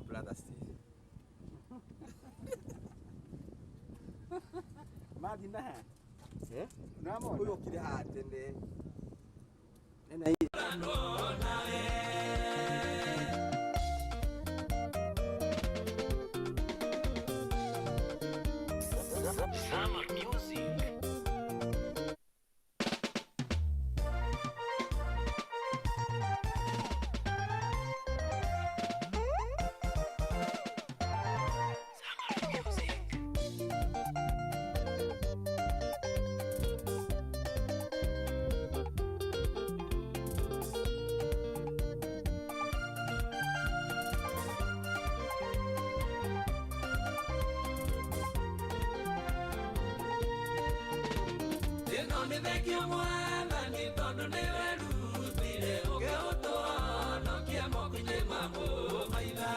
Brother Steve. Mathi na ha? Eh? Nĩwamona? Ũyũ okire haha tene. Nena Summer Music. Summer Music. Ĩno nĩ thengio mwathani tondũ nĩ werutire ũgĩũtũhonokia moko-inĩ ma mũmaitha.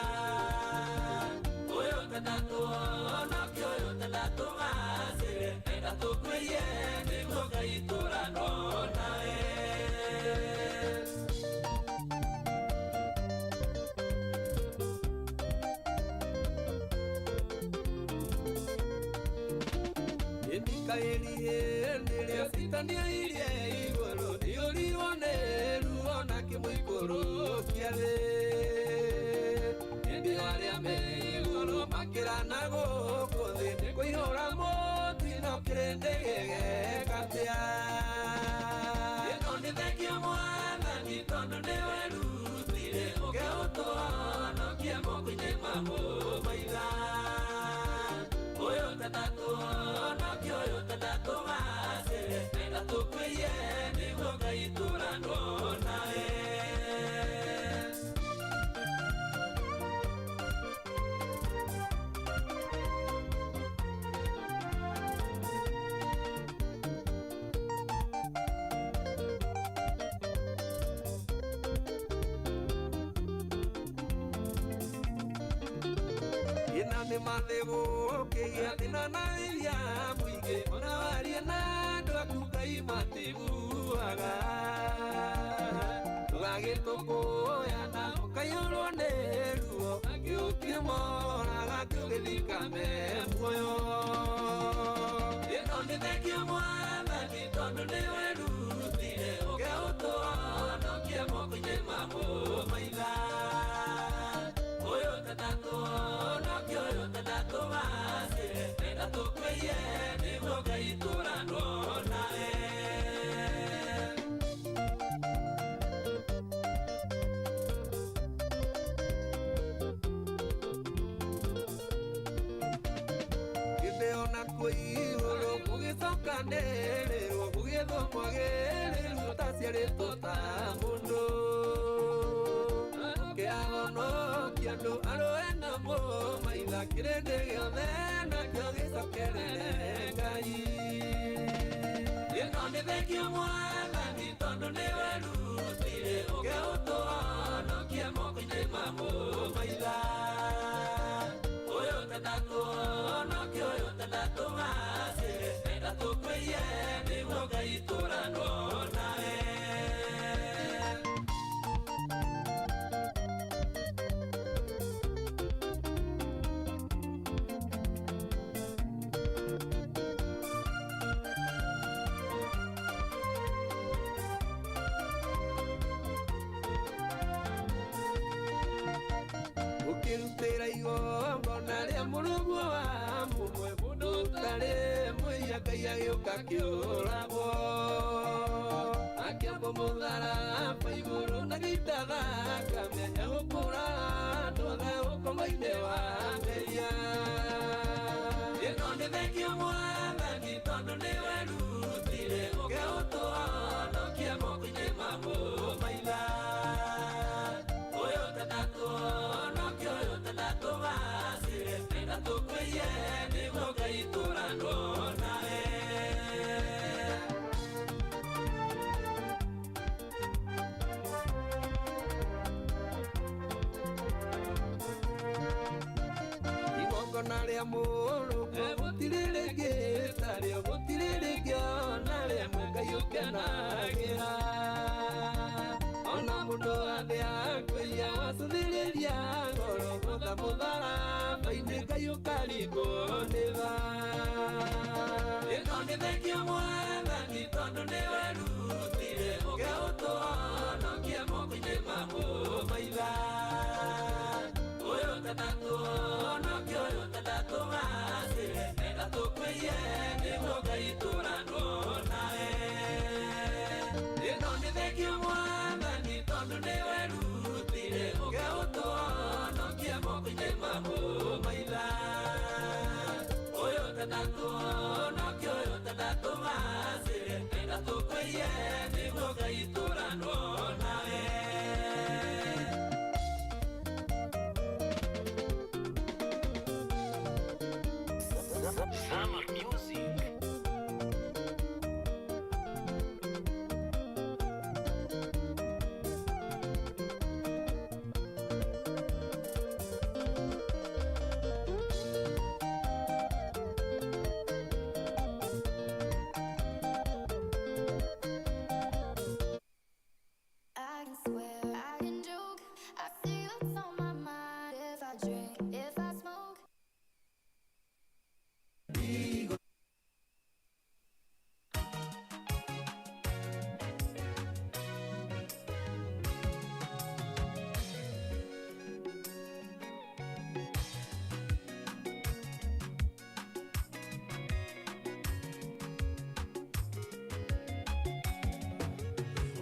Ũyũ tenda tũhonokie, ũyũ tenda tũgacĩre, enda tũkuĩrie nĩguo Ngai tũranwo nawe. Mikaeli hĩndĩ citanĩirie igũrũ iyũrirwo nĩ ruo na kĩmũikũrũkia thĩ. Hĩndĩ arĩa me igũrũ makĩrana gũkũ thĩ nĩ kũihũra mũtino kĩrĩndĩ gĩgeka atĩa. Ĩno nĩ thengio mwathani tondũ nĩ werutire ũgĩũtũhonokia moko-inĩ ma mũmaitha. Ũyũ tenda tũhonokie, ũyũ tenda tũgacĩre, enda tũkuĩrie nĩguo Ngai tũranwo nawe. Ĩna nĩ mathĩ gũkĩgĩa thĩna na iria mũingĩ ona warie na andũ aku Ngai matiguaga. Ũgagĩtũkũyana ũkaiyũrwo nĩ ruo angĩ ũkĩmoraga kĩũgĩthika me muoyo. Ĩno nĩ thengio mwathani tondũ nĩ werutire ũgĩũtũhonokia moko-inĩ ma mũmaitha. Ũyũ tenda tũhonokie, ũyũ tenda tũgacĩre, enda tũkuĩrie nĩguo Ngai tũranwo nawe. Hĩndĩ ona kuo igũrũ gũgĩcokanĩrĩrwo gũgĩethwo mwagĩrĩru ũtaciarĩtwo ta mũndũ. Kĩahonokia andũ arũe na mũmaitha kĩrĩndĩ gĩothe nakĩo gĩcokerere Ngai. Ĩno nĩ thengio mwathani tondũ nĩ werutire ũgĩũtũhonokia moko-inĩ ma mũmaitha. Ũyũ tenda tũhonokie, ũyũ tenda tũgacĩre, enda tũkuĩrie nĩguo Ngai tũranwo nawe. Ũkĩrutĩra igongona rĩa mũrũguo wa mũmwe mũndũ ũtarĩ mũiya Ngai agĩũka kĩũragwo. Akĩambwo mũtharaba igũrũ na gĩita thakame egũkũra andũ othe ũkombo-inĩ wa mehia. Ĩno nĩ thengio mwathani tondũ nĩ werutire ũgĩũtũhonokia moko-inĩ ma mũmaitha. Ũyũ tenda tũhonokie, ũyũ tenda tũgacĩre, enda tũkuĩrie nĩguo Ngai tũranwo nawe. Igongona rĩa mũrũguo gũtirĩ rĩngĩ tarĩo gũtirĩ rĩngĩ ona rĩmwe Ngai ũkenagĩra. Ona mũndũ athĩ akwĩia wacũthĩrĩria ngoro gũtha. Nĩwerutire ũkaũtũhonokia moko-inĩ ma mũmaitha. Ũyũ tandatũhonokia, ũyũ tandatũgacĩre, enda tũkũiye nĩguo Ngai tũranwo nawe. Summer Music. I can swear, I can joke. I see what's on my mind. If I drink, if I smoke.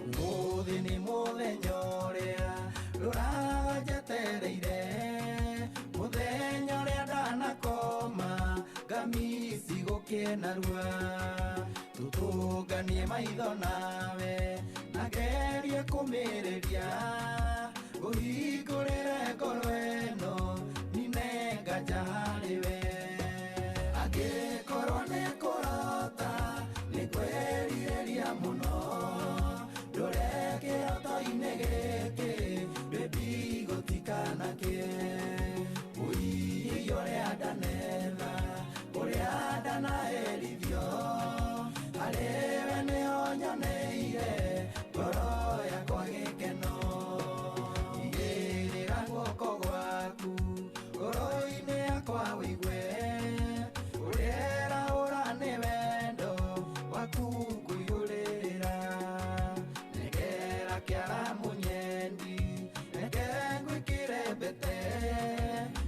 Ũmũthĩ nĩ mũthenya ũrĩa ndũraga njetereire, mũthenya ũrĩa ndanakoma ngamisi gũkĩnarua, tũtũnganie maitho nawe na ngerie kũmĩrĩria, ngũhingũrĩre ngoro ĩno nine nganja harĩ we. Angĩkorwo nĩ kũrota nĩ kwĩrirĩria mũno, ndũre kĩroto-inĩ gĩkĩ baby gũtikanakĩe, ũiĩ ũrĩa ndanetha ũrĩa ndanaherithio, harĩ we nĩho nyoneire ngoro yakwa gĩkeno. Igĩrĩra guoko gwaku ngoro-inĩ yakwa wĩigue ũrera ũra nĩ wendo waku kũiyũrĩrĩra, negera kĩara mũnyendi reke ngwĩkĩre mbete,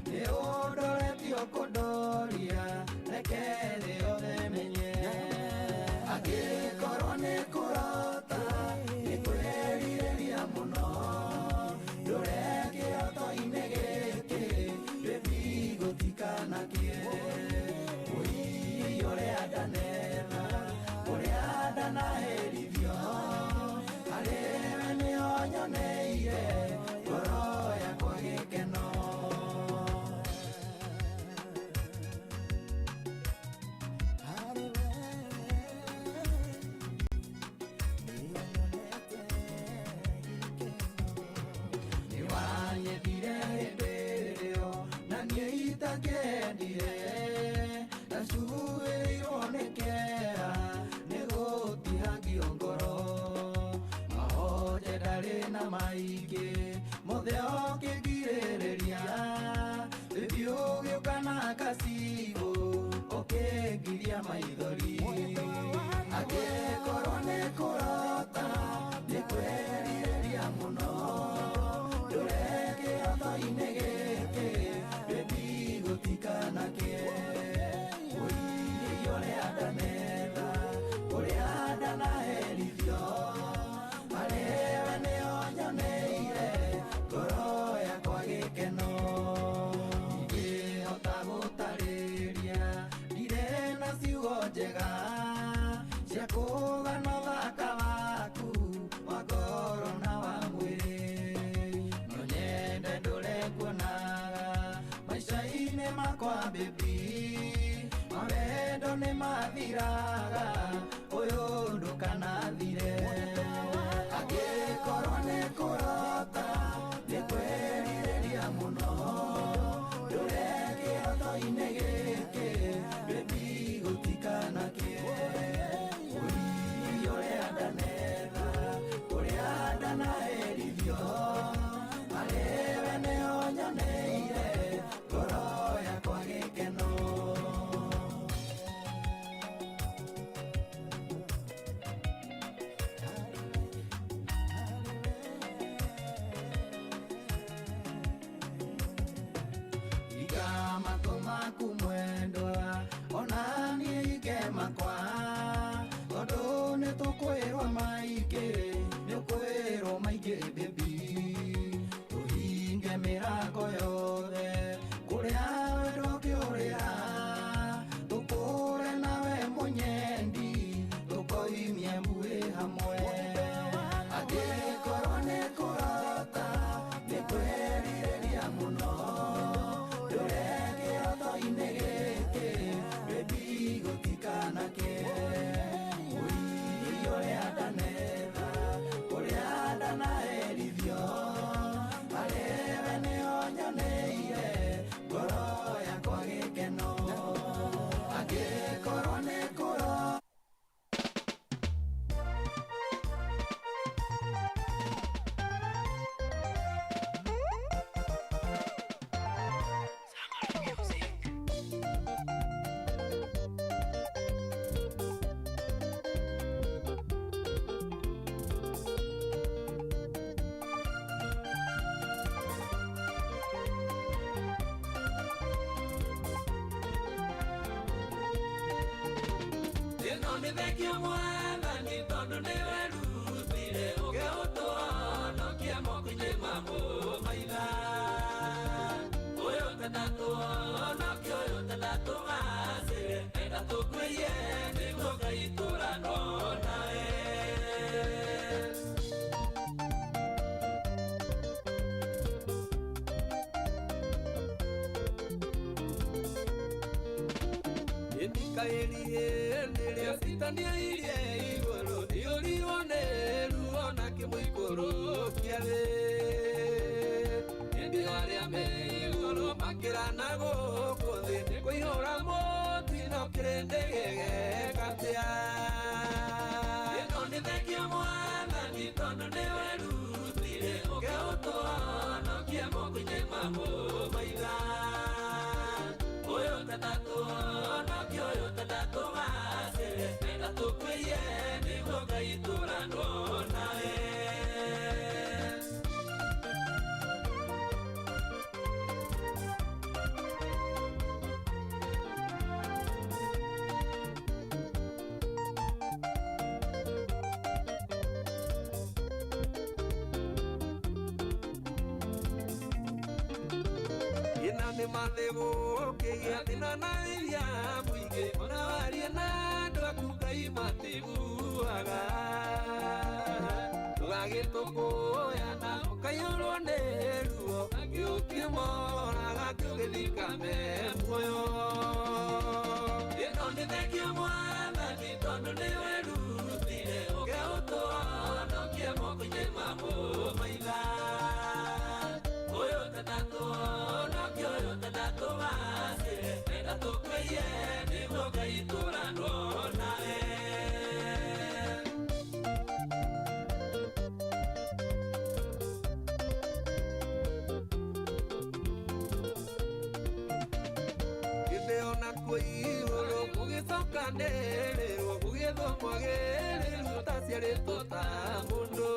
nĩ ũndoretio kũndoria reke thĩ yothe menye. Angĩkorwo nĩ kũrota nĩ kwĩrirĩria mũno, ndũre kĩroto-inĩ gĩkĩ baby gũtikanakĩe, ũiĩ ũrĩa ndanetha ũrĩa ndanaherithio, harĩ we nĩho nyoneire ngoro yakwa gĩkeno. Nĩwanyendire hĩndĩ ĩyo na niĩ itakĩendire, ndacuhĩirwo nĩ kĩeha nĩ gũtihangio ngoro, mahonje ndarĩ na maingĩ mothe ũkĩngirĩrĩria, baby ũgĩũka na gacibũ ũkĩngiria maithori. Angĩkorwo nĩ kũrota nĩ kwĩrirĩria mũno, ndũre kĩroto-inĩ gĩkĩ baby gũtikanakĩe, ũiĩ ũrĩa ndanetha ũrĩa ndanaherithio, harĩ we nĩho nyoneire ngoro yakwa gĩkeno. Ndingĩhota gũtarĩria ndirĩ na ciugo njega cia kũgana ũthaka waku wa ngoro na wa mwĩrĩ, no nyende ndũre nguonaga maica-inĩ makwa baby, mawendo nĩ mathiraga ũyũ ndũkanathire. Angĩkorwo nĩ kũrota nĩ kwĩrirĩria mũno, ndũre kĩroto-inĩ gĩkĩ baby gũtikanakĩe, ũiĩ ũrĩa ndanetha ũrĩa ndanaherithio, harĩ we nĩho nyoneire ngoro yakwa gĩkeno. Ĩno nĩ thengio Mwathani tondũ nĩwerutire ũke ũtũhonokie moko-inĩ ma mũmaitha. Ũyũ ũtanatũhonokia, ũyũ ũtanatũgacĩre, enda tũkwĩie nĩguo Ngai tũranwo nawe. Mikaeli hĩndĩ ĩrĩa Citani airie igũrũ iyũrirwo nĩ ruo na kĩmũikũrũkia thĩ. Hĩndĩ ĩyo arĩa me igũrũ makĩrana gũkũ thĩ nĩ kũihũra mũtino kĩrĩndĩ gĩgeka atĩa. Ĩno nĩ thengio Mwathani tondũ nĩwerutire ũke ũtũhonokie moko-inĩ ma mũmaitha. Ũyũ ũtanatũhonokia, ũyũ ũtanatũgacĩre, enda tũkwĩie nĩguo Ngai tũranwo nawe. Ĩna nĩ mathĩgũ ũkĩgĩa thĩna na iria mũingĩ ona warie na andũ aku Ngai matiguaga. Ndũgagĩtũkũyana ũkaiyũrwo nĩ ruo angĩ ũkĩmoraga kĩũgĩthikame muoyo. Ĩno nĩ thengio Mwathani tondũ nĩwerutire ũke ũtũhonokie moko-inĩ ma mũmaitha. Ũyũ ũtanatũhonokia, ũyũ ũtanatũgacĩre, enda tũkwĩie nĩguo Ngai tũranwo nawe. Githĩ ona kuo igũrũ gũgĩcokanĩrĩrwo gũgĩethwo mwagĩrĩru ũtaciarĩtwo ta mũndũ.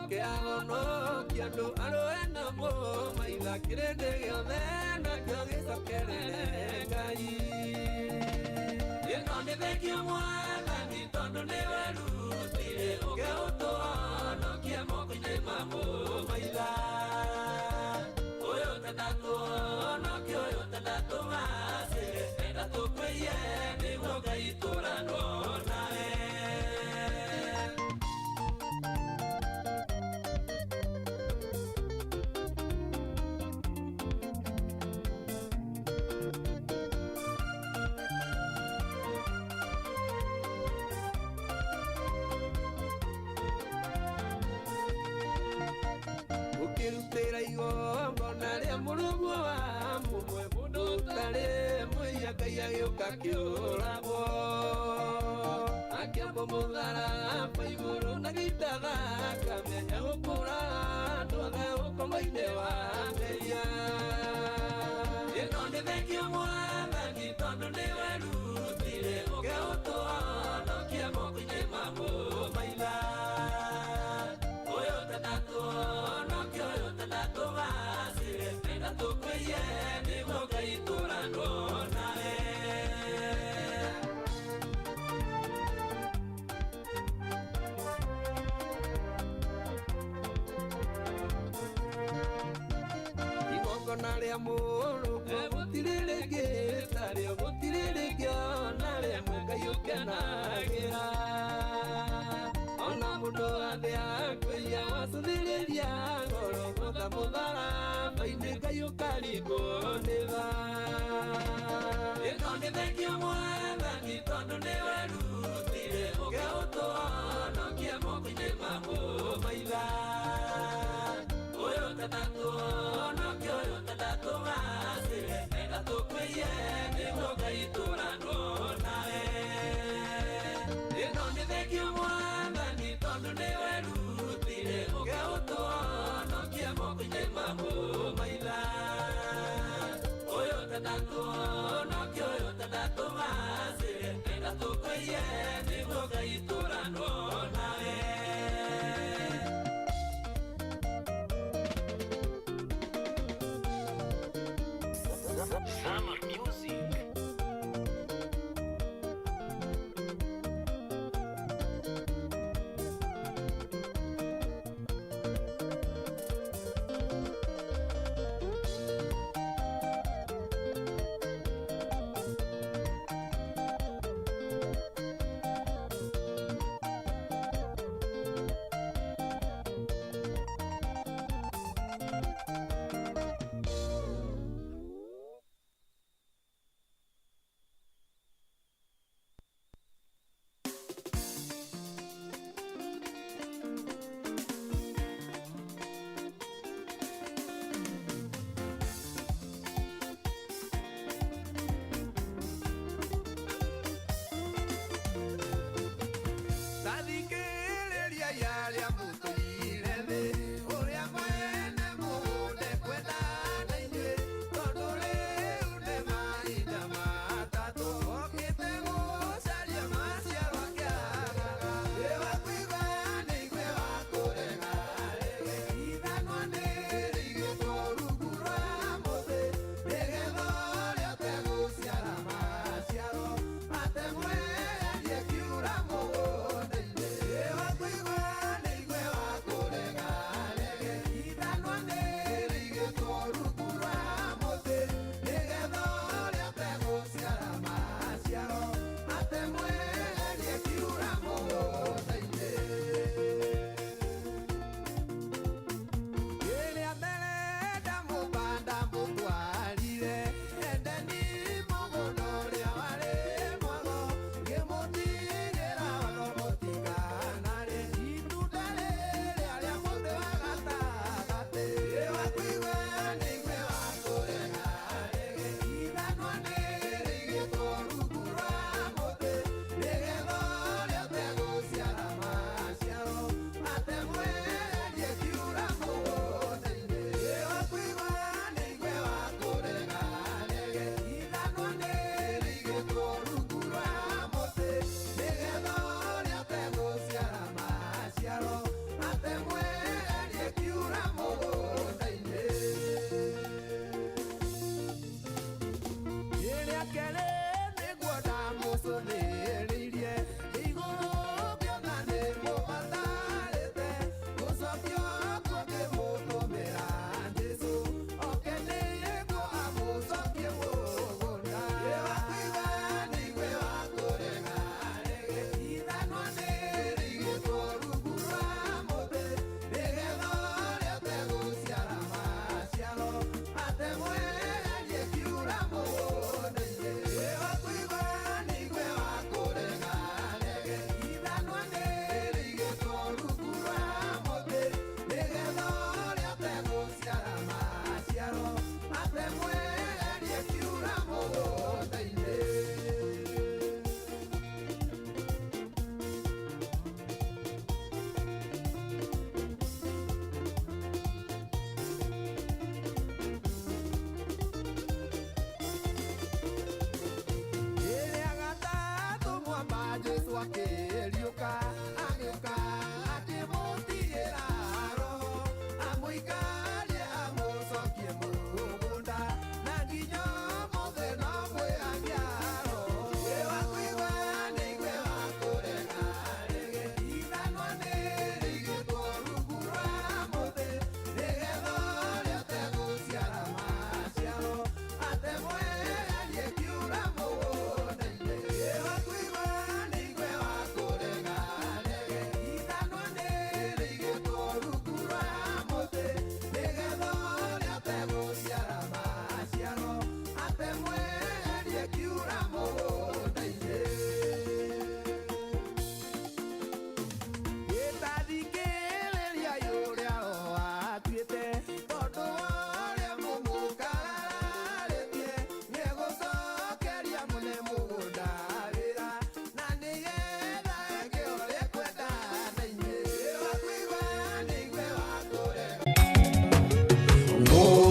Ũkĩahonokia andũ arũe na mũmaitha kĩrĩndĩ gĩothe nakĩo gĩcokerere Ngai. Ĩno nĩ thengio Mwathani tondũ nĩwerutire ũke ũtũhonokie moko-inĩ ma mũmaitha. Ũyũ ũtanatũhonokia, ũyũ ũtanatũgacĩre, enda tũkwĩie nĩguo Ngai tũranwo nawe. Ũkĩrutĩra igongona rĩa mũrũguo wa mũmwe mũndũ ũtarĩ mũiya Ngai agĩũka akĩũragwo. Akĩambwo mũtharaba igũrũ na gĩita thakame ya gũkũũra andũ othe ũkombo-inĩ wa mehia. Ĩno nĩ thengio Mwathani tondũ nĩwerutire ũke ũtũhonokie moko-inĩ ma mũmaitha. Ũyũ ũtanatũhonokia, ũyũ ũtanatũgacĩre, enda tũkwĩie nĩguo Ngai tũranwo nawe. Igongona rĩa mũrũguo gũtirĩ rĩngĩ tarĩo, gũtirĩ rĩngĩ ona rĩmwe Ngai ũkenagĩra. Ona mũndũ athĩa kwĩia wacũthĩrĩria ngoro gũtha mũtharaba-inĩ Ngai ũkaringwo nĩ tha. Ĩno nĩ thengio Mwathani tondũ nĩwerutire ũke ũtũhonokie moko-inĩ ma mũmaitha. Ũyũ ũtanatũhonokia, ũyũ ũtanatũgacĩre, enda tũkwĩie nĩguo Ngai tũranwo nawe. Ĩno nĩ thengio Mwathani tondũ nĩwerutire ũke ũtũhonokie moko-inĩ ma mũmaitha. Ũyũ ũtanatũhonokia, ũyũ ũtanatũgacĩre, enda tũkwĩie nĩguo Ngai tũranwo nawe. Summer Music.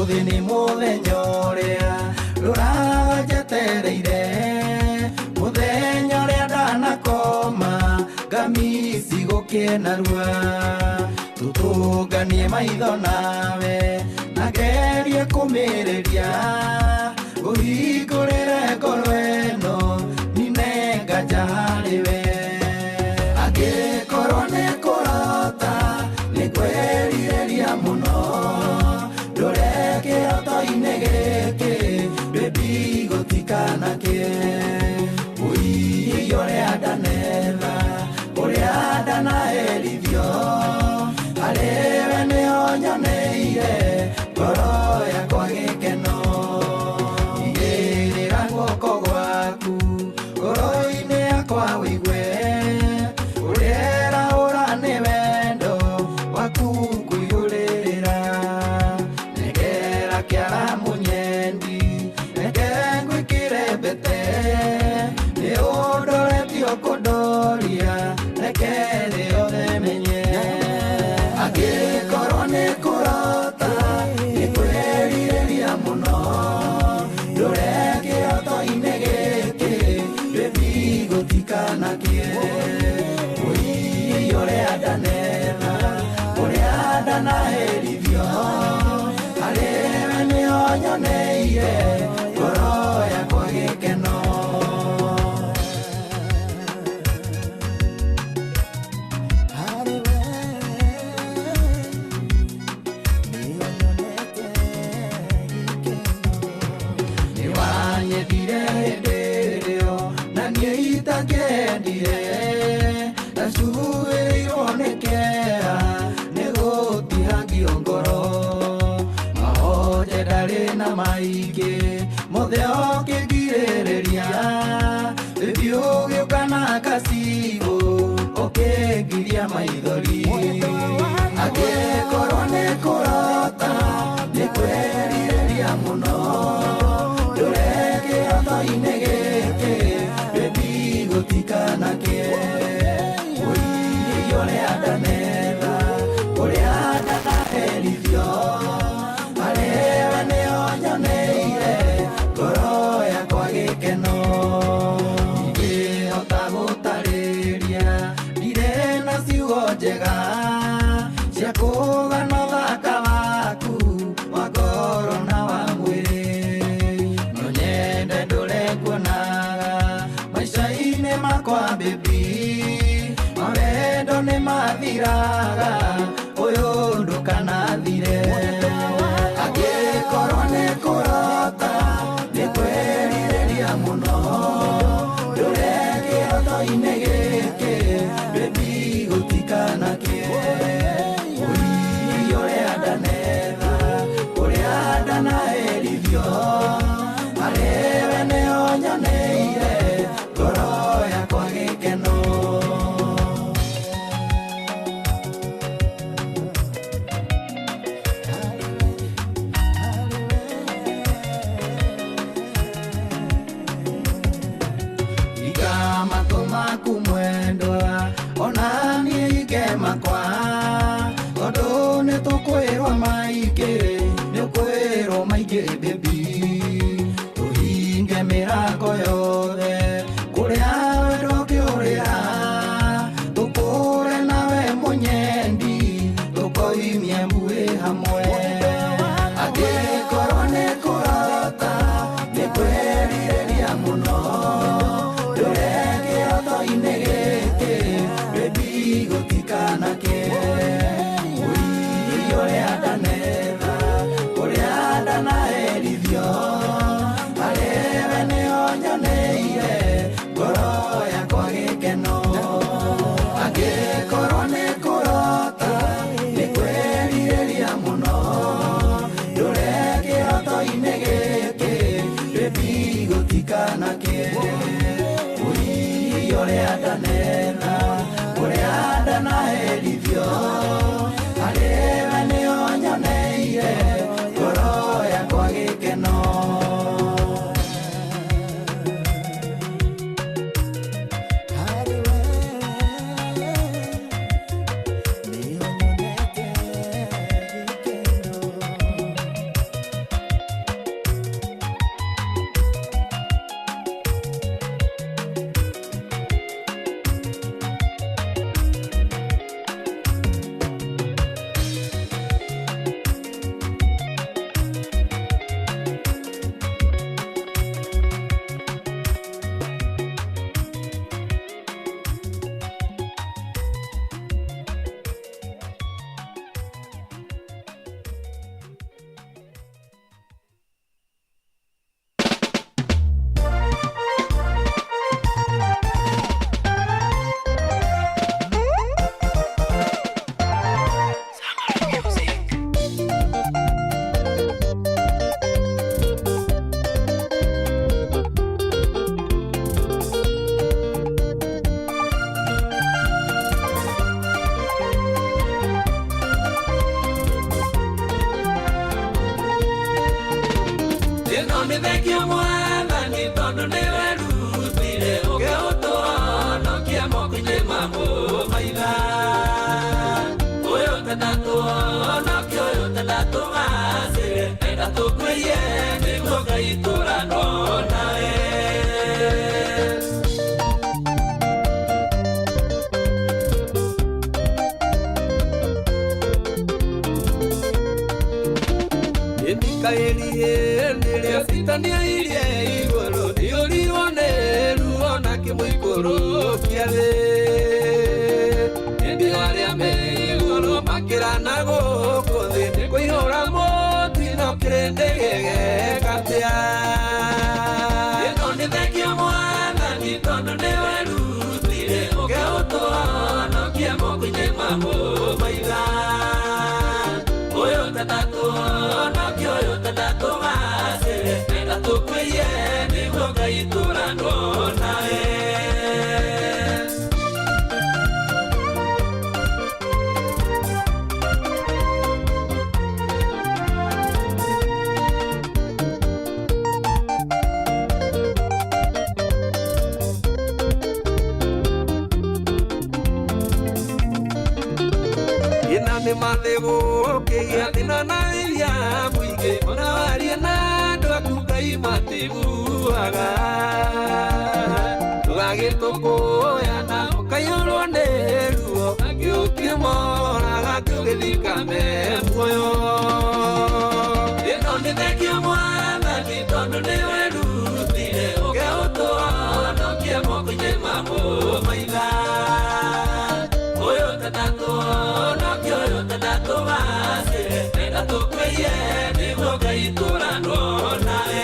Ũmũthĩ nĩ mũthenya ũrĩa ndũraga njetereire, mũthenya ũrĩa ndanakoma ngamisi gũkĩnarua. Tũtũnganie maitho nawe na ngerie kũmĩrĩria, ngũhingũrĩre ngoro ĩno nine nganja harĩ we. Angĩkorwo nĩ kũrota nĩ kwĩrirĩria mũno, ndũre kĩroto-inĩ gĩkĩ baby gũtikanakĩe. Ũi ũrĩa ndanetha, ũrĩa ndanaherithio, harĩ we nĩho nyoneire ngoro yakwa gĩkeno. Igĩrĩra guoko gwaku ngoro-inĩ yakwa wĩigue, ũrera nĩ wendo waku ngũiyũrĩrĩra. Negera kĩara mũnyendi, reke ngwĩkĩre mbete, nĩ ũndoretio kũndoria, reke thĩ yothe menye. Angĩkorwo nĩ kũrota nĩ kwĩrirĩria mũno, ndũre kĩroto-inĩ gĩkĩ baby gũtikanakĩe. Ũi ũrĩa ndanetha, ũrĩa ndanaherithio, harĩ we nĩho nyoneire ngoro yakwa gĩkeno. Harĩ we nĩho nyonete gĩkeno. Nĩ wanyendire hĩndĩ ĩrĩo na niĩ itakĩendire, ndacuhĩirwo nĩ kĩeha nĩ gũtihangio ngoro. Mahonje ndarĩ na maingĩ mothe ũkĩngirĩrĩria, baby ũgĩũka na gacibũ ũkĩngiria maithori. Angĩkorwo nĩ kũrota nĩ kwĩrirĩria mũno, ndũre kĩroto-inĩ gĩkĩ baby gũtikanakĩe. Ũi ũrĩa ndanetha, ũrĩa ndanaherithio, harĩ we nĩho nyoneire ngoro yakwa gĩkeno. Ndingĩhota gũtarĩria, ndirĩ na ciugo njega cia kũgana ũthaka waku wa ngoro na wa mwĩrĩ. No nyende ndũre nguonaga maica-inĩ makwa baby, mawendo nĩ mathiraga, ũyũ ndũkanathire. Angĩkorwo nĩ kũrota nĩ kwĩrirĩria mũno, ndũre kĩroto-inĩ gĩkĩ baby gũtikanakĩe. Ũi ũrĩa ndanetha, ũrĩa ndanaherithio, harĩ we nĩho nyoneire ngoro yakwa gĩkeno. Iga matũ maku mwendwa, ona niĩ ige makwa, tondũ nĩ tũkwĩrwo maingĩ, nĩ ũkwĩrwo maingĩ baby. Tũhinge mĩrango yothe kũrĩa wendo ũkĩũrĩra, tũkũre nawe mũnyendi, tũkoimie mbuĩ hamwe. Angĩkorwo nĩ kũrota nĩ kwĩrirĩria mũno, ndũre kĩroto-inĩ gĩkĩ baby gũtikanakĩe. Ũi ũrĩa ndanetha, ũrĩa ndanaherithio, harĩ we nĩho nyoneire ngoro yakwa gĩkeno. Angĩkorwo nĩ kũrota nĩ kwĩrirĩria mũno, ndũre kĩroto-inĩ gĩkĩ baby gũtikanakĩe. Ũi ũrĩa ndanetha, ũrĩa ndanaherithio, harĩ we nĩho nyoneire ngoro yakwa gĩkeno. Harĩ we nĩho nyonete gĩkeno. Nĩ thengio Mwathani tondũ nĩ werutire ũkĩũtũhonokia moko-inĩ ma mũmaitha. Ũyũ tenda tũhonokie, ũyũ tenda tũgacĩre, enda tũkwĩie nĩguo Ngai tũranwo nawe. Mikaeli hĩndĩ ĩrĩa citaniairie igũrũ iyũrirwo nĩ ruo na kĩmũikũrũkia thĩ. Hĩndĩ arĩa me igũrũ makĩrana gũkũ thĩ nĩ kũihũra mũtino kĩrĩndĩ gĩgeka atĩa. Ĩno nĩ thengio Mwathani tondũ nĩ werutire ũkĩũtũhonokia moko-inĩ ma mũmaitha. Ũyũ tenda tũhonokie, ũyũ tenda tũgacĩre, enda tũkwĩie nĩguo Ngai tũranwo nawe. Ĩna nĩ mathĩgũ ũkĩgĩa thĩna na iria mũingĩ ona warie na andũ aku Ngai matiguaga. Ũgagĩtũkũyana ũkaiyũrwo nĩ ruo angĩ ũkĩmoraga ũgĩthika me muoyo. Ĩno nĩ thengio Mwathani tondũ nĩ werutire ũkĩũtũhonokia moko-inĩ ma mũmaitha. Ũyũ tenda tũhonokie, ũyũ tenda tũgacĩre, enda tũkwĩie nĩguo Ngai tũranwo nawe.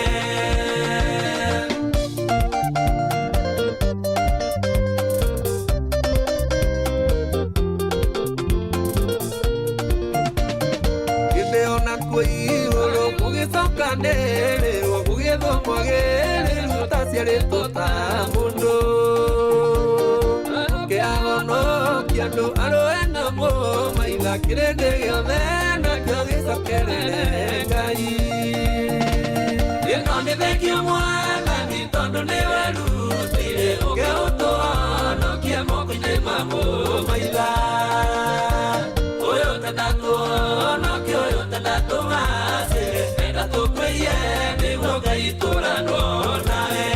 Hĩndĩ ona kuo igũrũ gũgĩcokanĩrĩrwo gũgĩethwo mwagĩrĩru ũtaciarĩtwo ta mũndũ. Kĩahonokia andũ arũe na mũmaitha kĩrĩndĩ gĩothe nakĩo gĩcokerere Ngai. Ĩno nĩ thengio Mwathani tondũ nĩ werutire ũkĩũtũhonokia moko-inĩ ma mũmaitha. Ũyũ tenda tũhonokie, ũyũ tenda tũgacĩre, enda tũkwĩie nĩguo Ngai tũranwo nawe.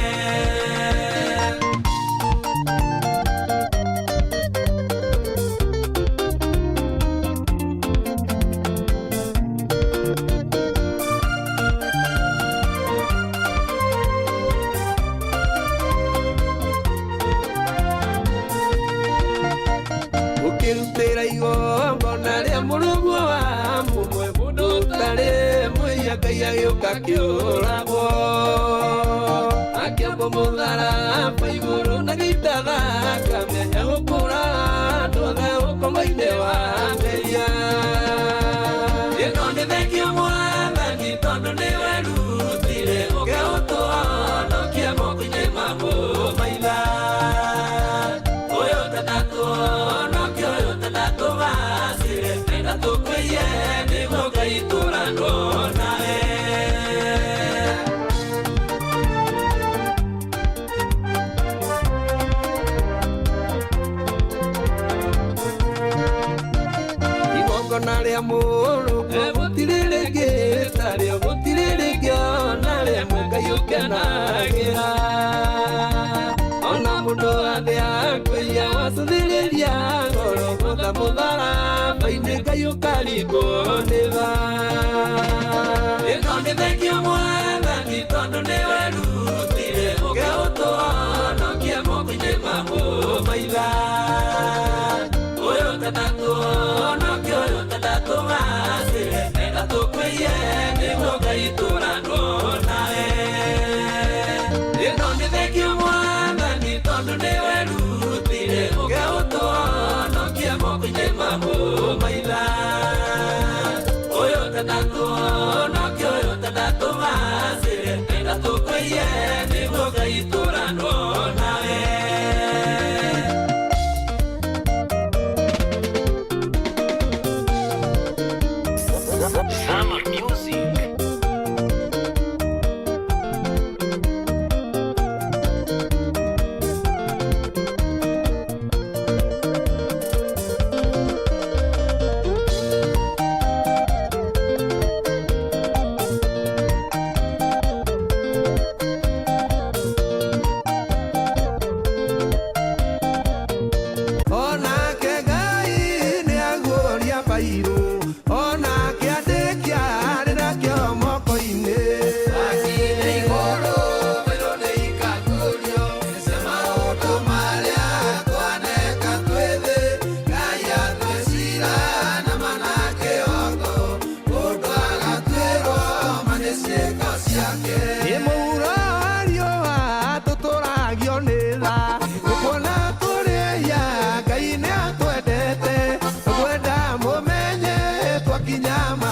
Ũkĩrutĩra igongona rĩa mũrũguo wa mũmwe mũndũ ũtarĩ mũiya Ngai agĩũka akĩũragwo. Akĩambwo mũtharaba igũrũ na gĩita thakame egũkũra andũ othe ũkombo-inĩ wa mehia. Ĩno nĩ thengio Mwathani tondũ nĩ werutire ũkĩũtũhonokia moko-inĩ ma mũmaitha. Ũyũ tenda tũhonokie, ũyũ tenda tũgacĩre, enda tũkwĩie nĩguo Ngai tũranwo nawe. Igongona rĩa mũrũguo gũtirĩ rĩngĩ tarĩo, gũtirĩ rĩngĩ ona rĩmwe Ngai ũkenagĩra. Ona mũndũ athĩa kwĩia wacũthĩrĩria ngoro gũtha mũtharaba-inĩ Ngai ũkaringwo nĩ tha. Ĩno nĩ thengio Mwathani tondũ nĩ werutire ũkĩũtũhonokia moko-inĩ ma mũmaitha. Ũyũ tenda tũhonokie, ũyũ tenda tũgacĩre, enda tũkwĩie nĩguo Ngai tũranwo nawe. Ĩno nĩ thengio Mwathani tondũ nĩ werutire ũkĩũtũhonokia moko-inĩ ma mũmaitha. Ũyũ tenda tũhonokie, ũyũ tenda tũgacĩre, enda tũkwĩie nĩguo Ngai tũranwo nawe. Summer Music.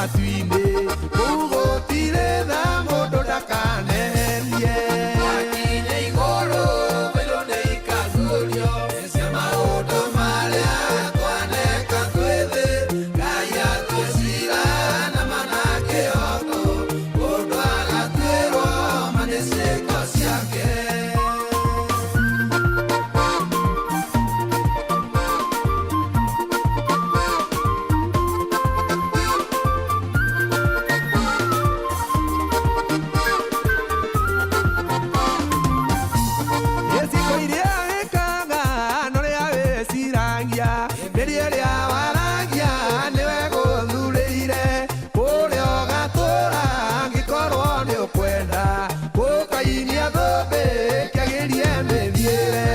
matu-inĩ kũu gũtirĩ tha mũndũ ndakanehenie Wakinya igũrũ mbĩrũ nĩ ikaguũrio cia maũndũ marĩa twaneka twĩ thĩ. Ngai atue ciira na mana kĩhooto, mũndũ agatuĩrwo ma nĩ ciĩko ciake. Gĩciko iria wĩkaga norĩa wĩciragia mĩria ĩrĩa waragia nĩwe gũthurĩire kũrĩa ũgatũra angĩkorwo nĩ ũkwenda gũkainia thũmbĩ kĩagĩrie mĩthiĩre.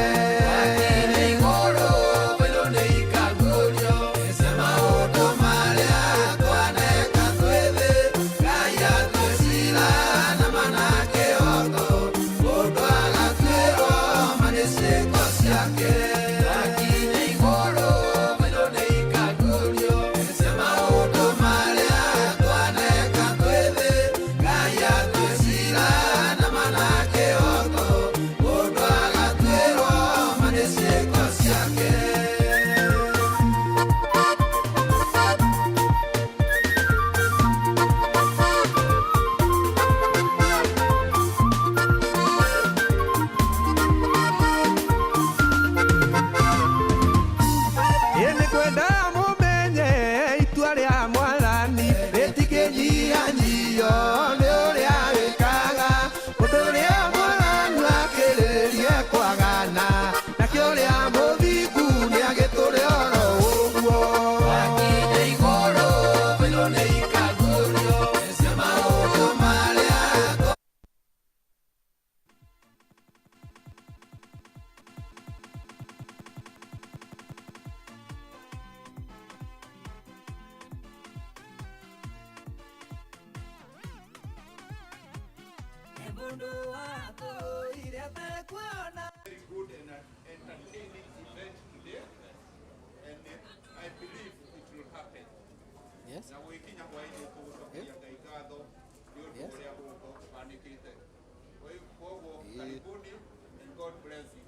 Wakinya igũrũ mbĩrũ nĩ ikaguũrio cia maũndũ marĩa twaneka twĩ thĩ. Ngai atue ciira na mana kĩhooto, mũndũ agatuĩrwo ma nĩ ciĩko ciake. Wakinya igũrũ mbĩrũ nĩ ikaguũrio cia maũndũ marĩa twaneka twĩ thĩ. Ngai atue ciira na mana kĩhooto, mũndũ agatuĩrwo ma nĩ ciĩko ciake. Ĩ nĩ kwenda mũmenye itua rĩa mwathani rĩtikĩnyihanyihio nĩ ũrĩa wĩkaga ũndũ ũrĩa mwaganu akĩrĩrĩrie kwagana nakĩo ũrĩa mũthingu nĩagĩtũre oro ũguo. Wakinya igũrũ mbĩrũ nĩ ikaguũrio cia maũndũ marĩa Mũndũ watũire atekuona. Very good and entertaining event today, and I believe it will happen. Yes. Na gũgĩkinya hwaĩ-inĩ tũgũcokeria Ngai ngatho nĩ ũndũ Yes. ũrĩa gũkũhanĩkĩte. Koguo karibuni and God bless you.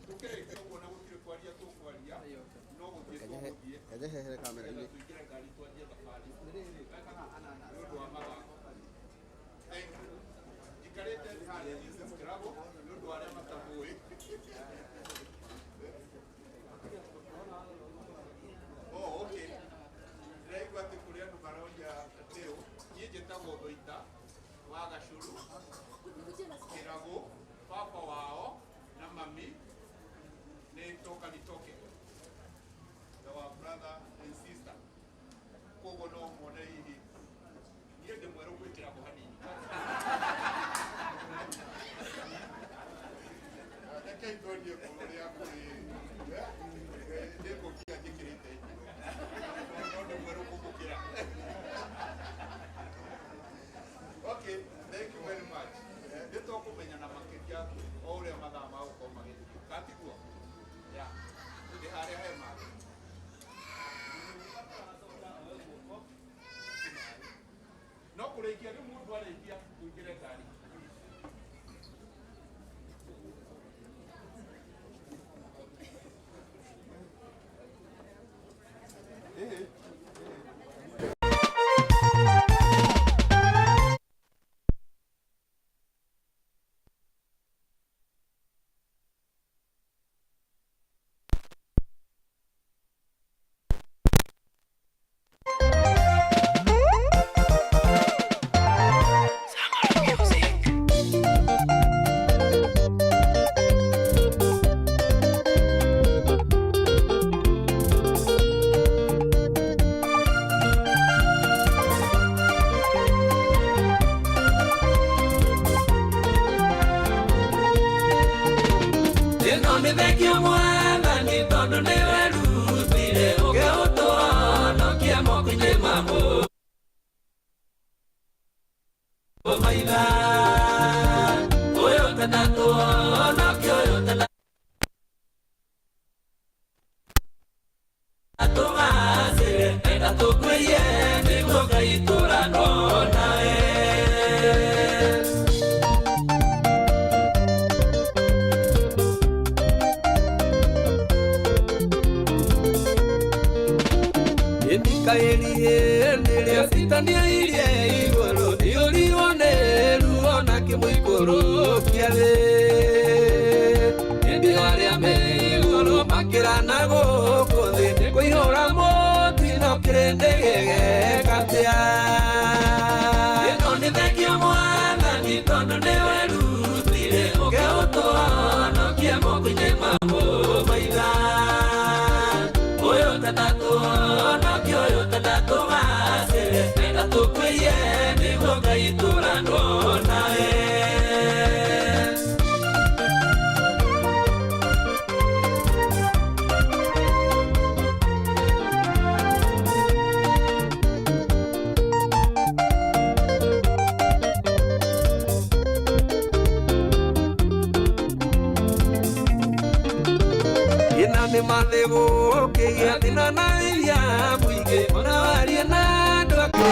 Tũkĩrĩkia ũguo na gũtirĩ kwaria tũkwaria, no gũthiĩ tũgũthiĩ Kajehehere kamera-inĩ. nĩgetha tũingĩre ngari twanjie thabarĩ nĩ ũndũ wa mathako. Thank you. Njikarĩte thĩ harĩa Mrs. Kirabo nĩ ũndũ wa arĩa matamũĩ. Oh, okay. Ndĩraigua atĩ kũrĩ andũ maroria atĩ niĩ njĩtagwo Thũita wa Gacũrũ, Kĩragũ, baba wao na mami nĩ Toka Nitoke, our brother and sister. Koguo no muone hihi niĩ ndĩ mwerũ gwĩ Kĩragũ hanini. Rekei tuonie ũrĩa kũrĩ nĩ ngũbia njĩkĩrĩte no ndĩ mwerũ kũmũkĩra. Okay, thank you very much. Nĩ tũkũmenyana makĩria o ũrĩa mathaa magũkorwo magĩthiĩ. Katiguo? Yeah. Ndĩ harĩa hema. No kũrĩkia rĩu mũndũ arĩkia tũingĩre ngari. Summer Music. Ĩno nĩ thengio mwathani tondũ nĩ werutire ũkĩũtũhonokia moko-inĩ ma mũmaitha. Ũyũ tenda tũhonokie, ũyũ tenda tũgacĩre, enda tũkuĩrie nĩguo Ngai tũ Itania irie igũrũ iyũrirwo nĩ ruo na kĩmũikũrũkia thĩ. Ĩndĩ arĩa me igũrũ makĩrana gũkũ thĩ kũihũra mũtino kĩrĩndĩ gĩgeka atĩa. Ĩno nĩ thengia Mwathani tondũ nĩwerutire ũke ũtũhonokie moko-inĩ ma mũmaitha. Ũyũ tenda tũhonokie, ũyũ tenda tũgacĩre, enda tũkwĩie nĩguo Ngai tũranwo nawe. Ina nĩ mathĩgũ ũkĩgĩa thĩna na iria mũingĩ ona warie na andũ aku.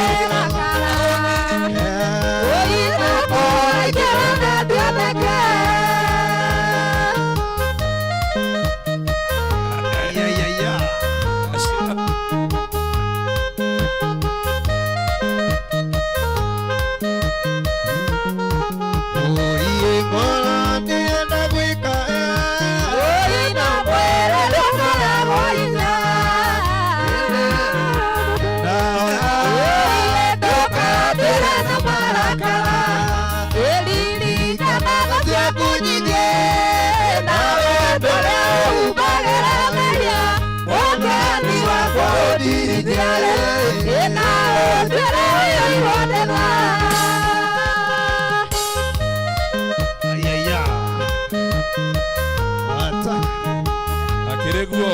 Akĩrĩguo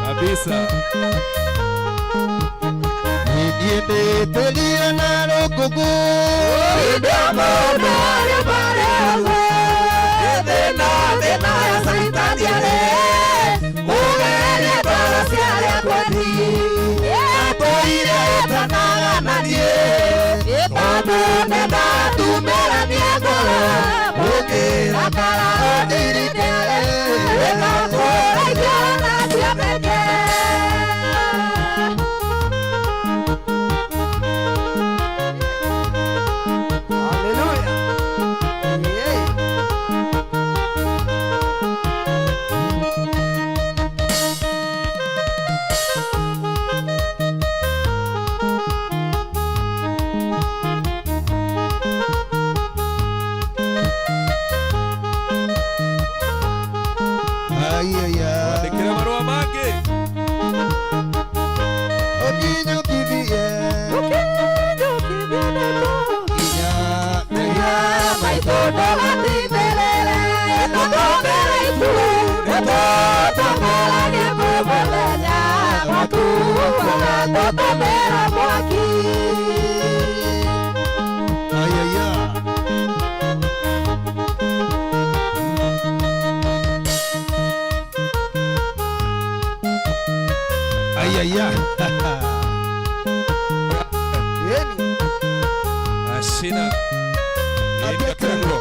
kabisa. Niĩ na rũkũngũ. Andĩkĩra marũa mangĩ. Ashina. Ĩni akĩrĩguo.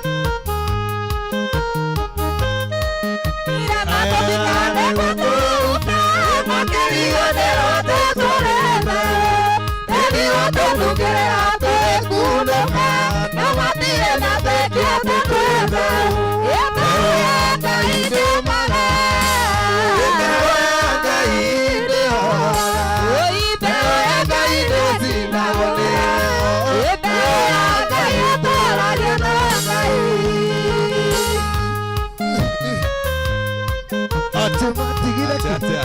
Acha.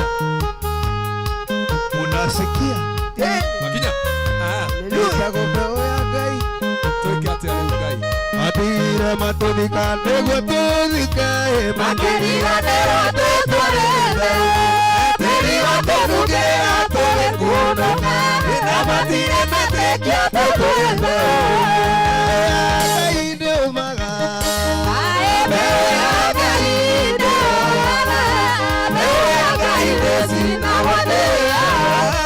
Unasikia? Makinya. Ah, twĩke atĩa rĩu Ngai? Matire matũthika nĩguo tũthike. Makĩriganĩrwo tũtũrĩte. Tĩri watũnungĩra tũgĩkunũka. Na matirĩ metĩkia tũtũrĩte. Ngai nĩũmaga. Mbeũ ya Ngai ndĩũmaga. Mbeũ ya Ngai ndĩcinagwo nĩ ya.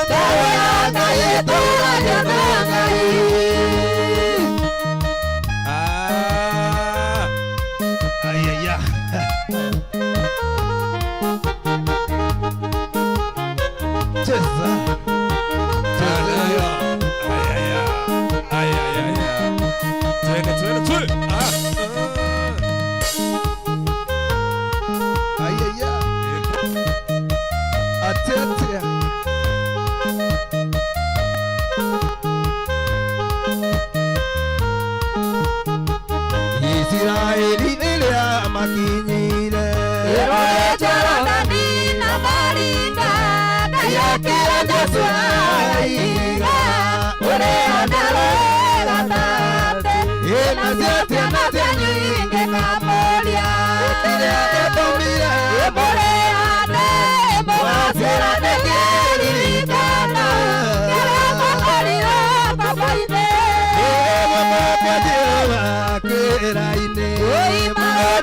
Mbeũ ya Ngai ĩtũũragio na Ngai. Ah. Ayaya. Cheza.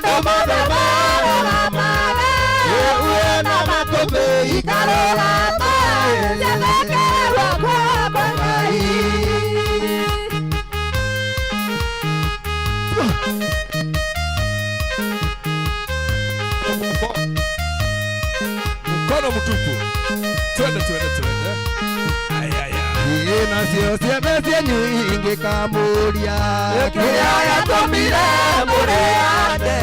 Maũndũ mothe marũgamaga na makũmbĩ ikarũgama ciathekerwo kwa Ngai. Mkono mtupu. Twende twende twende. Ayaya. Nacio ciana cianyu ingĩkamũria kĩrĩa gĩatũmire mũrĩane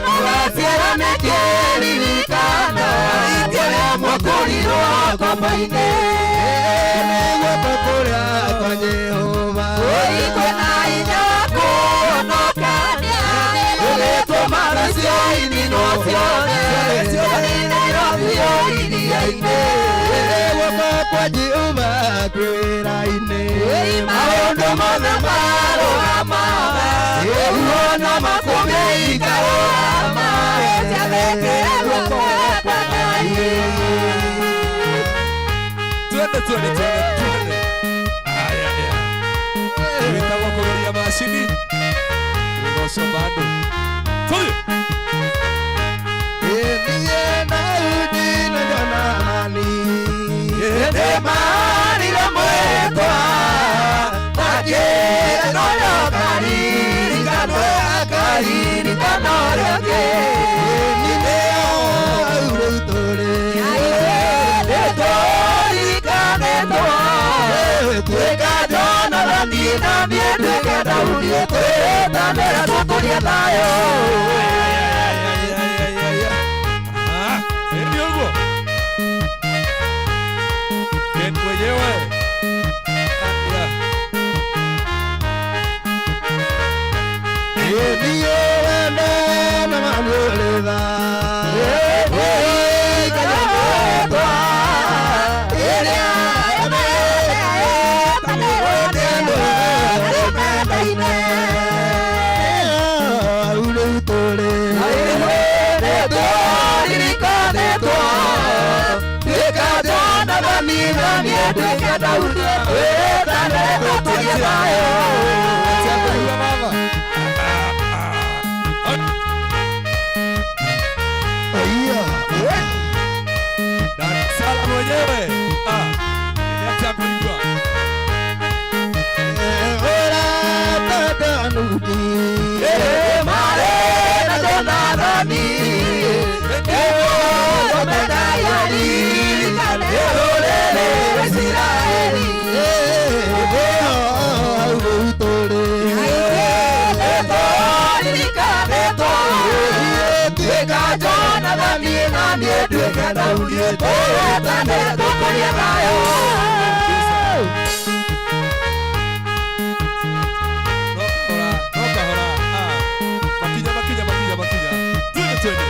mũgaciara nĩ kĩririkano kĩrĩa mwakũrirwo ngoma-inĩ nĩ guoko kũrĩa kwa Jehova kwĩna hinya wa kũhonokania gũgĩtũma nacio ininwo ciothe cianinirwo biũ iria-inĩ guoko kwa Jehova kwĩ wĩra-inĩ maũndũ mothe marũgamaga na makũmbĩ ikarũgama ciathĩkĩre guoko kwa Ngai. Twende twende twende twende. Ayaya. Wĩtagwo kũgeria macini. Wĩra ũcio bado. Tũthiĩ. Niĩ Daudi na Jonathani nĩmarire mwĩtwa makĩrwo karirikanwe akaririkano rĩngĩ nĩo rĩu tũrĩ nĩtũririkanĩtwo tuĩka Jonathani na niĩ nduĩke Daudi twĩtanĩre tũtũrie thayũ. Ah, ndio huo. Ken mwenyewe. Ah, Dar es Salaam mwenyewe. Ah, niacha kuigua. No kahora, no kahora. Ah, makinya makinya makinya makinya. Twende twende.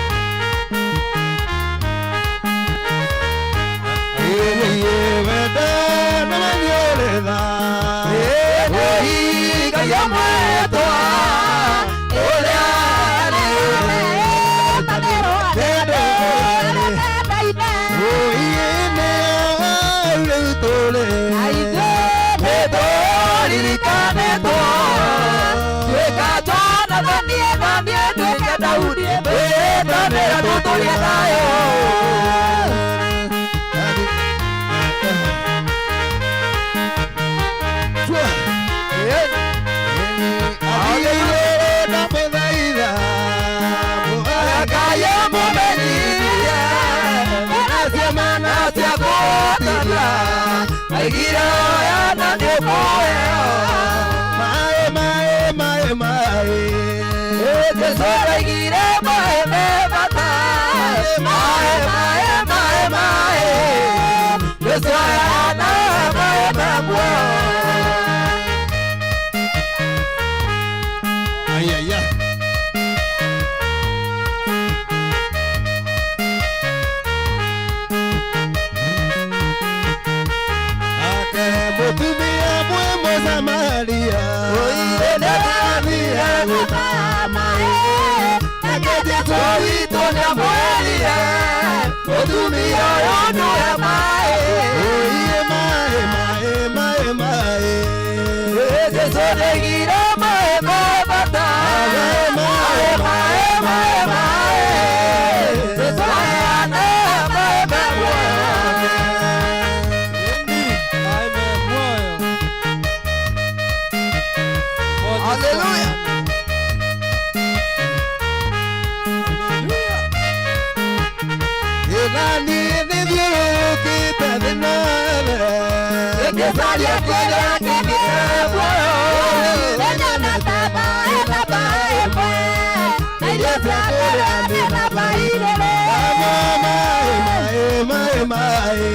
Jesu ndeigire maĩ me bata, maĩ, maĩ, maĩ, maĩ. Haleluya. Ĩnani nĩthiũrũrũkĩte thĩ nothe. Ngĩcaria kĩrĩa kĩngĩ muoyo. Ndĩnyona ta maĩ na maĩ mwe. Na irio cia kũrĩa nĩ na mairĩrĩ. Maĩ, maĩ, maĩ, maĩ.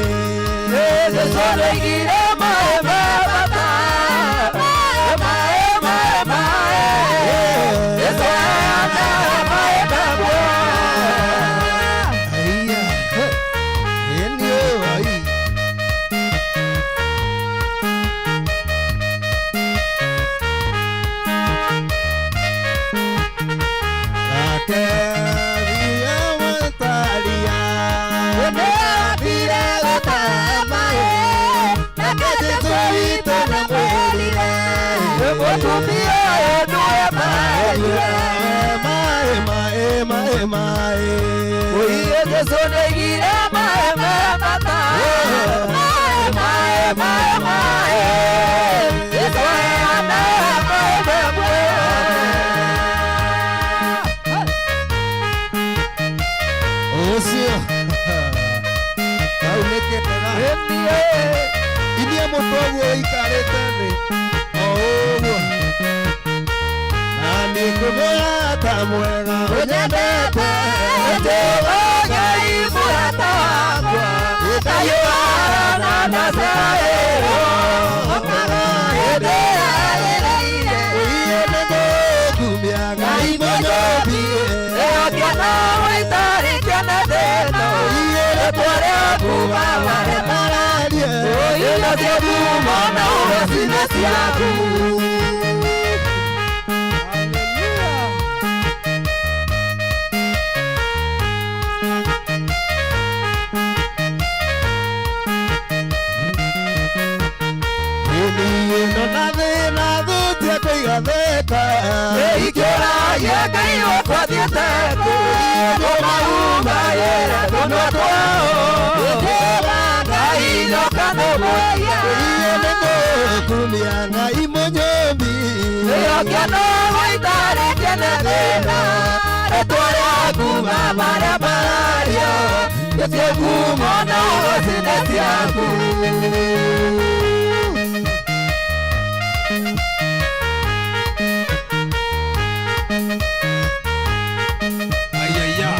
Jesũ nĩaigire maĩ ma bata. Maĩ, maĩ, maĩ. Jesũ aheanaga maĩ ma muoyo. Aiya, he, ĩni ũyũ, ai. Nake thiĩ wetaria. Nĩambire gũtaha maĩ, nake Jesũ witũ nĩamwĩrire, mũtumia ũyũ nĩwe maĩ. Maĩ, maĩ, maĩ, maĩ. Oiye Jesũ nĩaigire maĩ me bata. Maĩ, maĩ, maĩ, maĩ. Jesũ aheanaga maĩ me muoyo. Ũcio. Kau nĩ kĩega. Inia mũtwe ũguo ũikarĩte thĩ. O ũguo. Na nĩ ngũmũrata mwega Ũnyendete, Jehova Ngai mũrata wakwa, Ngai wa na Zayũ, ũkaga hĩndĩ yagĩrĩire. Ũiye nĩngũkumia Ngai mũnyũmbi. Ĩyo kĩana wĩtarĩ kĩana thĩna, rĩtwa rĩaku Baba Mararie. Indo ciaku mwana ũgacine ciaku. Ĩni ĩno na thĩna thutie kũigathĩka. Ikĩũragia Ngai wakwa thiĩte kũ, kũmahumbagĩra tũnua twao. Jehova Ngai ndoka ndũmũiya. Ũiye nĩngũkumia Ngai mũnyũmbi. Ĩyo kĩana wĩtarĩ kĩana thĩna, rĩtwa rĩaku Baba rĩambarario, nĩ ciaku mwana ũgacine ciaku. Ayaya.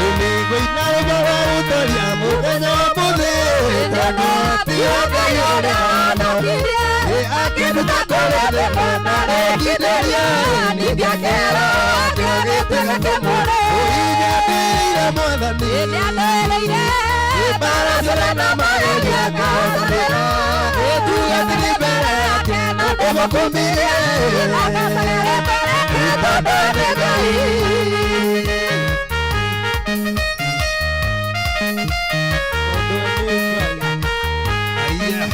Ĩni ngũina rwĩmbo rwa gũtoria mũthenya wa mũthĩ. Tondũ tiwe Ngai ũrĩa wonokirie, akĩnduta kũrĩa thĩna na rĩkindĩria, ningĩakĩrwo akĩo gĩtĩ kĩmũrĩ. Ũinyandĩrĩire Mwathani. Nĩandĩrĩire mbaara ciothe na magerio ngahotanĩra, nĩndugatire mbere yake na ndĩmũkumirie, nĩndagacaga rĩĩtwa rĩake tondũ nĩ Ngai. Aya.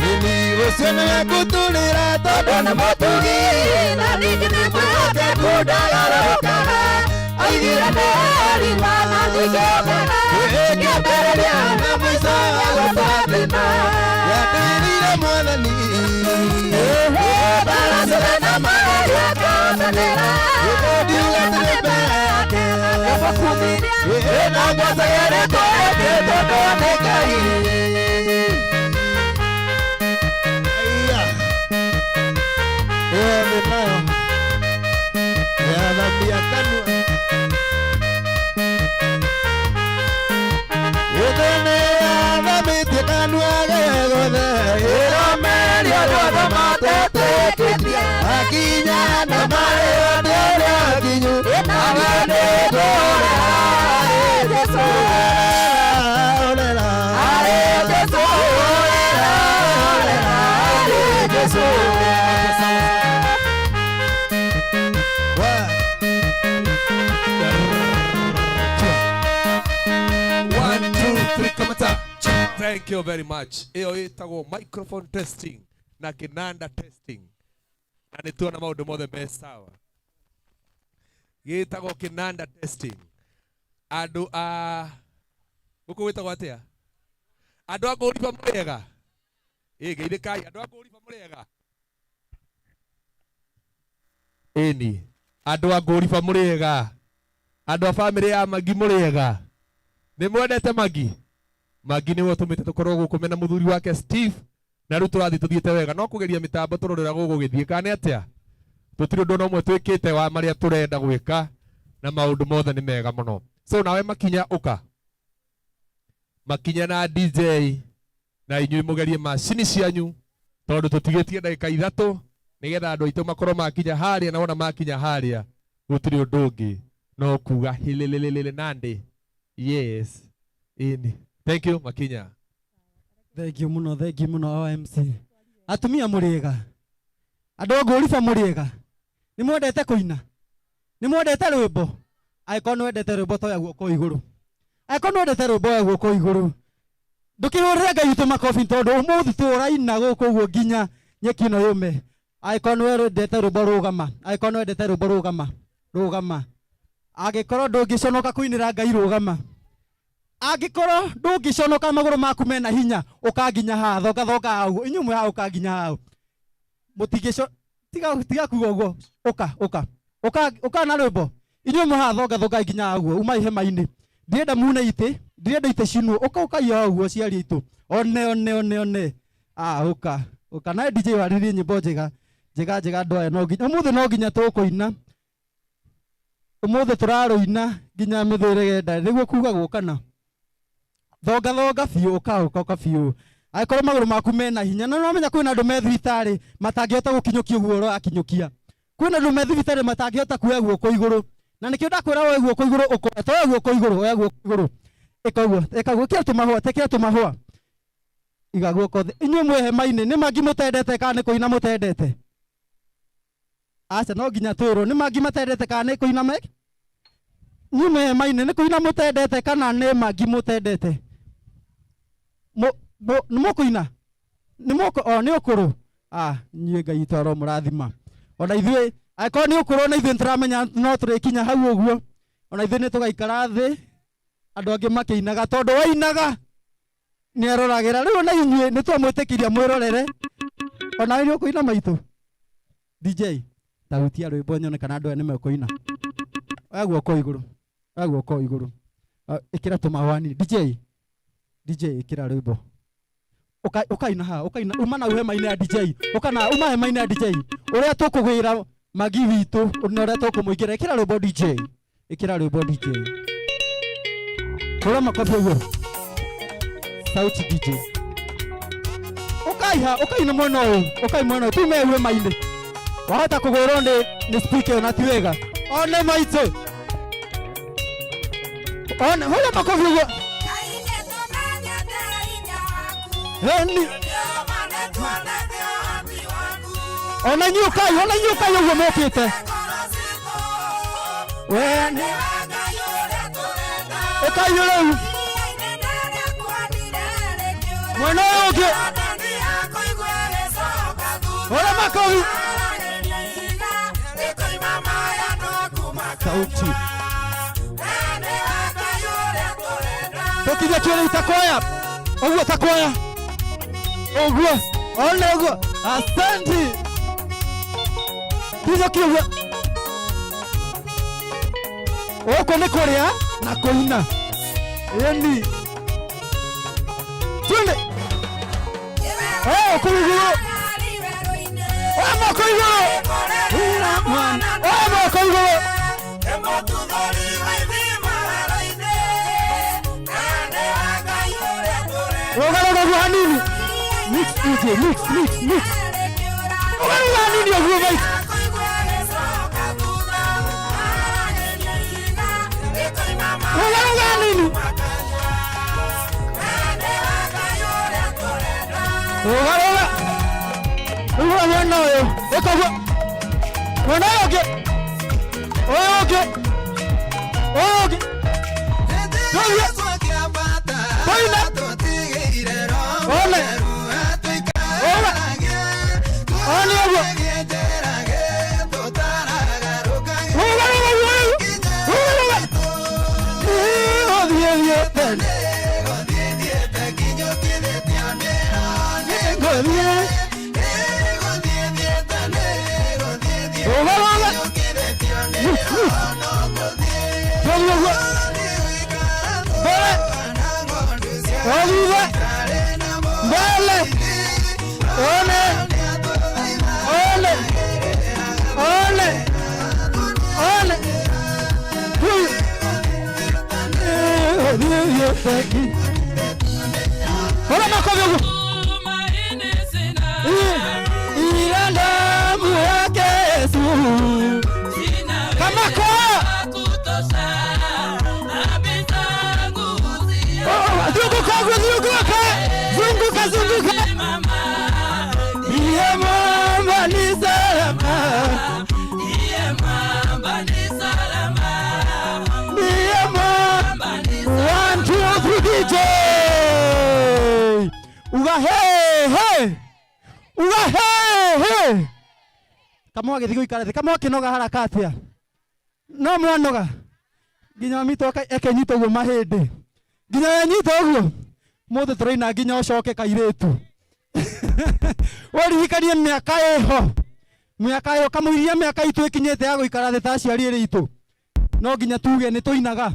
Ĩni ũcio nĩwe ngũtũrĩra tondũ Tondũ nĩ mũtugi na ningĩ nĩ mwĩhokeku ndagarũrũkaga, oigire nĩerirwo na ndingĩũkana, kĩambĩrĩria na mũico wa gũtũrathima. Yandĩrĩire Mwathani. Mbaara ciothe na magerio ngahotanĩra, Ndiugatire mbere yake. ndĩmũkumirie, na ngwacage rĩĩtwa rĩake tondũ nĩ Ngai. Aya. Ĩyo nĩ nayo. Yathamia kanua. Ĩno nĩ yathamĩtie kanua ge gothe. Ĩromerio andũ matetĩkĩtie, Akinya na marĩ othe ũrĩa akinyu. na niĩ nĩngũũra, Jesũ. Orera, Arĩ Jesũ, orera, orera, arĩ Jesũ. Wa. One, two, three, kamata. Thank you very much. Ĩyo ĩtagwo microphone testing na kinanda testing. Na nĩ tuona maũndũ mothe me sawa. Gĩtagwo kinanda testing. Andũ a Gũkũ gwĩtagwo atĩa? Andũ a Ngũriba mũrĩega? Ĩ geithĩkai andũ a Ngũriba mũrĩega? Ĩni, andũ a Ngũriba mũrĩega? Andũ a bamĩrĩ ya Magi mũrĩega? Nĩ mwendete Magi? Magi nĩwe ũtũmĩte tũkorwo gũkũ mena mũthuri wake Steve, na rĩu tũrathiĩ tũthiĩte wega, no kũgeria mĩtambo tũrorera gũgũgĩthiĩ kana nĩ atĩa? Tũtirĩ ũndũ ona ũmwe twĩkĩte wa marĩa tũrenda gwĩka, na maũndũ mothe nĩ mega mũno. So nawe Makinya ũka. Makinya na DJ na inyuĩ mũgerie macini cianyu, tondũ tũtigĩtie ndagĩka 3 nĩgetha andũ aitũ makorwo makinya harĩa, na wona makinya harĩa gũtirĩ ũndũ ũngĩ no kuga hilililili nandi. Yes. Ini. Thank you Makinya. Thank you muno, thank you muno our MC. Atumia mũrĩega. Andũ a Ngũriba mũrĩega. Nĩ mwendete kũina? Nĩ mwendete rwĩmbo? Angĩkorwo nĩ wendete rwĩmbo toya guoko igũrũ. Angĩkorwo nĩ wendete rwĩmbo oya guoko igũrũ. Ndũkĩhũrĩre Ngai witũ makobi tondũ ũmũthĩ tũraina gũkũ ũguo nginya nyeki ĩno yũme. Angĩkorwo nĩ wendete rwĩmbo rũgama. Angĩkorwo nĩ wendete rwĩmbo rũgama. Rũgama. Angĩkorwo ndũngĩconoka kũinĩra Ngai rũgama. Angĩkorwo ndũngĩconoka magũrũ maku mena hinya ũka nginya haha, thonga thonga haha ũguo, inyuĩ mwĩ haha ũka nginya haha. Mũtingĩco-, tiga, tiga kuga ũguo, ũka, ũka. Ũka, ũka na rwĩmbo. Inyuĩ mwĩ haha thonga thonga nginya haha ũguo, umai hema-inĩ. Ndirenda mune itĩ, ndirenda itĩ cinwo, ũka ũka haha ũguo ciari aitũ. One, one, one, one. Ah, ũka, ũka. Nawe DJ warĩrie nyĩmbo njega, njega, njega andũ aya no nginya, ũmũthĩ no nginya tũkũina. Ũmũthĩ tũrarũina nginya mĩthũire genda, nĩguo kugagwo kana. Thonga thonga biũ, ũka, ũka, ũka biũ. Angĩkorwo magũrũ maku mena hinya, na nĩwamenya kwĩna andũ me thibitarĩ matangĩhota gũkinyũkia ũguo ũrakinyũkia. Kwĩna andũ me thibitarĩ matangĩhota kuoya guoko igũrũ. Na nĩkĩo ndakwĩra woe guoko igũrũ, ũkoya, toya guoko igũrũ, oya guoko igũrũ. Ĩka ũguo, ĩka ũguo, ĩkĩra tũmahũa, ĩkĩra tũmahũa. Iga guoko thĩ. Inyuĩ mwĩ hema-inĩ, nĩ mangi mũtendete kana nĩ kũina mũtendete? Aca, no nginya twĩrwo, nĩ mangi matendete kana nĩ kũina me? Inyuĩ mwĩ hema-inĩ, nĩ kũina mũtendete kana nĩ mangi mũtendete? Nĩ mũkũina? Nĩ mũkũ-, o, nĩ ũkũrũ? Ah, inyuĩ Ngai witũ aromũrathima. Ona ithuĩ, angĩkorwo nĩ ũkũrũ, ona ithuĩ nĩtũramenya no tũrĩkinya hau ũguo. Ona ithuĩ nĩtũgaikara thĩ, andũ angĩ makĩinaga, tondũ wainaga nĩeroragĩra. Rĩu ona inyuĩ nĩtwamwĩtĩkĩria mwĩrorere. Ona nĩ ũkũina maitũ? DJ, ta hutia rwĩmbo nyone kana andũ aya nĩmekũina. Oya guoko igũrũ. Oya guoko igũrũ. Ĩkĩra tũmahũa nini. DJ, DJ ĩkĩra rwĩmbo. Ũka, ũkaina haha, ũkaina, uma na hema-inĩ ya DJ. Ũka na, uma hema-inĩ ya DJ. Ũrĩa tũkũgwĩra Magi witũ, na ũrĩa tũkũmũingĩra. Ĩkĩra rwĩmbo DJ. Ĩkĩra rwĩmbo DJ. Hũra makobi ũguo. Sauti DJ. Ũkaiha, ũkaina mwena ũyũ, ũkai mwena ũyũ, tume hema-inĩ. Wahota kũgwĩrwo nĩ speaker ĩyo na ti wega. One maitũ. One, hũra makobi ũguo. Heni. Ona inyuĩ ũkai, ona inyuĩ ũkai ũguo mũkĩte. Wene. Ũkai rĩu. Mwena ũyũ ũngĩ. Hũra makobi. Sauti. Tũkinya kĩrĩu ta kwaya. Ũguo ta kwaya. Ũguo. One ũguo. Asante. Kinya kĩũguo. Gũkũ nĩ kũrĩa na kũina. Ĩni. Twende. Oh, kũu igũrũ. Oya moko igũrũ. Oya moko igũrũ. Ruga ruga ũguo hanini. Mix DJ, mix, mix, mix. Ruga ruga hanini ũguo maitũ. Ruga ruga hanini. Ruga ruga. Ruga mwena ũyũ. Ĩka ũguo. Mwena ũyũ ũngĩ. Ũyũ ũngĩ. Ũyũ ũngĩ. Tũthiĩ. Tũine. One. One. One ũguo. Ruga ruga ũguo rĩu. Ruga ruga. Thiĩ, thiĩ, tene. Makofi ũguo. Mbere. Othutha. Mbele. One. One. One. One. Huyu. Hora makofi ũguo. Ila damu yake Yesu. Kama kwa. Zunguka, zunguka, zunguka, zunguka. Iye mwamba ni salama. Iye mwamba. 1 2 3 DJ. Uga hey hey. Uga hey hey. Kamwa gĩthiĩ gũikara thĩ. Kamwa kĩnoga haraka atĩa? No mwanoga. Nginya mami to ekenyita ũguo mahĩndĩ. Nginya wenyita ũguo. Mũthĩ tũraina nginya ũcoke kairĩtu. Ũririkanie mĩaka ĩho. Mĩaka ĩyo kamũiria mĩaka itũ ĩkinyĩte ya gũikara thĩ ta aciari erĩ itũ. No nginya tuge nĩ tũinaga.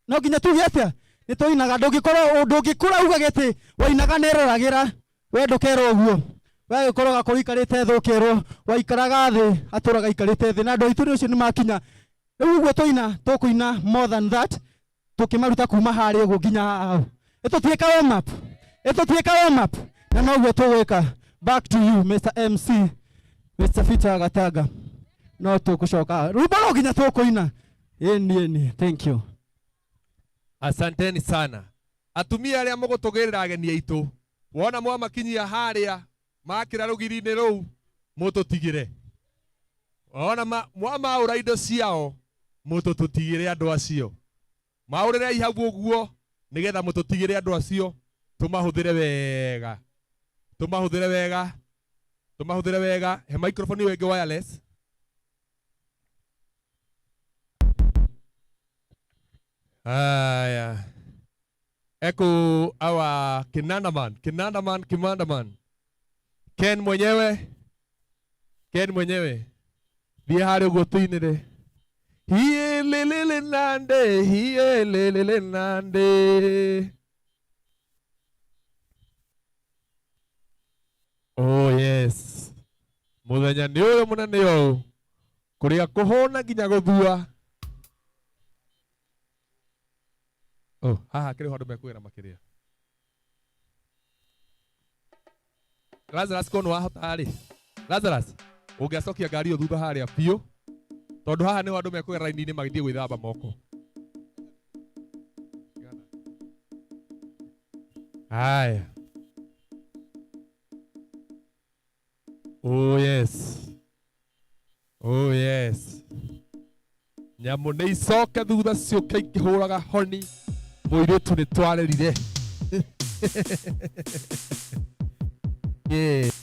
No nginya tuge atĩa? Nĩ tũinaga. Ndũngĩkorwo ndũngĩkũra ugage atĩ wainaga nĩ ĩroragĩra. We ndũkerwo ũguo. We gĩkorwo gakorwo ikarĩte thĩ ũkerwo waikaraga thĩ atũraga ikarĩte thĩ na andũ aitũ nĩ ũcio nĩ makinya. Rĩu ũguo tũina tũkũina more than that tũkĩmaruta kuma harĩa ũguo nginya hau. Ĩtũtuĩka warm up. Ĩtũtuĩka warm up. Na noguo tũgwĩka. Back to you Mr. MC, Mr. Peter Gataga. No tũgũcoka. Rwĩmbo no nginya tũkũina. Ĩni ĩni. Thank you. Asanteni sana. Atumia arĩa mũgũtũgĩrĩra ageni aitũ, wona mwamakinyia harĩa makĩra rũgiri-inĩ rũu mũtũtigĩre. Wona mwamaũra indo ciao mũtũtũtigĩre andũ acio. Maũrĩrei hau ũguo nĩgetha mũtũtigĩre andũ acio tũmahũthĩre wega. Tũmahũthĩre wega. Tũmahũthĩre wega. He microphone ĩyo ĩngĩ wireless. Aya. Eko awa Kinandaman, Kinandaman, Kimandaman. Ken mwenyewe. Ken mwenyewe. Thiĩ harĩa ũguo tũinĩre. Hiĩ lelele nande, hiĩ lelele nande. Oh yes. Mũthenya nĩ ũyũ mũnene ũyũ. Kũrĩa kũhũna nginya gũthua. Oh, haha kĩrĩ ho andũ mekwĩra makĩria. Lazarus ko nĩwahota rĩ. Lazarus, ũngĩacokia ngari ĩyo thutha harĩa biũ. Tondũ haha nĩho andũ mekũgera raini-inĩ magĩthiĩ gwĩthamba moko. Haya. Oh yes. Oh yes. Nyamũ nĩ icoke thutha ciũke ikĩhũraga honi. Mũirĩtu nĩ twarĩrire. Yes.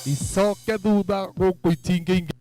Icoke thutha gũkũ itingĩingĩ.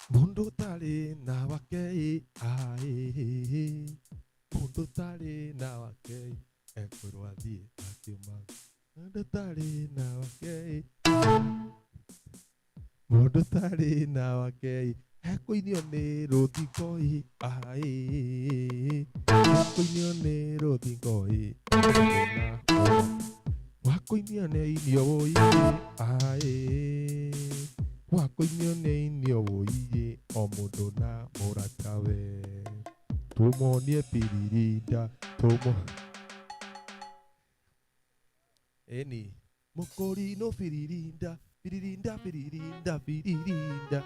Mundu tari na wake ai. Mũndũ ũtarĩ na wake ekwĩrwo athiĩ akiumaga. Mũndũ ũtarĩ na wake, mũndũ ũtarĩ na wake ekũinio nĩ rũthingo ĩ, aĩ, ekũinio nĩ rũthingo ĩ, wakũinio nĩ inio wũi aĩ, wakũinio nĩ inio wũi, o mũndũ na mũratawe, tũmonie piririnda tũmo ĩni mũkũrinũ piririnda piririnda piririnda piririnda.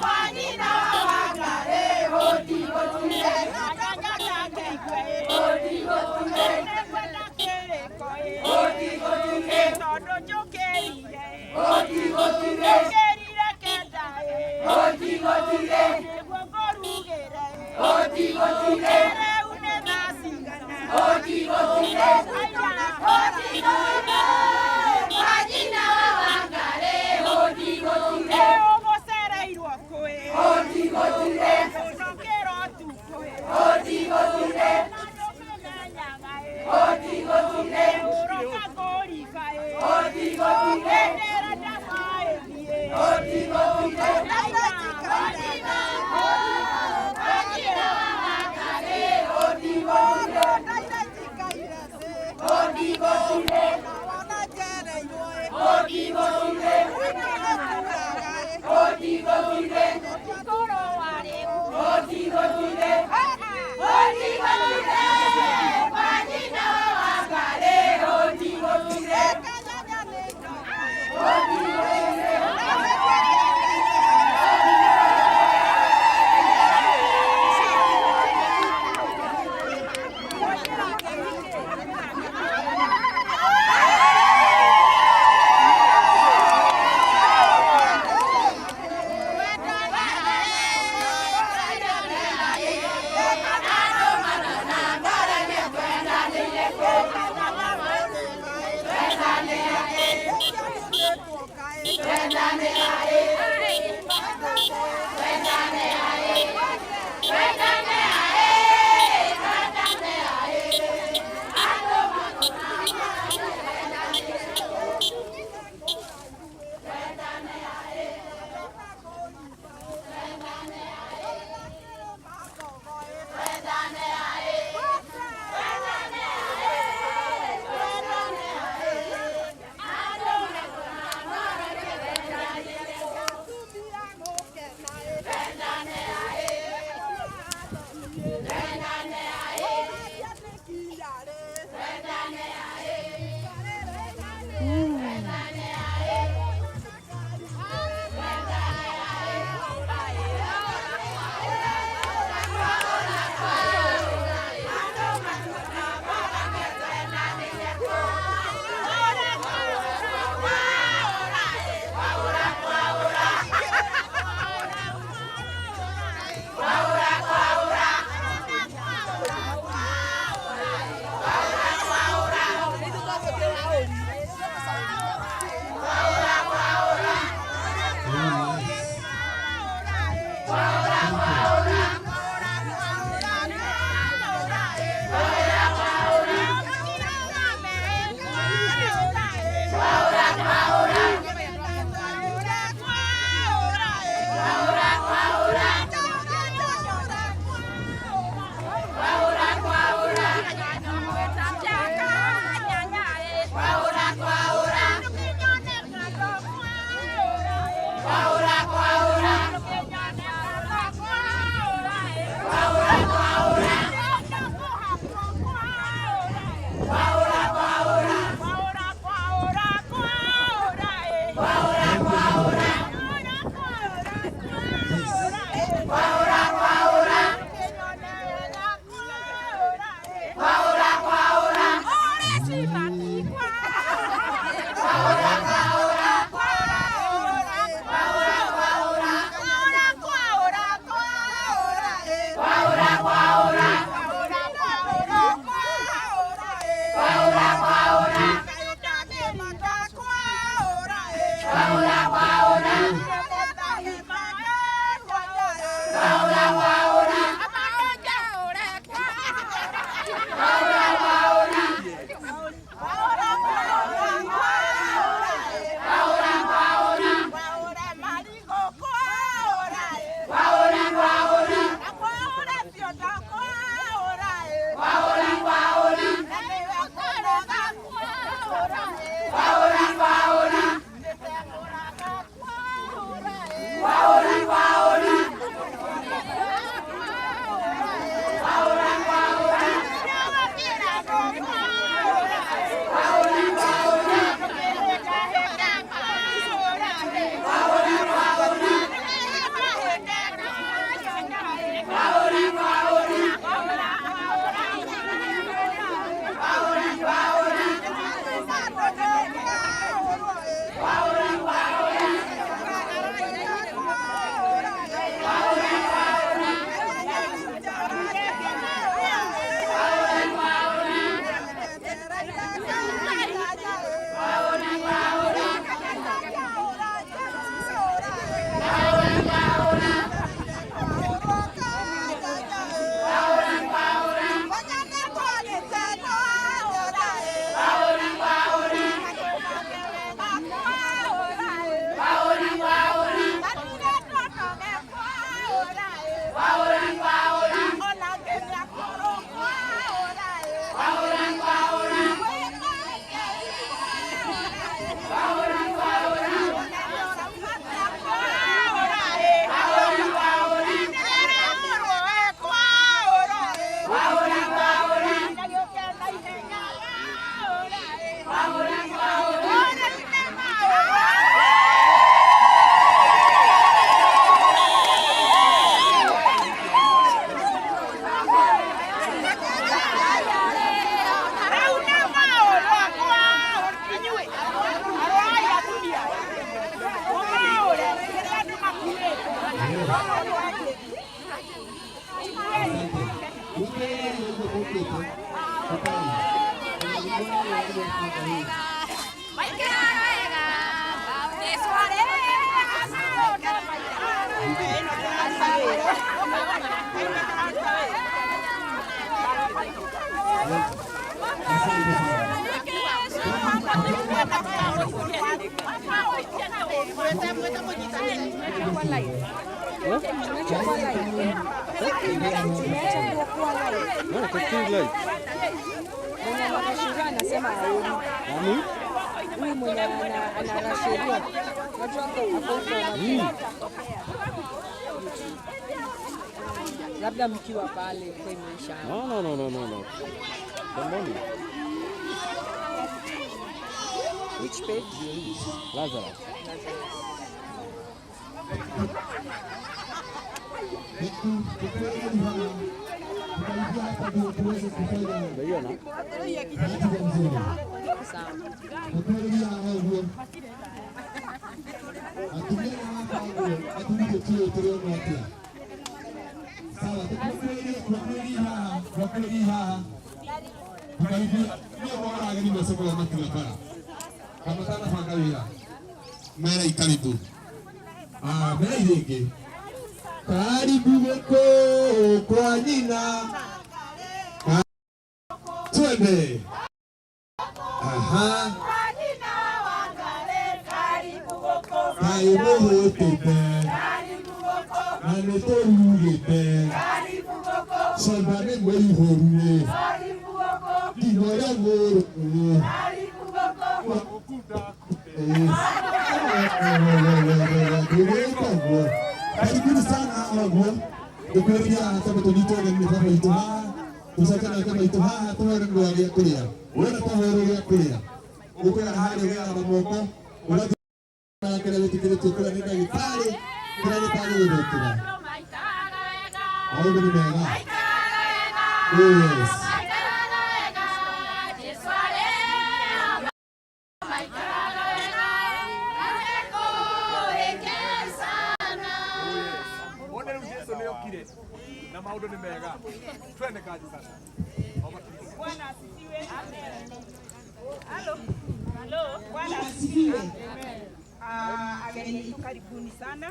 Kwa nyina wa Wangari. Labda mkiwa pale kwa imeisha. No, no, no, no, no, no. The money. Which page? Lazarus. Mera karibu. Ah, mera rĩngĩ. Karibu gũkũ kwa nyina. Twende. Aha. Kaĩ mũhũtĩte. Na nĩ tũrugĩte. Camba nĩ mũihũru. Nginya ũrĩa mũrũru. Karibuni sana waguo ndũkwĩrĩria tondũ tũnyitwo ũgeni nĩ baba witũ haha tũcoke nake maitũ haha tũhere nĩ gĩa kũrĩa wona twaherwo gĩa kũrĩa ũkũra harĩa ũgethamba moko ũgathiĩ na kĩrĩa wĩtĩkĩrĩtio kũrĩa nĩ ndagĩtarĩ kĩrĩa gĩtagĩrĩire maũndũ nĩ mega. Yes. Na maũndũ nĩ mega. Twende kazi sasa. Bwana asifiwe. Halo. Halo. Bwana asifiwe. Ageni karibuni sana.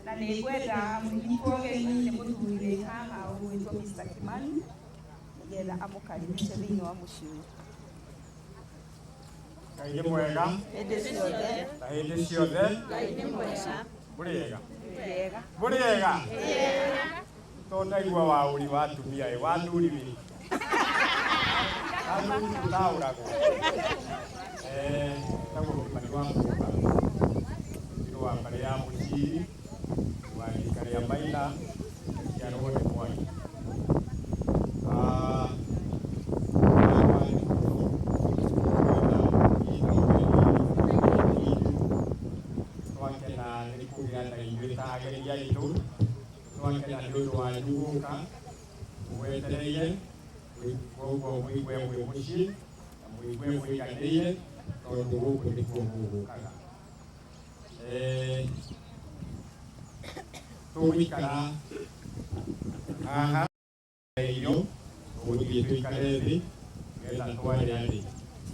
Na nĩngwenda mũnyitwo ũgeni nĩ mũthuri haha ũgwĩtwo Mr. Kimani. Nĩgetha amũkaribishe thĩinĩ wa mũciĩ ũyũ. Ngai nĩ mwega Hĩndĩ ciothe. Na hĩndĩ ciothe. Ngai nĩ mwega. Mũrĩega? Wega. Mũrĩega? To ndaigua waũri wa atumia ĩ wa athuri wĩ athuri tũtaũragwo. Njĩtagwo Kimani wa Mũrũga, nĩ wa mbarĩ ya Mũciri wa rika rĩa Maina, njiarwo nĩ Mwangi. Ah, wakwa nĩ mũno kuona inyita ũgeni witũ. Twakena nĩ kũgĩa na inyuĩ ta ageni aitũ, twakena nĩ ũndũ wanyu gũka mũgwetereire, koguo mũigue mwĩ mũciĩ na mũigue mũiganĩire tondũ gũkũ nĩkuo mũgũkaga. Tũgũikara haha irio, tũgũthiĩ tũikare thĩ nĩgetha twarĩa rĩ,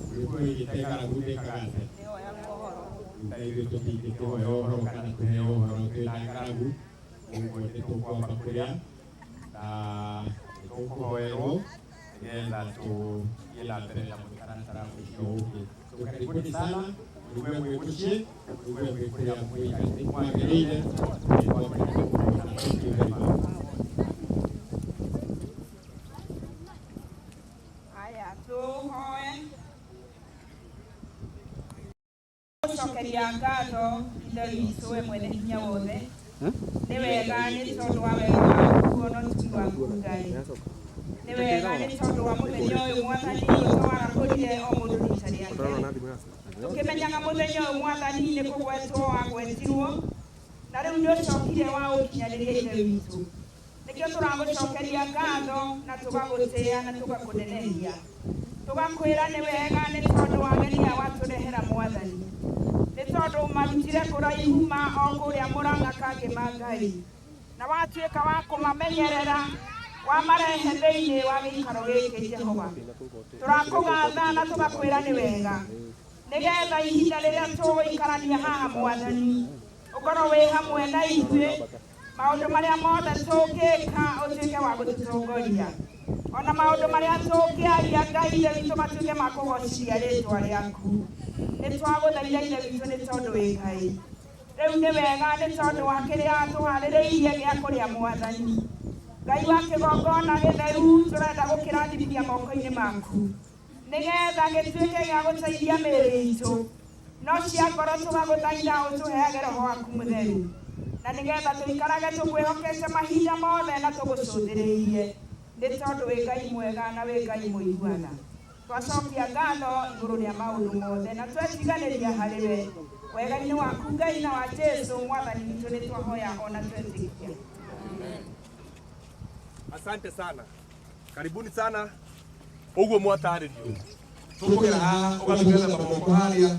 gwĩkũ ĩgĩte ng'aragu ĩkaga atĩa? Ta ithuĩ tũtingĩkĩhoya ũhoro kana tũheo ũhoro twĩna ng'aragu, ũguo nĩ tũkwamba kũrĩa na nĩ tũkũhoerwo nĩgetha tũthiĩ na mbere na mũtaratara ũcio ũngĩ. So karibuni sana, mũigue mwĩ mũciĩ, mũigue mwĩ kũrĩa mwagĩrĩire, nĩ twakena nĩ kũmwona. Thank you very much. Haya, tũhoe. Gũcokeria ngatho Ithe witũ we mwene hinya wothe, nĩ wega nĩ tondũ wa wega waku ona ũtugi waku Ngai. Nĩ wega nĩ tondũ wa mũthenya ũyũ Mwathani ũtwarahũrire o mũndũ rita rĩake, tũkĩmenyaga mũthenya ũyũ Mwathani nĩ kũgwetwo wagwetirwo, na rĩu nĩ ũcokire wa ũkinyanĩria Ithe witũ. Nĩkĩo tũragũcokeria ngatho na tũgagũtĩĩa na tũgakũnenehia, tũgakwĩra nĩ wega nĩ tondũ wa ageni aya watũrehera Mwathani, nĩ tondũ marutire kũraihu ma o kũrĩa Mũrang'a kangĩ ma Ngai, na watuĩka wa kũmamenyerera wamarehe thĩinĩ wa gĩikaro gĩkĩ Jehova. Tũrakũgatha na tũgakwĩra nĩ wega, nĩgetha ihinda rĩrĩa tũgũikarania haha Mwathani ũkorwo wĩ hamwe na ithuĩ, maũndũ marĩa mothe tũngĩka ũtuĩke wa gũtũtongoria, ona maũndũ marĩa tũngĩaria Ngai Ithe witũ matuĩke ma kũgocithia rĩtwa rĩaku. Nĩ twagũthaitha Ithe witũ nĩ tondũ wĩ Ngai. Rĩu nĩ wega nĩ tondũ wa kĩrĩa tũharĩrĩirie gĩa kũrĩa Mwathani Ngai wa kĩgongona gĩtheru, tũrenda gũkĩrathimithia moko-inĩ maku nĩgetha gĩtuĩke gĩa gũteithia mĩĩrĩ itũ, no cia ngoro tũgagũthaitha ũtũheage roho waku mũtheru, na nĩgetha tũikarage tũkwĩhokete mahinda mothe na tũgũcũthĩrĩirie, nĩ tondũ wĩ Ngai mwega na wĩ Ngai mũiguana. Twacokia ngatho igũrũ rĩa maũndũ mothe na twetiganĩria harĩ we wega-inĩ waku Ngai na wa Jesu Mwathani witũ nĩ twahoya ona twetĩkia. Asante sana, karibuni sana. Ũguo mwatarĩrio tũkũgera haha ũgatũgetha moko harĩa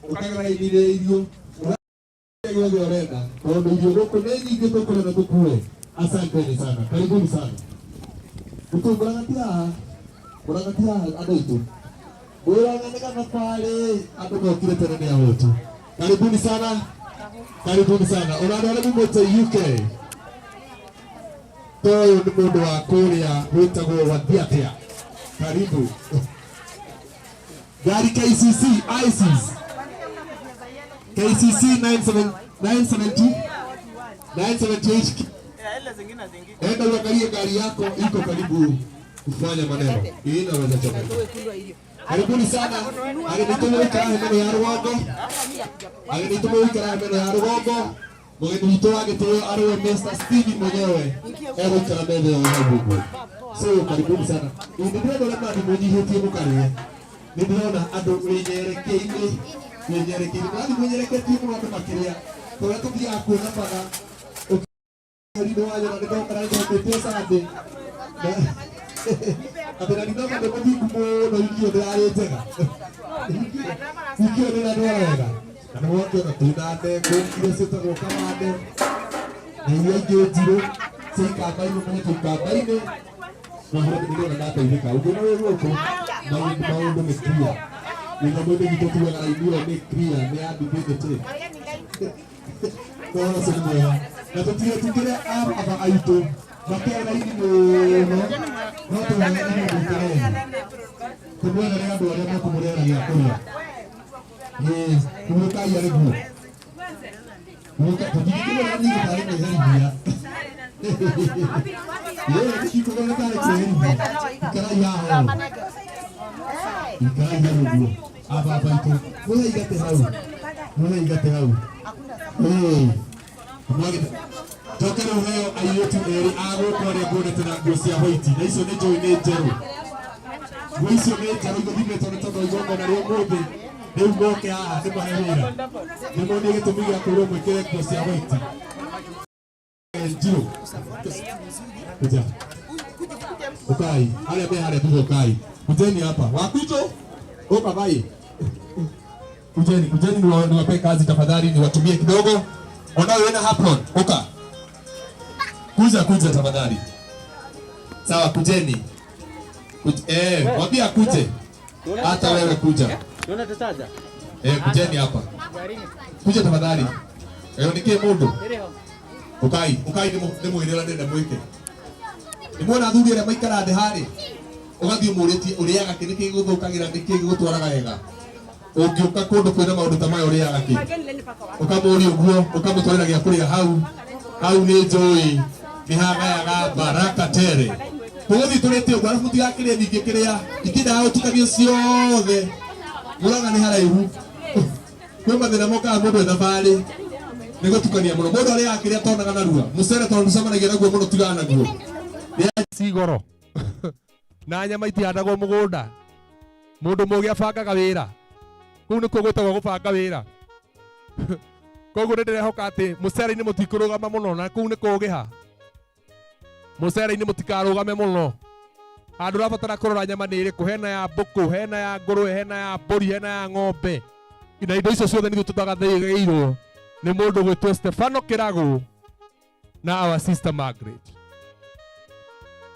ũkagera inire irio ũrĩa gĩothe ũrenda, tondũ irio gũkũ nĩ nyingĩ tũkũrĩa na tũkue. Asanteni sana, karibuni sana. Mũrang'ati haha, mũrang'ati haha andũ aitũ, mwĩrang'a nĩ gathabarĩ, andũ mokire tene nĩ ahũtu. Karibuni sana, karibuni sana. Ona andũ arĩa mumĩte UK, toyũ nĩ mũndũ wa kũrĩa wĩtagwo Wathiatia, karibu. Gari KCC ISIS KCC 970 978. Enda uangalie gari yako iko karibu kufanya maneno. Hii inaweza chomeka. Karibuni sana. Ageni tũmũikara hema ya rũgongo. Ageni tũmũikara hema ya rũgongo. Mũgeni witũ wa gĩtĩo arĩwe Mr. Stevie mwenyewe egũikara metha ĩyo hau ũguo. So karibuni sana. Nĩ ndĩrona ũrĩa mũrathiĩ mwĩnyihĩtie mũkarĩe. Nĩ ndĩrona andũ wĩnyerekeire, wĩnyerekeire. Mũrathiĩ mwĩnyereketie mũno andũ makĩrĩa. Tũrĩa tũthiaga kuona batha ũkĩrĩ wanyona nĩ ndoka na nĩndokĩte Sunday. Atĩ na ndinoma ndĩ mũthingu mũno, wiki ĩyo ndĩrarĩ njega. Wiki ĩyo ndĩrandwara wega. Na nĩ wakĩona twĩna ndengũ iria ciĩtagwo kamande na iria ingĩ njirũ cia ikamba-inĩ, mũno twĩ ikamba-inĩ. Na horo nĩ ndĩrona ndateithĩka. Ũngĩona wĩ gũkũ maũndũ nĩ clear. Wĩna mũndũ witũ tugaga raini ĩyo nĩ clear, nĩ ya divinity. Ũhoro ũcio nĩ mwega. Na tũtigetigĩre aba aitũ makĩra raini mũno. No tũheane mũikare thĩ. Tũmwethere andũ arĩa mekũmũrehera gĩa kũrĩa. Ĩĩ, hurũkai arĩ guo. Hurũka, tũtingĩkĩmwĩra ningĩ tarĩ kwĩherithia. Ĩĩ, tũtikũmwĩra tarĩ kwĩherithia. Ikarai haha ũũ. Ikarai hau ũguo. Ababa aitũ. Mũhe igatĩ hau. Mũhe igatĩ hau. Ĩĩ. Mwagĩte. Njoke rĩu heo airĩtu erĩ a gũkũ arĩa nguonete na nguo cia white na icio nĩ njũĩ nĩ njerũ. Nguo icio nĩ njerũ igũthimĩtwo nĩ tondũ wa igongona rĩa ũmũthĩ. Rĩu moke haha ndĩmahe wĩra. Nĩmonie gĩtũmi gĩa kwĩrwo mwĩkĩre nguo cia white. Njirũ. Kuja. Ukai. Arĩa me harĩa thutha ukai. Kujeni hapa. Wakuito. Oka vai. Kujeni, kujeni niwape kazi tafadhali, niwatumie kidogo. Onao wena hapron. Oka. Kuja, kuja tafadhali. Sawa, kujeni. Mwambie akuje. Hata wewe kuja. Kujeni hapa. Kuja tafadhali. Nikie mundu. Ukai, ukai ni mwire ũrĩa ndĩrenda mwĩke. Nĩ muona athuri arĩa maikara thĩ harĩ. Ũgathiĩ ũmũrĩtie ũrĩaga kĩ, nĩkĩ gĩgũthũkagĩra, nĩkĩ gĩgũtwaraga wega. Ũngĩũka kũndũ kwĩna maũndũ ta maya ũrĩaga kĩ? Ũkamũria ũguo, ũkamũtwarĩra gĩa kũrĩa hau. Hau nĩ njũĩ, nĩ hagayaga baraka tere. Tũgũthiĩ tũrĩte ũguo, arabu mũtigakĩrĩe ningĩ kĩrĩa. Ingĩendaga gũtukanio ciothe. Mũraga nĩ haraihu. Kwĩ mathĩna mokaga mũndũ e thabarĩ. Nĩ gũtukania mũno. Mũndũ arĩaga kĩrĩa atonaga narua. Mũcere tondũ ndũcemanagia naguo mũno tigana naguo. Cigoro. Na nyama itihandagwo mũgũnda. Mũndũ mũgĩ abangaga wĩra. Kũu nĩkuo gwĩtagwo gũbanga wĩra. Koguo nĩ ndĩrehoka atĩ mũcere-inĩ mũtikũrũgama mũno na kũu nĩ kũgĩha. Mũcere-inĩ mũtikarũgame mũno. Handũ ũrabatara kũrora nyama nĩ ĩrĩkũ, hena ya mbũkũ, hena ya ngũrwe, hena ya mbũri, hena ya ng'ombe. Na indo icio ciothe nĩithuĩ tũtagathĩirwo nĩ mũndũ gwĩtwo Stefano Kĩragũ na our sister Margaret.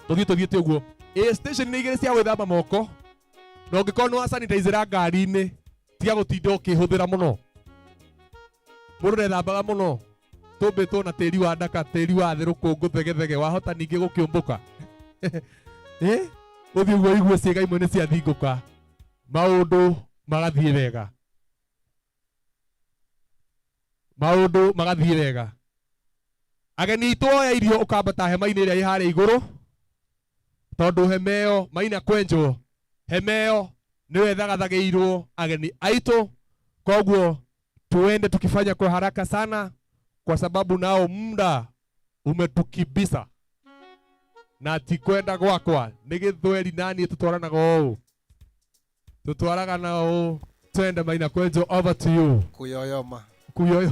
Tũthiĩ tũthiĩte ũguo. Ĩ station nĩ igĩrĩ cia gwĩthamba moko. Na ũngĩkorwo nĩ wa sanitizer ngari-inĩ, tiga gũtinda ũkĩhũthĩra mũno. Mũndũ ndethambaga mũno. Tũmbĩtwo na tĩri wa ndaka, tĩri wa thĩ, rũkũngũ, thegethege, wahota ningĩ gũkĩũmbũka. Ũthiĩ ũguo ũigue ciĩga imwe nĩ ciathingũka. Maũndũ magathiĩ wega. Maũndũ magathiĩ wega. Ageni aitũ oya irio ũkambata hema-inĩ ĩrĩa ĩ harĩa igũrũ, tondũ hema ĩyo maina kwenjwo, hema ĩyo nĩyo ĩthagathagĩirwo ageni aitũ. Koguo tuende tukifanya kwa haraka sana, kwa sababu nao muda umetukibisa. Na ti kwenda gwakwa nĩ gĩthweri nani tũtwaranaga ũũ, tũtwaraga na ũũ. Twende maina kwenjwo, over to you. Kuyoyoma. Kuyoyo.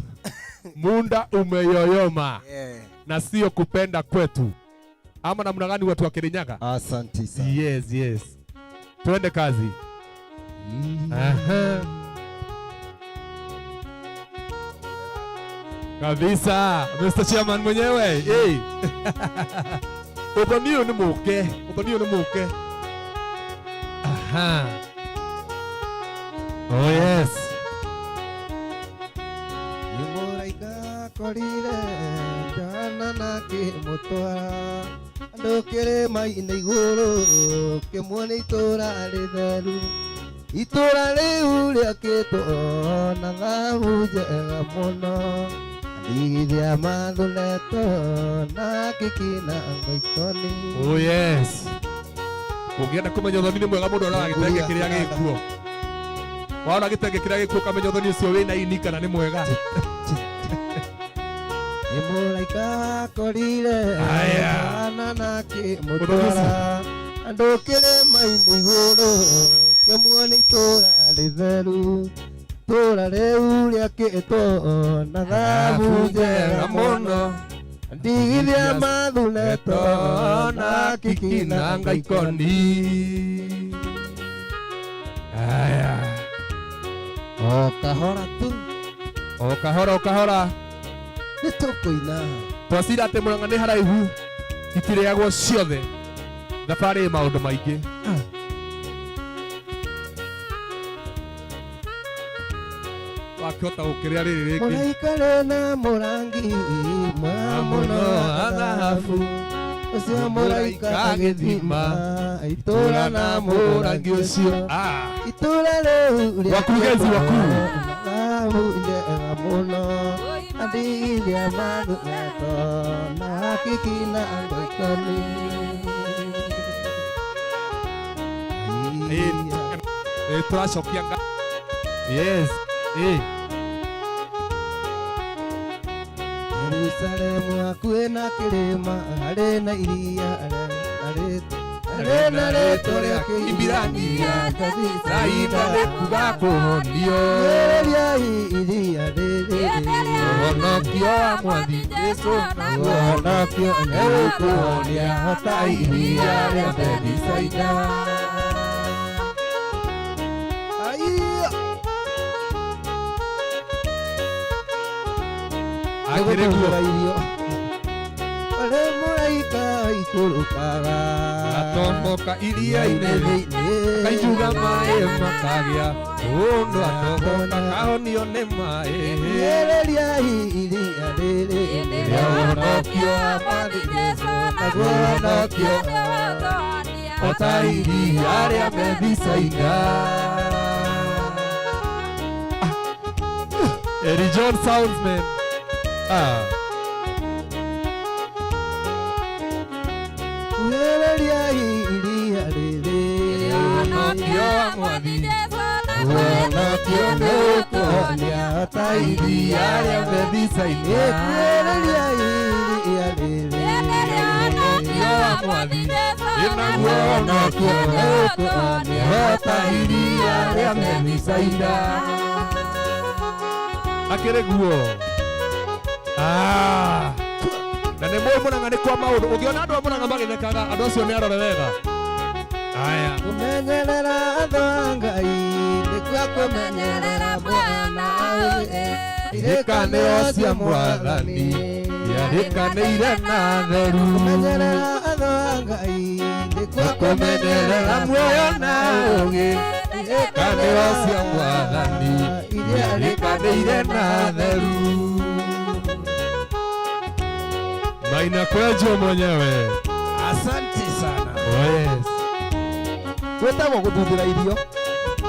Munda umeyoyoma. Yeah. Na sio kupenda kwetu. Ama namna gani watu wa Kirinyaga? Asante sana. Yes, yes. Twende kazi. Aha. Kabisa, Mr. Chairman mwenyewe. Hey. Ũthoni ũyũ nĩ mũke, ũthoni ũyũ nĩ mũke. Aha. Oh yes. Nĩ mũraika akorire Johana na akĩmũtwara andũ kĩrĩma-inĩ igũrũ, kĩmuone itũũra rĩtheru. Itũũra rĩu rĩakĩtwo na thahabu njega mũno, ndigithia mathuretwo na kĩki na ngoikoni. Oh yes. Ũngĩenda kũmenya ũthoni nĩ mwega mũndũ aroraga gĩtenge kĩrĩa gĩkuo. Warora gĩtenge kĩrĩa gĩkuo ũkamenya ũthoni ũcio wĩna ini kana nĩ mwega. Nĩ mũraika akorire Aya. Johana na akĩmũtwara andũ kĩrĩma-inĩ igũrũ, kĩmuone itũũra rĩtheru. Itũũra rĩu rĩakĩtwo na thahabu njega mũno, ndigithia mathuretwo na kiki na ngaikoni. Aya. O kahora tu. O kahora, o kahora. Nĩ tũkũina. Twacira atĩ Mũrang'a nĩ haraihu, itirĩagwo ciothe. Thabarĩ ĩ maũndũ maingĩ. Wakĩhota gũkĩrĩa rĩrĩ rĩngĩ. Mũraika rĩ na mũrangi mwega mũno wa thahabu, Ũcio mũraika agĩthima itũũra na mũrangi ũcio. Itũũra rĩu rĩa Wakurugenzi wakuu. Thahabu njega mũno andigia manukato na hakiki na ngoikoni. Tũracokia nga yes ĩ Yerusalemu hakuhĩ na kĩrĩma harĩ na iria harĩ na rĩtwa rĩa Kĩhibirania Saida nĩ kuga kũhonio Rĩrĩai iria rĩrĩ Ũhonokio wa Mwathi Jesũ Ũhonokio nĩũkũhonia hota iria rĩa Bethisaida. Aiya. Akĩrĩ guo. Nĩgũtũhũra irio. Ũrĩ mũraika ikũrũkaga atomboka iria-inĩ akaijuga maĩ makagĩa mũndũ atomboka kahonio nĩ maĩ Rĩrĩai iria rĩrĩ rĩa ũhonokio wa Mwathi Jesũ naguo ũhonokio ota iria rĩa Bethisaida. Eddie John Sounds man. Ah. Rĩrĩai iria rĩrĩ Ũhonokio wa Mwathi Ũhonokio nĩũkũhonia ota iria rĩa Bethisaida. Rĩrĩai iria rĩrĩ Ũhonokio wa Mwathi naguo ũhonokio nĩũkũhonia ota iria rĩa Bethisaida. Akĩrĩ guo. Ah. Na nĩ mũĩ Mũrang'a nĩ kwa maũndũ ũngĩona andũ a Mũrang'a magĩthekaga andũ acio nĩ arore wega. Aya. Kũmenyerera andũ a Ngai nĩkuo kũmenyerera mwana ũyũ. Irĩkanĩro cia Mwathani iarĩkanĩire na theru. Kũmenyerera andũ a Ngai nĩkuo Kũmenyerera muoyo na ũũgĩ. Irĩkanĩro cia Mwathani iarĩkanĩire na theru. Maina Kwenjo mwenyewe. Asante sana. Oh yes. Gwĩtagwo gũthuthĩra irio.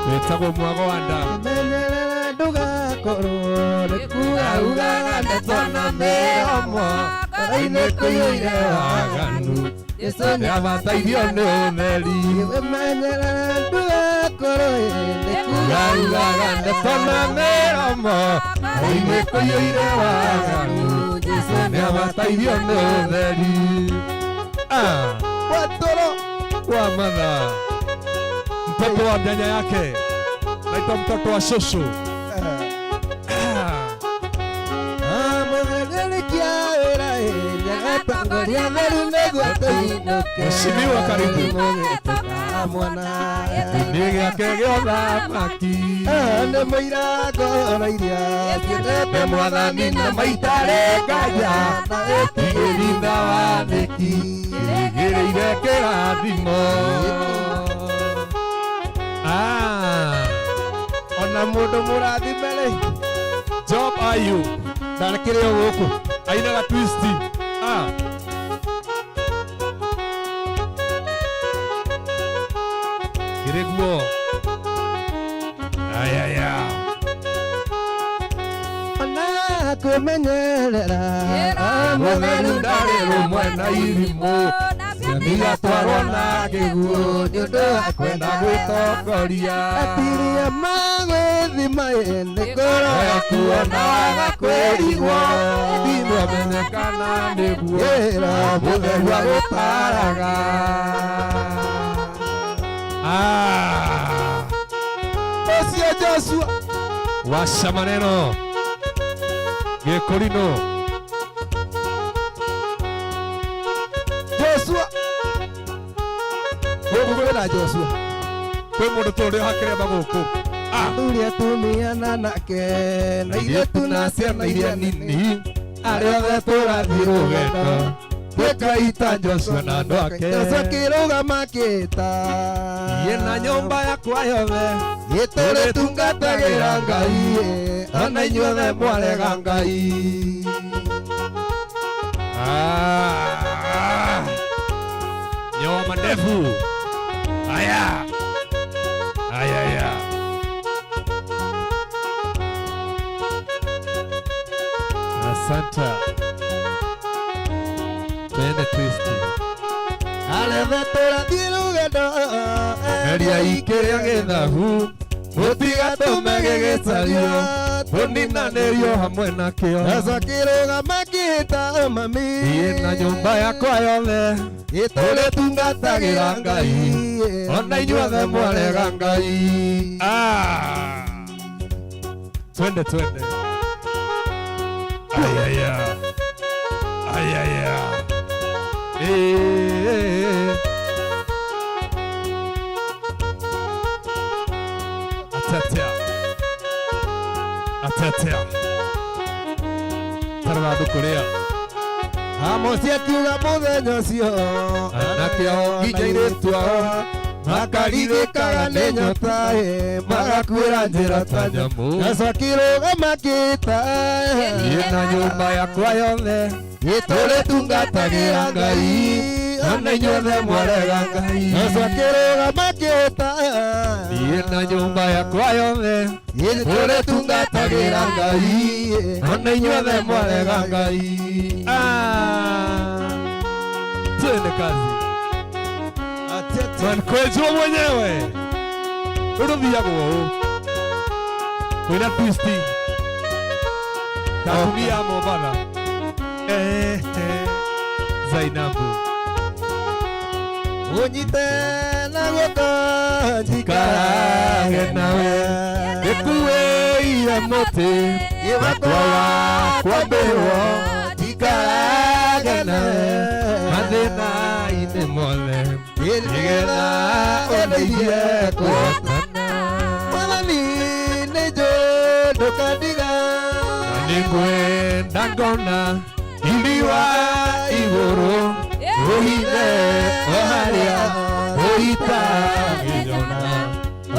Wĩtagwo mwago wa nda. Menyerera ndũgakorwo nĩ kuga-ugaga ndeto na mĩromo ngoro-inĩ kũiyũire waganu. Jesũ Nĩabatairio nĩ ũtheri. Menyerera ndũgakorwo nĩ Kuga-ugaga ndeto na mĩromo ngoro-inĩ kũiyũire waganu. Jesũ nĩabatairio nĩ ũtheri. Ah. Watoro. Wa matha. Mtoto wa nyanya yake naitwa mtoto wa shosho. Mũthererikia wĩra nĩagatongoria theru nĩguo tũinũke. Mheshimiwa karibu. Mũgĩtũka mwana. Nĩ gĩake gĩa ũthamaki. Nĩ mũira ngoro iria ciendete Mwathani na maitarĩ nganja ĩtigĩritha wathĩki ĩrĩgĩrĩire kĩrathimo. Ah. Ona mũndũ mũrathime rĩ. Job Ayu Ndakĩrĩ o gũkũ. Ainaga twisti. Ah. Kĩrĩ guo. Ayaya. Ona kwĩmenyerera Mũtheru ndarĩ rũmwe na irimũ cianigatwarwo na kĩguũ nĩ ũndũ wa kwenda gwĩtongoria. Atiria magwĩthima nĩ kũroya kuona waga kwĩrigwo thimũ amenyekana nĩguo Wĩra mũtheru agũtaraga. Ah. Ũcio Joshua. Washa maneno Gĩkũrinũ. Joshua. Gũkũ kwĩna Joshua. Kwĩ mũndũ tũrĩ hakĩremba gũkũ. Athuri atumia na anake na Airĩtu na ciana iria nini arĩa othe tũrathiĩ rũgendo twĩkaita Joshua na andũ ake. Joshua akĩrũgama akĩĩta Niĩ na nyũmba yakwa yothe nĩtũrĩtungatagĩra Ngai ona inyuothe mwarega Ngai. Ah. Nyoa mandefu. Haya. Haya haya. Asante. Twende twist. Arethe tũrathiĩ rũgendo Eria ikĩrĩa gĩthahu mũtigatũme gĩgĩcario tũninanĩrio hamwe nakĩo. Esa kĩrũgama kĩta mami Niĩ na nyũmba yakwa yothe tũrĩtungatagĩra Ngai ona inyuothe mwarega Ngai. Ah. Twende twende. Ayaya. Ayaya. Eh. Atetea. Atetea. Tarwa kuria. Amosi akiuga mũthenya ũcio Anake ao nginya airĩtu ao makarithĩkaga nĩ nyota ĩ, magakuĩra njĩra ta nyamũ. Yesu akĩrũgama akĩĩta Niĩ na nyũmba yakwa yothe tũrĩtungatagĩra Ngai ona inyuothe mwarega Ngai. Yesu akĩrũgama akĩĩta Niĩ na nyũmba yakwa yothe tũrĩtungatagĩra Ngai ona inyuothe mwarega Ngai. Ah. Twende kazi. Twankwejwo mwenyewe rũthiagwo ũũ kwĩna twisti ta atumia a Mombatha. Eh, eh, Zainabu ũnyite na guoko njikarage nawe gĩkuĩire mũtĩ wakwa wa kwambĩrwo njikarage nawe mathĩna-inĩ mothe nĩgetha ũndeithie kũhotana. Mwathani nĩ njũĩ ndũkandiga Na nĩngwenda ngona iriwa igũrũ ũhithe o harĩa ũitangĩnyona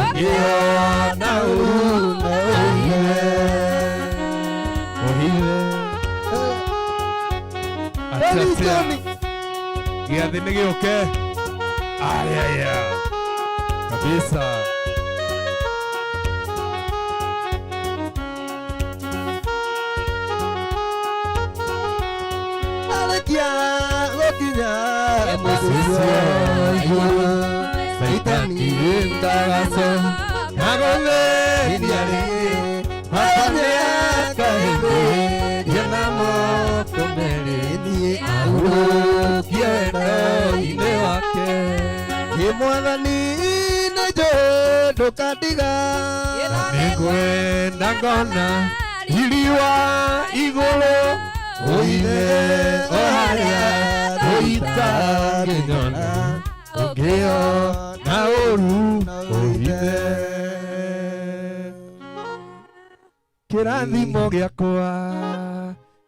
ũngĩona ũru no ũhithe ũhithe. Atetea. Gĩathĩ nĩ gĩũke. Ayaya. Kabisa. Arĩkia gũkinya mũciĩ igũrũ Saitani ndagaco agũthĩnia rĩngĩ maka hĩndĩ na moko merĩ niĩ ahurũkie wendo-inĩ wake. Ĩ Mwathani nĩ njũĩ ndũkandiga Nĩngwenda ngona iriwa igũrũ ũithe o harĩa ũitangĩnyona ũngĩona ũru ũithe. Kĩrathimo gĩakwa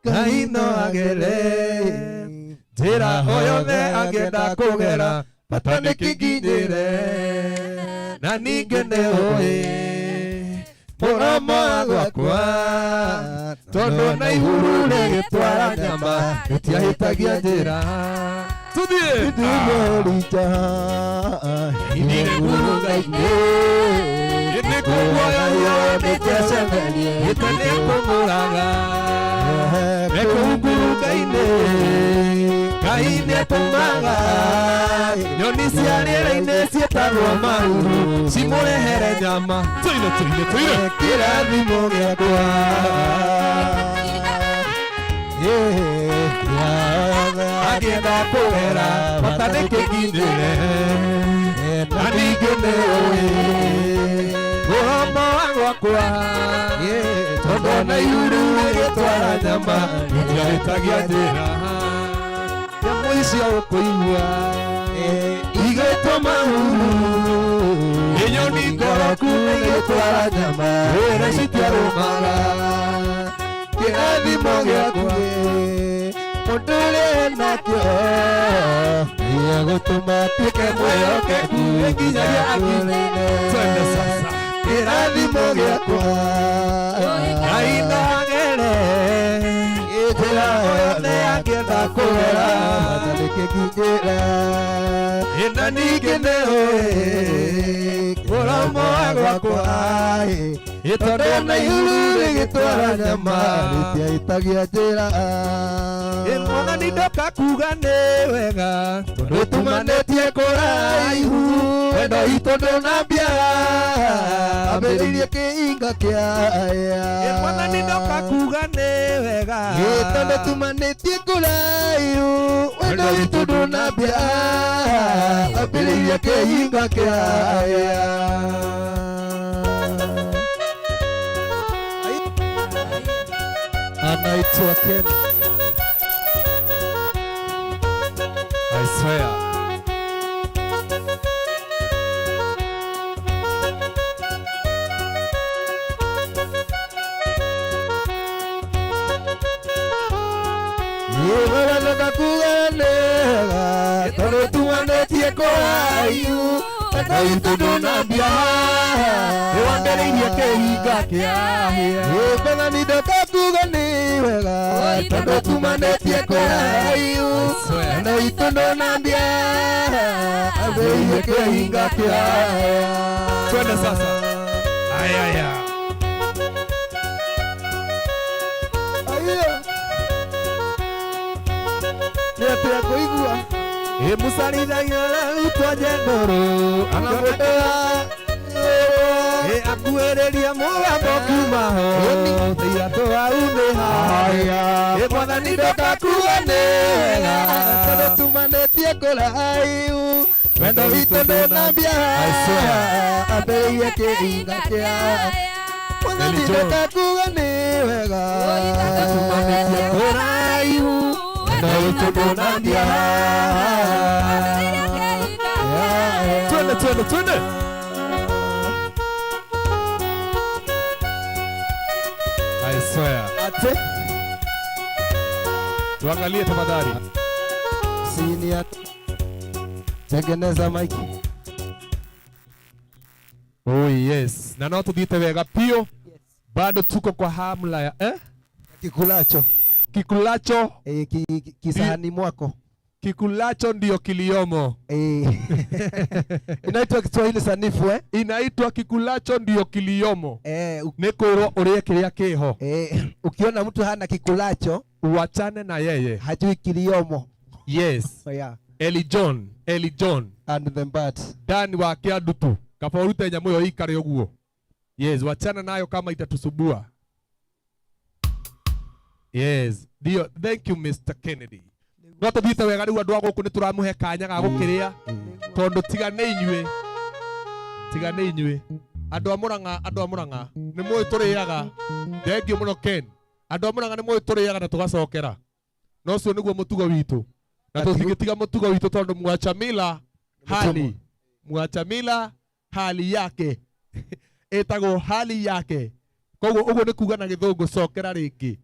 Ngai no agere njĩra o yothe angĩenda kũgera bata nĩ kĩnginyĩre na ningĩ nĩ ũĩ mũromo wa gwakwa tondũ na ihuru rĩgĩtwara nyama rĩtiahĩtagia njĩra. Tuthiĩ ndimũrita inĩngurunga-inĩ nĩkũguoyohio nĩtecemenie gĩte nĩkũmũraga ekũngurunga-inĩ Ngai nĩatũmaga nyoni cia rĩera-inĩ ciĩtagwo mahuru cimũrehere nyama. Tũine tũine tũine. Kĩrathimo gĩakwa Agĩenda kũgera bata nĩkĩnginyĩre na ningĩ nĩ ũĩ mũromo wa gwakwa tondũ na ihuru rĩgĩtwara nyama rĩtiahĩtagia njĩra. Nyamũ icio ũkũigua igĩtwo mahuru nĩ nyoni ngoroku igĩtwara nyama wĩra citiarũmaga. Kĩrathimo gĩakwa mũndũ ũrĩa nakĩo gĩgũtũma tuĩke mwĩhokeku nginyagia akinya. Twende sasa. Kĩrathimo gĩakwa Ngai no agere njĩra Yothe angĩenda kũgera bata nĩkĩkinyĩre. Na ningĩ nĩũĩ mũromo wa gwakwa tondũ na ihuru rĩgĩtwara nyama rĩtiahĩtagia njĩra. Mwathani ndoka kuga nĩ wega tondũ tumanĩtie kũraihu wendo witũ ndũnambia ambĩrĩirie kĩhinga kĩa Mwathani ndoka kuga nĩ wega tondũ tumanĩtie kũraihu wendo witũ ndũnambia ambĩrĩirie kĩhinga kĩa. Anaitwa Ken. I swear. Igũrũ kuga nĩwega tondũ tumanĩtie kũraihu wendo witũ ndũnambia nĩwambĩrĩirie kĩhinga kĩa. Mwathani ndoka kuga nĩ wega tondũ tumanĩtie kũraihu wendo witũ ndũnambia ambĩrĩirie kĩhinga kĩa. Twende sasa. Aya. Nĩ atĩa kũigua mũcarithagia ũrarutwo njengũrũ anamũndũa akuhĩrĩria mũgambo kiuma ho thĩiratũ hau nĩ haya. Mwathani ndoka kuga nĩ wega tondũ tumanĩtie kũraihu wendo witũ ndũnambia ambĩrĩirie kĩhinga kĩa. Mwathani ndoka kuga nĩ wega tumanĩtie kũraihu wendo witũ ndũnambia. Twende twende twende. I swear. Ate Tuangalie tafadhali. Senior tengeneza mic. Oh yes. Na no tuthiite wega pio. Bado tuko kwa hamla ya Kikulacho. Kikulacho kisahani mwako. Kikulacho ndio kiliomo. Inaitwa Kiswahili sanifu Inaitwa kikulacho ndio kiliomo. Nĩ kwĩrwo ũrĩe kĩrĩa kĩho. Ukiona mtu hana kikulacho uachane na yeye. Hajui kiliomo. Yes. Yeah. Eli John, Eli John and the birds. Dan wa Kĩandutu. Kaba ũrute nyamũ ĩyo ĩikare ũguo. Yes, wachana nayo kama itatusubua. Yes. Ndio, thank you Mr. Kennedy. No tuthiite wega rĩu andũ a gũkũ nĩ tũramũhe kanya ga gũkĩrĩa tondũ tiga nĩ inyuĩ tiga nĩ inyuĩ andũ a Mũrang'a andũ a Mũrang'a nĩ mũĩ tũrĩaga. Thank you mũno Ken. Andũ a Mũrang'a nĩ mũĩ tũrĩaga na tũgacokera na ũcio nĩguo mũtugo witũ na tũtingĩtiga mũtugo witũ tondũ mwacha mila hali mwacha mila hali yake ĩtagwo hali yake. Koguo ũguo nĩ kuga na gĩthũngũ cokera rĩngĩ.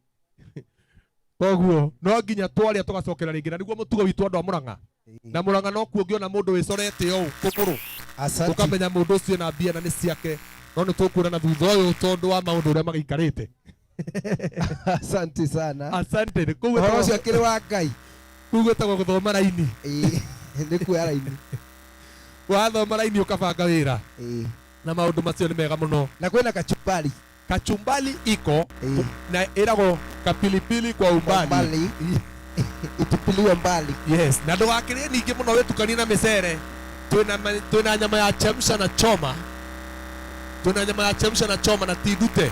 Koguo no nginya twaria tũgacokera rĩngĩ na nĩguo mũtugo witũ andũ a Mũrang'a. Na Mũrang'a no kuo ũngĩona mũndũ wĩcorete ũũ kũgũrũ ũkamenya mũndũ ũcio na mbia na nĩ ciake no nĩ tũkuonana thutha ũyũ tondũ wa maũndũ ũrĩa magĩikarĩte. Asante sana. Asante. Nĩ kũu Ũhoro ũcio akĩrĩ wa Ngai. Kũu gwĩtagwo gũthoma raini. Nĩ kuoya raini. Wathoma raini ũkabanga wĩra. Na maũndũ macio nĩ mega mũno. Na kwĩna kachumbari. Kachumbali iko na ĩragwo kapilipili kwa umbali. Itupiliwe mbali. Yes, na ndũgakĩrĩe ningĩ mũno wĩtukanie na mĩcere. Twĩna nyama ya chemsha na choma. Twĩna nyama ya chemsha na choma na ti ndute.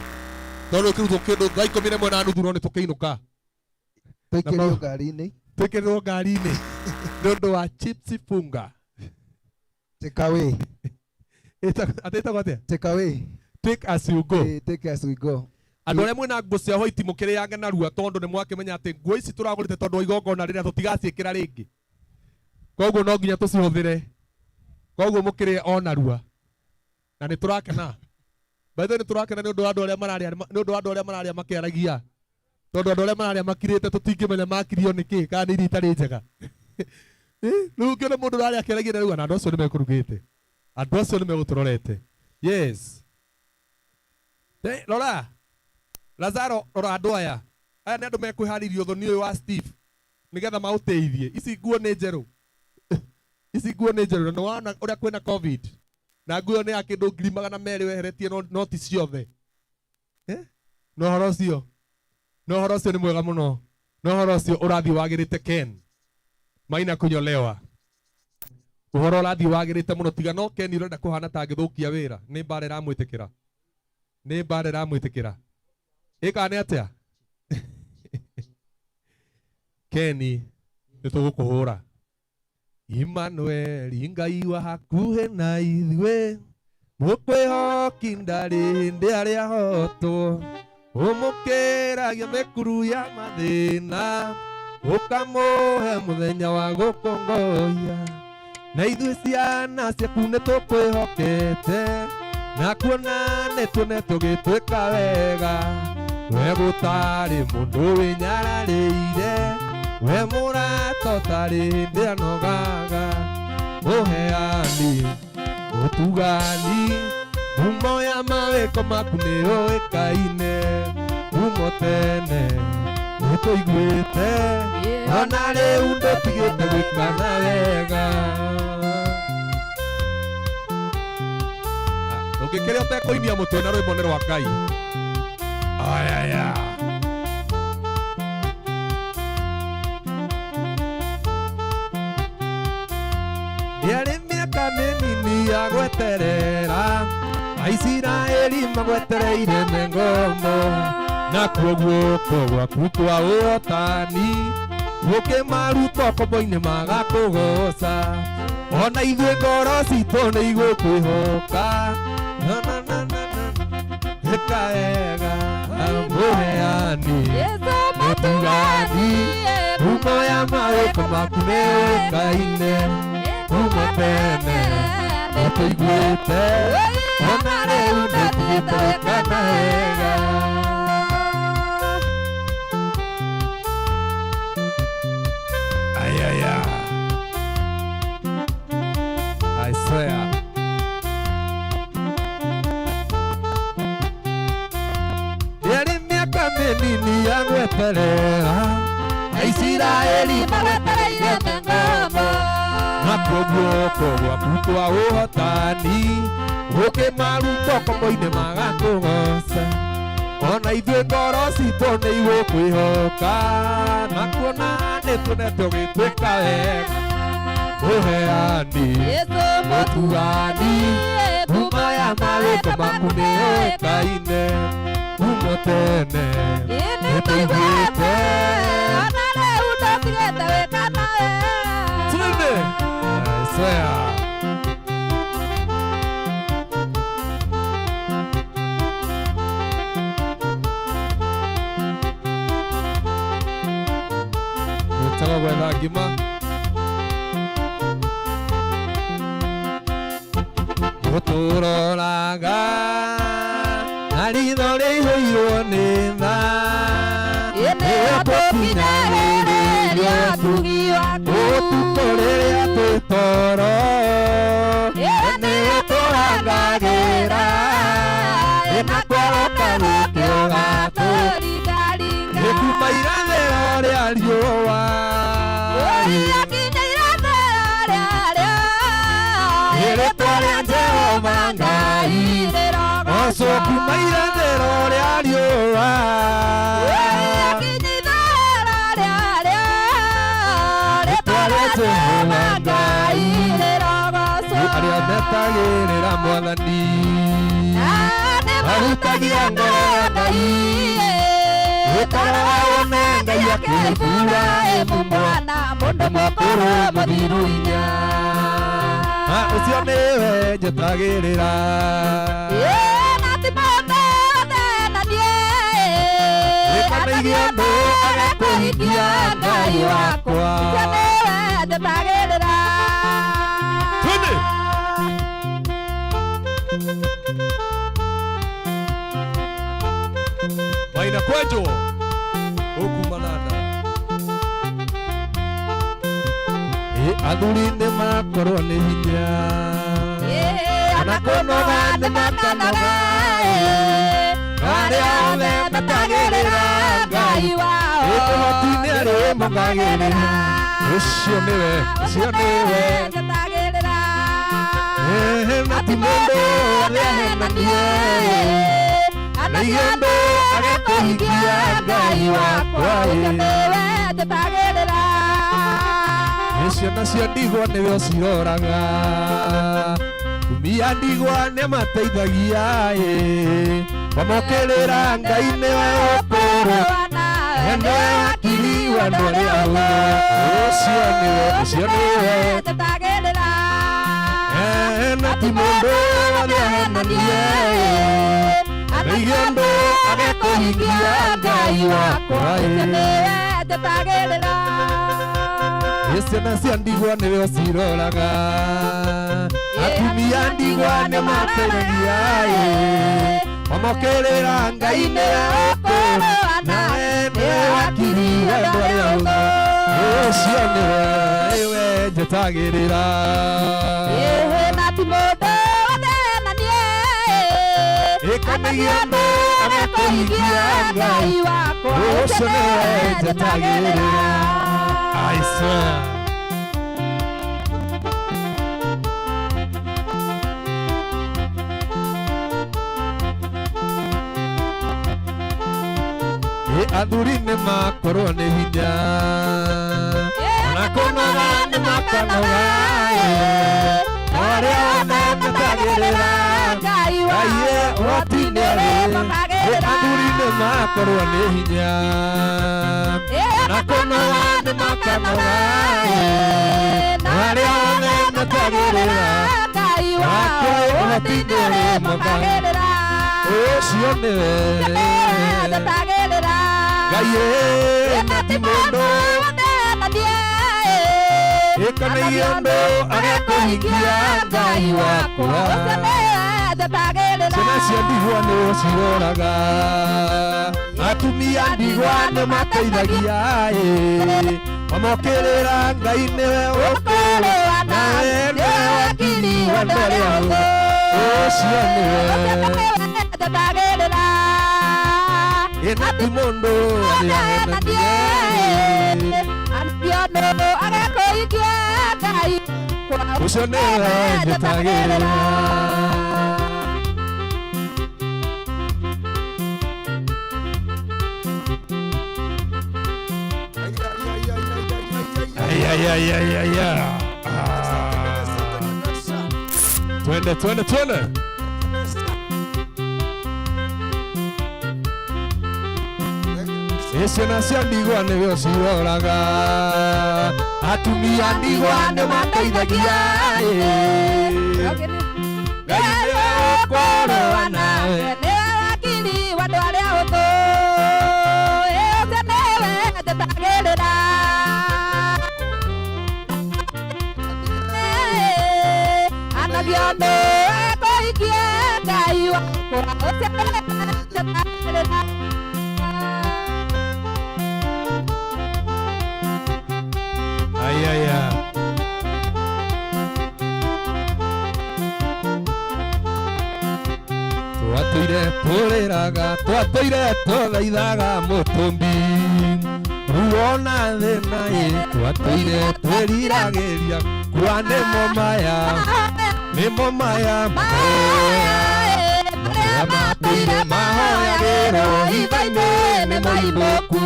Tondũ ĩkĩrutwo kĩndũ thaa 11:30 no nĩ tũkĩinũka. Tũikĩrio ngari-inĩ. Tũikĩrĩrwo ngari-inĩ nĩ ũndũ wa chips funga. Take away. Atĩ ĩtagwo atĩa? Take away. Take as you go. Take as we go. Andũ arĩa mwĩna nguo cia white mũkĩrĩange narua tondũ nĩ mwakĩmenya atĩ nguo ici tũragũrĩte tondũ wa igongona rĩrĩa tũtigaciĩkĩra rĩngĩ. Koguo no nginya tũcihũthĩre. Koguo mũkĩrĩe o narua. Na nĩ tũrakena. By the way nĩ tũrakena nĩ ũndũ wa andũ arĩa mararĩa nĩ ũndũ wa andũ arĩa mararĩa makĩaragia. Tondũ andũ arĩa mararĩa makirĩte tũtingĩmenya makirio nĩ kĩ kana nĩ irio itarĩ njega. Rĩu ũngĩona mũndũ ũrarĩa akĩaragia na rĩu na andũ acio nĩ mekũrugĩte. Andũ acio nĩ megũtũrorete. Yes. Rora. Lazaro rora andũ aya. Aya nĩ andũ mekwĩharĩria ũthoni ũyũ wa Steve nĩgetha maũteithie. Ici nguo nĩ njerũ. Ici nguo nĩ njerũ na nĩwona ũrĩa kwĩna COVID. Na nguo ĩyo nĩ ya kĩndũ 200,000 weheretie noti ciothe. Eh? Na ũhoro ũcio. Na ũhoro ũcio nĩ mwega mũno. Na ũhoro ũcio ũrathiĩ wagĩrĩte Ken. Maina kunyolewa. Ũhoro ũrathiĩ wagĩrĩte mũno tiga no Ken ũrenda kũhana ta angĩthũkia wĩra. Nĩ mbara ĩramwĩtĩkĩra. Nĩ mbara ĩramwĩtĩkĩra. Ĩka nĩ atĩa? Keni nĩ tũgũkũhũra. Emmanuel Ngai wa hakuhĩ na ithuĩ mũkwĩhoki ndarĩ hĩndĩ arĩa hotwo ũmũkĩragia mĩkuru ya mathĩna ũkamũhe mũthenya wa gũkũngoia na ithuĩ ciana ciaku nĩ tũkwĩhokete na kuona nĩ tuonete ũgĩtwĩka wega we gũtarĩ mũndũ wĩnyararĩire we mũrata ũtarĩ hĩndĩ anogaga ũheani ũtugani ngumo ya mawĩko maku nĩ ũĩkaine kuuma tene nĩ tũiguĩte ona rĩu ndũtigĩte gwĩkana wega. Ndũngĩkĩrĩa ũtekũinia mũtwe na rwĩmbo nĩ rwa Ngai. Ayaya. Yarĩ mĩaka mĩnini ya gweterera Aisiraeli magwetereire me ngombo nakuo guoko gwaku kwa ũhotani gũkĩmaruta ũkombo-inĩ magakũgoca ona ithuĩ ngoro citũ nĩ igũkwĩhoka na na na na na ĩka wega mũheani mũtugani ngumo ya mawĩko maku nĩ ũĩkaine kuma tene nĩtũiguĩte ona rĩu nĩtũtigĩte gwĩkana wega. Ayaya. I swear. Yarĩ mĩaka mĩnini ya gweterera Aisiraeli magwetereire me ngombo nakuo guoko gwaku kwa ũhotani gũkĩmaruta ũkombo-inĩ magakũgoca ona ithuĩ ngoro citũ nĩ igũkwĩhoka na kuona nĩ tuonete ũgĩtwĩka wega ũheani mũtugani ngumo ya mawĩko maku nĩ ũĩkaine kuuma tene nĩ tũiguĩte ona rĩu ndũtigĩte gwĩkana wega. Twende. I swear. Gwĩtagwo gwetha ngima. Gũtũroraga na ritho rĩihũirwo nĩ tha Nĩyo tũkinyagĩrĩria ũtugi waku ũtukũ rĩrĩa twĩ toro nĩyo tũrangagĩra na kwarota gũkĩo gatũringaringa nĩ kuma irathĩro rĩa riũa Ũrĩa nginya irathĩro rĩarĩo rĩĩtwa rĩa Jehova Ngai rĩrogocwo Oco kuma irathĩro rĩa riũa Ũrĩa nginya ithũĩro rĩarĩo rĩĩtwa rĩa Jehova Ngai rĩrogocwo arĩa metagĩrĩra Mwathani Mahutagia ngoro ya Ngai Wĩtara wone Ngai akĩhingũra mwana mũndũ mũkũrũ mũthiru inya ũcio nĩwe njetagĩrĩra na ti maũndũ othe na niĩ Wĩkanairie ũndũ agakũhingia Ngai wakwa ũcio nĩwe njetagĩrĩra. Twende. Maina kwenjwo huku Malanda. Athuri nĩ makorwo nĩ hinya Ona kũnoga nĩ makanoga Arĩa othe metagĩrĩra Ngai wao ũhoti nĩ arĩmongagĩrĩra. Ũcio nĩwe, ũcio nĩwe Njetagĩrĩra. Na ti mũndũ arĩahenanie na igĩndũ agekũhingia Ngai wakwa. Ũcio nĩwe njetagĩrĩra. Ciana cia ndigwa nĩwe ũciroraga, tumia ndigwa nĩamateithagia ĩ, wamokĩrĩra Ngai nĩwe ũkũrũ nĩwe wakiri wa andũ arĩa ahũthũ. Ũcio nĩwe, ũcio nĩwe Njetagĩrĩra. Na ti mũndũ arĩahenanie na igĩndũ agekũhingia Ngai wakwa. Ũcio nĩwe njetagĩrĩra. Ciana cia ndigwa nĩwe ũciroraga, atumia ndigwa nĩmateithagia ĩ, wamokĩrĩra Ngai nĩwe ũkũrũ nawe nĩwe wakiri wa andũ arĩa ahũthũ. Ũcio nĩwe nĩwe njetagĩrĩra. Ĩĩ na ti mũndũ ũthenanie Ĩkanagia andũ agekũhingia Ngai wakwa. Ũcio nĩwe njetagĩrĩra. I swear. Ĩ athuri nĩ makorwo nĩ hinya ona kũnoga nĩ makanoga ĩ, no arĩa othe metagĩrĩra Ngai Ngai ũhoti nĩ arĩ. Ĩ athuri nĩ makorwo nĩ hinya na kũnoga nĩ makanoga ĩ, no arĩa othe metagĩrĩra Ngai wakwa ũhoti nĩ arĩmongagĩrĩra. Ũcio nĩwe njetagĩrĩra. Ngai ĩ, na ti mũndũ ĩkanagia andũ agekũhingia Ngai wakwa. Ũcio nĩwe njetagĩrĩra. Ciana cia ndigwa nĩwe ũciroraga, atumia ndigwa nĩmateithagia ĩ, wamokĩrĩra Ngai nĩwe ũkũrũ nawe nĩwe wakiri wa andũ arĩa ahũthũ. Ũcio nĩwe Njetagĩrĩra. Ĩ na ti mũndũ arĩahenanie Andũ agekũhingia Ngai Ũcio nĩwe njetagĩrĩra. Ay, ay, ay, ay, ay, ay. Ah. Twende, twende, twende. Ciana cia ndigwa nĩwe ũciroraga, atumia ndigwa nĩmateithagia ĩ, Ngai nĩwe ũkũrũa nawe. Nĩwe wakiri wa andũ arĩa ahũthũ. Ĩ ũcio nĩwe njetagĩrĩra. Anagia andũ ekũhingia Ngai wakwa. Ũcio nĩwe njetagĩrĩra. Ay, ay, ay. Twatũire tũrĩraga, twatũire tũthaithaga mũtũmbi ruo na thĩna ĩ, twatũire twĩriragĩria kua nĩmo maya, nĩmo maya mahoya marĩa matũire mahoyagĩrwo hitho-inĩ nĩ moimbũku.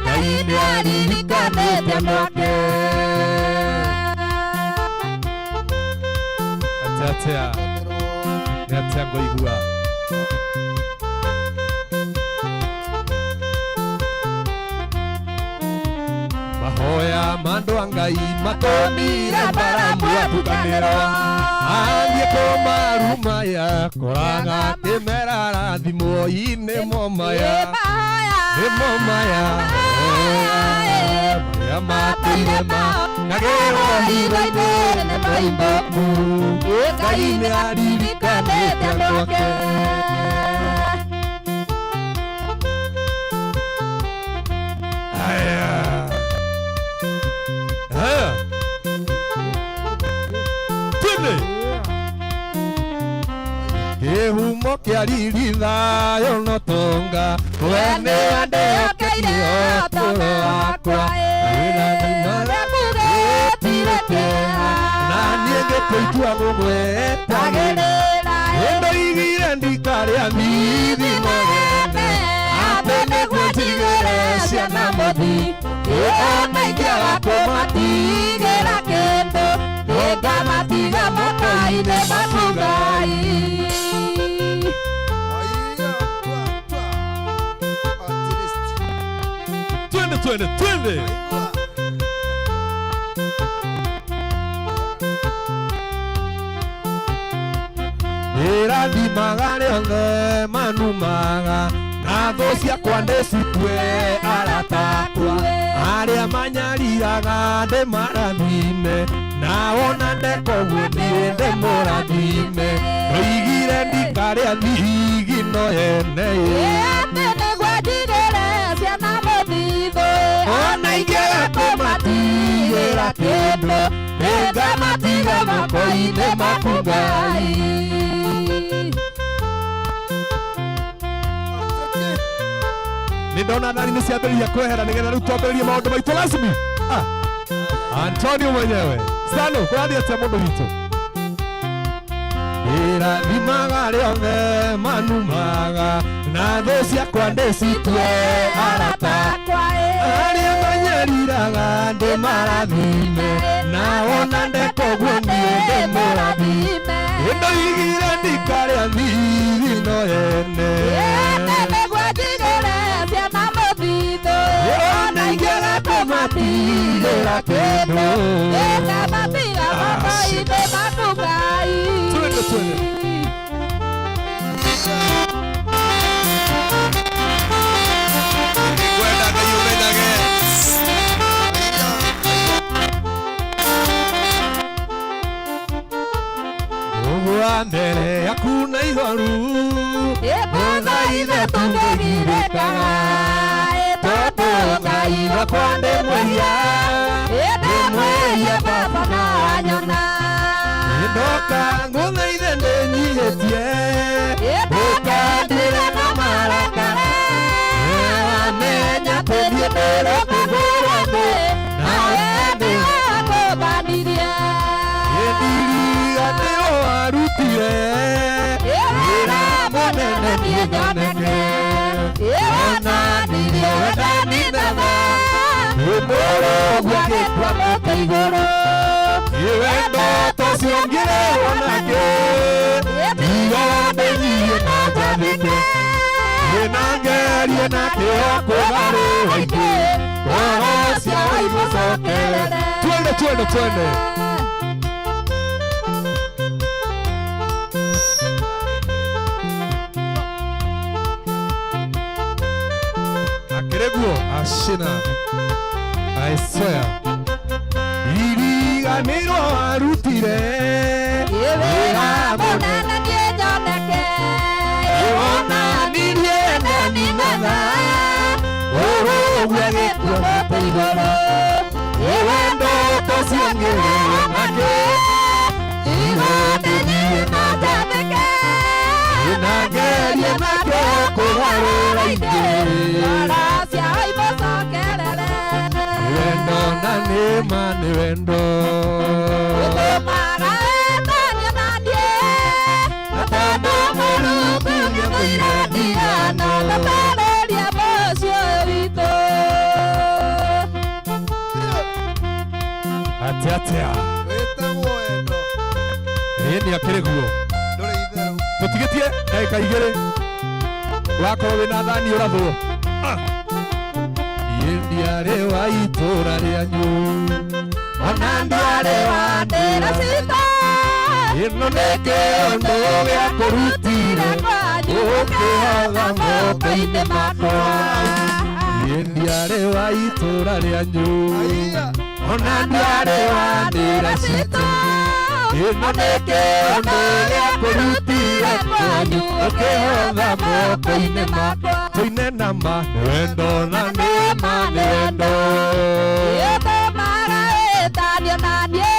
Ngai nĩaririkanĩte andũ ake. Atĩa atĩa nĩ atĩa ngũigua mahoya ma andũ a Ngai matũmire mbaramu atukanĩrwo athiĩ kũmarumaya koraga kĩmera rathimwo nĩmo maya, nĩmo maya marĩa matũire makagĩrwo hitho-inĩ nĩ moimbũku. Ngai nĩaririkanĩte andũ ake. Aya. Haya. Twende. Kĩhumo kĩa riri thayũ no tonga we nĩwe ndĩhokeire ũtũũro wakwa Wĩrathima gũtirĩ kĩeha na niĩ ngĩkũitua gũgwetagĩrĩra Ndoigire ndikarĩa mithimo yene atĩ nĩguo njigĩre ciana mũthi ona ingĩaga kũmatigĩra kĩndũ nĩngamatiga moko-inĩ maku Ngai. Twende, twende, twende. Ĩrathimaga rĩothe manumaga na thũ ciakwa ndĩcitue arata akwa arĩa manyariraga ndĩmarathime na wona ndeka ũguo niĩ ndĩmũrathime ndoigire ndikarĩa thigino yene Atĩ nĩguo njigĩre ciana mũthithũ ona ingĩaga kũmatigĩra kĩndũ nĩngamatiga moko-inĩ maku Ngai. Nĩ ndona thani nĩ ciambĩrĩria kwehera nĩgetha rĩu twambĩrĩrie maũndũ maitũ rasmi. Ah, Antonio mwenyewe. Sano, kũrathiĩ atĩa mũndũ witũ? Ĩrathimaga rĩothe manumaga na thũ ciakwa ndĩcitue arata arĩa manyariraga ndĩmarathime na wona ndeka ũguo niĩ ndĩmũrathime ndoigire ndikarĩa thithino yene Atĩ nĩguo njigĩre ciana mũthithũ ona ingĩaga kũmatigĩra kĩndũ nĩngamatiga moko-inĩ maku Ngai. Twende, twende. Kwenda Ngai ũmenyage. Ũguo mbere yaku na ihoru Ĩkũthaithe tũngĩgirĩkaga tondũ Ngai wakwa ndĩ mwĩhia ndĩ mwĩhia baba no anyona ndoka ngũthaithe ndĩnyihĩtie ndũkandire na marakara wamenya atĩ niĩ ndĩrũkũgũrwo thĩ nawe nĩwakũmbanirie ndiriganĩrwo warutire wĩra mũnene niĩ nyoneke wonanirie wendani na tha Mũrũguo agĩkua mũtĩ igũrũ wendo tocio ngĩrehwo nakĩ tiga ndĩnyihie na njathĩke na ngerie na kĩo kũgarũra ingĩ ngoro ciao imũcokerere Twende, twende, twende. Akĩrĩguo ashina. I swear. Iriganĩrwo warutire wĩra mũnene niĩ nyoneke wonanirie wendani na tha ũrũguo agĩkua mũtĩ igũrũ wendo tocio ngĩrehwo nakĩ tiga ndĩnyihie na njathĩke na ngerie na kĩo kũgarũra ingĩ ngoro ciao imũcokerere wendo na nĩma nĩ wendo ũtũmaga wĩtanie na niĩ na tondũ Mũrungu nĩathũire ndigano ndũkarĩrie mũciĩ ũyũ witũ Atĩa atĩa. Wĩtagwo wendo. Ĩĩ nĩ akĩrĩ guo. Ndũrĩ itherũ. Tũtigĩtie ndagĩka igĩrĩ. Wakorwo wĩna thani ũrathwo. Ah. Niĩ ndiarĩ wa itũũra rĩanyu ona ndiarĩ wa ndĩra citũ ĩno nĩ kĩũndũ gĩa kũrutire kwanyu ũkĩhotha moko-inĩ makwa niĩ ndiarĩ wa itũũra rĩanyu ona ndiarĩ wa ndĩra citũ ĩno nĩ kĩũndũ gĩa kũrutire kwanyu ũkĩhotha moko-inĩ makwa tũine na ma nĩ wendo na nĩ ma nĩ wendo Ĩtũmaga wĩtanio na niĩ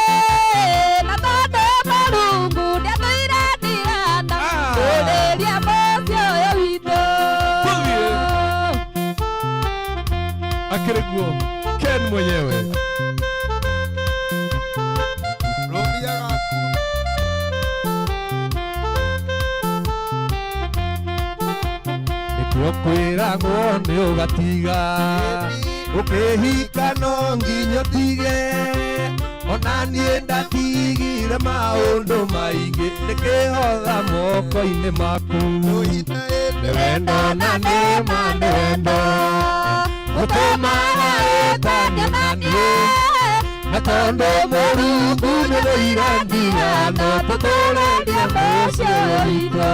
na tondũ Mũrungu nĩathũire ndigano Akĩrĩ guo Ken mwenyewe. Nĩkĩo kwĩragwo nĩ ũgatiga ũkĩhika no nginya ũtige ona niĩ ndatigire maũndũ maingĩ nĩkĩhotha moko-inĩ maku nĩ wendo na nĩma nĩ wendo ũtũmaga ĩtanio na niĩ na tondũ Mũrungu nĩ thũire ndigano tũtũrĩrie mũciĩ witũ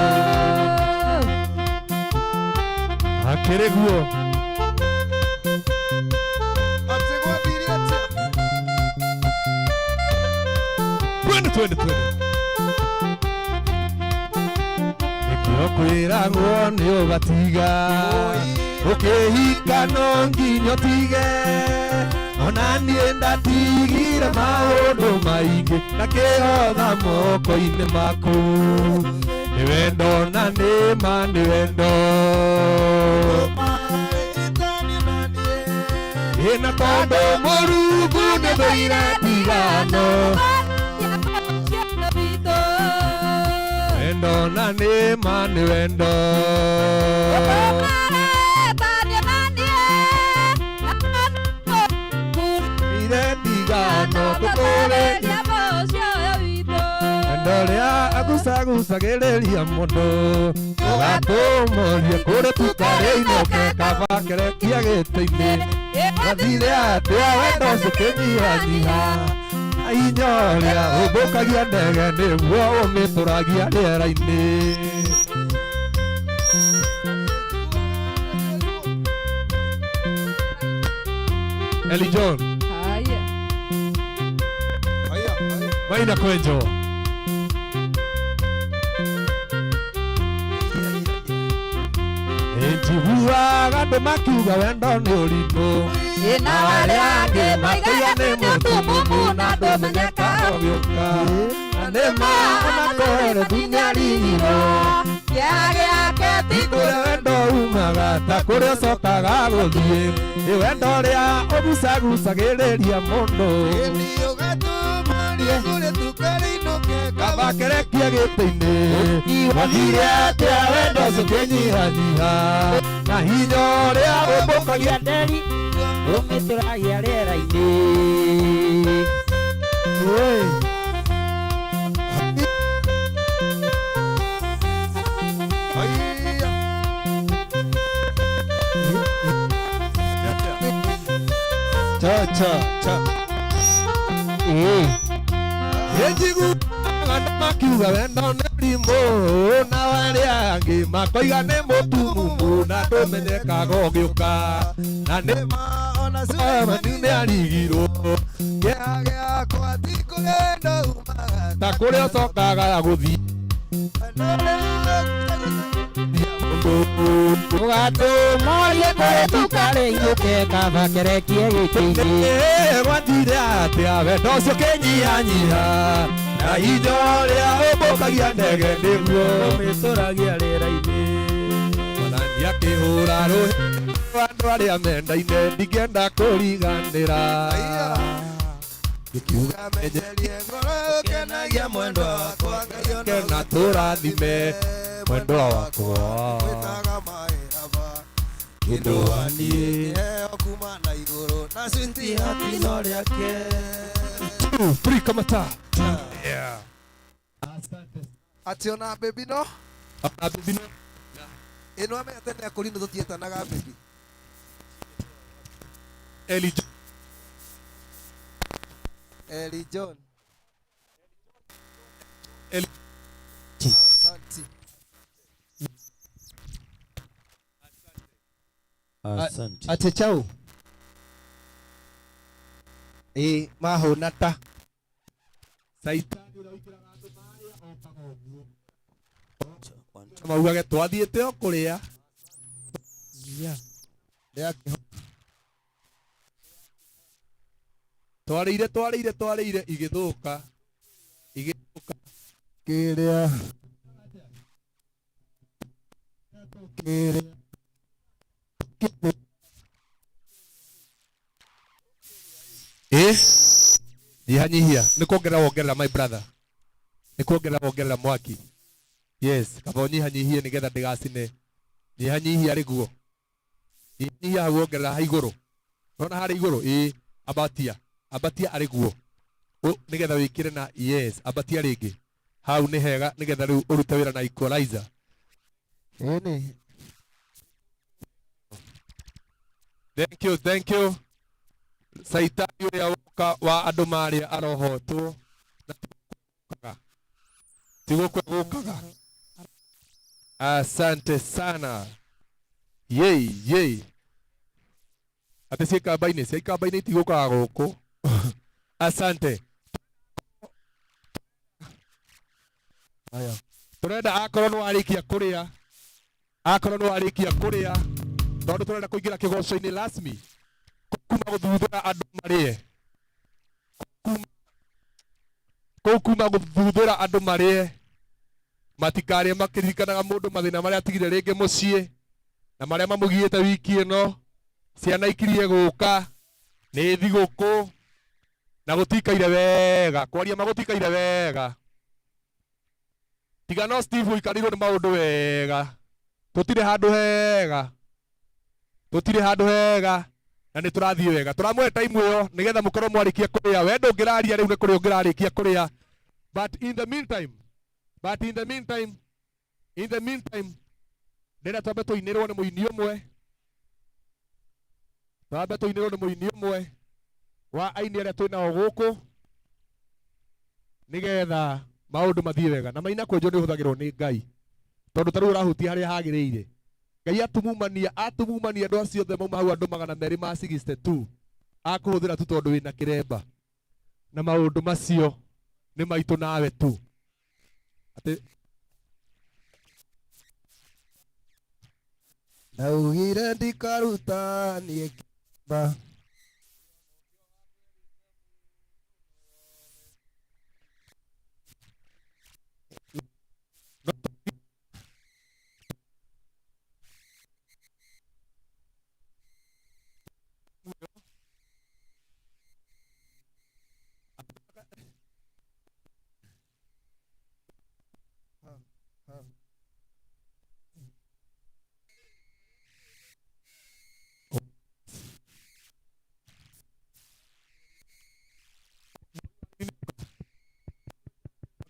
akĩrĩ guo. Twende twende twende. Nĩkĩo kwĩragwo nĩ ũgatiga ũkĩhika no nginya ũtige ona niĩ ndatigire maũndũ maingĩ ndakĩhotha moko-inĩ maku nĩ wendo na nĩma nĩ wendo ĩna tondũ Mũrungu nĩ thũire ndigano wendo na nĩma nĩ wendo ire ndigano tũtũrĩrie wendo ũrĩa agucagucagĩrĩria mũndũ ũgatũmoria kũrĩ tukarĩinũke kaba kerekia gĩtĩ-inĩ gathire atĩa wendo ũcio ũkĩnyihanyiha hinya ũrĩa ũmbũkagia ndege nĩguo ũmĩtũragia rĩera-inĩ. Eli John. Haya. Maina Kwenjo. Njiguaga andũ makiuga wendo nĩ ũrimũ na arĩa angĩ maigaga nĩ mũtumumu na ndũmenyekaga ũgĩũka na nĩma ona kwerethi nĩarigirwo kĩeha gĩake ti kũrĩa wendo umaga ta kũrĩa ũcokaga gũthiĩ nĩ wendo ũrĩa ũgucagucagĩrĩria mũndũ kaba kerekia gĩtĩ-inĩ wathire atĩa wendo ũcio ũkĩnyihanyiha na hinya ũrĩa ũmbũkagia nderi ũmĩtũragia rĩera-inĩ. Cha cha cha. Njiguaga andũ makiuga wendo nĩ ũrimũ na arĩa angĩ makoiga nĩ mũtumumu na ndũmenyekaga ũgĩũka na nĩma ona nĩ arigirwo Kĩeha gĩakwa ti kũrĩa wendo umaga ta kũrĩa ũcokaga gũthiĩ Ũgatũmorie kũrĩ tukarĩinũke kaba kerekie gĩtĩ-inĩ gwathire atĩa wendo ũcio ũkĩnyihanyiha na hinya ũrĩa ũmbũkagia ndege nĩguo ũmĩtũragia rĩera-inĩ. Mwathani akĩhũra rũhĩ andũ arĩa mendaine ndingĩenda kũriganĩra ngĩkiuga menyerie ngoro ũkenagia mwendwa wakwa Ngai ona kena tũrathime mwendwa wakwa wĩtaga maĩ haba kĩndũ waniĩ kĩheo kuma na igũrũ na switi hatino rĩake. 2 3 kamata. Yeah. Atĩ ona baby no Ona baby no ĩno amenya tene akũrinũ tũtietanaga baby. Eli John. Eli John. Eli. Asante. Asante. Atĩ chau ĩ mahũna ta Caitani ũrĩa ũikĩraga andũ maĩ okaga ũguo maugage twathiĩte o kũrĩa twarĩire twarĩire twarĩire igĩthũka igĩthũka kĩrĩa kĩrĩa Ĩ nyihanyihia nĩ kuongerera wongerera my brother, nĩ kuongerera wongerera mwaki. Yes, kaba ũnyihanyihie nĩgetha ndĩgacine. Nyihanyihia rĩguo, nyihanyihia hau, wongerera ha igũrũ. Nona harĩ igũrũ. Ĩ ambatia, ambatia arĩ guo nĩgetha wĩkĩre na yes, ambatia rĩngĩ hau nĩ hega nĩgetha rĩu ũrute wĩra na equalizer. Ĩni. Thank you, thank you. Caitani ũrĩa woka wa andũ marĩa arohotwo na ti gũkũ gũkaga. Asante sana. Yei yei, atĩ ciĩ kamba-inĩ, cia ikamba-inĩ itigũkaga gũkũ. Asante. Aya. Tũrenda akorwo nĩ warĩkia kũrĩa, akorwo nĩ warĩkia kũrĩa, tondũ tũrenda kũingĩra kĩgoco-inĩ rasmi kuma gũthuthũra andũ marĩe, kũu kuma gũthuthũra andũ marĩe, matikarĩe makĩririkanaga mũndũ mathĩna marĩa atigire rĩngĩ mũciĩ na marĩa mamũgiĩte wiki ĩno. Ciana ikirie gũka nĩ thigũkũ na gũtikaire wega, kwaria magũtikaire wega. Tiga no Steve ũikarĩirwo nĩ maũndũ wega, tũtirĩ handũ hega, tũtirĩ handũ hega na nĩ tũrathiĩ wega. Tũramũhe time ĩyo nĩgetha mũkorwo mwarĩkia kũrĩa. We ndũngĩraria rĩu nĩ kũrĩa ũngĩrarĩkia kũrĩa, but in the meantime, but in the meantime, in the meantime, ndĩrenda twambe tũinĩrwo nĩ mũini ũmwe, twambe tũinĩrwo nĩ mũini ũmwe wa aini arĩa twĩ nao gũkũ nĩgetha maũndũ mathiĩ wega. Na maina kwenjwo nĩ ũhũthagĩrwo nĩ Ngai, tondũ ta rĩu ũrahutia harĩa hagĩrĩire. Ngai atumumania, atumumania andũ acio othe mauma hau, andũ 262 akũhũthĩra tu tondũ wĩna kĩremba na maũndũ macio nĩ maitũ nawe tu. Atĩ Ndaugire ndikaruta niĩ kĩremba.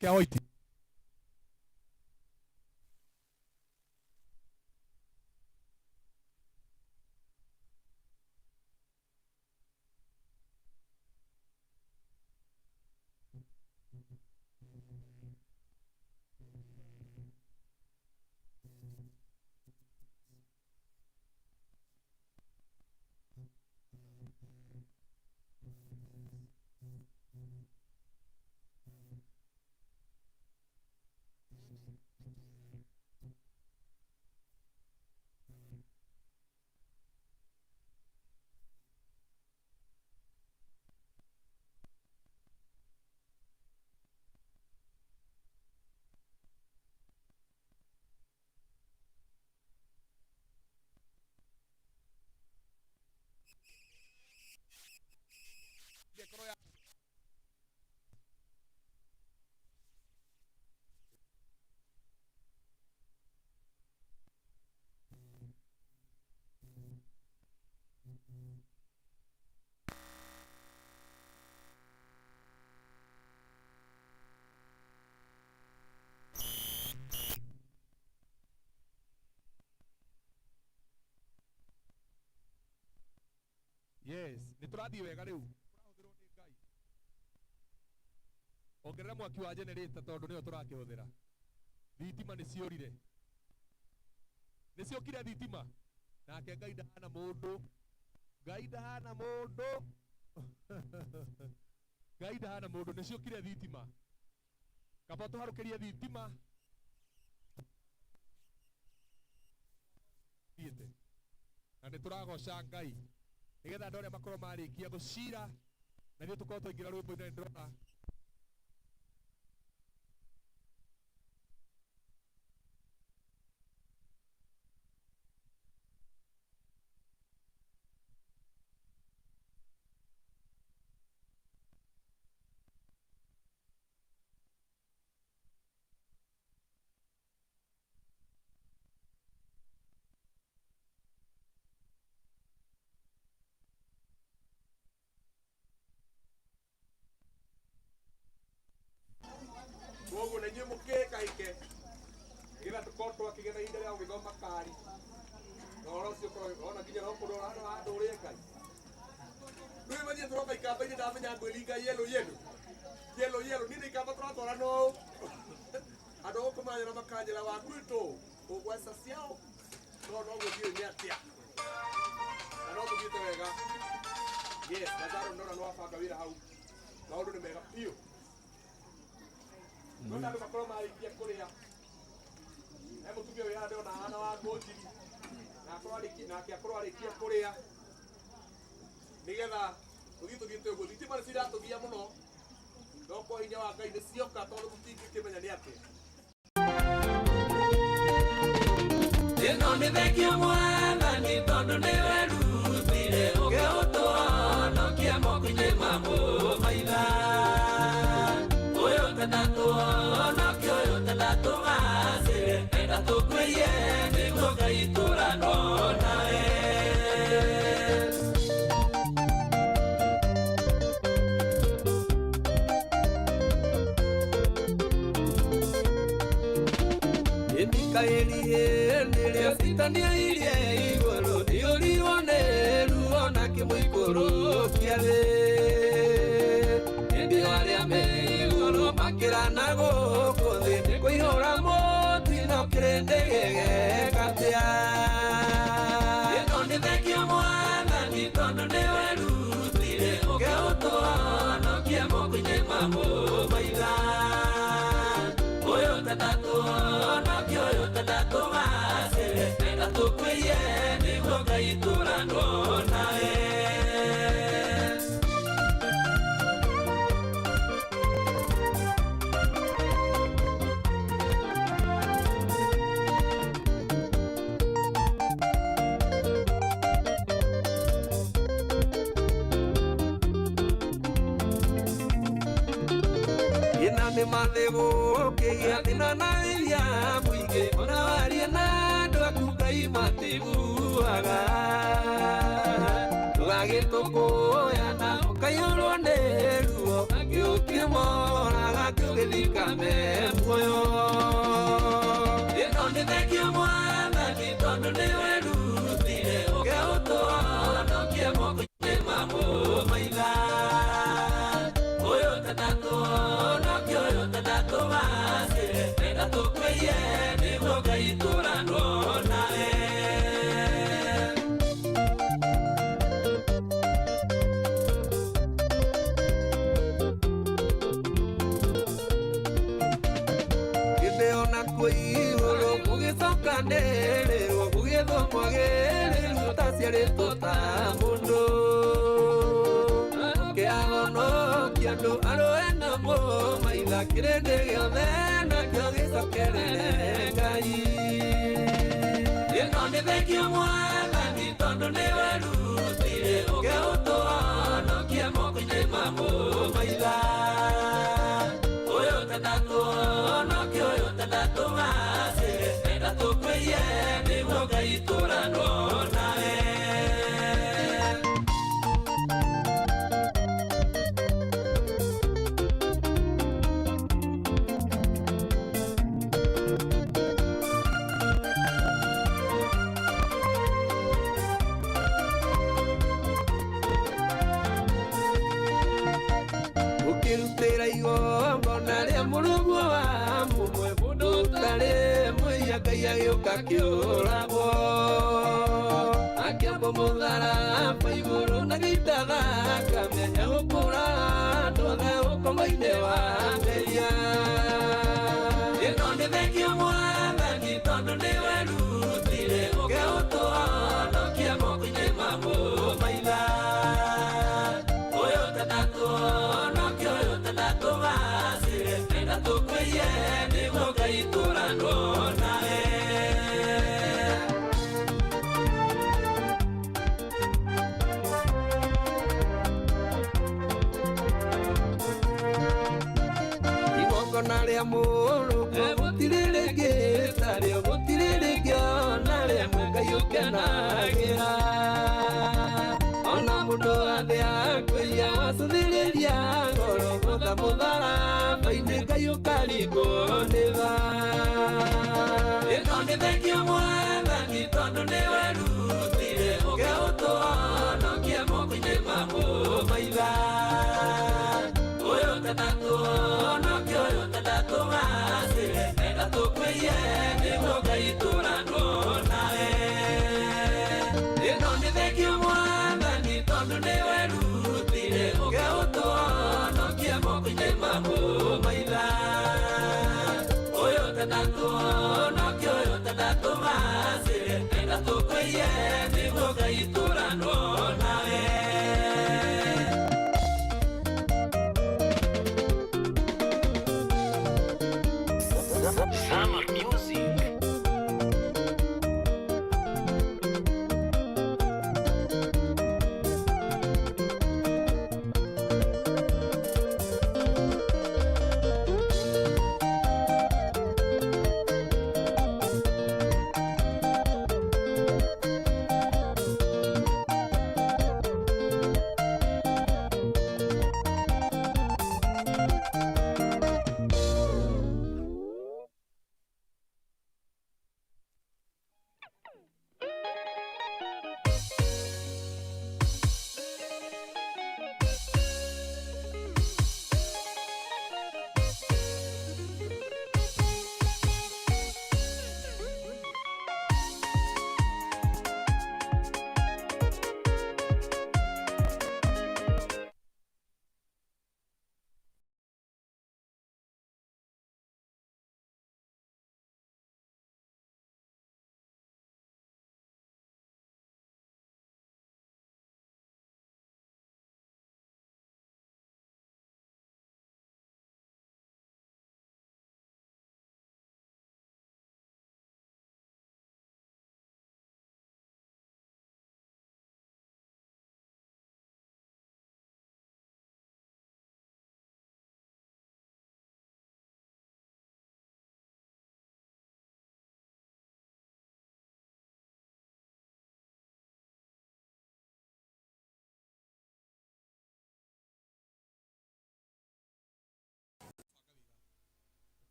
Kĩa white. Yes, nĩ tũrathiĩ wega rĩu. Ũrahũthĩrwo nĩ Ngai. Ongerera mwaki wa generator tondũ nĩyo tũrakĩhũthĩra. Thitima nĩ ciũrire, nĩ ciũkire thitima. Nake Ngai ndahana mũndũ, Ngai ndahana mũndũ, Ngai ndahana mũndũ. Nĩ ciũkire thitima, kaba tũharũkĩrie thitima thiĩte na nĩ tũragoca Ngai nĩgetha andũ arĩa makorwo marĩkia gũcira na ithuĩ tũkorwo twaingĩra rwĩmbo-inĩ. Nĩ ndĩrona makĩgĩa na ihinda rĩa gũgĩthoma kari na ũhoro ũcio ũkorwo ona nginya no kũrora handũ ũrĩe Ngai. Rĩu imagine tũroka ikamba-inĩ ndamenya ngwĩringa yellow yellow yellow yellow niĩ nĩ ikamba tũratwara no andũ gũkũ manyona makanjĩra wa gwitũ ũgweca ciao no no gũthiĩ nĩ atĩa na no tũthiĩte wega. Yes, Lazaro ndona nĩ wabanga wĩra hau, maũndũ nĩ mega biũ. No andũ makorwo marĩkia kũrĩa, he mũtumia wĩ haha ndĩrona ahana wa ngũnjiri na akorwo arĩkia nake akorwo arĩkia kũrĩa nĩgetha tũthiĩ tũthiĩte ũguo. Thitima nĩ ciratũgia mũno no kwa hinya wa Ngai nĩ cioka tondũ tũtingĩkĩmenya nĩ atĩa. Ĩno nĩ thengio Mwathani tondũ nĩ werutire ũkĩũtũhonokia moko-inĩ ma mũmaitha. Ũyũ tenda tũhonokie, ũyũ tenda tũgacĩre, enda tũkuĩrie nĩguo Ngai tũranwo nawe. Mikaeli nĩrĩo citanĩirie igũrũ iyũrirwo nĩ ruo na kĩmũikũrũkia thĩ. Ĩndĩ arĩa me igũrũ makĩrana gũkũ thĩ nĩ kũihũra mũtino kĩrĩndĩ gĩgeka atĩa. Ĩno nĩ thengio Mwathani tondũ nĩ werutire ũkĩũtũhonokia moko-inĩ ma mũmaitha. Ũyũ tenda tũhonokie, ũyũ tenda tũgacĩre, enda tũkuĩrie nĩguo Ngai tũranwo nawe. Ĩna nĩ mathĩgũ ũkĩgĩa thĩna na wĩria mũingĩ ona waria na andũ aku Ngai matiguaga. Ndũgagĩtũkũyana ũkaiyũrwo nĩ ruo akĩũkĩmoraga kĩũgĩthika me muoyo. Ĩno nĩ thengio Mwathani tondũ nĩ werutire ũkĩũtũhonokia moko-inĩ ma mũmaitha. Ũyũ tenda tũhonokie, ũyũ tenda tũgacĩre, enda tũkuĩrie nĩguo Ngai tũranwo nawe. Githĩ ona kuo igũrũ gũgĩcokanĩrĩrwo gũgĩethwo mwagĩrĩru ũtaciarĩtwo ta mũndũ. Kĩahonokia andũ arũe na mũmaitha kĩrĩndĩ gĩothe nakĩo gĩcokerere Ngai. Ĩno nĩ thengio Mwathani tondũ nĩ werutire ũkĩũtũhonokia moko-inĩ ma mũmaitha. Ũyũ tenda tũhonokie, ũyũ tenda tũgacĩre, enda tũkuĩrie nĩguo Ngai tũranwo nawe. Ũkĩrutĩra igongona rĩa mũrũguo wa mũmwe mũndũ ũtarĩ mũiya Ngai agĩũka akĩũragwo. Akĩambwo mũtharaba igũrũ na gĩita thakame egũkũra andũ othe ũkombo-inĩ wa mehia. Ĩno nĩ thengio Mwathani tondũ nĩ werutire ũkĩũtũhonokia moko-inĩ ma mũmaitha. Ũyũ tenda tũhonokie, ũyũ tenda tũgacĩre, enda tũkuĩrie nĩguo Ngai tũranwo nawe. Igongona rĩa mũrũguo gũtirĩ rĩngĩ tarĩo, gũtirĩ rĩngĩ ona rĩmwe Ngai ũkenagĩra. Ona mũndũ athĩa kwĩhia wacũthĩrĩria ngoro gũtha mũtharaba-inĩ Ngai ũkaringwo nĩ tha. Ĩno nĩ thengio mwathani tondũ nĩ werutire ũkeũtũhonokia moko-inĩ ma mũmaitha ũyũ tendatũhonokia ũyũ tendatũgacĩre enda tũkwĩie nĩguo Ngai tũranwo nawe ĩno nĩ thengio mwathani tondũ nĩ werutire ũkeũtũhonokia moko-inĩ ma mũmaitha ũyũ tendatũhonokia ũyũ tendatũgacĩre enda tũkwĩie nĩguo Ngai tũranwo nawe. Summer Music.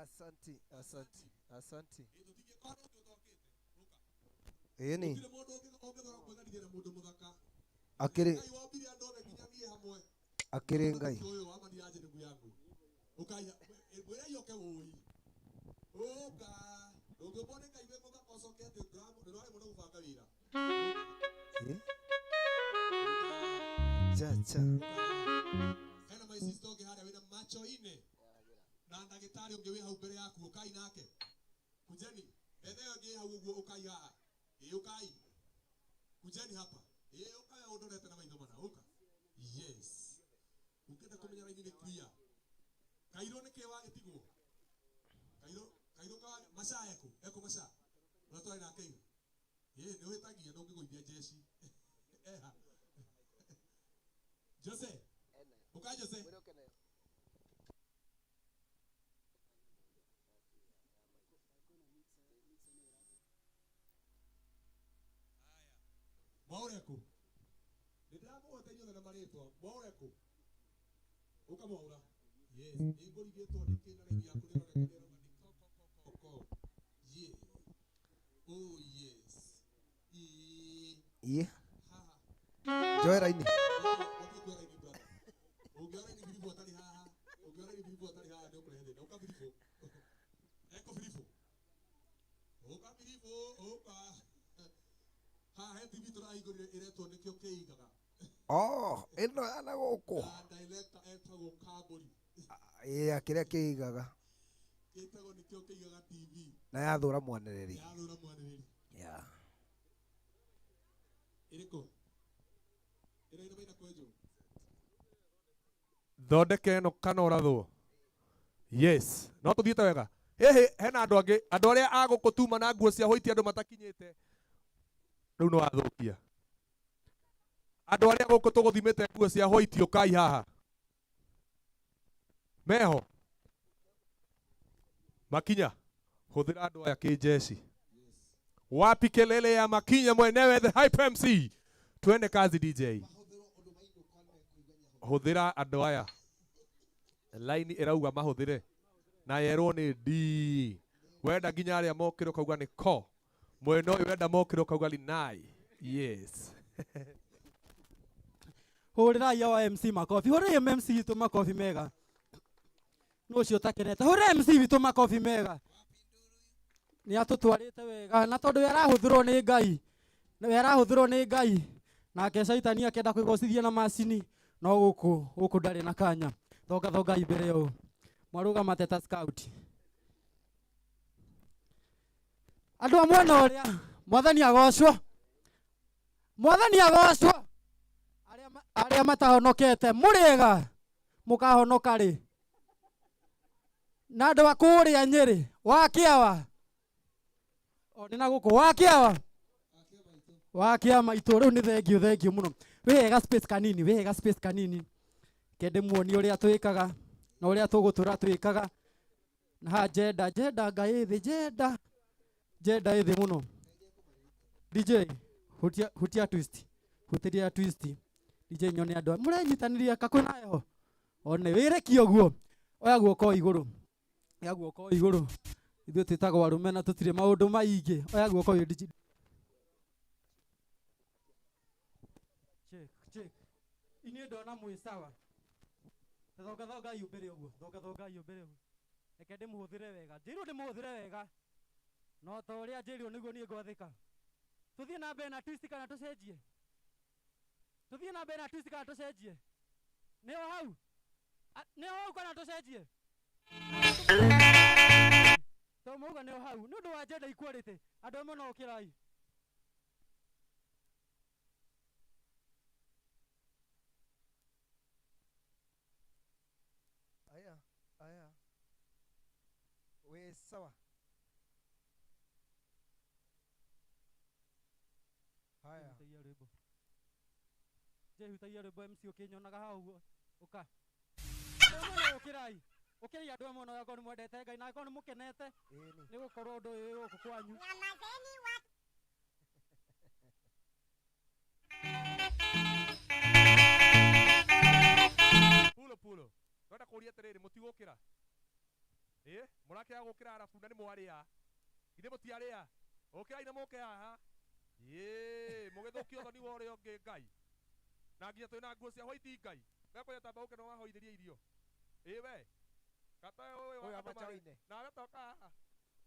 Asanti, asanti, asanti. Ĩni. Akĩrĩ akĩrĩ Ngai. Ĩ? Cha cha. Hena my sister ũngĩ harĩa wĩna macho ine na ndagĩtarĩ ũngĩ wĩ hau mbere yaku ũkai nake kujeni bethe ĩyo ĩngĩ ĩ hau ũguo ũkai haha ĩ ũkai kujeni hapa ĩ ũkai ũndorete na maitho mana ũka yes ũngĩenda kũmenya raini nĩ clear kairũ nĩ kĩ wagĩtigwo kairũ kairũ ka maca ekũ ekũ maca ũrĩa twarĩ nake ira ĩ nĩ ũhĩtagia ndũngĩgũithia jeshi eha Jose ũka Jose. Mwaure kũ? Nĩ ndĩramũgweta inyuothe na marĩtwa. Mwaure kũ? Ũka Mwaura. Yes, nĩ ngũrigĩtwo nĩ kĩ na raini yaku nĩroneka nĩrauga nĩ ko ko ko ko. Yeah. Oh yes. Ĩĩ. Iĩ. Njoe raini. Ũthiĩ kuoya raini brother. Ũngĩoya raini biribũ atarĩ haha, ũngĩoya raini biribũ atarĩ haha nĩ ũkũrehe thĩna. Ũka biribũ. Eko biribũ. Ũka biribũ, ũka. Haha he TV tũrahingũrire ĩretwo nĩkĩo kĩigaga. Oh, ĩno ya na gũkũ. Na director etagwo Kambũri. Ĩ kĩrĩa kĩigaga. Gĩtagwo nĩkĩo kĩigaga TV. Na yathũra mwanĩrĩri. Yathũra mwanĩrĩri. Yeah. Ĩrĩkũ? Ĩrĩa ĩna maina kwenjwo. Thondeke ĩno kana ũrathwo. Yes, no tũthiĩte wega. Hihi hena andũ angĩ, andũ arĩa a gũkũ tuma na nguo cia white andũ matakinyĩte. Rĩu nĩ wathũkia. Andũ arĩa gũkũ tũgũthimĩte nguo cia white ũkai haha. Meho. Makinya. Hũthĩra andũ aya kĩnjeci. Wapi kelele ya Makinya mwenyewe the Hype MC. Twende kazi DJ. Hũthĩra andũ aya. Line ĩrauga mahũthĩre. Na yerwo nĩ D. Wenda nginya arĩa mokĩra ũkauga nĩ ko. Mwena ũyũ wenda mokĩra ũkauga linai. Yes. Hũrĩrai awa MC makobi. Hũrĩrai MC witũ makobi mega. Nũ ũcio ũtakenete? Hũrĩrai MC witũ makobi mega. Nĩ atũtwarĩte wega na tondũ we arahũthĩrwo nĩ Ngai. We arahũthĩrwo nĩ Ngai. Nake caitani akĩenda kwĩgocithia na macini no gũkũ gũkũ ndarĩ na kanya. Thonga thongai mbere ũũ. Mwarũgama ta scout. Andũ a mwena ũrĩa mwathani agocwo. Mwathani agocwo. Arĩa matahonokete mũrĩega mũkahonoka rĩ. Na andũ a kũrĩa Nyĩrĩ wa Kĩawa. O nĩ na gũkũ wa Kĩawa. Wa Kĩa maitũ rĩu nĩ thengiũ thengiũ mũno. Wĩhega space kanini, wĩhega space kanini. Kende muonie ũrĩa twĩkaga na ũrĩa tũgũtũra twĩkaga. Na haha njenda njenda Ngai thĩ njenda njenda ĩthĩ mũno. DJ hutia hutia twist. Hutiria twist. DJ nyone andũ mũrenyitanĩria ka kwĩna heho. One wĩrekie ũguo. Oya guoko igũrũ. Oya guoko igũrũ. Ithuĩ twĩtagwo arũme na tũtirĩ maũndũ maingĩ. Oya guoko igũrũ DJ. Check, check. Inyuĩ ndona mwĩ sawa. Thonga thonga mbere ũguo. Thonga thonga mbere ũguo. Reke ndĩmũhũthĩre wega. Njĩrwo ndĩmũhũthĩre wega. No ta ũrĩa njĩrwo nĩguo niĩ ngwathĩka. Tũthiĩ na mbere na twist kana tũcenjie? Tũthiĩ na mbere na twist kana tũcenjie? Nĩho hau? Nĩho hau kana tũcenjie? To mauga nĩho hau. Nĩ ũndũ wa gender equality. Andũ amwe no ũkĩrai. Aya, aya. Wĩ sawa. Haya. Hutagia rwĩmbo. Je, hutagia rwĩmbo MC ũkĩnyonaga hau ũguo. Ũka. Andũ amwe no ũkĩrai. Ũkĩrai andũ amwe no akorwo nĩ mwendete Ngai na akorwo nĩ mũkenete. Nĩ gũkorwo ũndũ ũyũ wĩ gũkũ kwanyu. Pulo pulo. Ndĩrenda kũũria atĩrĩrĩ mũtigũkĩra? Ĩ, mũrakĩaga gũkĩra arabu na nĩ mwarĩa. Githĩ mũtiarĩa? Ũkĩrai na mũke haha. Ĩ, mũgĩthũkia ũthoni wa ũrĩa ũngĩ Ngai. Na nginya twĩna nguo cia white Ngai. Wekũrĩa tamba ũke na wahoithĩria irio. Ĩ we. Kata ũyũ Ũyũ wa andũ marĩ. amachaine. Nawe toka haha.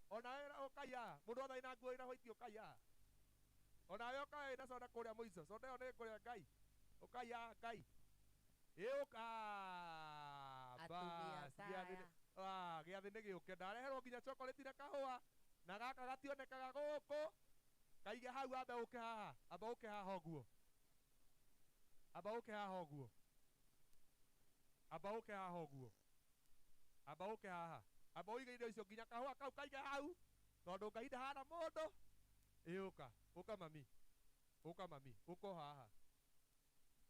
Onawe ũkai haha. Mũndũ wothe wĩna nguo ĩna white ũkai haha. Onawe ũka wĩna soda kũrĩa mũico. Soda ĩyo nĩ ngũrĩa Ngai. Ũkai haha Ngai. Ĩ ũka. Atumia Bas, ta gĩathĩ aya. gĩathĩ nĩ gĩũke. Ndareherwo nginya chocolate na kahũa. Na gaka gationekaga gũkũ. Kaige hau ambe ũke haha. Amba ũke haha ũguo. Amba ũke haha ũguo. Amba ũke haha ũguo. Amba ũke haha. Amba ũige indo icio nginya kahũa kau kaige hau. Tondũ Ngai ndahana mũndũ. Ĩ ũka. Ũka mami. Ũka mami. Ũka o haha.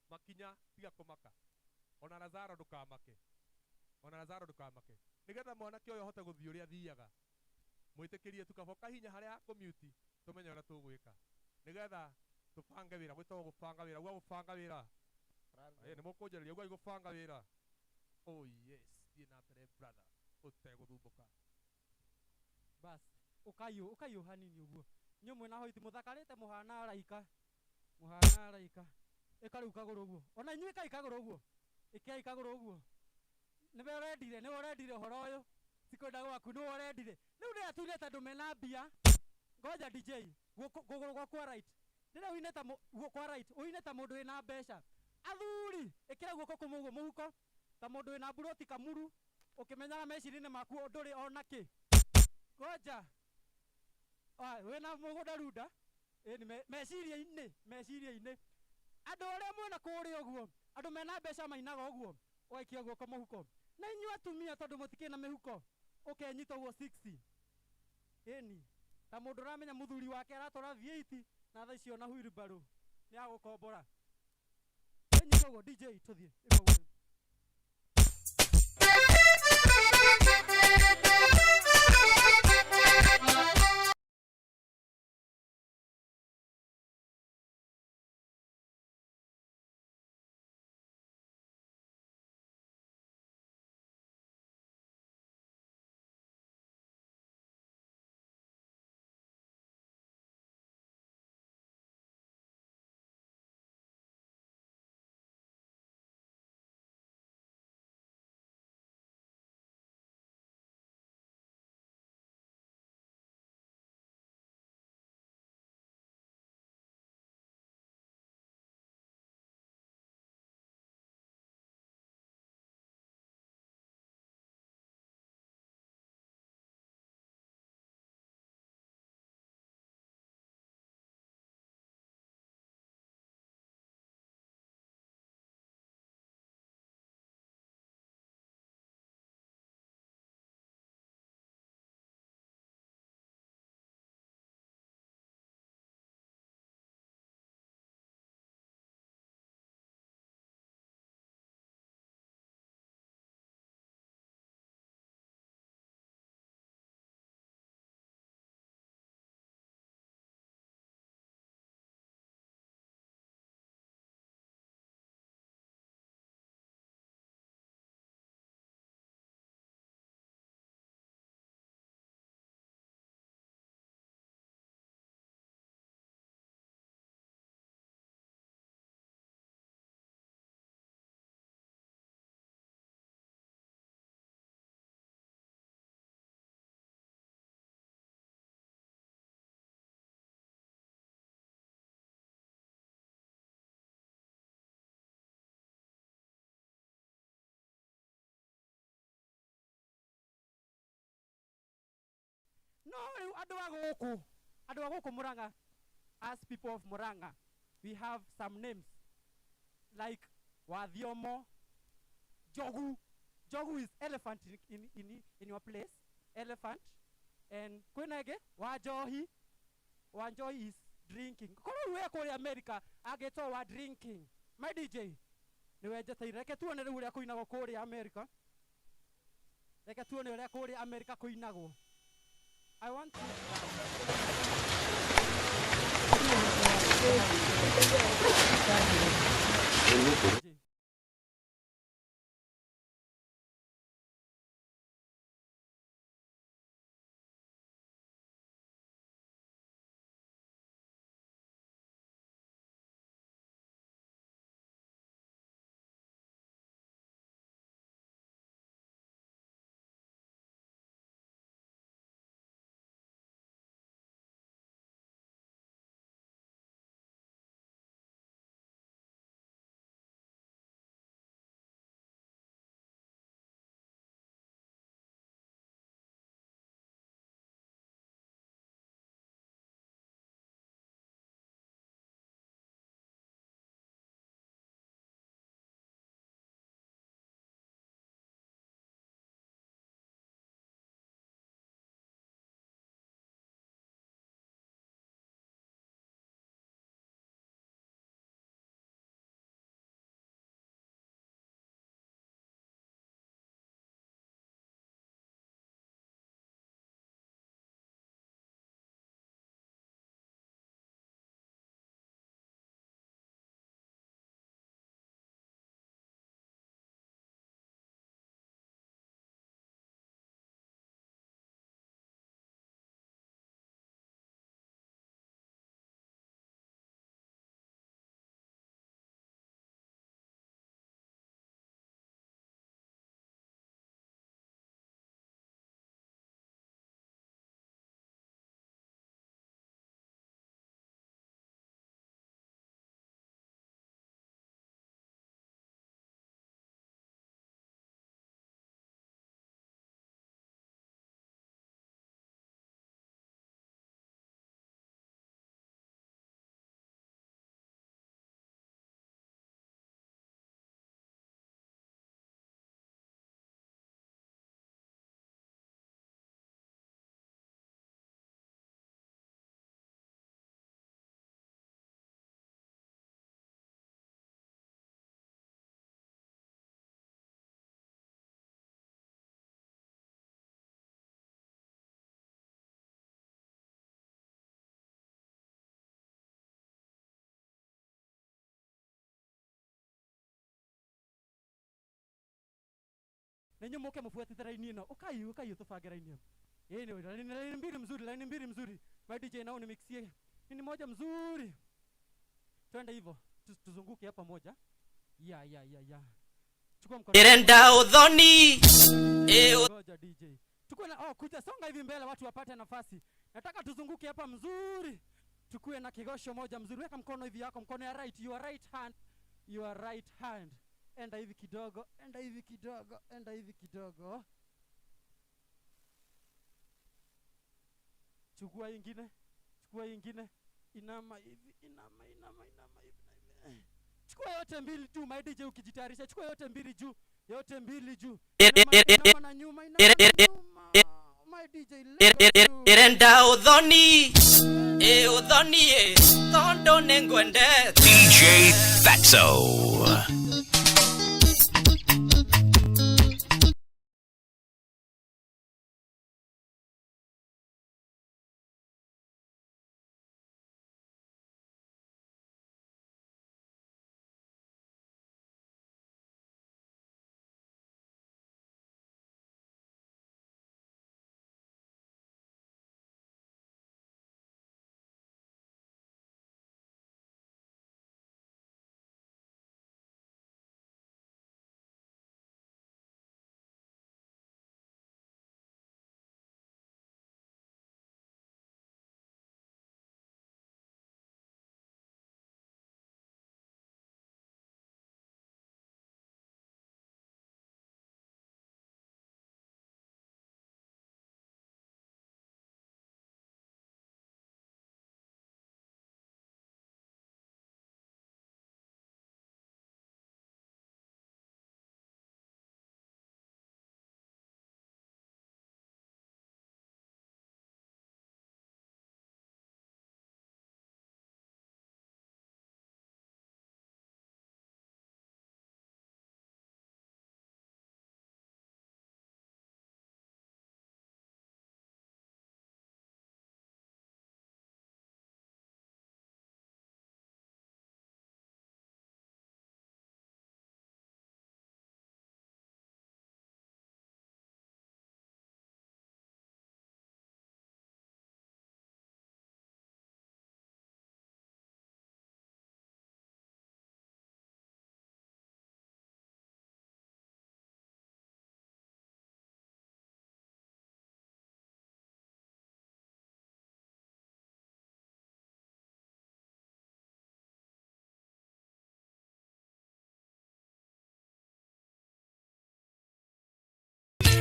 Makinya tiga kũmaka. Ona Lazaro ndũkamake. Ona Lazaro ndũkamake. Nĩgetha mwanake ũyũ ahote gũthiĩ ũrĩa athiaga. Mwĩtĩkĩrie tu kaba kahinya harĩa ha kũmute tũmenye ũrĩa tũgwĩka. Nĩgetha tũbange wĩra, gwĩtagwo gũbanga wĩra. Uga gũbanga wĩra. Ĩ, nĩ mũkũnjarĩria, uga gũbanga wĩra. Oh yes, thiĩ na mbere brother, ũtegũthumbũka. Bas, ũkai ũkai hanini ũguo. Inyuĩ mwĩna white mũthakarĩte mũhana araika. Mũhana araika. Ĩka rĩu kagũrũ ũguo. Ona inyuĩ ĩkai kagũrũ ũguo. Ĩkai kagũrũ ũguo. Nĩwe ũrendire, nĩwe ũrendire ũhoro ũyũ. Tikwenda gwaku, nĩwe ũrendire. Rĩu ndĩrĩa tuine ta andũ mena mbia. Ngoja DJ, kũgũrũ gwakwa right. Ndĩrĩa ũine ta guoko right, ũine ta mũndũ wĩna mbeca. Athuri, ĩkĩra guoko kũmwe ũguo mũhuko. Ta mũndũ wĩna mburoti kamuru. Ũkĩmenyaga meciria-inĩ maku ndũrĩ ona kĩ. Ngoja. Wĩna mũgũnda runda. Ĩ, nĩ meciria-inĩ, meciria-inĩ. Andũ arĩa mwena kũrĩa ũguo, andũ mena mbeca mainaga ũguo, ũgaikia guoko mũhuko. Na inyuĩ atumia tondũ mũtikĩrĩ na mĩhuko, ũkenyita ũguo 60. Ĩni, ta mũndũ ũramenya mũthuri wake aratwara V8 na thaa icio na wheelbarrow nĩ agũkombora. Wenyita ũguo DJ tũthiĩ. Ĩka ũguo. No rĩu andũ a gũkũ, andũ a gũkũ Murang'a, as people of Murang'a, we have some names like Wathiomo, Jogu. Jogu is elephant in your place, elephant. And kwĩna ĩngĩ Wanjohi. Wanjohi is drinking. Korwo rĩu wĩ kũrĩa America angĩtwo wa drinking. My DJ, nĩwe njeteire. Reke tuone rĩu ũrĩa kũinagwo kũrĩa America. Reke tuone ũrĩa kũrĩa America kũinagwo. I want to na inyuĩ mũke mũbuatĩte raini ĩno. Ũkai, ũkai ũtũbange raini ĩno. Ĩĩ nĩ raini, raini mbili mzuri, raini mbili mzuri. My DJ nao nimixie nini moja mzuri. Twende hivyo, tuzunguke hapa moja. Ya ya ya ya. Chukua mkono. Ndĩrenda ũthoni ĩ Ngoja DJ. Chukua na, oh, kuja songa hivi mbele watu wapate nafasi. Nataka tuzunguke hapa mzuri. Tukue na kigosho moja mzuri. Weka mkono hivi yako, mkono ya right, your right hand, your right hand. Enda hivi kidogo, enda hivi kidogo, enda hivi kidogo. Chukua ingine, chukua ingine. Inama hivi, inama, inama, inama hivi na hivi. Chukua yote mbili juu, my DJ ukijitayarisha. Chukua yote mbili juu, yote mbili juu. Inama, inama na nyuma, inama na nyuma. My DJ, leta juu. Ndĩrenda ũthoni ĩ ũthoni ĩ tondũ nĩngwendete. DJ Fatso.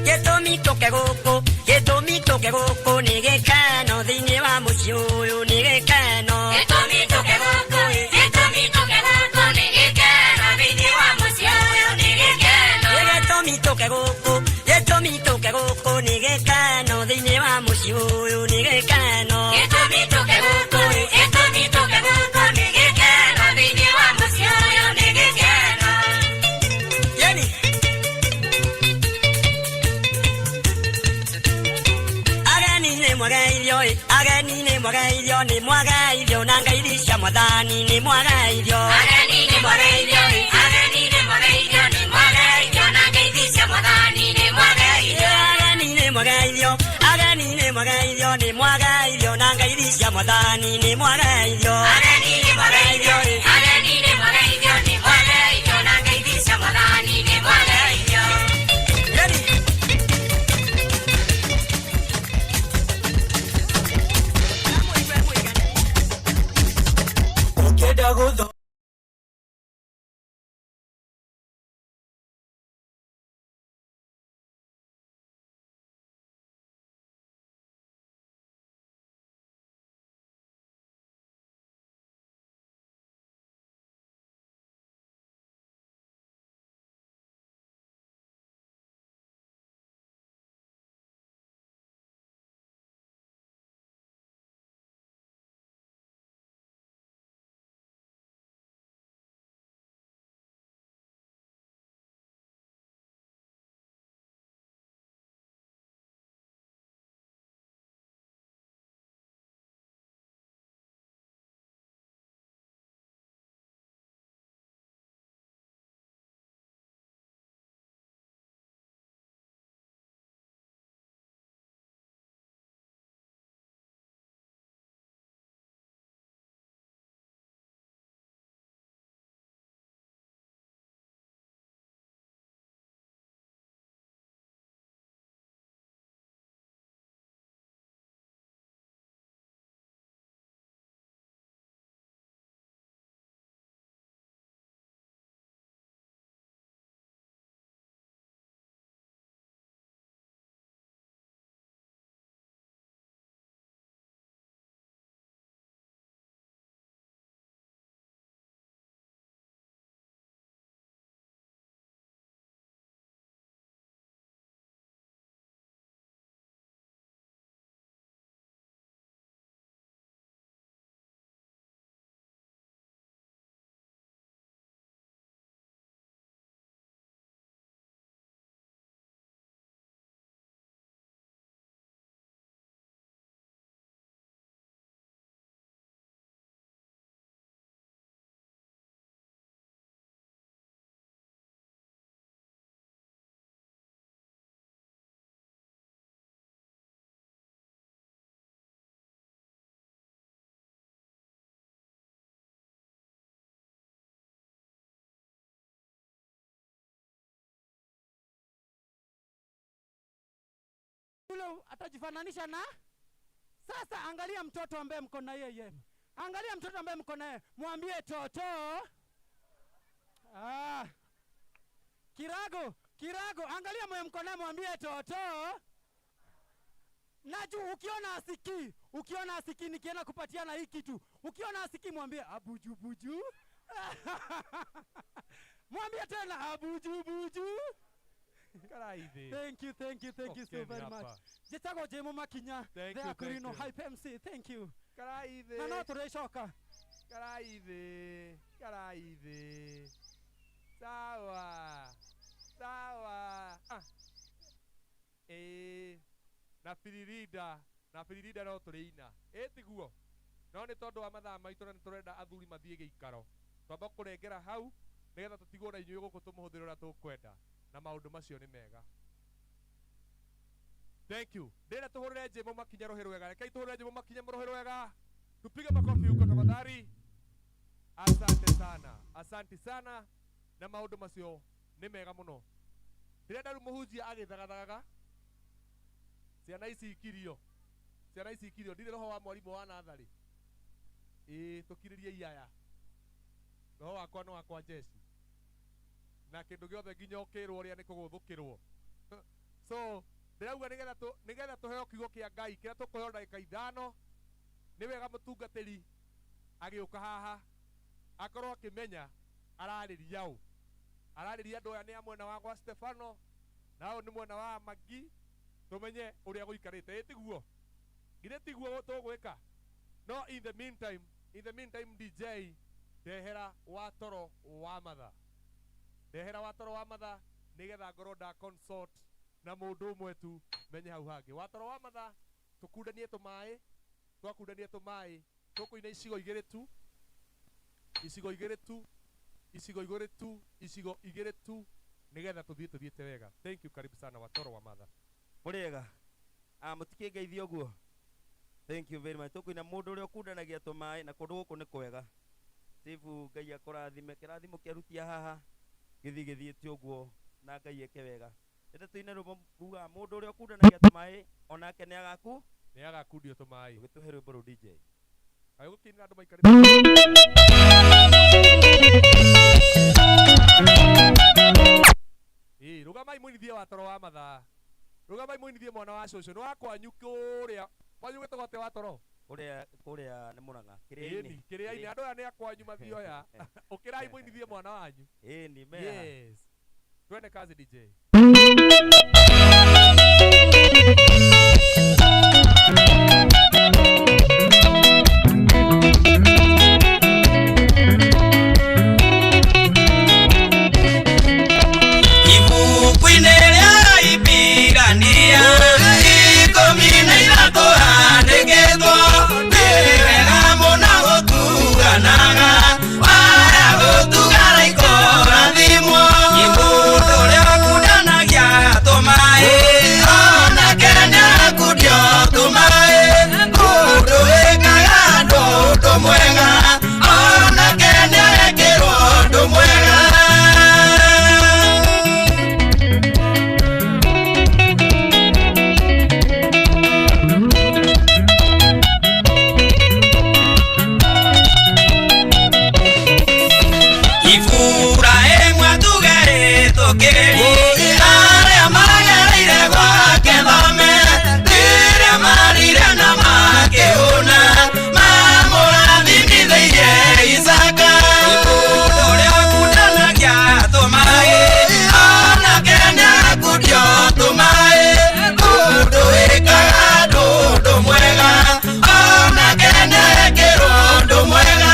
Gĩtũmi tũke gũkũ, gĩtũmi tũke gũkũ nĩ gĩkeno thĩinĩ wa mũciĩ ũyũ nĩ gĩkeno. Gĩtũmi tũke gũkũ, gĩtũmi tũke gũkũ nĩ gĩkeno thĩinĩ wa mũciĩ ũyũ nĩ gĩkeno. Gĩtũmi tũke gũkũ, gĩtũmi tũke gũkũ nĩ gĩkeno thĩinĩ wa mũciĩ ũyũ nĩ gĩkeno. Gĩtũmi tũke gũkũ, gĩtũmi tũke gũkũ nĩ gĩkeno thĩinĩ wa mũciĩ ũyũ nĩ gĩkeno. Yani ageni nĩ mwageithio ĩ, ageni nĩ mwageithio nĩ mwageithio na ngeithi cia mwathani nĩ mwageithio. Ageni nĩ mwageithio ĩ, ageni nĩ mwageithio nĩ mwageithio na ngeithi cia mwathani nĩ mwageithio. Ageni nĩ mwageithio, ageni nĩ mwageithio nĩ mwageithio na ngeithi cia mwathani nĩ mwageithio. Ageni nĩ mwageithio ĩ, ageni nĩ mwageithio nĩ mwageithio na ngeithi cia mwathani nĩ mwageithio. Yani Ũngĩenda gũtho Yule atajifananisha na sasa. Angalia mtoto ambaye mko na yeye, angalia mtoto ambaye mko naye, mwambie toto. Ah. Kirago, Kirago, angalia mwenye mko naye, mwambie toto. Naju, ukiona asikii, ukiona asikii, nikienda kupatiana hii kitu, ukiona asikii mwambie abujubuju. Mwambie tena abujubuju. Karaithi. Thank you, thank you, thank you so Okeni very hapa. much. Njĩtagwo Jĩmũ Makinya, Thank the you, thank Akurino you. Hype MC, thank you. Karaithi. Na no tũrĩcoka. Karaithi. Karaithi. Sawa. Sawa. Ah. Ĩĩ. Na firirida, na firirida no tũrĩina. Ĩ tiguo. No nĩ tondũ wa mathaa maitũ na nĩ tũrenda athuri mathiĩ gĩikaro. Twamba kũrengera hau nĩgetha tũtigwo na inyuĩ gũkũ tũmũhũthĩre ũrĩa tũkwenda. Na maũndũ macio nĩ mega. Thank you. Ndĩrenda tũhũrĩre Jĩmũ Makinya rũhĩ rwega. Rekei tũhũrĩre Jĩmũ Makinya rũhĩ rwega. Tupige makofi huko tafadhali. Asante sana. Asante sana. Na maũndũ macio nĩ mega mũno. Ndĩrenda rĩu mũhunjia agĩthagathagaga. Ciana ici ikirio. Ciana ici ikirio. Ndirĩ roho wa mwarimũ wa natharĩ. Ĩĩ tũkirĩrie aya. Roho wakwa nĩ wakwa jeshi. Na kĩndũ gĩothe nginya ũkĩrwo ũrĩa nĩ kũgũthũkĩrwo. So ndĩrauga nĩgetha tũ nĩgetha tũheo kiugo kĩa Ngai kĩrĩa tũkũheo ndagĩka ithano, nĩ wega mũtungatĩri agĩũka haha akorwo akĩmenya ararĩria ũ. Ararĩria andũ aya nĩ a mwena wa gwa Stefano na ũyũ nĩ mwena wa Magi, tũmenye ũrĩa gũikarĩte. Ĩ tiguo? Githĩ tiguo tũgwĩka? No in the meantime, in the meantime DJ ndehera wa toro wa matha, ndehera wa toro wa matha nigetha ngorwo nda consult na mũndũ ũmwe tu menye hau hangĩ. Wa toro wa matha tũkundanie tũmaĩ, twakundania tũmaĩ tũkũina icigo igĩrĩ tu, icigo igĩrĩ tu, icigo igĩrĩ tu, icigo igĩrĩ tu, nigetha tũthiĩ tũthiĩte wega. Thank you, karibu sana watoro wa matha. Mũrĩega? Ah, mũtikĩngeithia ũguo. Thank you very much. Tũkũina mũndũ ũrĩa ũkundanagia tũmaĩ na kũndũ gũkũ nĩ kwega. Steve, Ngai akũrathime. Kĩrathimo kĩarutia haha gĩthiĩ gĩthiĩte ũguo na Ngai eke wega. Rĩrĩa tũine rwĩmbo rugaga mũndũ ũrĩa ũkundanagia tũmaĩ onake nĩ agaku nĩ agakundio tũmaĩ. Ũgĩtũhe rwĩmbo rũu DJ. Kaĩ gũkĩinĩra andũ maikarĩte. Ĩ, rũgamai mũinithie watoro wa mathaa. Rũgamai mũinithie mwana wa cũcũ. Nĩ wa kwanyu kũrĩa. Kwanyu gwĩtagwo atĩa watoro? Kũrĩa kũrĩa nĩ Mũrang'a. Kĩrĩa-inĩ. Ĩni, kĩrĩa-inĩ. Andũ aya nĩ a kwanyu mathioya. Ũkĩrai mũinithie mwana wanyu. Ĩni, mea. Yes. Twende kazi DJ. Ibuku-inĩ rĩa Ahibirania 13 handĩkĩtwo nĩ wega mũno gũtuganaga, waya gũtugana ikorathimwo. Mũndũ ũrĩa ũkundanagia tũmaĩ onake nĩakundio tũmaĩ. Mũndũ wĩkaga andũ ũndũ mwega onake nĩarekĩrwo ũndũ mwega. Iburahĩmu atugeretũkĩrie arĩa magereire gwake thome, rĩrĩa marire na makĩhũna, mamũrathimithĩirie Isaaka. Mũndũ ũrĩa ũkundanagia tũmaĩ onake nĩakundio tũmaĩ. Mũndũ wĩkaga andũ ũndũ mwega onake nĩekĩrwo ũndũ mwega.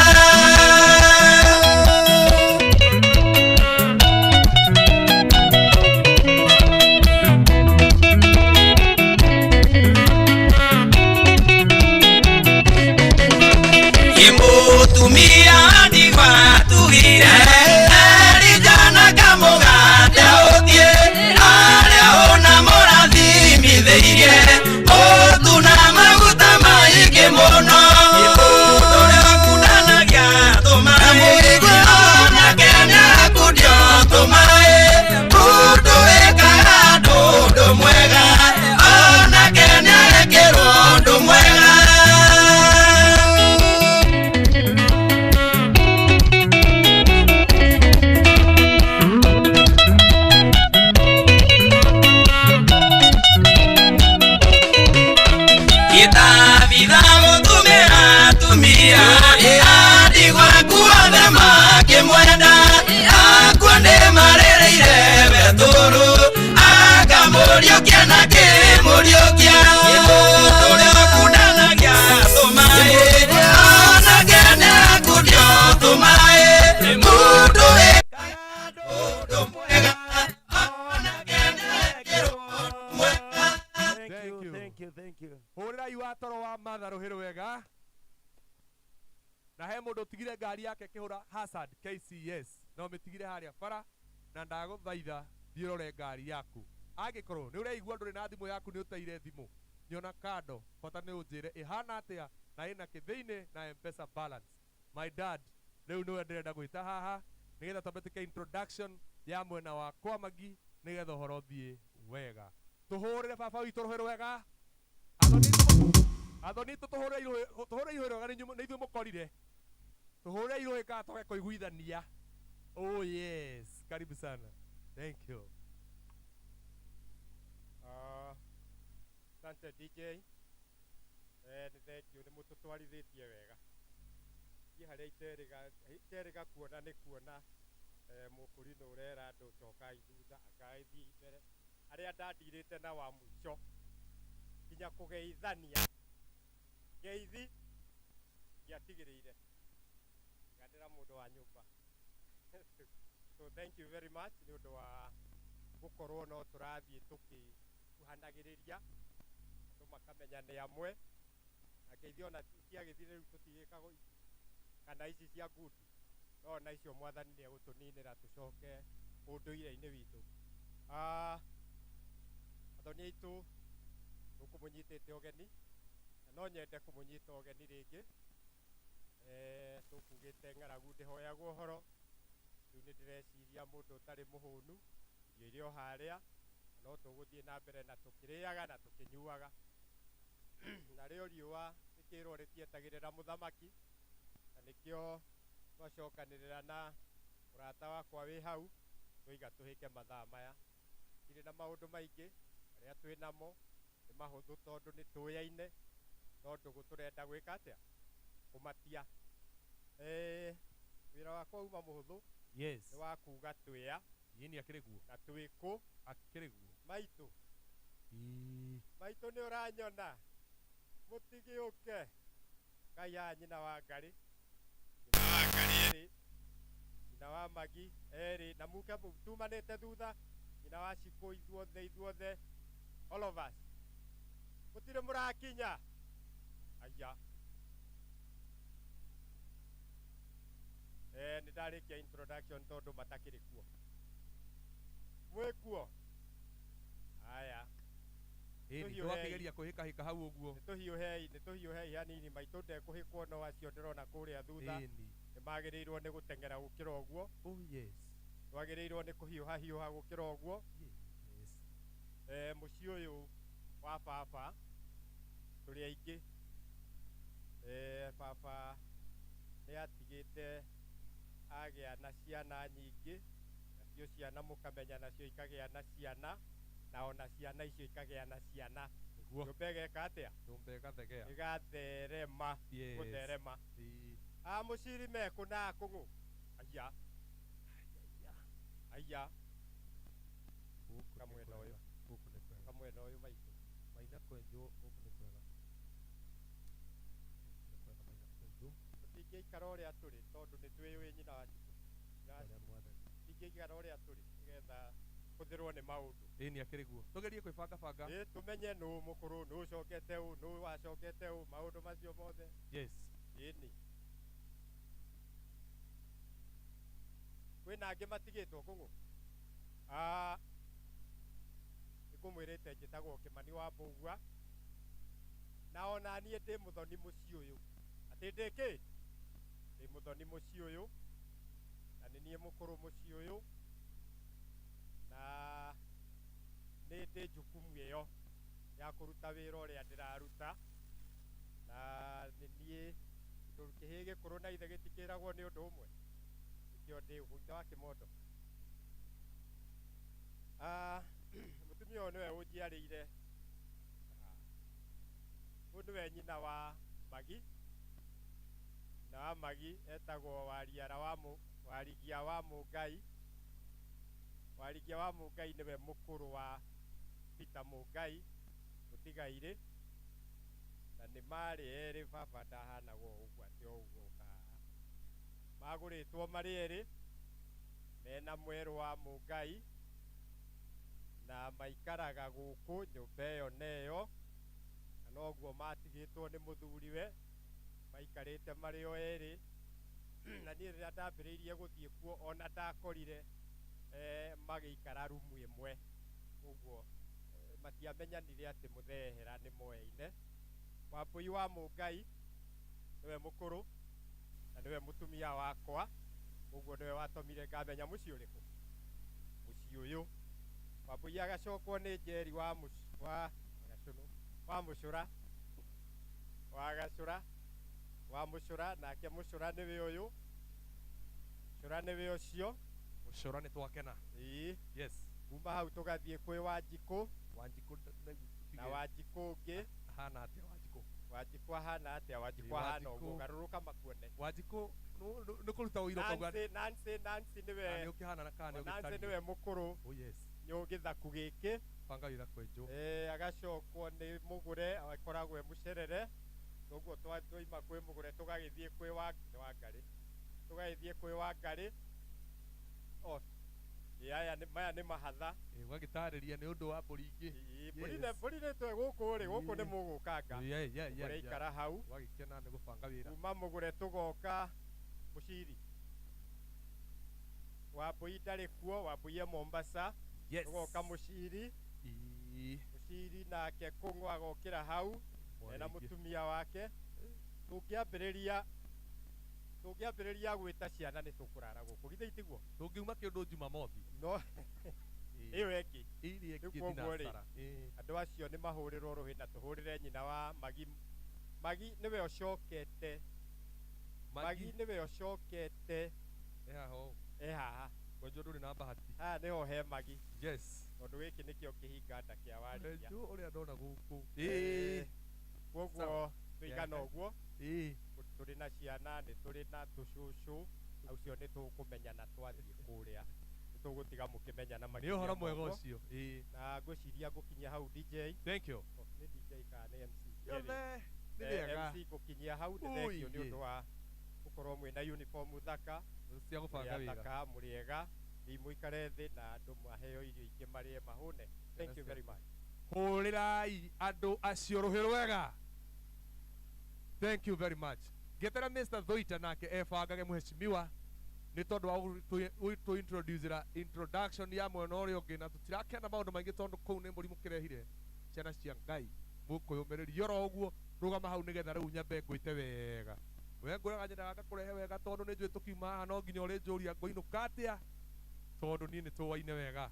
Mũtumia ndigwa atugire Elijah kamũgate ũthiĩ arĩa ũna mũrathimithĩirie mũtu na maguta maingĩ mũno. Mũndũ ũrĩa ũkundanagia tũmaĩ onake nĩakundio tũmaĩ. Mũndũ wĩkaga andũ ũndũ mwega onake nĩarekĩrwo ũndũ mwega. Gĩtabitha gũtumĩra atumia andigwa kuothe makĩmwenda, akua nĩmarĩrĩire Betũrũ akamũriũkia na kĩmũriũkia. Mũndũ ũrĩa ũkundanagia tũmaĩ onake nĩakundio tũmaĩ. Mũndũ wĩkaga andũ ũndũ mwega onake nĩekĩrwo ũndũ mwega. Thank you. Thank you, thank you. Hũrĩrai watoro wa matha rũhĩ rwega. Na he mũndũ ũtigire ngari yake ĩkĩhũra hazard KCS no mĩtigire harĩa bara, na ndagũthaitha thiĩ ũrore ngari yaku. Angĩkorwo nĩ ũraigua ndũrĩ na thimũ yaku nĩ ũteire thimũ, nyona kando, bata nĩ ũnjĩre ĩhana atĩa na ĩna kĩ thĩinĩ na M-Pesa balance. My dad, rĩu nĩwe ndĩrenda gwĩta haha nĩgetha twambe twĩke introduction ya mwena wa kwa Magi nĩgetha ũhoro ũthiĩ wega. Tũhũrĩre baba witũ rũhĩ rwega. Athoni tũhũrĩre irũhĩ, tũhũrĩre irũhĩ rwega nĩ ithuĩ mũkorire. Tũhũrĩre irũhĩ kana twage kũiguithania. Oh yes, karibu sana. Thank you. Asante DJ. Nĩ thengiũ nĩ mũtũtwarithĩtie wega. Niĩ harĩa iterĩga kuona nĩ kuona mũkũrinũ ũrera andũ cokai thutha angai thiĩ mbere arĩa ndandirĩte na wa mũico nginya kũgeithania ngeithi ngĩatigĩrĩire nganĩra mũndũ wa nyũmba. So thank you very much nĩ ũndũ wa gũkorwo no tũrathiĩ tũkĩkuhanagĩrĩria andũ makamenya nĩ amwe na ngeithi ona ciagĩthire rĩu tũtigĩkago ici kana ici cia ngundi no ona icio mwathani nĩ egũtũninĩra tũcoke ũndũire-inĩ witũ. Athoni aitũ tũkũmũnyitĩte ũgeni na no nyende kũmũnyita ũgeni rĩngĩ. Tũkugĩte ng'aragu ndĩhoyagwo ũhoro rĩu nĩ ndĩreciria mũndũ ũtarĩ mũhũnu irio irĩ o harĩa no tũgũthiĩ na mbere na tũkĩrĩaga na tũkĩnyuaga narĩo riũa rĩkĩrwo rĩtietagĩrĩra mũthamaki na nĩkĩo twacokanĩrĩra na mũrata wakwa wĩ hau twoiga tũhĩke mathaa maya. Ndirĩ na maũndũ maingĩ marĩa twĩ namo nĩ mahũthũ tondũ nĩ tũyaine no ndũgũ tũrenda gwĩka atĩa kũmatia. Wĩra wakwa uma mũhũthũ. Yes. Nĩ wa kuga twĩa Yini akĩrĩ guo na twĩ kũ akĩrĩ guo maitũ maitũ nĩ ũranyona mũtigĩũke ngai ya nyina wa ngarĩ nyina wa ngarĩ erĩ nyina wa magi erĩ na muke tumanĩte thutha nyina wa cikũ ithuothe ithuothe all of us gũtirĩ mũrakinya aya. Nĩ ndarĩkia introduction tondũ matakĩrĩ kuo mwĩ kuo aya. Ĩni twakĩgeria kũhĩkahĩka hau ũguo nĩ tũhiũhei hanini maitũ ndekũhĩkwo no acio ndĩrona kũrĩa thutha nĩ magĩrĩirwo nĩ gũteng'era gũkĩra ũguo. Oh yes. Twagĩrĩirwo nĩ kũhiũha hiũha gũkĩra ũguo. Yes. Mũciĩ ũyũ wa baba tũrĩ aingĩ. Baba nĩ atigĩte agĩa na ciana nyingĩ nacio ciana mũkamenya nacio ikagĩa na ciana na ona ciana icio ikagĩa na ciana nyũmba ĩgeka atĩa nyũmba ĩgathegea ĩgatherema. Yes. Gũtherema. A mũciri mekũ na akũng'ũ aya aya kamwena ũyũ gũkũ nĩ kwega kamwena ũyũ maitũ maina kwenjwo gũkũ nĩ kwega nĩ kwega maina kwenjwo tũtingĩikara ũrĩa tũrĩ tondũ nĩ twĩũĩ nyina wa cukũ tũtingĩikara ũrĩa tũrĩ nĩgetha hũthĩrwo nĩ maũndũ. Ĩni akĩrĩ guo tũgerie kwĩbanga banga ĩ tũmenye nũ mũkũrũ nũ ũcokete ũ nũ wacokete ũ maũndũ macio mothe. Yes. Ĩni kwĩna angĩ matigĩtwo kũng'ũ nĩngũmwĩrĩte njĩtagwo Kĩmani wa Mbũgua na ona niĩ ndĩ mũthoni mũciĩ ũyũ atĩ ndĩ kĩ ndĩ mũthoni mũciĩ ũyũ na nĩ niĩ mũkũrũ mũciĩ ũyũ na nĩ ndĩ jukumu ĩyo ya kũruta wĩra ũrĩa ndĩraruta na nĩ niĩ tondũ kĩhĩĩ gĩkũrũ na ithe gĩtikĩragwo nĩ ũndũ ũmwe nĩkĩo ndĩ ũguo ithe wa kĩmondo. Mũtumia ũyũ nĩwe ũnjiarĩire ũyũ nĩwe nyina wa Magi nyina wa Magi etagwo Wariara wa Warigia wa Mũngai. Warigia wa Mũngai nĩwe mũkũrũ wa Peter Mũngai mũtigairĩ na nĩ marĩ erĩ baba ndahanagwo ũguo atĩ o ũguo ũka haha magũrĩtwo marĩ erĩ mena mwerũ wa Mũngai na maikaraga gũkũ nyũmba ĩyo neyo na noguo matigĩtwo nĩ mũthuriwe maikarĩte marĩ o erĩ na niĩ rĩrĩa ndambĩrĩirie gũthiĩ kuo ona ndakorire magĩikara rumu ĩmwe ũguo matiamenyanire atĩ mũthehera nĩ moyaine. Wambũi wa Mũngai nĩwe mũkũrũ na nĩwe mũtumia wakwa ũguo nĩwe watũmire ngamenya mũciĩ ũrĩkũ mũciĩ ũyũ. Wambũi agacokwo nĩ Njeri wa wa Mũcũra wa Gacũra wa Mũcũra nake Mũcũra nĩwe ũyũ Mũcũra nĩwe ũcio Mũcũra nĩ twakena. Ĩĩ. Yes. Kuma hau tũgathiĩ kwĩ Wanjikũ Wanjikũ Na Wanjikũ ũngĩ. Ahana atĩa Wanjikũ? Wanjikũ ahana atĩa? Wanjikũ ahana ũguo, garũrũka makuone. Wanjikũ nĩ kũruta ũira ũkauga Nancy, Nancy, Nancy nĩwe. Kana nĩ ũkĩhana na kana nĩ Nancy ũgĩtariĩ. nĩwe mũkũrũ. Oh yes. Nĩ gĩthaku gĩkĩ. Banga wĩra kwenjwo. Agacokwo nĩ mũgũre akoragwo e mũcerere. Ũguo twaima kwĩ mũgũre tũgagĩthiĩ kwĩ wa nĩ Wangarĩ. Tũgagĩthiĩ kwĩ Wangarĩ. Oh, aya nĩ maya nĩ mahatha. Ũgagĩtarĩria nĩ ũndũ wa mbũri ingĩ. Mbũri nĩ mbũri nĩ twe gũkũ rĩ, gũkũ nĩ mũgũkanga. Yeah. Mũraikara hau. Ũgagĩkena nĩ gũbanga wĩra. Kuma mũgũre tũgoka mũciri. Wambui ndarĩ kuo, Wambui e Mombasa. Yes. Tũgoka mũciri. Mũciri nake Kũng'ũ agokĩra hau ena mũtumia wake. Tũngĩambĩrĩria gwĩta ciana nĩ tũkũrara gũkũ, githĩ tiguo? Tũngiuma kĩũndũ Jumamothi. No ĩyo ĩngĩ. Ĩrĩa Rĩu ĩngĩ koguo rĩ, thinacara. Andũ acio nĩ mahũrĩrwo rũhĩ na tũhũrĩre nyina wa Magi. Magi nĩwe ũcokete. Magi nĩwe ũcokete. E haha ũũ. E haha. Kwenjwo ndũrĩ na bahati. Haha nĩho he Magi. Yes. Tondũ gĩkĩ nĩkĩo kĩhinga nda kĩa Warigia. Kwenjwo ũrĩa ndona gũkũ. Koguo tũigana ũguo. Tũrĩ na ciana, nĩ tũrĩ na tũcũcũ, acio nĩ tũkũmenyana twathiĩ kũrĩa. Nĩ tũgũtiga mũkĩmenyana Nĩ makĩria ũhoro ma mwega ũguo. ũcio. Na ngwĩciria ngũkinyia hau DJ. Thank you. Oh, nĩ DJ kana nĩ MC? Yothe nĩ rĩega. MC ngũkinyia hau, nĩ thengiũ nĩ ũndũ wa gũkorwo mwĩna uniform thaka. Cia gũbanga Mũrĩ wĩra. athaka, mũrĩ ega. Thiĩ mũikare thĩ na andũ maheo irio ingĩ marĩe mahũne. Thank you very much. Hũrĩrai andũ acio rũhĩ rwega. Thank you very much. Ngĩetera Mr. Thoita nake ebangage mũheshimiwa nĩ tondũ wa gũtũ introduction ya mwena ũrĩa ũngĩ, na tũtirakĩenda maũndũ maingĩ tondũ kũu nĩ mbũri mũkĩrehire ciana cia Ngai mũkwĩyũmĩrĩria oro ũguo. Rũgama hau nĩgetha rĩu nyambe ngwĩte wega. We ngwĩraga nyendaga ngakũrehe wega tondũ nĩ njũĩ tũkiuma haha no nginya ũrĩnjũria ngũinũka atĩa, tondũ niĩ nĩ tũwaine wega.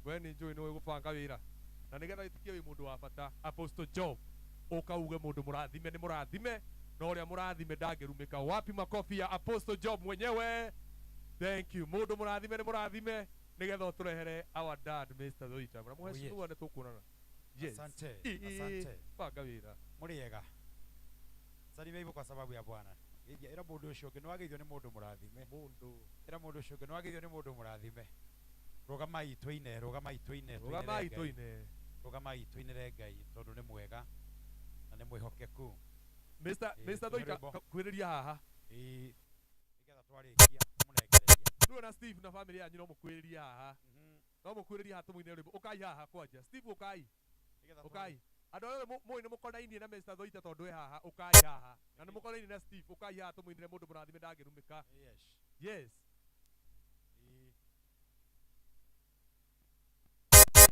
We nĩ njũĩ nĩũĩ gũbanga wĩra, na nĩgetha wĩtĩkie wĩ mũndũ wa bata. Apostle Job, ũkauge mũndũ mũrathime nĩ mũrathime, na ũrĩa mũrathime ndangĩrumĩka. Wapi makofi ya Apostle Job mwenyewe? Thank you. Mũndũ mũrathime nĩ mũrathime, nĩgetha ũtũrehere our dad Mr. Thoita. Na mũheshimiwa nĩ tũkuonana. Yes. Asante, asante. Banga wĩra. Mũrĩega. Salimia hivyo kwa sababu ya Bwana. Geithia ĩra mũndũ ũcio ũngĩ nĩwageithio nĩ mũndũ mũrathime. Mũndũ. Ĩra mũndũ ũcio ũngĩ nĩwageithio nĩ mũndũ mũrathime. Rũgamai tũine, rũgamai tũine, Rũgamai tũine. Rũgamai tũinĩre Ngai tondũ nĩ mwega na nĩ mwĩhokeku. Mr. Thoita, kwĩrĩria haha. Nĩgetha twarĩkia mũnengereria. Rĩu na Steve na family yanyu no mũkwĩrĩrie haha. No mũkwĩrĩrie haha tũmũinĩre rwĩmbo. Ũkai haha kwanja. Steve ũkai. Ũkai. Andũ arĩa mũĩ nĩ mũkonainie na Mr. Thoita tondũ e haha, ũkai haha. Na nĩ mũkonainie na Steve, ũkai haha tũmũinĩre mũndũ mũrathime ndangĩrumĩka. Yes. Yes.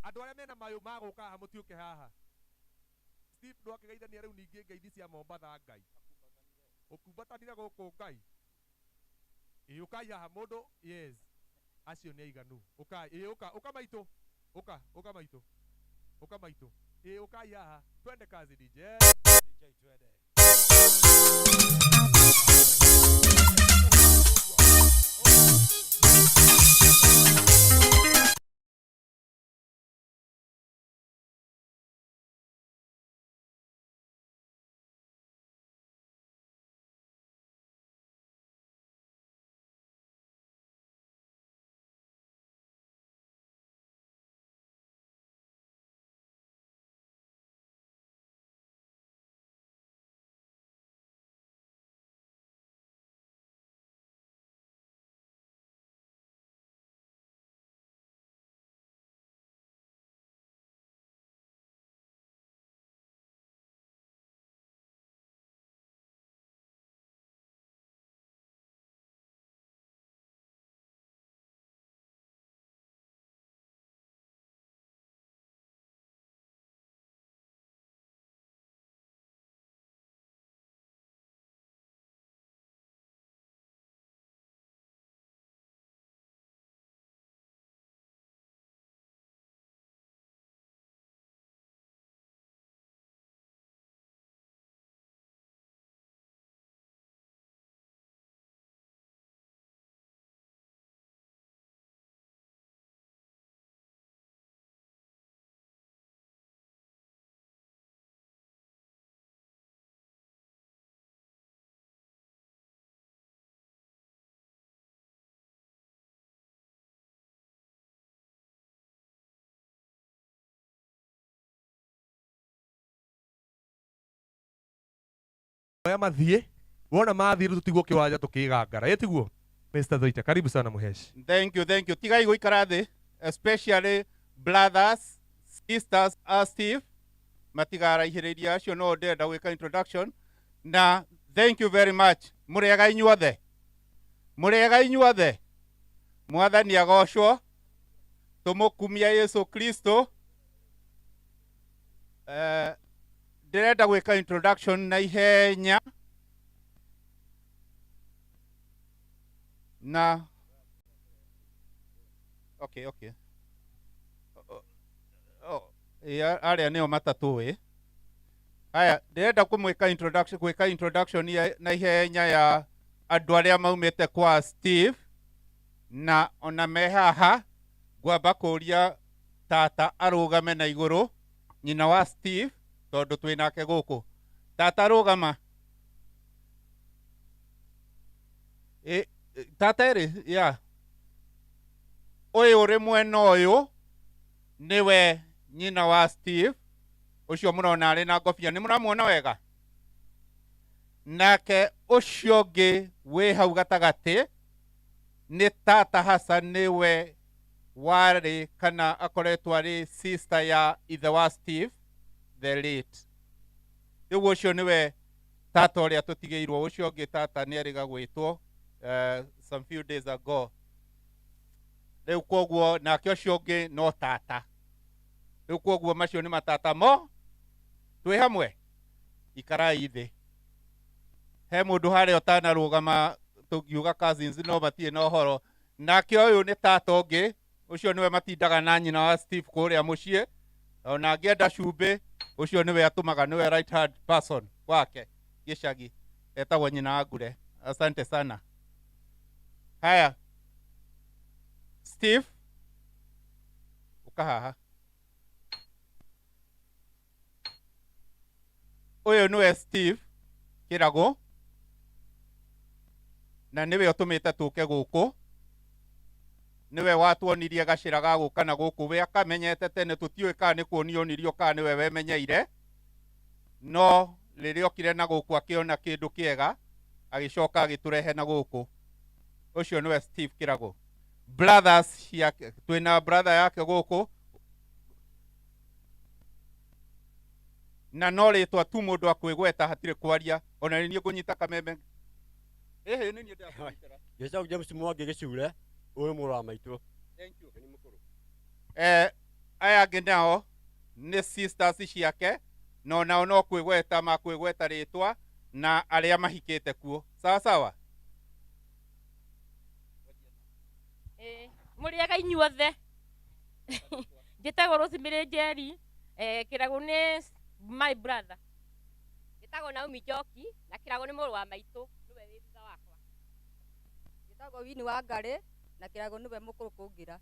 Andũ arĩa mena mayũ magũka haha mũtiũke haha. Steve ndwakĩgeithania rĩu ningĩ ngeithi cia Mombatha Ngai. Ũkumbatanire gũkũ Ngai. Ĩ ũkai haha mũndũ, yes. Acio nĩ aiganu. Ũkai, ĩ ũka, ũka maitũ. Ũka, ũka maitũ. Ũka maitũ. Ĩ ũkai haha. Twende kazi DJ. DJ twende. Oya mathiĩ wona mathiĩ rĩu tũtigwo kĩwanja tũkĩgangara ĩ tiguo. Mr. Thoita, karibu sana Muheshi. Thank you, thank you. Tigai gũikara thĩ, especially brothers, sisters a Steve, matigaraihĩrĩria acio no ndĩrenda gwĩka introduction. Na thank you very much. Mũrĩega inyuothe. Mũrĩega inyuothe. Mwathani agocwo. Tũmũkumia Yesu Kristo. Ndĩrenda gwĩka introduction na ihenya. Na okay, okay. Oh, ya, arĩa nĩo matatũ ĩ. Haya, ndĩrenda kũmwĩka introduction, gwĩka introduction ya, na ihenya ya andũ arĩa maumĩte kwa Steve na ona me haha. Ngwamba kũria tata arũgame na igũrũ, nyina wa Steve, tondũ twĩ nake gũkũ. Tata rũgama. E, tata ĩrĩ, ya. Ũyũ ũrĩ mwena ũyũ nĩwe nyina wa Steve, ũcio mũrona arĩ na ngobia, nĩ mũramuona wega? Nake ũcio ũngĩ wĩ hau gatagatĩ nĩ tata Hassan, nĩwe warĩ kana akoretwo arĩ sister ya ithe wa Steve the late. Rĩu ũcio nĩwe tata ũrĩa tũtigĩirwo, ũcio ũngĩ tata nĩ erĩga gwĩtwo some few days ago. Rĩu koguo nake ũcio ũngĩ no tata. Rĩu koguo macio nĩ matata mo twĩ hamwe. Ikarai thĩ. He mũndũ harĩa ũtanarũgama tũngiuga cousins no matirĩ na ũhoro. Nake ũyũ nĩ tata ũngĩ, ũcio nĩwe matindaga na nyina wa Steve kũrĩa mũciĩ. Ona angĩenda cumbĩ, ũcio nĩwe atũmaga, nĩwe right hand person wake gĩcagi, etagwo nyina wa Ngure. Asante sana. Haya, Steve, ũka haha. Ũyũ nĩwe Steve Kĩragũ, na nĩwe ũtũmĩte tũke gũkũ. Nĩwe watuonirie gacĩra ga gũka na gũkũ, we akamenyete tene, tũtiũĩ kana nĩ kuonio onirio kana nĩwe wemenyeire. No rĩrĩa okire na gũkũ akĩona kĩndũ kĩega, agĩcoka agĩtũrehe na gũkũ. Ũcio nĩwe Steve Kĩragũ. Brothers yake, twĩna brother yake gũkũ. Na no rĩtwa tu mũndũ akwĩgweta hatirĩ kwaria, ona nĩ niĩ ngũnyita kameme. Ĩhĩ, nĩ niĩ ndĩrakũnyitĩra. Njĩtagwo James Mwangi Gĩcure, ũyũ mũrũ wa maitũ. Thank you. Aya angĩ nao nĩ sisters ciake, no nao no kwĩgweta makwĩgweta rĩtwa na arĩa mahikĩte kuo. Sawa sawa? Mũrĩega inyuothe. Njĩtagwo Rosemary Njeri, Kĩragũ nĩ my brother. Njĩtagwo Naomi Njoki na Kĩragũ nĩ mũrũ wa maitũ, nĩwe wĩ thutha wakwa. Njĩtagwo Winnie Wangari na Kĩragũ nĩwe mũkũrũ kũngĩra.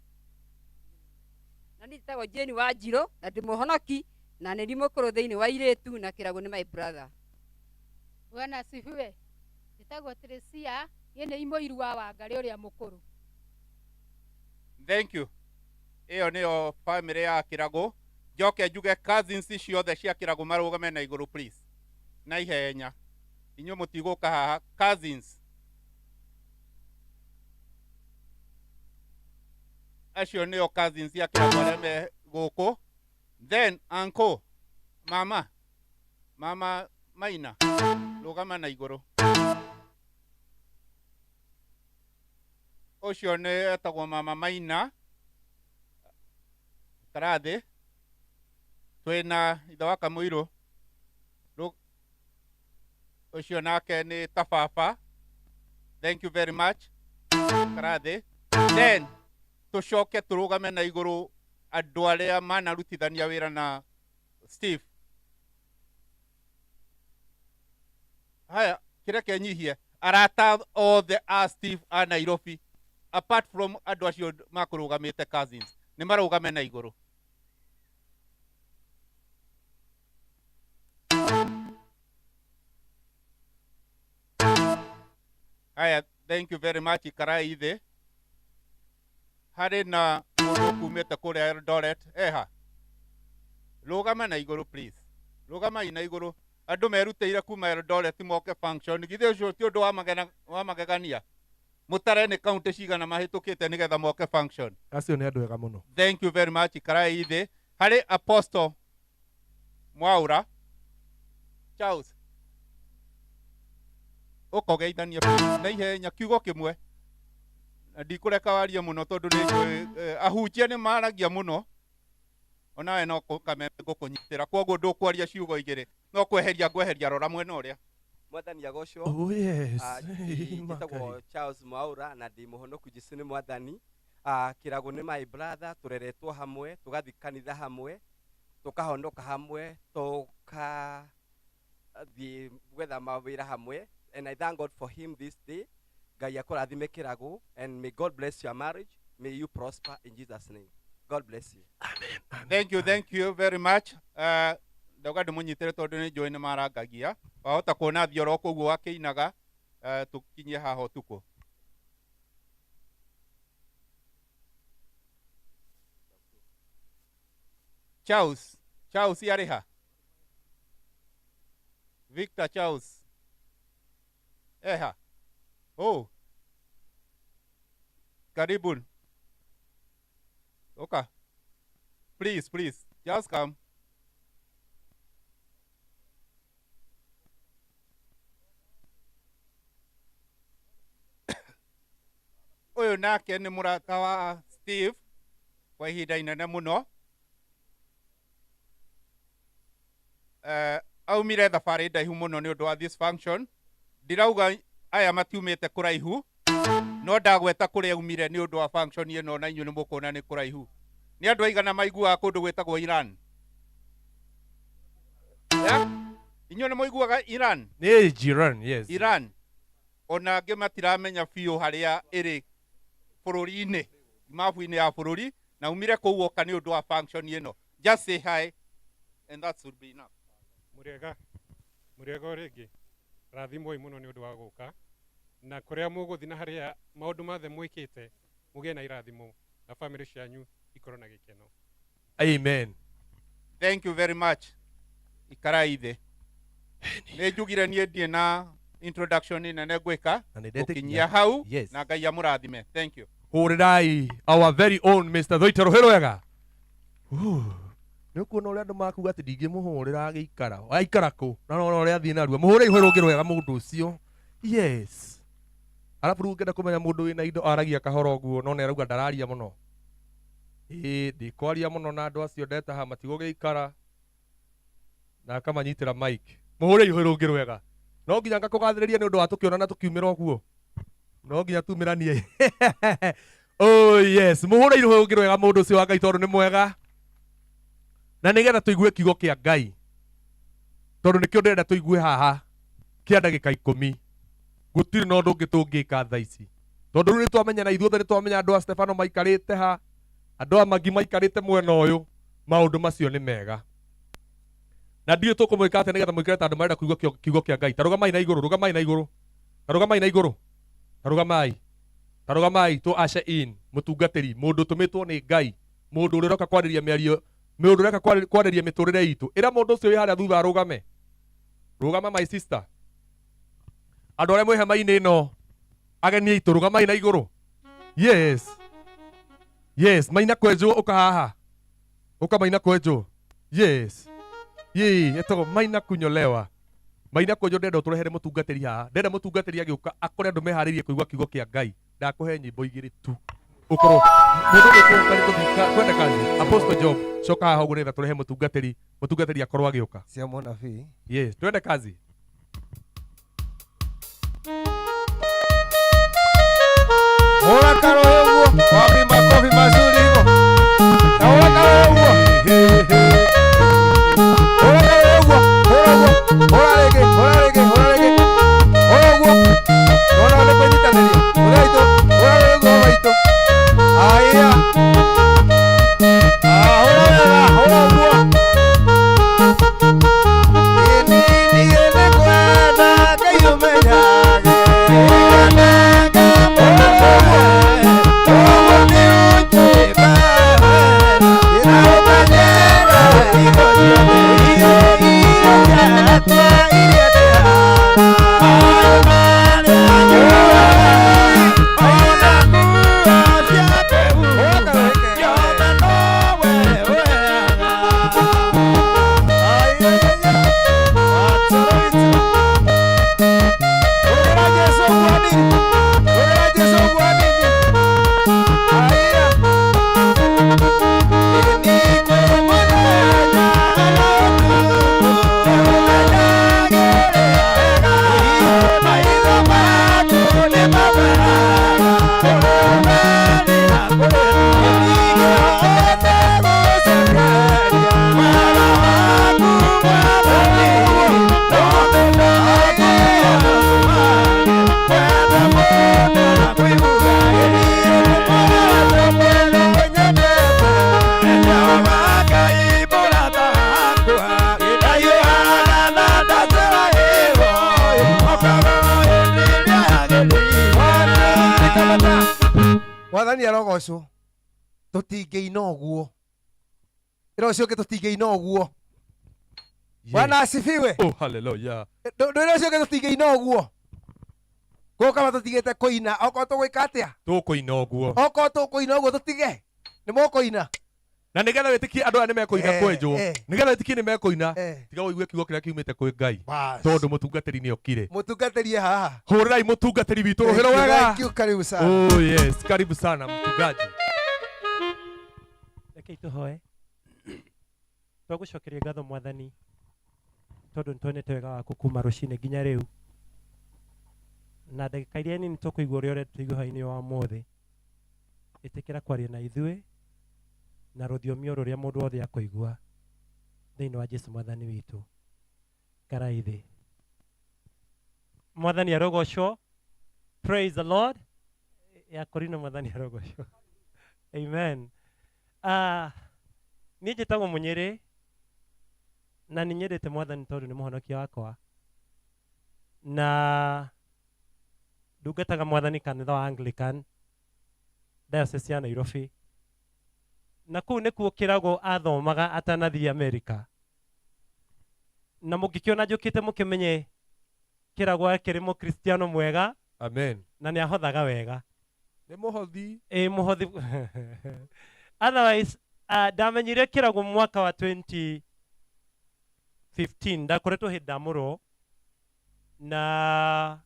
Na niĩ njĩtagwo Jane Wanjirũ na ndĩ mũhonoki na nĩ niĩ mũkũrũ thĩinĩ wa airĩtu na Kĩragũ nĩ my brother. Bwana asifiwe. Njĩtagwo Teresia, niĩ nĩ mũiru wa Wangari ũrĩa mũkũrũ. Thank you. Ĩyo nĩyo family ya Kĩragũ. Njoke njuge cousins ciothe cia Kĩragũ marũgame na igũrũ please. Na ihenya. Inyuĩ mũtigũka haha cousins. Acio nĩo cousins cia Kĩragũ arĩa me gũkũ. Then uncle, mama, mama Maina, rũgama na igũrũ. Ũcio nĩ etagwo mama Maina. Karathĩ. Twĩna ithe wa Kamũirũ. Ũcio nake nĩ ta baba. Thank you very much. Karathĩ. Then tũcoke tũrũgame na igũrũ andũ arĩa manarutithania wĩra na Steve. Haya, kĩreke nyihie. Arata othe a Steve a Nairobi, apart from andũ acio makũrũgamĩte cousins, nĩ marũgame na igũrũ. Haya, thank you very much. Ikarai thĩ. Harĩ na mũndũ ũkumĩte kũrĩa Eldoret. Eha. Rũgama na igũrũ please. Rũgamai na igũrũ. Andũ merutĩire kuma Eldoret moke function. Githĩ ũcio ti ũndũ wa magena- wa magegania? Mũtare nĩ kaunti cigana mahĩtũkĩte nĩgetha moke function. Acio nĩ andũ ega mũno. Thank you very much. Ikarai thĩ. Harĩ Apostle Mwaura Charles, ũkogeithania please na ihenya kiugo kĩmwe, na ndikũreka warie mũno tondũ nĩ njũĩ ahunjia nĩ maragia mũno, onawe no kameme ngũkũnyitĩra, kwoguo ndũkwaria ciugo igĩrĩ, no kweheria ngweheria, rora mwena ũrĩa. Mwathani agocwo. Oh, yes. Ah, njĩtagwo Charles Mwaura na ndĩ mũhonoku. Jesu nĩ mwathani. Ah, Kĩragũ nĩ my brother, tũreretwo hamwe, tũgathiĩ kanitha hamwe, tũkahonoka hamwe, tũkathiĩ gwetha mawĩra hamwe, and I thank God for him this day. Ngai akũrathime Kĩragũ, and may God bless your marriage. May you prosper in Jesus' name. God bless you. Thank you, thank you very much. Ndauga ndĩmũnyitĩre tondũ nĩ njũĩ nĩ marangagia, wahota kuona thioro koguo akĩinaga. Tũkinyie haha ũtukũ. Charles, Charles arĩ ha? Victor Charles eha? Oh, karibu, oka, please, please just come. Ũyũ nake nĩ mũrata wa Steve kwa ihinda inene mũno. Aumire thabarĩ ndaihu mũno nĩ ũndũ wa this function. Ndirauga aya matiumĩte kũraihu, no ndagweta kũrĩa aumire nĩ ũndũ wa function ĩno, na inyuĩ nĩ mũkuona nĩ kũraihu. Nĩ andũ aigana maiguaga kũndũ gwĩtagwo Iran? Yeah? Inyuĩ nĩ mũiguaga Iran? Nĩ Jiran, yes. Iran ona angĩ matiramenya biũ harĩa ĩrĩ bũrũri-inĩ, mabu-inĩ ya bũrũri, na umire kũu oka nĩ ũndũ wa function ĩno. Just say hi and that should be enough. Mũrĩega, mũrĩega o rĩngĩ, rathimwoi mũno nĩ ũndũ wa gũka na kũrĩa mũgũthiĩ na harĩa maũndũ mothe mwĩkĩte, mũgĩe na irathimo na famĩlĩ cianyu ikorwo na gĩkeno. Amen. Thank you very much. Ikarai thĩ. Nĩ njugire niĩ ndirĩ na introduction nene ngwĩka. Na nĩ ndetĩkia. Gũkinyia hau. Yes. Na Ngai amũrathime. Thank you. Hũrĩrai our very own Mr. Thoita rũhĩ rwega. Nĩ ũkuona ũrĩa andũ makuga atĩ ndingĩmũhũrĩra agĩikara aikara kũ, na nona ũrĩa athiĩ narua. Mũhũre ihũĩ rũngĩ rwega mũndũ ũcio. Yes, arabu rĩu ũngĩenda kũmenya mũndũ wĩna indo, aragia kahora ũguo, no nĩ arauga ndararia mũno. Ĩĩ, ndikwaria mũno na andũ acio ndetaha matigũgĩikara, na akamanyitĩra mic. Mũhũre ihũĩ rũngĩ rwega. No nginya ngakũgathĩrĩria nĩ ũndũ wa tũkĩonana tũkiumĩra ũguo, no nginya tumĩranie. Oh yes, mũhũre ihũĩ rũngĩ rwega mũndũ ũcio wa Ngai, tondũ nĩ mwega, na nĩgetha tũigue kiugo kĩa Ngai, tondũ nĩkĩo ndĩrenda tũigue haha kĩa ndagĩka 10. Gũtirĩ na ũndũ ũngĩ tũngĩka thaa ici, tondũ rĩu nĩ twamenya, na ithuothe nĩ twamenya andũ a Stefano maikarĩte ha, andũ a Magi maikarĩte mwena ũyũ. Maũndũ macio nĩ mega, na ndiũĩ tũkũmwĩka atĩa nĩgetha mũikare ta andũ marenda kũigua kiugo kĩa Ngai. Ta rũgamai na igũrũ, rũgamai na igũrũ, ta rũgamai na igũrũ, ta rũgamai, ta rũgamai, tũ usher in mũtungatĩri, mũndũ ũtũmĩtwo nĩ Ngai, mũndũ ũrĩa ũroka kwarĩria mĩario, mũndũ ũreka kwarĩria mĩtũrĩre itũ. Ĩra mũndũ ũcio wĩ harĩa thutha arũgame. Rũgama, my sister. Andũ arĩa mwĩ hema-inĩ ĩno, ageni aitũ, rũgamai na igũrũ. Yes, yes. Maina Kwenjwo, ũka haha, ũka Maina Kwenjwo. Yes, yĩ etagwo Maina Kunyolewa. Maina Kwenjwo, ndenda ũtũrehere mũtungatĩri haha. Ndenda mũtungatĩri agĩũka akore andũ meharĩirie kũigua kiugo kĩa Ngai. Ndakũhe nyĩmbo igĩrĩ tu, ũkorwo mũndũ ũgĩtũka nĩ tũthiĩ kwenda kazi. Apostle Job, coka haha ũguo nĩgetha tũrehe mũtungatĩri, mũtungatĩri akorwo agĩũka. Cia mũnabii. Yes, twende kazi. Hũra karoho ũguo, wapi makofi mazuri hivyo. Na hũra karoho ũguo. Hũra karoho ũguo, hũra ũguo, hũra rĩngĩ, hũra rĩngĩ, hũra rĩngĩ. Hũra ũguo. Nona nĩ kwĩnyitanĩria. Hũra itũ, hũra rĩngĩ maitũ. Aya. Ah, hũra wega, hũra ũguo. Ĩni niĩ nĩ kwenda Ngai ũmenyage. Ũguo nĩ ũnjũĩ. Mwathani arogocwo. Tũtingĩina ũguo. Ĩra ũcio ũngĩ tũtingĩina ũguo. Bwana asifiwe. Oh, hallelujah. Ndwĩra ũcio ũngĩ tũtingĩina ũguo. Gũkaba tũtigĩte kũina okorwo tũgwĩka atĩa? Tũkũina ũguo. Okorwo tũkũina ũguo tũtige. Nĩ mũkũina. Na nĩgetha wĩtĩkie andũ aya nĩ mekũina kwenjwo. Nĩgetha wĩtĩkie nĩ mekũina. Tiga ũigue kiugo kĩrĩa kiumĩte kwĩ Ngai. Tondũ mũtungatĩri nĩ okire. Mũtungatĩri e haha. Hũrĩrai mũtungatĩri witũ rũhĩ Thank you, rwega. thank you, karibu sana. Oh yes, karibu sana mchungaji. Rekei tũhoe. Twagũcokeria ngatho Mwathani tondũ nĩtuonete wega waku kuma rũcinĩ nginya rĩu, na ndagĩka iria nini tũkũigua ũrĩa ũrenda tũigue hwaĩ-inĩ wa ũmũthĩ, ĩtĩkĩra kwaria na ithuĩ na rũthiomi o rũrĩa mũndũ wothe akũigua thĩinĩ wa Jesu Mwathani witũ. Karai thĩ. Mwathani arogocwo. Praise the Lord. Ya Korino Mwathani arogocwo. Amen. Niĩ njĩtagwo Mũnyĩrĩ na nĩ nyendete Mwathani tondũ nĩ mũhonokia wakwa, na ndungataga Mwathani kanitha wa Anglican Diocese ya Nairobi, na kũu nĩkuo Kĩrago athomaga atanathiĩ Amerika. Na mũngĩkĩona njũkĩte mũkĩmenye Kĩrago akĩrĩ mũkristiano mwega. Amen. Na nĩ ahothaga wega. Nĩ mũhothi. Ĩ, mũhothi. Otherwise, ndamenyire Kĩrago mwaka wa 2015, ndakoretwo hĩndĩ ndamũrwo, na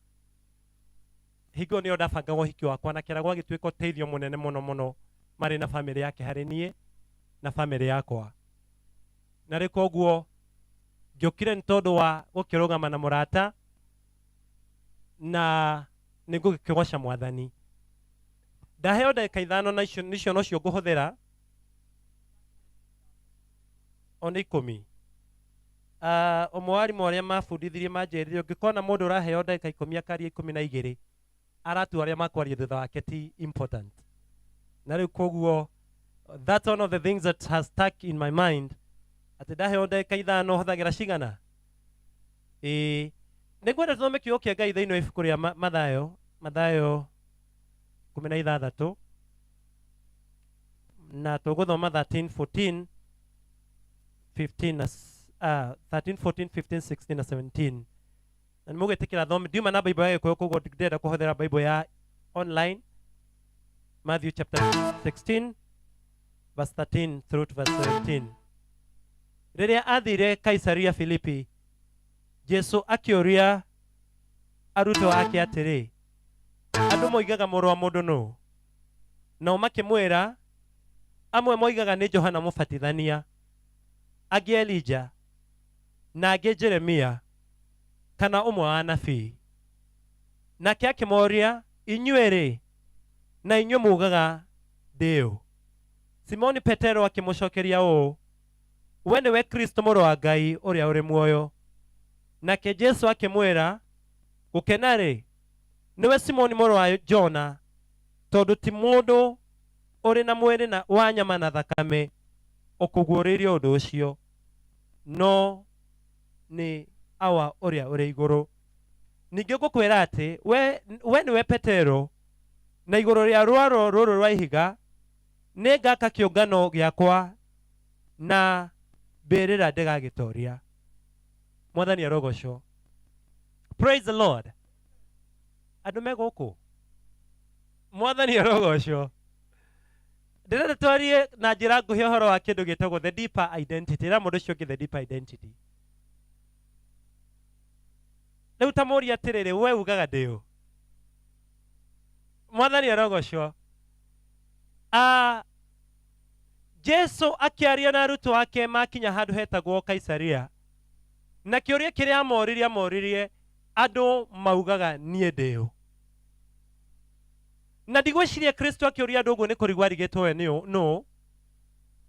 hingo nĩyo ndabangaga ũhiki wakwa, na Kĩrago agĩtuĩka ũteithio mũnene mũno mũno marĩ na bamĩrĩ yake harĩ niĩ na bamĩrĩ yakwa. Na rĩu koguo ngĩũkire nĩ tondũ wa gũkĩrũgama na mũrata, na nĩ ngũgĩkĩgoca Mwathani. Ndaheo ndagĩka ithano na icio nicio nocio ngũhũthĩra, o nĩ ikũmi. Ũmwe wa arimũ arĩa mabundithirie manjĩrire ũngĩkona mũndũ ũraheo ndagĩka ikũmi akaria ikũmi na igĩrĩ, aratua arĩa makwaria thutha wake ti important. Na rĩu koguo that's one of the things that has stuck in my mind, atĩ ndaheo ndagĩka ithano hũthagĩra cigana? Ĩĩ, nĩngwenda tũthome kiugo kĩa Ngai thĩinĩ wa ibuku rĩa Mathayo, Mathayo ikũmi na ithathatũ, na tũgũthoma 13, 14, 15 na 13, 14, 15, 16 na 17. Na nĩ mũgwĩtĩkĩra thome, ndiuma na Bible ya Gĩkũyũ, koguo ndĩrenda kũhũthĩra Bible ya online. Matthew chapter 16 verse 13 through to verse 17. Rĩrĩa athire Kaisaria Filipi, Jesu akĩũria arutwo ake atĩrĩ, andũ moigaga mũrũ wa mũndũ nũ? Nao makĩmwĩra, amwe moigaga nĩ Johana Mũbatithania, angĩ Elija, na angĩ Jeremia, kana ũmwe wa anabii. Nake akĩmoria, inyuĩ rĩ, na inyuĩ mugaga ndĩ ũ? Simoni Petero akĩmũcokeria ũũ, we nĩwe Kristo mũrũ wa Ngai ũrĩa ũrĩ muoyo. Nake Jesu akĩmwĩra, gũkena rĩ, nĩwe Simoni mũrũ wa Jona, tondũ ti mũndũ ũrĩ na mwĩrĩ na wa nyama na thakame ũkũguũrĩirie ũndũ ũcio, no nĩ Awa ũrĩa ũrĩ igũrũ. Ningĩ ngũkwĩra atĩ we nĩwe Petero, na igũrũ rĩa rwaro rũrũ rwa ihiga nĩngaka kĩũngano gĩakwa, na mbĩrĩra ndĩgagĩtoria. Mwathani arogocwo. Praise the Lord. Andũ me gũkũ? Mwathani arogocwo. Ndĩrenda twarie na njĩra nguhĩ ũhoro wa kĩndũ gĩtagwo the deeper identity. Ĩra mũndũ ũcio ũngĩ the deeper identity. Rĩu ta mũũrie atĩrĩrĩ, we ugaga ndĩ ũ? Mwathani arogocwo. Jesu akĩaria na arutwo ake makinya handũ hetagwo Kaisaria, na kĩũria kĩrĩa amoririe, amoririe andũ maugaga niĩ ndĩ ũ? Na ndigwĩciria Kristo akĩũria andũ ũguo nĩ kũrigwo arigĩtwo we nĩ ũ, no,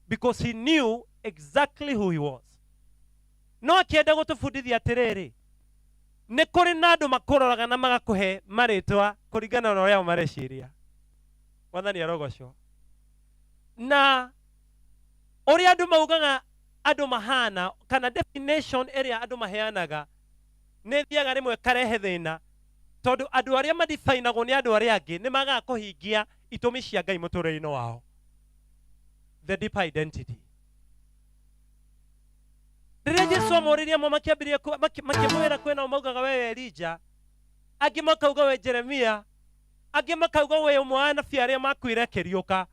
because he knew exactly who he was. No akĩenda gũtũbundithia atĩrĩrĩ, nĩ kũrĩ na andũ makũroraga na magakũhe marĩtwa kũringana na ũrĩa o mareciria. Mwathani arogocwo. Na ũrĩa andũ maugaga andũ mahana, kana definition ĩrĩa andũ maheanaga, nĩ ĩthiaga rĩmwe ĩkarehe thĩna, Tondũ andũ arĩa madifainagwo nĩ andũ arĩa angĩ nĩ magaga kũhingia itũmi cia Ngai mũtũrĩre-inĩ wao. The deeper identity. Rĩrĩa Jesu amoririe amwe makĩambĩrĩria makĩmwĩra kwĩna maugaga we Elija, angĩ makauga we Jeremia, angĩ makauga we ũmwe wa anabii arĩa makuire akĩriũka.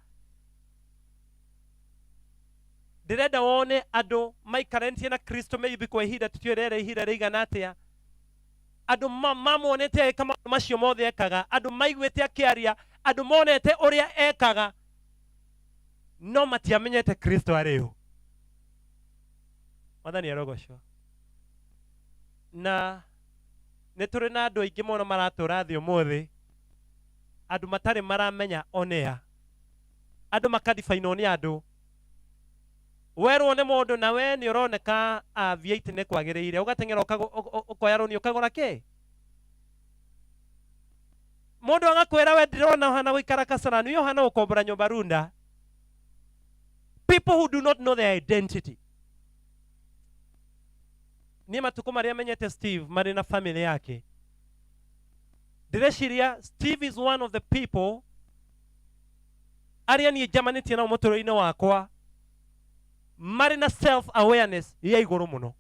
Ndĩrenda wone andũ maikaranĩtie na Kristo maybe kwa ihinda tũtiũĩ rĩarĩ ihinda rĩigana atĩa, andũ mamuonete agĩka maũndũ macio mothe ekaga, andũ maiguĩte akĩaria, andũ monete ũrĩa ekaga, no matiamenyete Kristo arĩ ũ. Mwathani arogocwo. Na nĩ tũrĩ na andũ aingĩ mũno maratũra thĩ ũmũthĩ, andũ matarĩ maramenya onea, andũ makadibainwo nĩ andũ. Werwo nĩ mũndũ na we nĩ ũroneka, V8 nĩ kwagĩrĩire, ũgateng'era ũkoya rũni ũkagũra kĩ? Mũndũ agakwĩra we ndĩrona ũhana gũikara Kasarani, we ũhana gũkombora nyũmba Runda. People who do not know their identity. Niĩ matukũ marĩa menyete Steve marĩ na family yake, ndĩreciria Steve is one of the people arĩa niĩ njamanĩtie nao mũtũrĩre-inĩ wakwa marĩ na self awareness ya igũrũ mũno.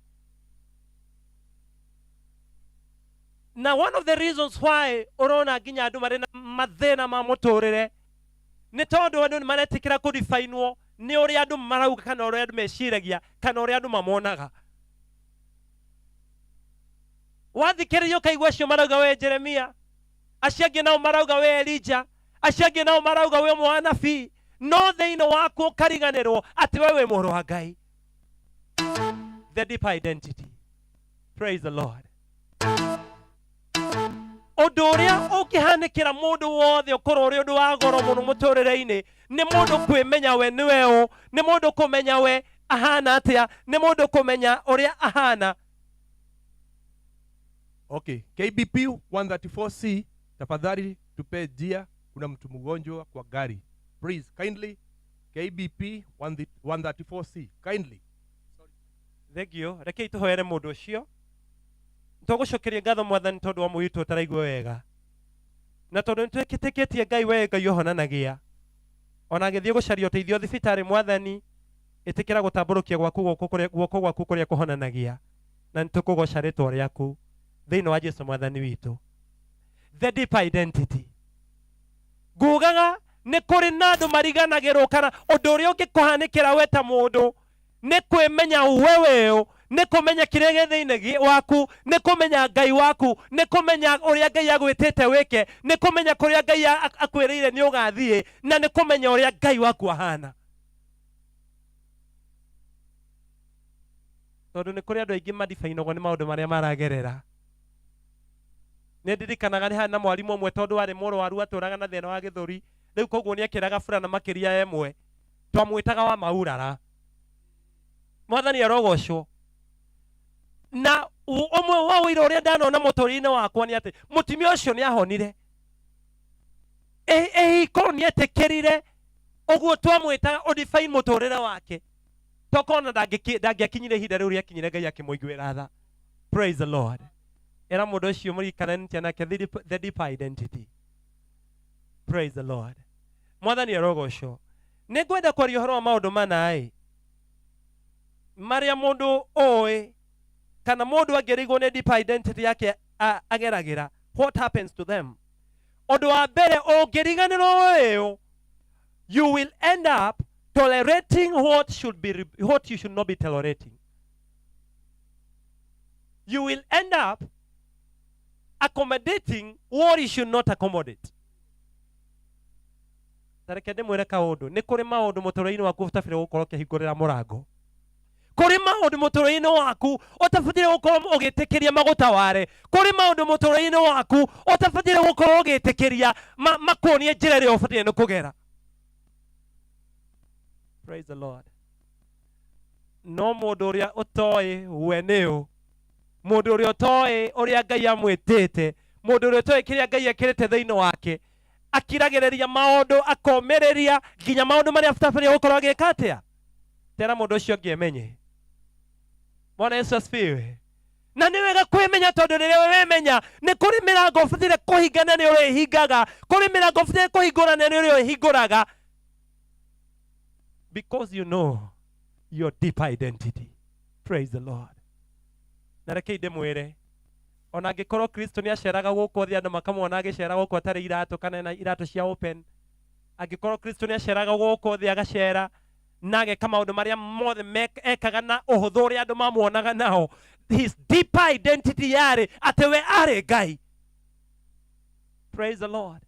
Na one of the reasons why ũrona nginya andũ marĩ na mathĩna ma mũtũrĩre nĩ tondũ andũ nĩ maretĩkĩra kũdifainwo nĩ ũrĩa andũ marauga kana ũrĩa andũ meciragia kana ũrĩa andũ mamonaga. Wathikĩrĩria ũkaigua acio marauga we Jeremia, acio angĩ nao marauga we Elija, acio angĩ nao marauga we ũmwe wa anabii, no thĩinĩ waku ũkariganĩrwo atĩ we wĩ mũrũ wa Ngai. The deeper identity. Praise the Lord. Ũndũ ũrĩa ũngĩhanĩkĩra mũndũ wothe ũkorwo ũrĩ ũndũ wa goro mũno mũtũrĩre-inĩ nĩ mũndũ kwĩmenya we nĩwe ũ, nĩ mũndũ kũmenya we ahana atĩa, nĩ mũndũ kũmenya ũrĩa ahana. Okay, KBP 134C, tafadhali tupe njia, kuna mtu mgonjwa kwa gari. Please, kindly, KBP 134C, kindly. Thank you. Rekei tũhoere mũndũ ũcio. Tũgũcokeria ngatho Mwathani tondũ wa mũirĩtu ũtaraigua wega. Na tondũ nĩtwĩtĩkĩtie Ngai we Ngai ũhonanagia. Ona agĩthiĩ gũcaria ũteithio thibitarĩ Mwathani, ĩtĩkĩra gũtambũrũkia gwaku guoko kũrĩa, guoko gwaku kũrĩa kũhonanagia. Na nĩtũkũgoca rĩtwa rĩaku thĩinĩ wa Jesu Mwathani witũ. The deeper identity. Ngugaga nĩ kũrĩ na andũ mariganagĩrwo kana ũndũ ũrĩa ũngĩkũhanĩkĩra we ta mũndũ nĩ kwĩmenya we wĩ ũ, nĩ kũmenya kĩrĩa gĩ thĩinĩ waku, nĩ kũmenya Ngai waku, nĩ kũmenya ũrĩa Ngai agwĩtĩte wĩke, nĩ kũmenya kũrĩa Ngai akwĩrĩire nĩ ũgathiĩ, na nĩ kũmenya ũrĩa Ngai waku ahana. Tondũ nĩ kũrĩ andũ aingĩ madibainagwo nĩ maũndũ marĩa maragerera. Nĩ ndirikanaga nĩ harĩ na mwarimũ ũmwe tondũ arĩ mũrwaru atũraga na thĩna wa gĩthũri, rĩu koguo nĩ ekĩraga burana makĩria ĩmwe, twamwĩtaga wa maurara. Mwathani arogocwo. Na ũmwe wa ũira ũrĩa ndanona mũtũrĩre-inĩ wakwa nĩ atĩ mũtumia ũcio nĩ ahonire. Ĩhiko nĩ etĩkĩrire ũguo twamwĩtaga ũdefine mũtũrĩre wake. Tokona ndangĩakinyire ihinda rĩu rĩakinyire Ngai akĩmũiguĩra tha. Praise the Lord. Ĩra mũndũ ũcio mũrikaranĩtie nake the deeper identity. Praise the Lord. Mwathani arogocwo. Nĩ ngwenda kwaria ũhoro wa maũndũ mana-ĩ, marĩa mũndũ ũĩ kana mũndũ angĩrigwo nĩ deeper identity yake ageragĩra. What happens to them? Ũndũ wa mbere, ũngĩriganĩrwo ũyũ, you will end up tolerating what should be what you should not be tolerating. You will end up accommodating what you should not accommodate. Tareke ndĩmwĩre kaũndũ, nĩ kũrĩ maũndũ mũtũrĩre-inĩ waku ũtabataire gũkorwo ũkĩhingũrĩra mũrango. Kũrĩ maũndũ mũtũrĩre-inĩ waku ũtabataire gũkorwo ũgĩtĩkĩria magũtaware. Kũrĩ maũndũ mũtũrĩre-inĩ waku ũtabataire gũkorwo ũgĩtĩkĩria makuonie njĩra ĩrĩa ũbataire nĩ kũgera. Praise the Lord. No mũndũ ũrĩa ũtoĩ we nĩ ũ, mũndũ ũrĩa ũtoĩ ũrĩa Ngai amwĩtĩte, mũndũ ũrĩa ũtoĩ kĩrĩa Ngai ekĩrĩte thĩinĩ wake, akiragĩrĩria maũndũ, akomĩrĩria nginya maũndũ marĩa atabataire gũkorwo agĩka atĩa. Tera mũndũ ũcio ũngĩ emenye. Bwana Yesu asifiwe. Na nĩ wega kwĩmenya, tondũ rĩrĩa wemenya nĩ kũrĩ mĩrango ũbataire kũhinga na nĩ ũrĩhingaga, kũrĩ mĩrango ũbataire kũhingũra na nĩ ũrĩhingũraga, because you know your deep identity. Praise the Lord. Na rekei ndĩmwĩre, ona angĩkorwo Kristo nĩ aceraga gũkũ thĩ, andũ makamwona agĩcera gũkũ atarĩ iratũ kana ena iratũ cia open, angĩkorwo Kristo nĩ aceraga gũkũ thĩ, agacera na ageka maũndũ marĩa mothe ekaga na ũhũthũ ũrĩa andũ mamuonaga nao, his deeper identity yarĩ atĩ we arĩ Ngai. Praise the Lord.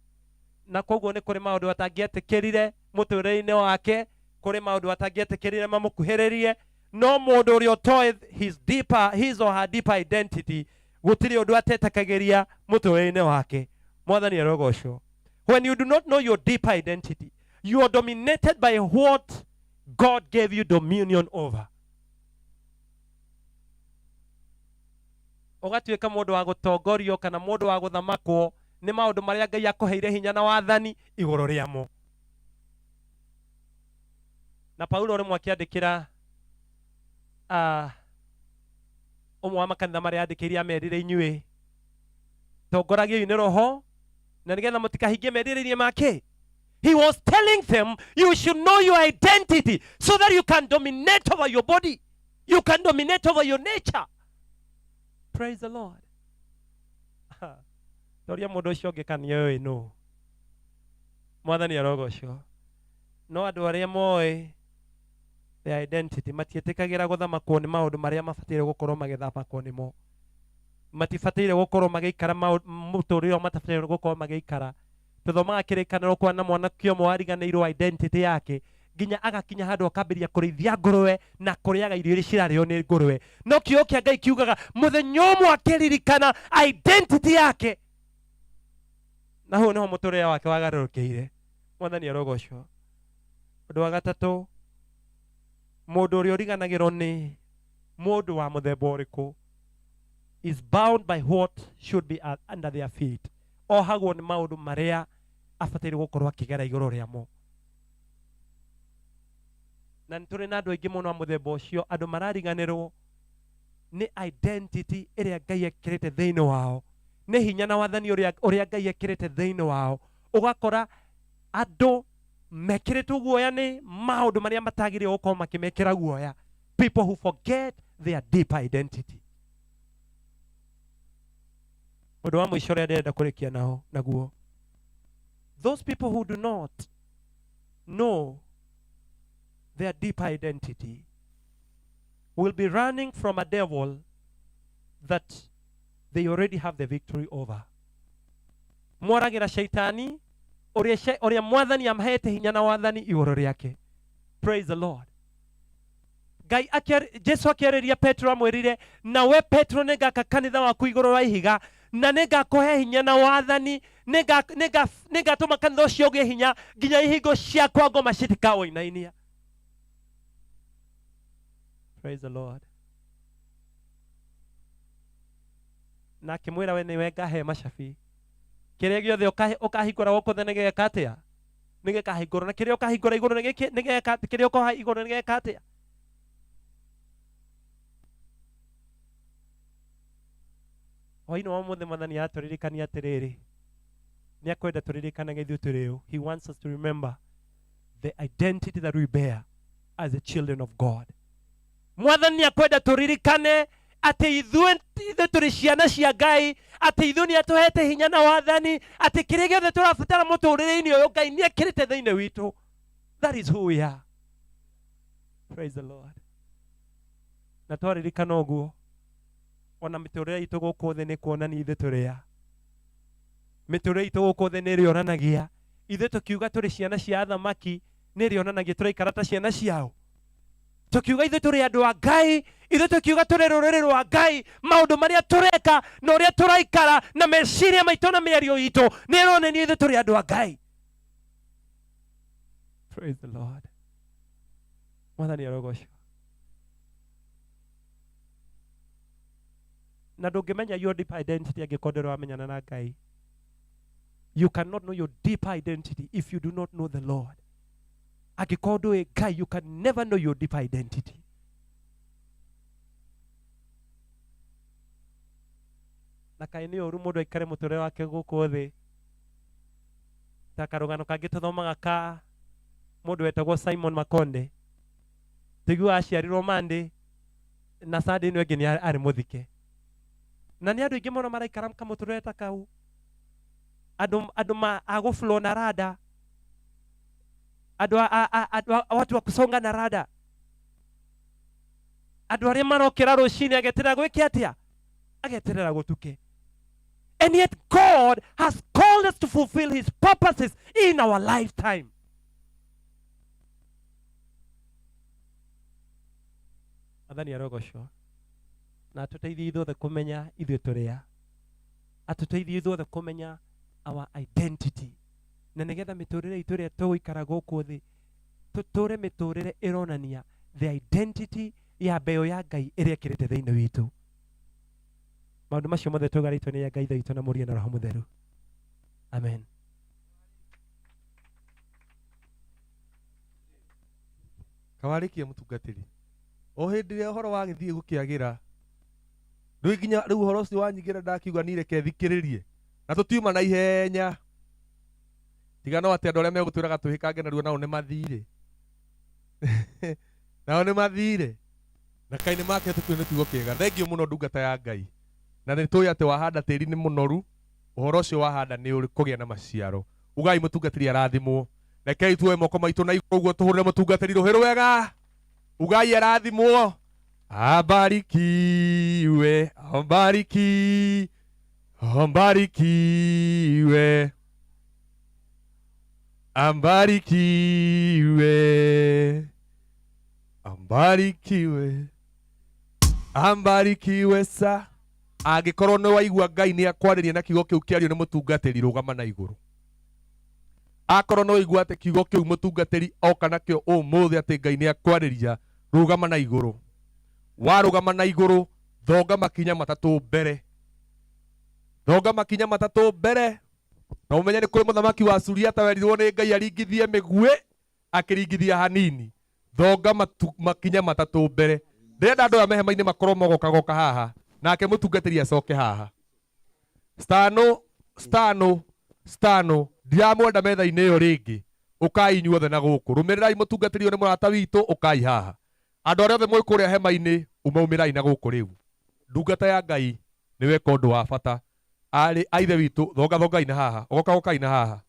Na koguo nĩ kũrĩ maũndũ atangĩetĩkĩrire mũtũrĩre-inĩ wake, kũrĩ maũndũ atangĩetĩkĩrire mamũkuhĩrĩrie. No mũndũ ũrĩa ũtoĩ his or her deeper identity, gũtirĩ ũndũ atetĩkagĩria mũtũrĩre-inĩ wake. Mwathani arogocwo. When you do not know your deeper identity, you are dominated by what God gave you dominion over. Ũgatuĩka mũndũ wa gũtongorio kana mũndũ wa gũthamakwo nĩ maũndũ marĩa Ngai akũheire hinya na wathani igũrũ rĩamo. Na Paulo rĩmwe akĩandĩkĩra, ũmwe wa makanitha marĩa andĩkĩire, amerire, inyuĩ tongoragiai nĩ Roho na nĩgetha mũtikahingie merirĩria make. He was telling them, you should know your identity so that you can dominate over your body. You can dominate over your nature. Praise the Lord. Toria mũndũ ũcio ũngĩ kana nĩoĩ nũ. Mwathani arogocwo. No andũ arĩa moĩ their identity matiĩtĩkagĩra gũthamakwo nĩ maũndũ marĩa mabataire gũkorwo magĩthamakwo nĩmo. Matibataire gũkorwo magĩikara mũtũrĩre ũrĩa matabataire gũkorwo magĩikara. Tũthomaga kĩrĩkanĩro kuona mwanake ũmwe wariganĩirwo identity yake nginya agakinya handũ akambĩrĩria kũrĩithia ngũrwe na kũrĩaga irio iria cirarĩo nĩ ngũrwe. No kiugo kĩa Ngai kiugaga mũthenya ũmwe akĩririkana identity yake, na hau nĩho mũtũrĩre wake wagarũrũkĩire. Mwathani arogocwo. Ũndũ wa gatatũ, mũndũ ũrĩa ũriganagĩrwo nĩ mũndũ wa mũthemba ũrĩkũ is bound by what should be under their feet. Ohagwo nĩ maũndũ marĩa abataire gũkorwo akĩgera igũrũ rĩamo. Na nĩ tũrĩ na andũ aingĩ mũno a mũthemba ũcio, andũ marariganĩrwo nĩ identity ĩrĩa Ngai ekĩrĩte thĩinĩ wao, nĩ hinya na wathani ũrĩa Ngai ekĩrĩte thĩinĩ wao. Ũgakora andũ mekĩrĩtwo guoya nĩ maũndũ marĩa matagĩrĩire gũkorwo makĩmekĩra guoya. People who forget their deep identity. Ũndũ wa mũico ũrĩa ndĩrenda kũrĩkia nao naguo, those people who do not know their deep identity will be running from a devil that they already have the victory over. Moragĩra shaitani ũrĩa mwathani amahete hinya na wathani igũrũ rĩake. Praise the Lord. Ngai Jesu akĩarĩria Petro amwĩrire, na we Petro nĩngaka kanitha waku igũrũ wa ihiga, na nĩngakũhe hinya na wathani, nĩngatũma kanitha ũcio ũgĩe hinya nginya ihingo cia kwa ngoma citikaũinainia. Praise the Lord. Na akĩmwĩra, we nĩwe ngahe macabi, kĩrĩa gĩothe ũkahingũra gũkũ thĩ nĩgĩgeka atĩa? Nĩgĩkahingũrwo. Na kĩrĩa ũkahingũra igũrũ nĩgĩka atĩa? Kĩrĩa ũkoha igũrũ nĩgĩgeka atĩa? Hwaĩ-inĩ wa ũmũthĩ Mwathani aratũririkania atĩrĩrĩ, nĩ akwenda tũririkanage ithuĩ tũrĩ ũ. He wants us to remember the identity that we bear as the children of God. Mwathani akwenda tũririkane atĩ ithuĩ tũrĩ ciana cia Ngai, atĩ ithuĩ nĩ atũhete hinya na wathani, atĩ kĩrĩa gĩothe tũrabatara mũtũrĩre-inĩ ũyũ Ngai nĩ ekĩrĩte thĩinĩ witũ. That is who we are. Praise the Lord. Na twaririkana ũguo, ona mĩtũrĩre itũ gũkũ thĩ nĩ kuonania ithuĩ tũrĩ a. Mĩtũrĩre itũ gũkũ thĩ nĩ ĩrĩonanagia ithuĩ tũkiuga tũrĩ ciana cia athamaki, nĩ ĩrĩonanagia tũraikara ta ciana ciao. Tũkiuga ithuĩ tũrĩ andũ a Ngai, ithuĩ tũkiuga tũrĩ rũrĩrĩ rwa Ngai, maũndũ marĩa tũreka na ũrĩa tũraikara na meciria maitũ na mĩario itũ nĩ ĩronania ithuĩ tũrĩ andũ a Ngai. Praise the Lord. Mwathani arogocwo. Na ndũngĩmenya your deep identity angĩkorwo ndũrĩ wamenyana na Ngai. You cannot know your deep identity if you do not know the Lord. Angĩkorwo ndũĩ Ngai, you can never know your deep identity. Na kaĩ nĩ ũru mũndũ aikare mũtũrĩre wake gũkũ thĩ ta karũgano kangĩ tũthomaga ka mũndũ wetagwo Simon Makonde. Tũiguaga aciarirwo Monday na Sunday ĩno ĩngĩ nĩ arĩ mũthike. Na nĩ andũ aingĩ mũno maraikara kamũtũrĩre ta kau, andũ ma a gũflow na rada, andũ watu wa kusonga na rada, andũ arĩa marokĩra rũcinĩ ageterera gwĩke atĩa, ageterera gũtuke. And yet God has called us to fulfill his purposes in our lifetime. Athani arogocwo na atũteithie ithuothe kũmenya ithuĩ tũrĩ a, atũteithie ithuothe kũmenya our identity, na nĩgetha mĩtũrĩre itũ ĩrĩa tũgũikara gũkũ thĩ tũtũre mĩtũrĩre ĩronania the identity ya mbeũ ya Ngai ĩrĩa ĩkĩrĩte thĩinĩ witũ. Maũndũ macio mothe tũgarĩtwo nĩ Ngai Ithe witũ na Mũriũ na Roho Mũtheru. Amen. Kawarĩkia mũtungatĩri, o hĩndĩ ĩrĩa ũhoro wagĩthiĩ gũkĩagĩra, rĩu nginya rĩu ũhoro ũcio wanyingĩra ndakiuga niĩ reke thikĩrĩrie, na tũtiuma na ihenya. Tiga no atĩ andũ arĩa megũtwĩraga twĩhĩkange narua nao nĩ mathire. Nao nĩ mathire. Na kaĩ nĩ makĩhetũkio nĩ kiugo kĩega. Thengiũ mũno ndungata ya Ngai. Na nĩ tũĩ atĩ wahanda tĩri nĩ mũnoru, ũhoro ũcio wahanda nĩ ũrĩ kũgĩa na maciaro. Ugai mũtungatĩri arathimwo. Rekei tuoe moko maitũ na igũrũ ũguo tũhũrĩre mũtungatĩri rũhĩ rwega. Ugai arathimwo. Abarikiwe, abariki, abarikiwe. Ambarikiwe, ambarikiwe, ambarikiwe sa. Angĩkorwo nĩ waigua Ngai nĩ akwarĩria na kiugo kĩu kĩario nĩ mũtungatĩri, rũgama na igũrũ. Akorwo nĩ waigua atĩ kiugo kĩu mũtungatĩri oka nakĩo ũmũthĩ atĩ Ngai nĩ akwarĩria, rũgama na igũrũ. Warũgama na igũrũ, thonga makinya matatũ mbere. Thonga makinya matatũ mbere. Na ũmenye nĩ kũrĩ mũthamaki wa Suriata werirwo nĩ Ngai aringithie mĩguĩ, akĩringithia hanini. Thonga makinya matatũ mbere. Ndĩrenda andũ aya mehema-inĩ makorwo mogokagoka haha, nake mũtungatĩri acoke haha. Stano, stano, stano, ndiramwenda metha-inĩ ĩyo rĩngĩ. Ũkai inyuothe na gũkũ. Rũmĩrĩrai mũtungatĩri ũyũ nĩ mũrata witũ, ũkai haha. Andũ arĩa othe mwĩ kũrĩa hema-inĩ, umaumĩrai na gũkũ rĩu. Ndungata ya Ngai nĩ weka ũndũ wa bata. Arĩ a ithe witũ, thongathongai na haha, ogokagokai na haha.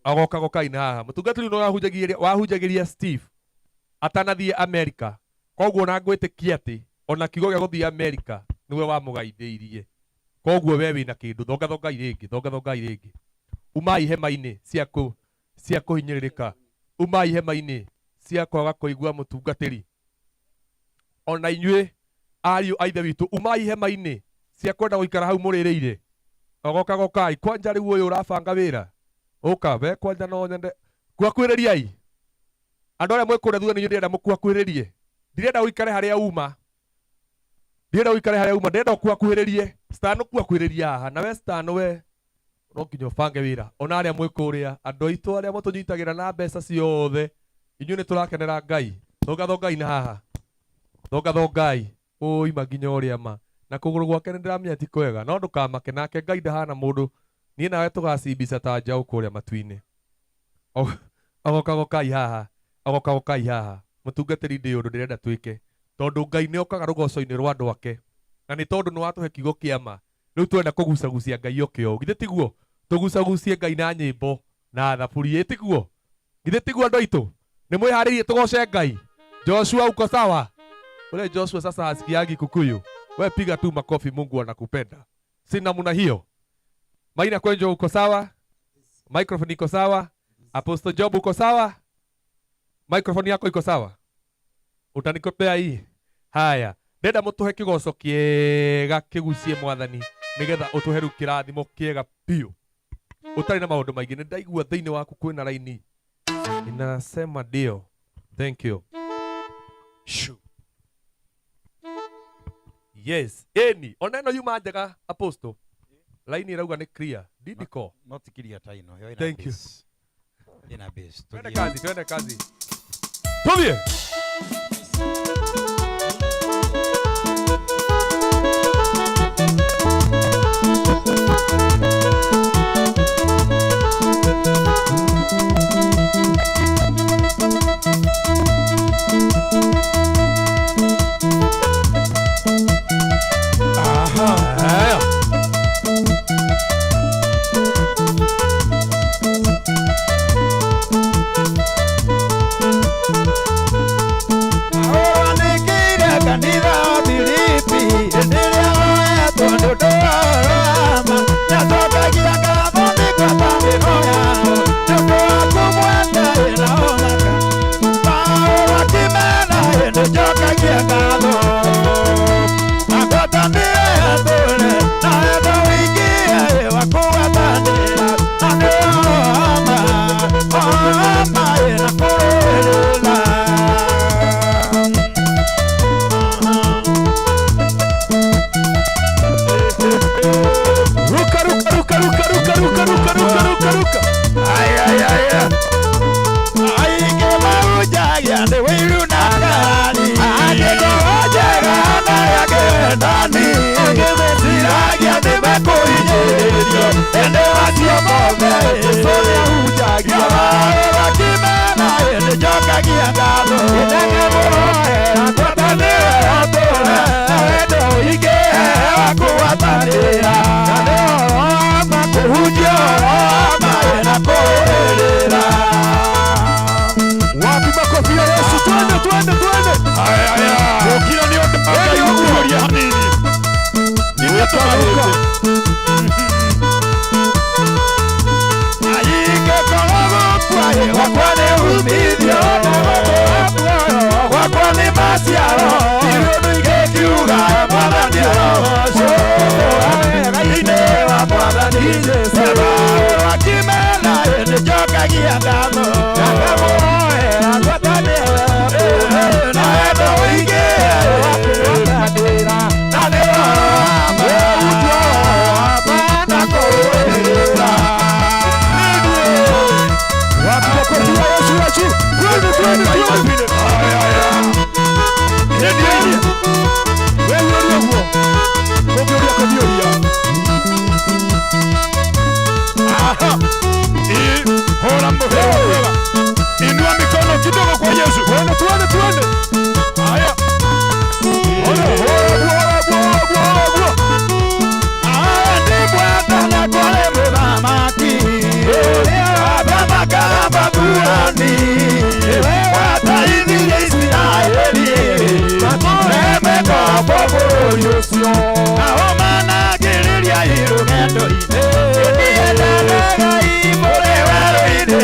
Ogokagokai na haha. Mũtungatĩri ũyũ wahunjagĩria Steve atanathiĩ Amerika. Koguo na ngwĩtĩkia atĩ ona kiugo gĩa gũthiĩ Amerika nĩwe wamũgaithĩirie. Koguo we wĩna kĩndũ, thongathongai rĩngĩ, thongathongai rĩngĩ. Umai hema-inĩ cia kũhinyĩrĩrĩka. Umai hema-inĩ cia kwaga kũigua mũtungatĩri. Ona inyuĩ ariũ a ithe witũ, umai hema-inĩ cia kwenda gũikara hau mũrĩrĩire. Ogokagokai. Kwanja rĩu ũyũ ũrabanga wĩra. Ũka, we kwanja no nyende. Kuhakuhĩrĩriai. Andũ arĩa mwĩ kũrĩa thutha nĩ inyuĩ ndĩrenda mũkuhakuhĩrĩrie. Ndirenda ũikare harĩa uma. Ndirenda ũikare harĩa uma, ndĩrenda ũkuhakuhĩrĩrie. Stano kuhakuhĩrĩria haha. Na we Stano we no nginya ũbange wĩra. Ona arĩa mwĩ kũrĩa, andũ aitũ arĩa mũtũnyitagĩra na mbeca ciothe, inyuĩ nĩ tũrakenera Ngai. Thongathongai na haha. Thongathongai. Ũima nginya ũrĩa ma. Na kũgũrũ gwake nĩ ndĩramenya ti kwega, no ndũkamake, nake Ngai ndahana mũndũ. Niĩ nawe tũgacimbica ta njaũ kũrĩa matu-inĩ. Ogokagokai haha, ogokagokai haha. Mũtungatĩri ndĩ ũndũ ndĩrenda twĩke. Tondũ Ngai nĩ okaga rũgoco-inĩ rwa andũ ake. Na nĩ tondũ nĩ watũhe kiugo kĩa ma. Rĩu tũrenda kũgucagucia Ngai oke ũũ. Githĩ tiguo? Tũgucagucie Ngai na nyĩmbo na thaburi. Ĩ tiguo? Githĩ tiguo andũ aitũ? Nĩ mwĩharĩirie tũgoce Ngai? Joshua uko sawa? Ule Joshua sasa hasikiagi Kikuyu. We piga tu makofi, Mungu anakupenda. Si namna hiyo. Maina Kwenjo uko sawa? Microphone iko sawa? Apostle Job uko sawa? Microphone yako iko sawa? Utanikopea hii? Haya. Ndenda mutuhe kigoco kiega kigucie mwathani nigetha utuhe riu kirathimo kiega biũ. Utari na maundu maingi. Ni ndaigua thiini waku kwina raini inasema ndio. Thank you. Shoo. Yes. Eni, ona ĩno yuma njega Apostle. Line ĩrauga nĩ clear. Didiko. Not clear ta ĩno. Yo ĩna Thank you. base. Ĩna base. Twende Tũthiĩ. kazi, twende kazi. Tũthiĩ. Nĩcio ĩndĩ macio mothe Jesũ nĩahunjagia Wakimena nĩnjokagia ngatho Nĩngamũhoera ngwatanĩro ya ũtũũro Na wendo ũingĩ wa kũgwatanĩra Na nĩ ũhoro wa ma kũhunjia ũhoro wa ma na kũrĩrĩra. Wapi makofi ya Yesu? Twende, twende, twende. Haya, haya. Gũkira nĩ ũndũ wa Ngai gũkũria hanini. Nĩguo tũmahĩndĩ. Gwakwa nĩ umithio na gwakwa nĩ maciaro Irũndũ igĩkiuga Mwathani arogocwo Wega-inĩ wa Mwathani Jesũ Wakimena nĩnjokagia ngatho Na ngamũhoera ngwatanĩro Na wendo ũingĩ wa kũgwatanĩra Na nĩ ũhoro wa ma kũhunjia ũhoro wa ma na kũrũĩrĩra. Wapi makofi ya Yesu? Yesu. Twende, twende, twende. Haya, haya. Nĩ niĩ. Wewe ũria ũguo. Kũngĩũria, kũngĩũria. Aha. Hora mbohera. Inua mikono kidogo kwa Yesu. Twende, twende, twende. Haya. Hora, hora, hora, hora, hora, hora. Ande bwana kore muthamaki ũrĩa wathamakaga Babuloni wateithirie Isiraeli matũreme ngombo bũrũri ũcio nao manangĩrĩria rũgendo-inĩ nienderegai mũrĩ werũ-inĩ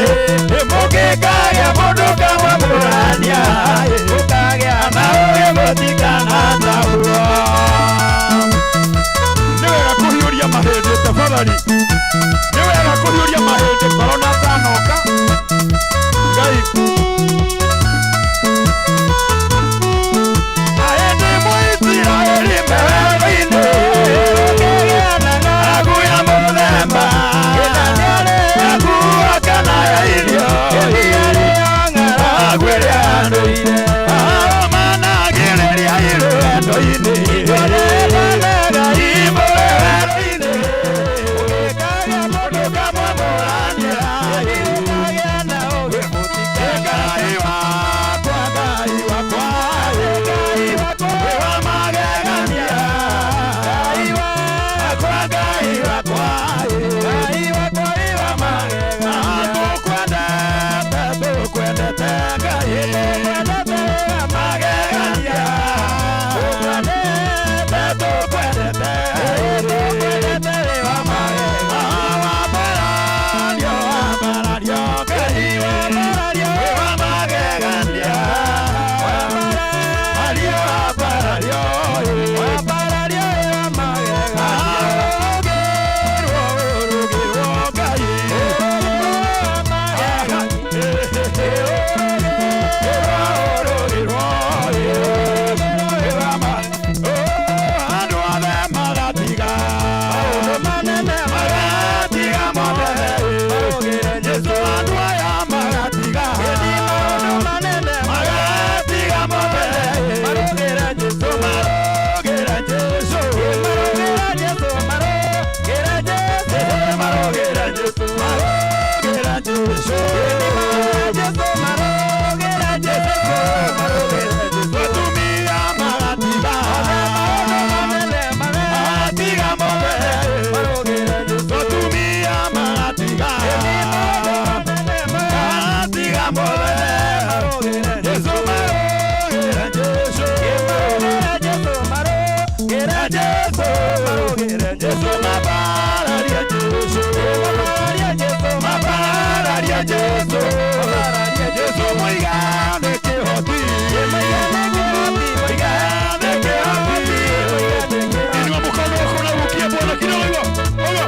mũngĩkagĩa mũndũ kamwamũrania mũkagĩa na ũũgĩ mũtikanataũrwo. Nĩ wega kũhiũria mahĩndĩ tafadhali. Nĩ wega kũhiũria mahĩndĩ korona tanoka. Ngai. Aende Mũisiraeli werũ-inĩ ũkĩgĩa na ng'aragu ya mũthemba ng'aragu kana ya irio ng'aragu ĩrĩa ndũire ao managĩrĩria rũgendo-inĩ werũ-inĩ ũgĩkagĩa mũndũ kamwamũrania ũgĩkagĩa na ũũgĩ Ngai wakwa, Ngai wakwa, Ngai wakwa, wĩ wa magegania. Ngai wakwa, Ngai wakwa, Ngai wakwa, wĩ wa magegania. Tũkwendete, tũkwendete, Ngai, tũkwendete, wĩ wa magegania. Tũkwendete, tũkwendete, tũkwendete, wĩ wa magegania. Wambarario, wambarario, Ngai, wambarario, wĩ wa magegania. Wambarario, wambarario, wambarario, wĩ wa magegania. Rũgĩrwo, rũgĩrwo, Ngai, rũgĩrwo, wĩ wa andũ othe magatiga maũndũ manene magatiga mothe Jesũ andũ aya magatiga maũndũ manene magatiga mothe marũgĩra Jesũ marũgĩra Jesũ marũgĩra Jesũ marũgĩra Jesũ marũgĩra Jesũ marũgĩra Jesũ Jesũ marũgĩra Jesũ marũgĩra Jesũ atumia magatiga maũndũ manene magatiga mothe marũgĩra Jesũ atumia magatiga magatiga mothe Jesũ marũgĩra Jesũ marũgĩra Jesũ marũgĩra Jesũ marũgĩra Jesũ mabararia Jesũ mabararia Jesũ mabararia Jesũ mabararia Jesũ mũigane kĩhoti mũigane kĩhoti mũigane kĩhoti Inua mkono wako na urukie Bwana kidogo hivyo. Oga.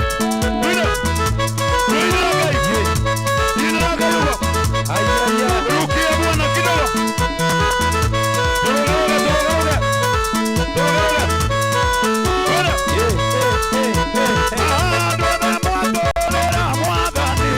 Twende. Twende na Ngai. Twende na Ngai huko. Rukia Bwana kidogo. Toroga, toroga, toroga. Twende. Andũ othe matũũrĩra Mwathani.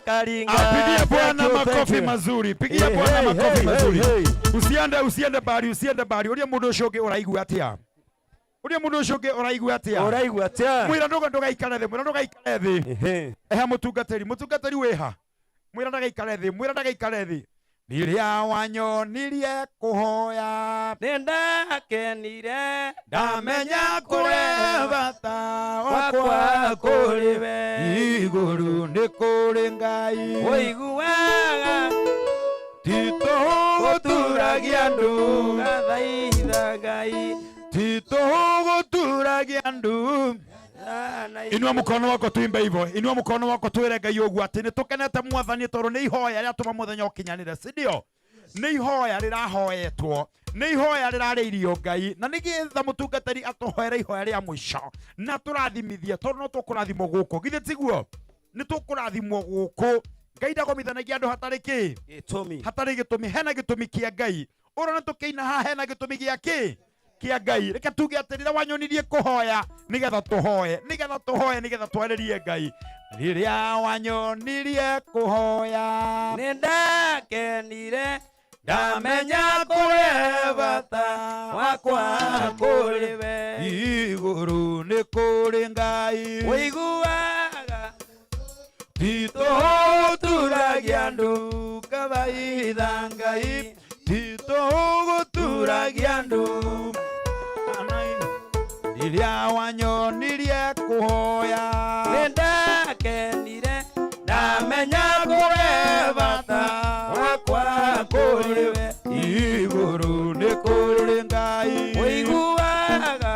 Karinga. Apigie Bwana Thank you, thank makofi you. mazuri. Pigia Hey, Bwana hey, makofi hey, mazuri. hey, hey. Usiende usiende bari usiende bari. Uria mundu ucio ungi uraigua atia? Uria mundu ucio ungi uraigua atia? Ũraigua atĩa? Mwira nduga ndugaikare thi, mwira ndugaikare thi. Eha mutungatiri, mutungatiri wiha. Mwira ndagaikare thi, mwira ndagaikare thi. Rĩrĩa wanyonirie kũhoya Nĩndakenire ndamenya kũrĩ bata wakwa kũrĩ we igũrũ nĩ kũrĩ Ngai ũiguaga ti tũhũ gũturagia andũ ngathaitha Ngai ti tũhũ gũturagia andũ. Inua mkono wako tuimbe hivyo, inua mkono wako twire Ngai ũguo atĩ nĩ tũkenete Mwathani tondũ nĩ ihoya rĩatũma mũthenya ũkinyanĩre, si ndio? Nĩ ihoya rĩrahoetwo, nĩ ihoya rĩrarĩirio Ngai, na nĩgetha mũtungatĩri atũhoere ihoya rĩa mũico na tũrathimithie tondũ no tũkũrathimwo gũkũ, githĩ tiguo? Nĩ tũkũrathimwo gũkũ. Ngai ndagomithanagia andũ hatarĩ kĩ? Gĩtũmi. Hatarĩ gĩtũmi, hena gĩtũmi kĩa Ngai. Ũrona tũkĩina haha hena gĩtũmi gĩa kĩ? Kĩa Ngai. Reke tuge atĩ rĩrĩa wanyonirie kũhoya nĩgetha tũhoe, nĩgetha tũhoe, nĩgetha twarĩrie Ngai. Rĩrĩa wanyonirie kũhoya Nĩndakenire ndamenya kũrĩ bata wakwa kũrĩ we igũrũ nĩ kũrĩ Ngai ũiguaga ti tũhũ gũturagia andũ ngathaitha Ngai ti tũhũ gũturagia andũ. Rĩrĩa wanyonirie kũhoya Nĩndakenire ndamenya kũrĩ bata wakwa kũrĩ we igũrũ nĩ kũrĩ Ngai ũiguaga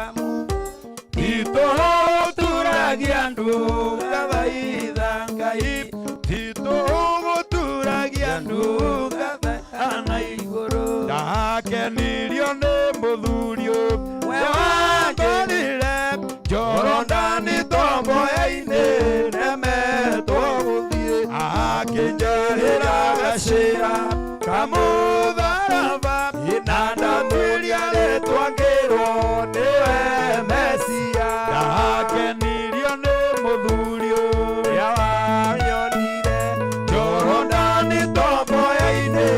ti tũhũ gũturagia andũ ngathaitha Ngai ti tũhũ gũturagia andũ ngathaitha igũrũ ndakenirio nĩ mũthuri We wangorire Jorodani tomboya-inĩ nemetwo gũthiĩ akĩnjarĩra gacĩra kamũtharaba na ndatuĩria rĩtwa ngĩrwo nĩwe Mesia ndakenirio nĩ mũthuri ũrĩa wanyonire Jorodani tomboya-inĩ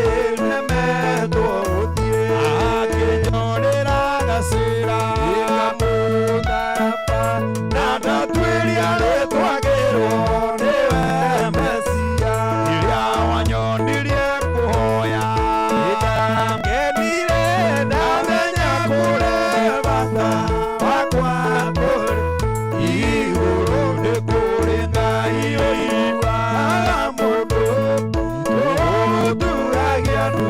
nemetwo gũthiĩ akĩnjorĩra gacĩra kamũtharaba na ndatuĩria rĩtwa ngĩrwo nĩwe Mesia rĩrĩa wanyonirie kũhoya Nĩndakenire ndamenya kũrĩ bata wakwa kũrĩ igũrũ nĩ kũrĩ Ngai ũiguaga mũndũ ũturagia andũ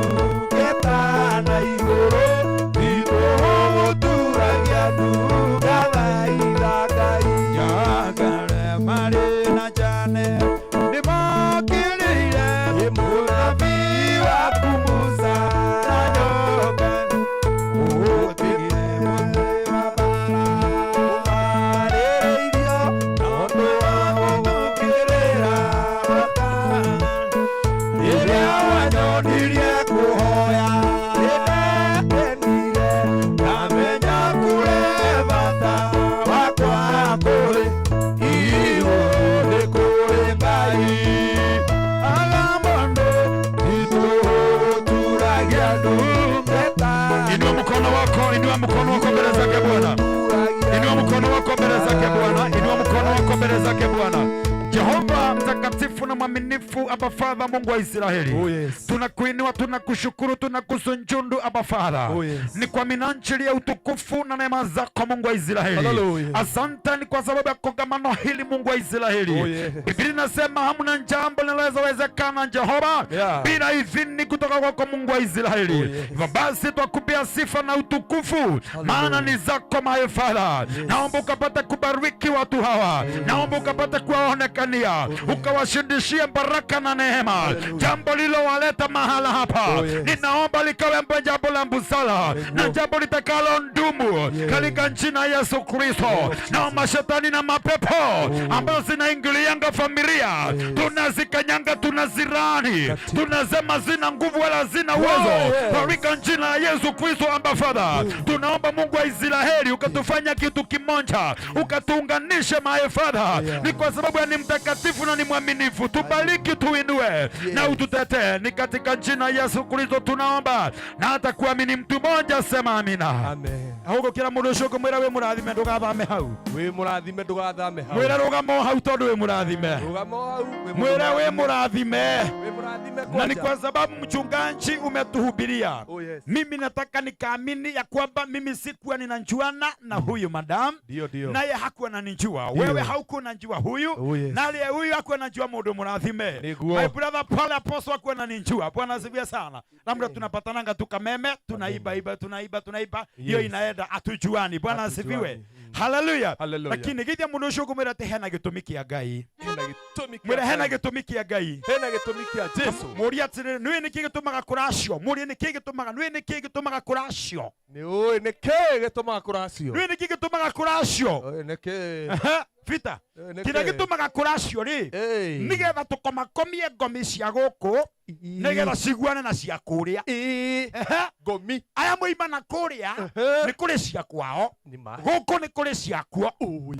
ketana igũrũ itũũ gũturagia andũ ngathaitha Ngai jakare marĩ na njane nĩmokĩrĩire mũnabii waku Musa na nyoka ũtigire mũtĩ wa mbara ũmarĩrĩirio tondũ wa gũthũkĩrĩra rĩrĩa wanyonirie kũhoya nĩndakenire ndamenya kũrĩ bata wakwa kũrĩ igũrũ nĩ kũrĩ Ngai aga mũndũ itũturagia andũ. Inua mkono wako, inua mkono wako mbele zake Bwana. Inua mkono wako mbele zake Bwana. Inua mkono wako mbele zake Bwana. Jehova mtakatifu na mwaminifu, Abba Father, Mungu wa Israeli. Oh, yes. Tunakuinua, tunakushukuru, tunakusunjundu Abba Father. Oh, yes. Ni kwa minajili ya utukufu na neema zako Mungu wa Israeli. Hallelujah. Asante ni kwa sababu ya kongamano hili Mungu wa Israeli. Oh, yeah. Biblia inasema hamna jambo linaloweza wezekana Jehova Yeah. bila idhini kutoka kwako Mungu wa Israeli. Oh, yes. Hivyo basi twakupia sifa na utukufu, maana ni zako my Father. Naomba ukapate kubariki watu hawa, naomba ukapate kuwaonekania, ukawashindishie baraka na neema, jambo lilowaleta mahala hapa. Oh, yes. Ninaomba likawe jambo la busara na jambo litakalo ndumu katika jina Yesu Kristo. Naomba shetani na mapepo ambazo zinaingilianga familia, tunazikanyanga, tunazirani, tunasema zina nguvu wala zina uwezo yes. katika jina la Yesu Kristo. Amba Father, tunaomba Mungu wa Israeli ukatufanya kitu kimoja, ukatuunganishe my Father, ni kwa sababu ni mtakatifu na ni mwaminifu. Tubariki Tukubariki, tuinue na ututetee, ni katika jina Yesu Kristo tunaomba na hata kuamini mtu mmoja sema amina. Amen. Ahũgũkĩra mũndũ ũcio ũkũmwĩra wĩ mũrathime ndũgathame hau. Wĩ mũrathime ndũgathame hau. Mwĩre rũgama o hau tondũ wĩ mũrathime. Rũgama o hau wĩ Mwĩre wĩ mũrathime. Wĩ mũrathime Na ni kwanja. kwa sababu mchungaji umetuhubiria. Oh, yes. Mimi nataka nikaamini ya kwamba mimi sikuwa ninanjuana na huyu madam. Ndio, ndio. Naye hakuwa ananijua. Ndio. Wewe haukuwa unanijua huyu. Oh, yes. Naye huyu hakuwa anajua mundu murathime. Niguo. My brother Paul apostle hakuwa ananijua. Bwana asifiwe sana. Labda tunapatananga tu kameme, tunaiba iba, tunaiba tunaiba. Hiyo Yes. inaenda atujuani. Bwana Hatujuani. asifiwe. Hallelujah. Hallelujah. Lakini githia mundu ucio ngumwira ati hena gitumi kia Ngai. Hena gĩtũmi kĩa Mwĩre hena Ngai. gĩtũmi kĩa Ngai. Hena gĩtũmi kĩa Jesu. Mũrie atĩrĩrĩ, nĩũĩ nĩkĩ gĩtũmaga kũracio? Mũrie nĩkĩ gĩtũmaga, nĩũĩ nĩkĩ gĩtũmaga kũracio? Nĩ ũĩ nĩkĩ gĩtũmaga kũracio? Nĩũĩ nĩkĩ gĩtũmaga kũracio? Ũĩ nĩkĩ? Aha, Peter, Nĩũĩ nĩkĩ? kĩrĩa gĩtũmaga kũracio rĩ, nĩgetha tũkomakomie ngomi cia gũkũ, nĩgetha ciguane na cia kũrĩa. Ehe. Ngomi. Aya moima na kũrĩa, nĩ kũrĩ cia kwao, Nĩ ma. gũkũ nĩ kũrĩ ciakuo,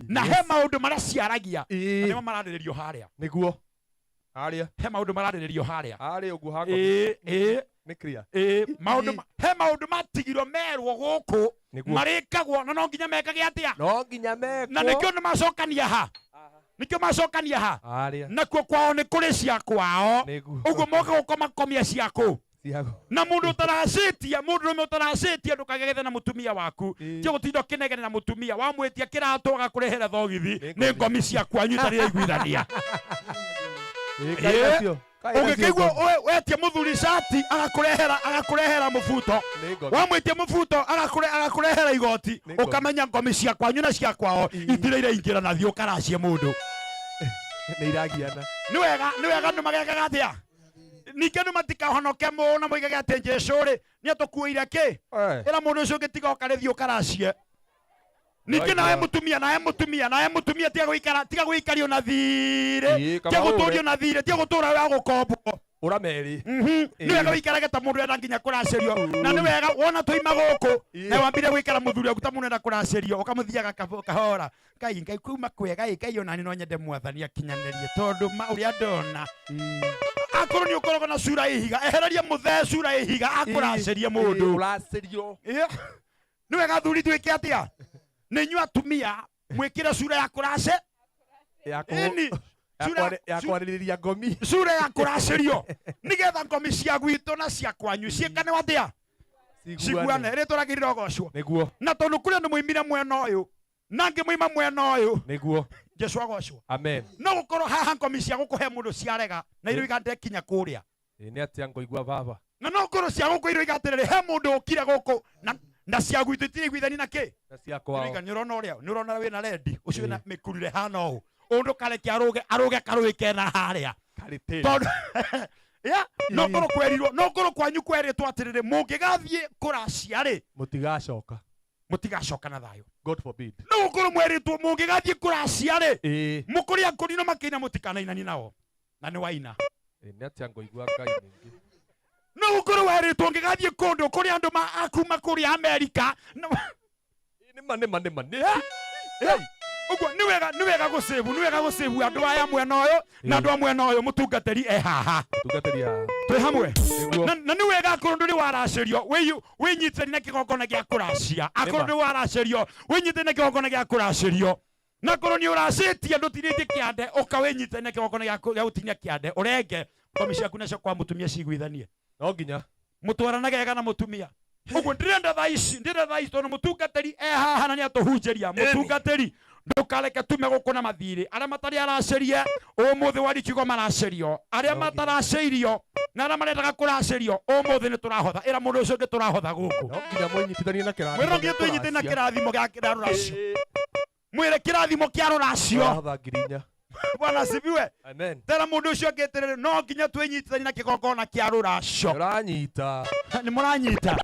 na he maũndũ marĩa ciaragia, na nĩmo mararĩrĩrio harĩa. Nĩguo. Harĩa. He maũndũ mararĩrĩrio harĩa. Harĩa ũguo ha ngomi. Ĩĩ, ĩĩ. Nĩ clear. Ĩĩ, maũndũ he maũndũ matigirwo merwo gũkũ Nĩguo. marĩkagwo na no nginya mekage atĩa? No nginya mekwo. Na nĩkĩo nĩ macokania ha? Nĩkĩo macokania ha? Harĩa. Nakuo kwao nĩ kũrĩ cia kwao. Nĩguo. Ũguo moka gũkomakomia ciakũ. Ciaku. Na mũndũ ũtaracĩtie, mũndũ ũrũme ũtaracĩtie ndũkagegethe na mũtumia waku. Tiga gũtinda ũkĩnegene na mũtumia, wamwĩtia kĩratũ agakũrehera thogithi, nĩ ngomi cia kwanyu itarĩ iraiguithania. Ĩĩ, kaĩ nacio. Kaĩ nacio Ũngĩkĩigua ngomi. wetie mũthuri cati agakũrehera mũbuto. Nĩ ngomi. Wamwĩtia mũbuto agakũrehera igoti, Nĩ ngomi. ũkamenya ngomi cia kwanyu na cia kwao itirĩ iraingĩra na thiĩ ũkaracie mũndũ. Nĩ iragiana. Nĩ wega, nĩ wega andũ magekaga atĩa? Ningĩ andũ matikahonoke mũno moigage atĩ Jesũ rĩ, nĩ atũkuĩire kĩ? Ĩra mũndũ ũcio ũngĩ tiga ũkarĩ thiĩ ũkaracie. Ningĩ nawe mũtumia, nawe mũtumia, nawe mũtumia tiga gũikara, tiga gũikario na thirĩ. Ĩĩ, Tiga kaba gũtũrio ũre. na thirĩ, tiga gũtũra wa gũkombwo. Ũra merĩ. Nĩ wega wĩikarage ta mũndũ enda nginya kũracĩrio. Na nĩ wega wona tũima gũkũ, na wambire gũikara mũthuri waku ta mũndũ enda kũracĩrio, ũkamũthiaga kahora. Ngai, Ngai kuma kwega ĩ, Ngai ona niĩ no nyende mwathani akinyanĩrie tondũ ma ũrĩa ndona. Akorwo nĩ ũkoragwo na cura ĩ ihiga, ehereria mũthee cura ĩ ihiga akũracĩrie mũndũ. Ũracĩrio. Ĩĩ. Nĩ wega athuri twĩke atĩa? Nĩ inyuĩ atumia mwĩkĩre cura ya kũrace. Ya Ĩni. ya kwarĩrĩria ngomi. Cura ya kũracĩrio nĩgetha ngomi cia gwitũ na cia kwanyu ciĩkane atĩa? Ciguane. Rĩtwa rĩagĩrĩire ũgocwo. Nĩguo. Na tondũ kũrĩ andũ moimire mwena ũyũ na angĩ moima mwena ũyũ. Nĩguo. Jesũ agocwo. Amen. No gũkorwo haha ngomi cia gũkũ he mũndũ ciarega na iroiga ndekinya kũrĩa. Ĩĩ, nĩ atĩa ngũigua baba? Na no ngorwo cia gũkũ iroiga atĩrĩrĩ, he mũndũ ũkire gũkũ na cia gwitũ itirĩ iguithani na kĩ? Na cia kwao. Iroiga nĩ ũrona ũrĩa, nĩ ũrona wĩna rendi, ũcio wĩna mĩkurure hana ũũ. Ũyũ ndũkareke arũge, arũge karũĩ kena harĩa. Karĩtĩri. Tondũ ya, no ngorwo kwerirwo, no ngorwo kwanyu kwerĩtwo atĩrĩrĩ, mũngĩgathiĩ kũracia rĩ, Mũtigacoka. Mũtigacoka na thayũ. God forbid. No gũkorwo mwerĩtwo mũngĩgathiĩ kũracia rĩ, Ĩĩ. mũkũrĩa ngũnino makĩina mũtikanainani nao. Na nĩ waina. Ĩĩ, nĩ atĩa ngũigua Ngai ningĩ. No gũkorwo werĩtwo ũngĩgathiĩ kũndũ kũrĩa andũ akuma kũrĩa Amerika. Nĩ ma, nĩ ma, nĩ ma, nĩ. Ũguo nĩ wega, nĩ wega gũcĩbu, nĩ wega gũcĩbu andũ aya mwena ũyũ na andũ a mwena ũyũ, mũtungatĩri e haha. Mũtungatĩri haha. Twĩ hamwe. Nĩguo. Na nĩ wega akorwo ndũrĩ waracĩrio, wĩnyitĩrĩre na kĩgongona gĩa kũracia. Akorwo Nĩma. ndũrĩ waracĩrio, wĩnyitĩrĩre na kĩgongona gĩa kũracĩrio. Na akorwo nĩ ũracĩtie ndũtinĩtie kĩande, ũka wĩnyitĩrĩre na kĩgongona gĩa gũtinia kĩande, ũrenge ngomi ciaku nacio kwa mũtumia ciguithanie. No nginya. Mũtwaranage wega na mũtumia. Ũguo ndĩrenda thaa ici, ndĩrenda thaa ici tondũ mũtungatĩri e haha na nĩatũhunjĩria. Mũtungatĩri, ndũkareke tume gũkũ na mathirĩ. Arĩa matarĩ aracĩrie, ũmũthĩ wa rikiugo maracĩrio. Arĩa mataracĩirio na arĩa marendaga kũracĩrio, ũmũthĩ nĩ tũrahotha. Ĩra mũndũ ũcio ũngĩ tũrahotha gũkũ. No nginya mwĩnyitithanie na kĩrathimo Mwĩre no nginya gĩa twĩnyitithanie na kũracia. kĩrathimo gĩa rũracio. Mwĩre kĩrathimo kĩa rũracio. Tũrahotha 4,000. Bwana asifiwe. Amen. Tera mũndũ ũcio ũngĩ atĩrĩrĩ, no nginya twĩnyitithanie na kĩgongona kĩa rũracio. Nĩũranyita. Nĩ mũranyita.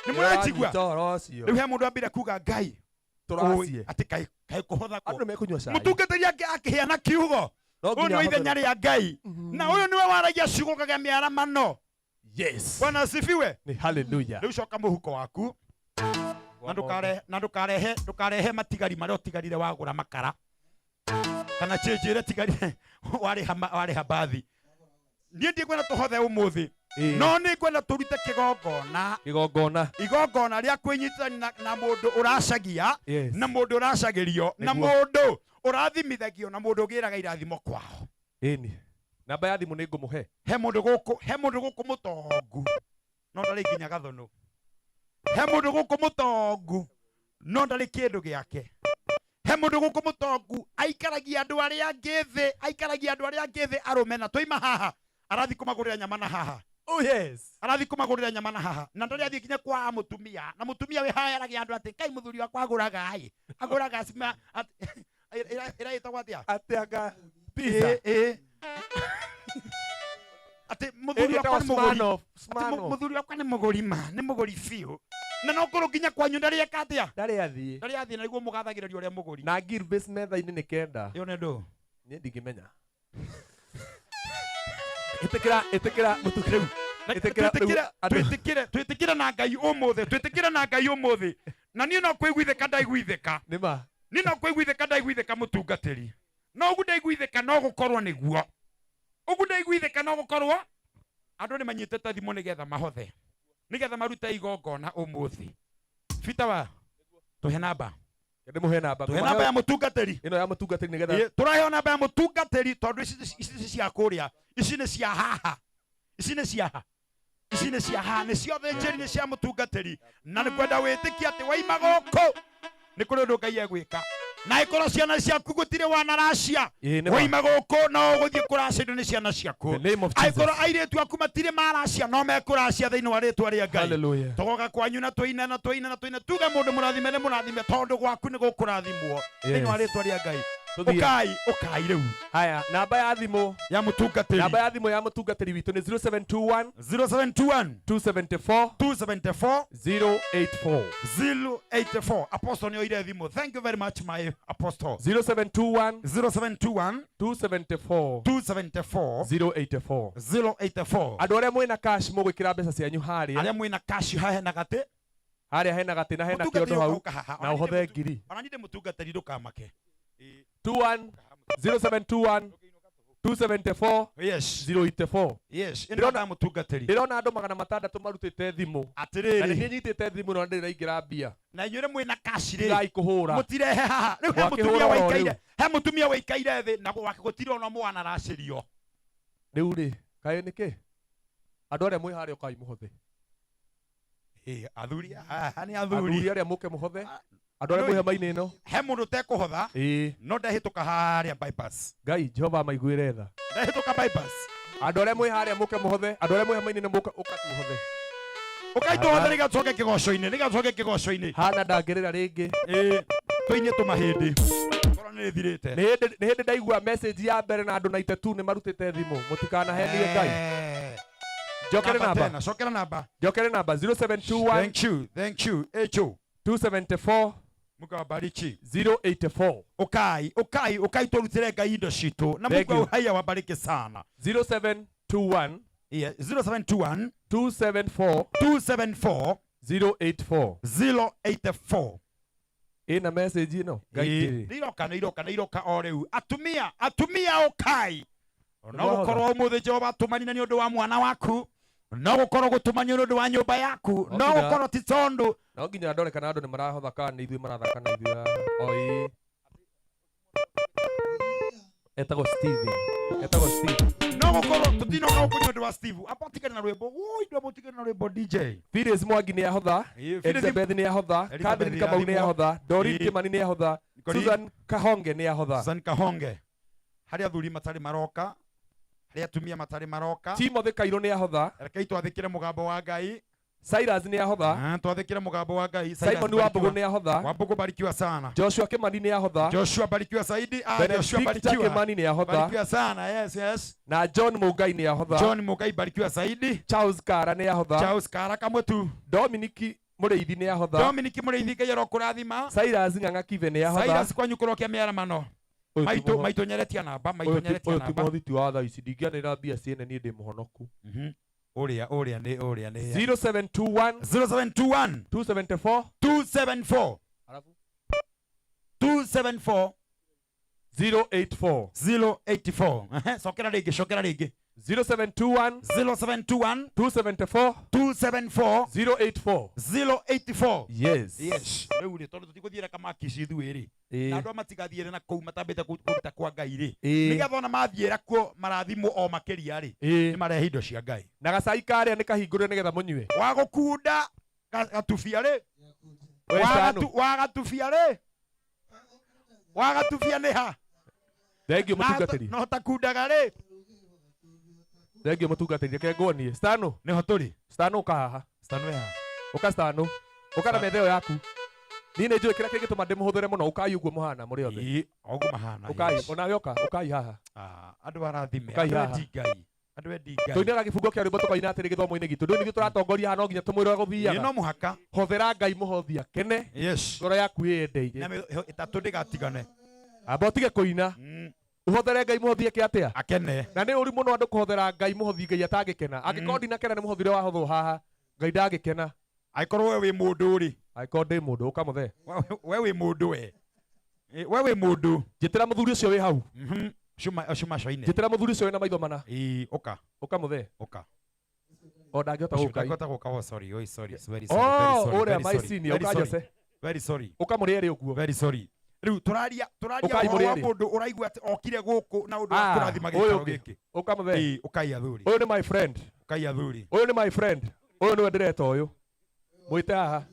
Nĩ mũranjigua. Nĩũranyita ũhoro ũcio. Rĩu he mũndũ ambire kuga Ngai. Tũracie. Ũĩ, atĩ kaĩ kũhotha Andũ mekũnyua cai. Mũtungatĩri akĩheana kiugo. No Ũyũ nginya nĩ ithenya ahothe. rĩa Ngai. Na ũyũ nĩwe waragia ciugo kagĩa mĩaramano. Yes. Bwana asifiwe. Ni hallelujah. Rĩu coka mũhuko waku. Na ndũkarehe, ndũkarehe matigari marĩa ũtigarire wagũra makara. Kana change ĩrĩa ĩtigarire warĩha bathi. Niĩ ndikwenda tũhothe ũmũthĩ. Ĩĩ. No nĩ ngwenda tũrute kĩgongona. Kĩgongona. Igongona rĩa kwĩnyitithania na mũndũ ũracagia Yes. na mũndũ ũracagĩrio na Nĩguo. mũndũ ũrathimithagio na mũndũ ũgĩraga irathimo kwao. Ĩni. Namba ya thimũ nĩ ngũmũhe. He mũndũ gũkũ, he mũndũ gũkũ mũtongu no ndarĩ nginya gathũnũ. He mũndũ gũkũ mũtongu no ndarĩ kĩndũ gĩake. He mũndũ gũkũ mũtongu aikaragia andũ arĩa angĩ thĩ, aikaragia andũ arĩa angĩ thĩ arũme na twaima haha arathiĩ kũmagũrĩra nyama na haha. Oh yes. Arathiĩ kũmagũrĩra nyama na haha na ndarĩ athiĩ nginya kwa mũtumia na mũtumia wĩ haha aragia andũ atĩ Ngai mũthuri wakwa agũraga ĩ agũraga cima ĩraĩtagwo atĩa atĩ anga pizza. Ĩ, ĩ. Atĩ mũthuri wakwa Ĩtagwo nĩ mũgũri. Smirnoff, Atĩ Smirnoff. mũthuri wakwa nĩ mũgũri ma nĩ mũgũri biũ na no ngũrũ nginya kwanyu ndarĩ eka atĩa ndarĩ athiĩ ndarĩ athiĩ na nĩguo mũgathagĩrĩria ũrĩa mũgũri na Gilbis metha-inĩ nĩ kenda. Ĩyo nĩ ndũ? Niĩ ndingĩmenya. Ĩtĩkĩra ĩtĩkĩra mũtu rĩu. Ĩtĩkĩra rĩu twĩtĩkĩre andũ- twĩtĩkĩre twĩtĩkĩre na Ngai ũmũthĩ twĩtĩkĩre na Ngai ũmũthĩ na niĩ no kwĩiguithĩka ndaiguithĩka Nĩma. Niĩ no kwĩiguithĩka ndaiguithĩka mũtungatĩri no ũguo ndaiguithĩka no gũkorwo nĩguo ũguo ndaiguithĩka no gũkorwo andũ nĩ manyitĩte thimũ nĩgetha mahothe nĩgetha marute igongona ũmũthĩ Peter wa tũhe namba Ndĩmũhe namba. Tũhe namba ya mũtungatĩri. Ĩno ya mũtungatĩri nĩgetha Ĩ, tũraheo namba ya mũtungatĩri tondũ ici ici nĩ cia kũrĩa ici nĩ cia haha ici nĩ cia ha ici nĩ cia haha nĩ cia ũthĩnjĩri nĩ cia mũtungatĩri na nĩ kwenda wĩtĩkie atĩ waima gũkũ nĩ kũrĩ ũndũ Ngai egwĩka na ĩkorwo ciana ciaku gũtirĩ wanaracia Ĩ, nĩ ma. waima gũkũ no ũgũthiĩ kũracĩrio nĩ ciana ciaku The name of Jesus. angĩkorwo airĩtu aku matirĩ maracia no mekũracia thĩinĩ wa rĩtwa rĩa Ngai Hallelujah. tũgoka kwanyu na tũine na tũine na tũine tuge mũndũ mũrathime nĩ mũrathime tondũ gwaku nĩ gũkũrathimwo thĩinĩ wa Yes. rĩtwa rĩa Ngai Tũthiĩ. ũkai ũkai rĩu Haya, namba ya thimũ ya mũtungatĩri namba ya thimũ ya mũtungatĩri witũ nĩ 0721 0721 274 274 084 084 apostle nĩ oire thimũ thank you very much my apostle 0721 0721 274 274 084 084 andũ arĩa mwĩna cash mũgwĩkĩra mbeca cianyu harĩa arĩa mwĩna cash haha hena gatĩ harĩa hena gatĩ na hena Mũtungatĩri kĩondo hau ũka haha. na ũhothe ngiri ona niĩ ndĩ mũtungatĩri ndũkamake 21 0721 274 yes 084 yes ĩno namba ya mũtungatĩri ndĩrona andũ magana matandatũ marutĩte thimũ Atĩrĩrĩ. na nĩ niĩ nyitĩte thimũ na ndĩraingĩra mbia na inyuĩ mwĩna cash rĩ tigai kũhũra mũtirehe haha rĩu he Mwakĩhũra mũtumia oro waikaire rĩu. he mũtumia waikaire thĩ na gwake gũtirĩ ona ũmwe wanaracĩrio rĩu rĩ kaĩ nĩkĩ andũ arĩa mwĩ harĩa ũkai mũhothe Ĩ, athuri haha nĩ athuri athuri arĩa mũke mũhothe andũ arĩa mwĩ hema-inĩ ĩno he mũndũ ũtekũhotha ĩĩ no ndehĩtũka harĩa bypass ngai jehova amaiguĩre tha ndehĩtũka bypass andũ arĩa mwĩ harĩa mũke mũhothe andũ arĩa mwĩ hema-inĩ ĩno mũke ũka tũhothe ũkai tũhothe nĩgetha tũcoke kĩgoco-inĩ nĩgetha tũcoke kĩgoco-inĩ hana ndangĩrĩra rĩngĩ ĩĩ tũinie tũmahĩndĩ korwo nĩ rĩthirĩte nĩ hĩndĩ nĩ hĩndĩ ndaigua message ya mbere na andũ 92 nĩ marutĩte thimũ mũtikanahenie ngai njokere Namba namba tena, cokera namba njokere namba 0721 thank you thank you echo 274 Mungu awabariki 084 ukai ukai ukai turutire ngai indo citu na Thank Mungu you. uhai awabariki sana 0721 yeah 0721 274 274 084 084 ĩna message ĩno ngai Ĩĩ, ndĩrĩ nĩ iroka nĩ iroka nĩ iroka o rĩu atumia atumia ũkai no Nĩwahotha. gũkorwo ũmũthĩ Jehova atũmanire nĩ ũndũ wa mwana waku no gũkorwo gũtũmanio nĩ ũndũ wa nyũmba yaku no nginya- gũkorwo ti tondũ no nginya ndore kana andũ nĩ marahotha kana nĩ ithuĩ marathaka na ithuĩ o ĩĩ etagwo Steven etagwo Steve no gũkorwo tũtinoka gũkũ nĩ ũndũ wa Steve amba ũtigane na rwĩmbo woi ndũ amba ũtigane na rwĩmbo DJ Phyllis Mwangi nĩ ahotha Ĩĩ, Phyllis- Elizabeth nĩ ahotha Elizabeth Catherine Kamau nĩ irathimwo. ahotha Doreen Ĩĩ. Kimani nĩ ahotha Nikori- Susan Kahonge nĩ ahotha Susan Kahonge harĩ athuri matarĩ maroka harĩ atumia matarĩ maroka Timothy Kairũ nĩ ahotha rekei twathĩkĩre mũgambo wa Ngai Cyrus nĩ ahotha Ah, twathĩkĩre mũgambo wa Ngai Cyrus Simon Wambũgũ barikiwa. nĩ ahotha Wambũgũ barikiwa sana Joshua Kimani nĩ ahotha Joshua barikiwa zaidi ah, Joshua Benedicta barikiwa Kimani nĩ ahotha barikiwa sana yes yes na John Mungai nĩ ahotha John Mugai barikiwa zaidi Charles Kara nĩ ahotha Charles Kara kamwe tu Dominic Mũrĩithi nĩ ahotha Dominic Mũrĩithi Ngai arokũrathima Cyrus Ng'ang'a Kibe nĩ ahotha Cyrus kwanyu kũrokia mĩaramano Ũyũ ti maitũ mũho- maitũ nyeretia namba maitũ ũyũ ti- nyeretia ũyũ ti namba mũhothi ti wa thaa ici ndingĩanĩra mbia ciene niĩ ndĩ mũhonoku ũrĩa ũrĩa nĩ ũrĩa nĩ 0721 0721 274 274 Alafu? 274 084 084 Ehe, cokera rĩngĩ cokera rĩngĩ 0721 0721 274 274 084 084. Yes. Yes. Rĩu rĩ, tondũ tũtigũthiĩra kamakici ithuĩ rĩ, Ĩĩ. na andũ aya matigathiĩre na kũu matambĩte kũruta kwa Ngai rĩ, Ĩĩ. nĩgetha ona mathiĩra kuo marathimwo o makĩria rĩ, Ĩĩ. nĩ marehe indo cia Ngai. Na gacai karĩa nĩ kahingũre nĩgetha mũnyue. Wa gũkunda gatubia rĩ, We Stano. Wa gatubia rĩ, wa gatubia nĩ ha? Thengiũ mũtungatĩri. No takundaga rĩ. Thengiũ mũtungatĩri, reke nguonie. Stano. Nĩho tũrĩ. Stano, ũka haha. Stano ĩ haha. Ũka Stano. Ũka na metha ĩyo yaku. Niĩ nĩ njũĩ kĩrĩa kĩngĩtũma ndĩmũhũthĩre mũno. Ũkai ũguo mũhana mũrĩ othe. Ĩĩ, o ũguo mahana. Ũkai, Yes. onawe ũka, ũkai haha. Ah, andũ arathime, Ũkai andũ haha. endi Ngai, andũ endi Ngai. Tũinaga gĩbungo kĩa rwĩmbo tũkaina atĩrĩ gĩthomo-inĩ gitũ. Ndũĩ nithuĩ tũratongoria haha, no nginya tũmwĩre ũrĩa gũthiaga. Ĩĩ, no mũhaka. Hũthĩra Ngai mũhothi akene. Yes. Ngoro yaku ĩyendeire. Na ĩtatũ ndĩgatigane. Amba ũtige kũina. Ũhothere Ngai mũhothi eke atĩa? Akene. Na nĩ ũru mũno andũ kũhothera Ngai mũhothi Ngai atangĩkena. Angĩkorwo ndinakena nĩ mũhothi ũrĩa wahothwo haha, Ngai ndangĩkena. Angĩkorwo we wĩ mũndũ rĩ. Angĩkorwo ndĩ mũndũ, ũka mũthee. We wĩ mũndũ we. We wĩ mũndũ. Njĩtĩra mũthuri ũcio wĩ hau. Cuma coine. Njĩtĩra mũthuri ũcio wĩna maitho mana. Ĩĩ, ũka. Ũka mũthee. Ũka. O ndangĩhota Ũcio gũka. ndangĩhota gũka, oh, sorry, oh, sorry, very sorry, Oh, very sorry, ũrĩa very my sorry, senior, very ũka sorry, Jose. very sorry. Ũka mũrĩ erĩ ũguo. Very sorry. Rĩu tũraria Ũkai ũhoro mũrĩ wa erĩ. mũndũ ũraigua atĩ okire gũkũ na ũndũ wa Ah, kũrathima ũyũ gĩikaro ũngĩ. gĩkĩ. Ũka mũthee. Ĩĩ, ũkai athuri. Ũyũ nĩ my friend. Ũkai athuri. Ũyũ nĩ my friend. Ũyũ nĩwe ndĩreta ũyũ. Mwĩte haha.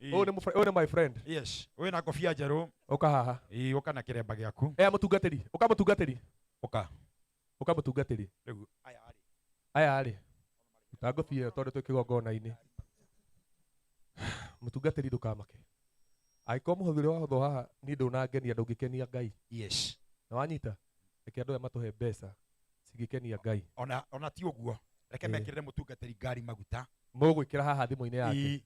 Ũyũ nĩ ũyũ nĩ my friend. Yes. Wĩ na kobia njerũ. Ũka haha. Ĩĩ, ũka na kĩremba gĩaku. Ea mũtungatĩri. Ũka mũtungatĩri. Ũka. Ũka mũtungatĩri. Rĩu aya rĩ. Aya rĩ. Ruta ngũbia ĩyo tondũ twĩ kĩgongona-inĩ. Mũtungatĩri ndũkamake. Angĩkorwo mũhothi ũrĩa wahothwo haha niĩ ndũnangenia, ndũngĩkenia Ngai. Yes. Na wanyita? Reke andũ aya matũhe mbeca cingĩkenia Ngai. Ona ti ũguo. Reke Ĩĩ. mekĩrĩre mũtungatĩri ngari maguta. Mũgwĩkĩra haha thimũ-inĩ yake. Ĩĩ.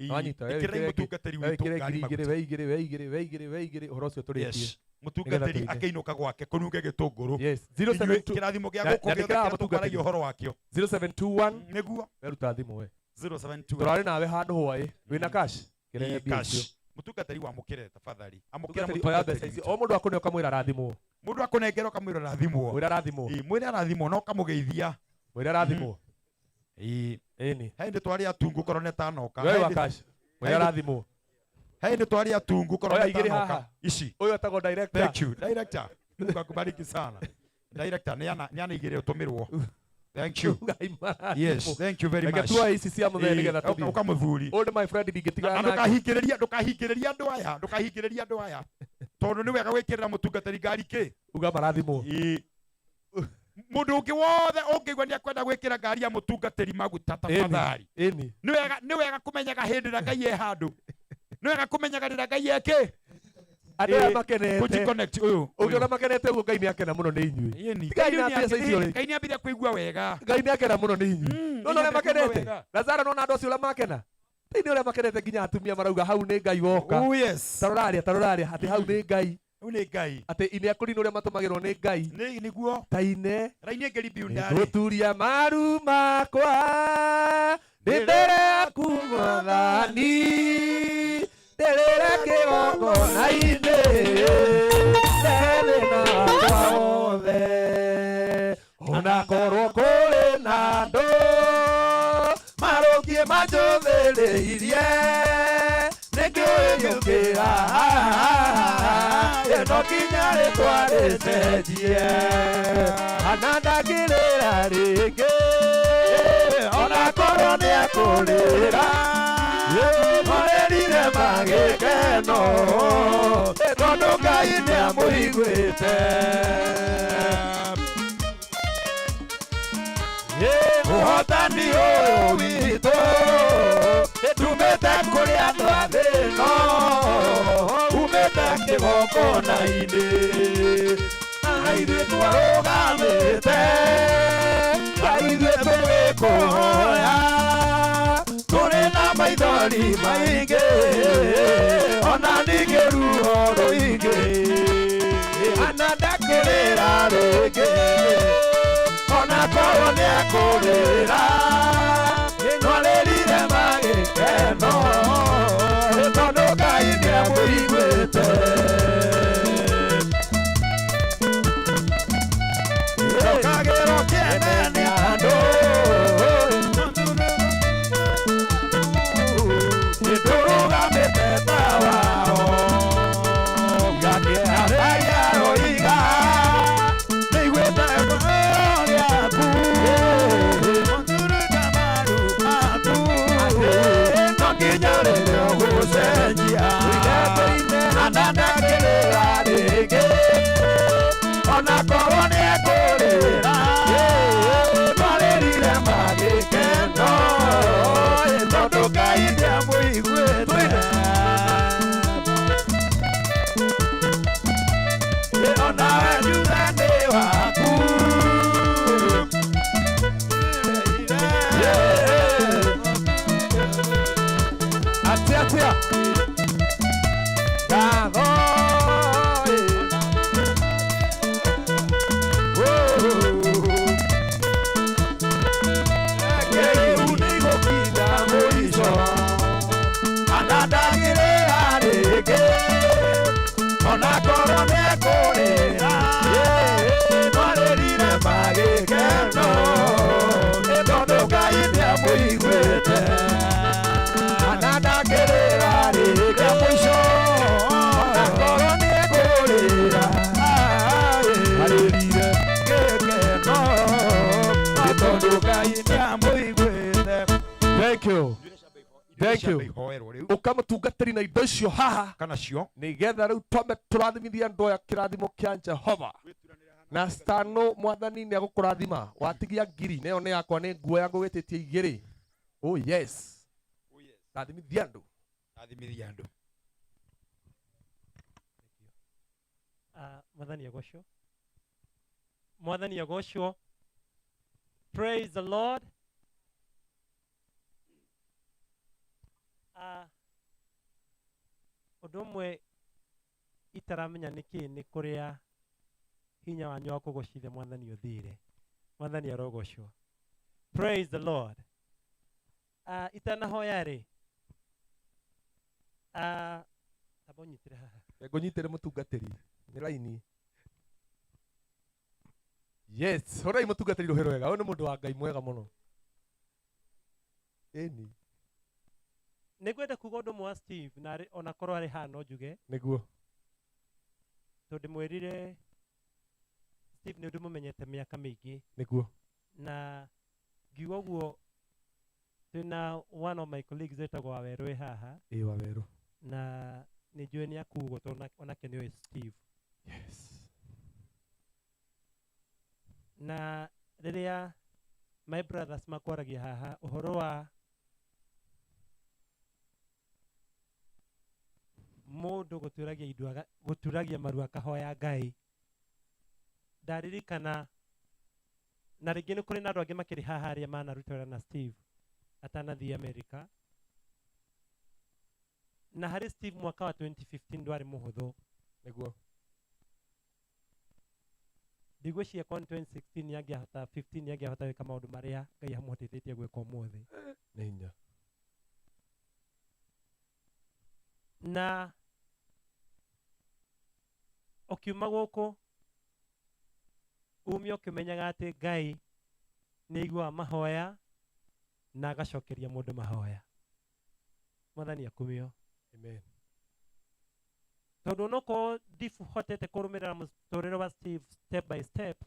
Na wanyita, we Ĩkĩrĩrai wĩkĩre mũtungatĩri we witũ wĩkĩre ngari ngiri igĩrĩ, maguta. we igĩrĩ, we igĩrĩ, we igĩrĩ, we igĩrĩ, ũhoro ũcio tũrĩkie. Yes. Mũtungatĩri Nĩgetha tũine. akĩinũka gwake kũnunge gĩtũngũrũ. Yes. Inyuĩ 072 kĩrathimo gĩa gũkũ gĩothe Nyandĩkĩra kĩrĩa mũtungatĩri. tũkwaragia ũhoro wakĩo. 0721 Nĩguo. Weruta thimũ we. 072 Tũrarĩ nawe handũ hwaĩ. Wĩna cash? Kĩrehe Ĩĩ, mbia cash. icio. Mũtungatĩri wamũkĩre tafadhali. Amũkĩra Mũtungatĩri oya mbeca mũtungatĩri icio. witũ. O mũndũ akũne ũkamwĩra arathimwo. Mũndũ akũnengera ũkamwĩra arathimwo. Mwĩre arathimwo. Ĩĩ, mwĩre arathimwo na ũkamũgeithia. Mwĩre arathimwo. Ĩĩ. Ĩni. He hĩndĩ twarĩ atungu korwo nĩtanoka. We wa cash. Mwĩre arathimwo. He hĩndĩ twarĩ atungu korwo Oya igĩrĩ nĩtanoka. haha. Ici. Ũyũ etagwo director. Thank you. Director. Mungu akubariki sana. Director, nĩana igĩrĩ ũtũmĩrwo. Thank you. Yes, thank you very Reke much. tuoe ici cia mũthee Ĩĩ, nĩgetha tũthiĩ. Ũka mũthuri. Ũyũ nĩ my friend ndingĩtigana Na nake. ndũkahingĩrĩria ndũkahingĩrĩria andũ aya, ndũkahingĩrĩria andũ aya. Tondũ nĩ wega gwĩkĩrĩra mũtungatĩri ngari kĩ? Uga marathimwo. Ĩĩ. Mũndũ ũngĩ wothe ũngĩigua nĩ akwenda gwĩkĩra ngari ya mũtungatĩri maguta tafadhali. Ĩni. Nĩ wega kũmenyaga hĩndĩ ĩrĩa Ngai e handũ. Nĩ wega kũmenyaga rĩrĩa Ngai e kĩ? Andũ aya Ĩĩ, makenete. kũji-connect ũyũ. Ũngĩona makenete ũguo Ngai nĩakena mũno nĩ inyuĩ. Ĩni. Tigai na mbeca icio rĩ. Ngai nĩambire kũigua wega. Ngai nĩakena mũno nĩ inyuĩ. Nona Ngai ũrĩa nĩambire kũigua makenete. wega. Lazaro nona andũ acio ũrĩa makena. Thĩinĩ ũrĩa makenete nginya atumia marauga hau nĩ Ngai woka. Oh, yes. Tarora tarora atĩ hau nĩ Ngai. Hau nĩ Ngai. Atĩ ine akũrinũ ũrĩa matũmagĩrwo nĩ Ngai. Nĩ nĩguo. Ta ine. Raini ĩngĩ ribiu ndarĩ. Ngũturia maru makwa ndĩ mbere yaku Mwathani, ndĩrĩre kĩgongona-inĩ ndere thĩna wakwa wothe, ona korwo kũrĩ na andũ marũngiĩ manjũthĩrĩirie, nĩkĩũĩ ngĩũkĩra ĩno nginya rĩtwa rĩcenjie, ana ndangĩrĩra rĩngĩ ona korwo nĩekũrĩra, marĩrire magĩkeno tondũ Ngai nĩamũiguĩte. Ũhotani ũyũ witũ tumĩte kũrĩ andũ a thĩ ĩno, umĩte kĩgongona-inĩ, na ithuĩ twarũgamĩte, na ithuĩ tũgĩkũhoya, tũrĩ na maithori maingĩ, ona ningĩ ruo rũingĩ, ana ndakĩrĩra rĩngĩ, ona korwo nĩekũrĩra, nĩtwarĩrire magĩkeno, tondũ Ngai nĩamũiguĩte. Kagero kĩene nĩ Ona korwo nĩekũrĩra twarĩrire magĩkeno tondũ Ngai nĩamũiguĩte. Onawe njuge nĩ waku. Atia atia. Ngatho. Rĩu nĩigũkinda mũico anandagĩrĩra rĩngĩ ona korwo nĩekũrĩra twarĩrire magĩkeno tondũ Ngai nĩamũiguĩte anandagĩrĩra rĩngĩ mũico ona korwo nĩekũrĩra arĩrire gĩkeno tondũ Ngai nĩamũiguĩte. Thank you. Thank you. Ihoerwo rĩu. Ũkamũtungatĩri na indo icio haha kana cio nĩgetha rĩu twambe tũrathimithia andũ aya kĩrathimo kĩa Jehova na stano mwathani nĩ agũkũrathima watigia ngiri nayo nĩ yakwa nĩ nguo ya ngũgĩtĩtie igĩrĩ. Oh yes. Rathimithia andũ. Rathimithia andũ. Mwathani agocwo. Mwathani agocwo. Praise the Lord. Ũndũ ũmwe itaramenya nĩkĩ nĩ kũrĩa hinya wanyu wa kũgocithia mwathani ũthire. Mwathani arogocwo. Praise the Lord. Itanahoya rĩ, tamba ũnyitĩre haha. Ngũnyitĩre mũtungatĩri nĩ raini. Yes, horai mũtungatĩri rũhĩ rwega. Ũyũ nĩ mũndũ wa Ngai mwega mũno. Ĩni. Nĩngwenda kuga ũndũ ũmwe wa Steve na ona korwo arĩ haha no njuge. Nĩguo. Tondũ ndĩmwĩrire Steve nĩ ndĩmũmenyete mĩaka mĩingĩ. Nĩguo. Na ngiuga ũguo twĩna one of my colleagues wĩtagwo Wawerũ wĩ haha. Ĩĩ Wawerũ. Na nĩ njũĩ nĩ akuga tondũ onake nĩoĩ Steve. Yes. Na rĩrĩa my brothers makwaragia haha ũhoro wa mũndũ gũturagia indo gũturagia maru akahoya Ngai, ndaririkana na rĩngĩ nĩ kũrĩ na andũ angĩ makĩrĩ haha arĩa manaruta wĩra na Steve atanathiĩ America. Na harĩ Steve mwaka wa 2015 ndwarĩ mũhũthũ. Nĩguo. Ndigwĩciria korwo nĩ 2016 yangĩahota 15 yangĩahota gwĩka maũndũ marĩa Ngai amũhotithĩtie gwĩka ũmũthĩ. Nĩ hinya. Na ũkiuma gũkũ ume ũkĩmenyaga atĩ Ngai nĩ aiguaga mahoya na agacokeria mũndũ mahoya. Mwathani akumio. Amen. Tondũ onokorwo ndihotete kũrũmĩrĩra mũtũrĩre wa Steve step by step,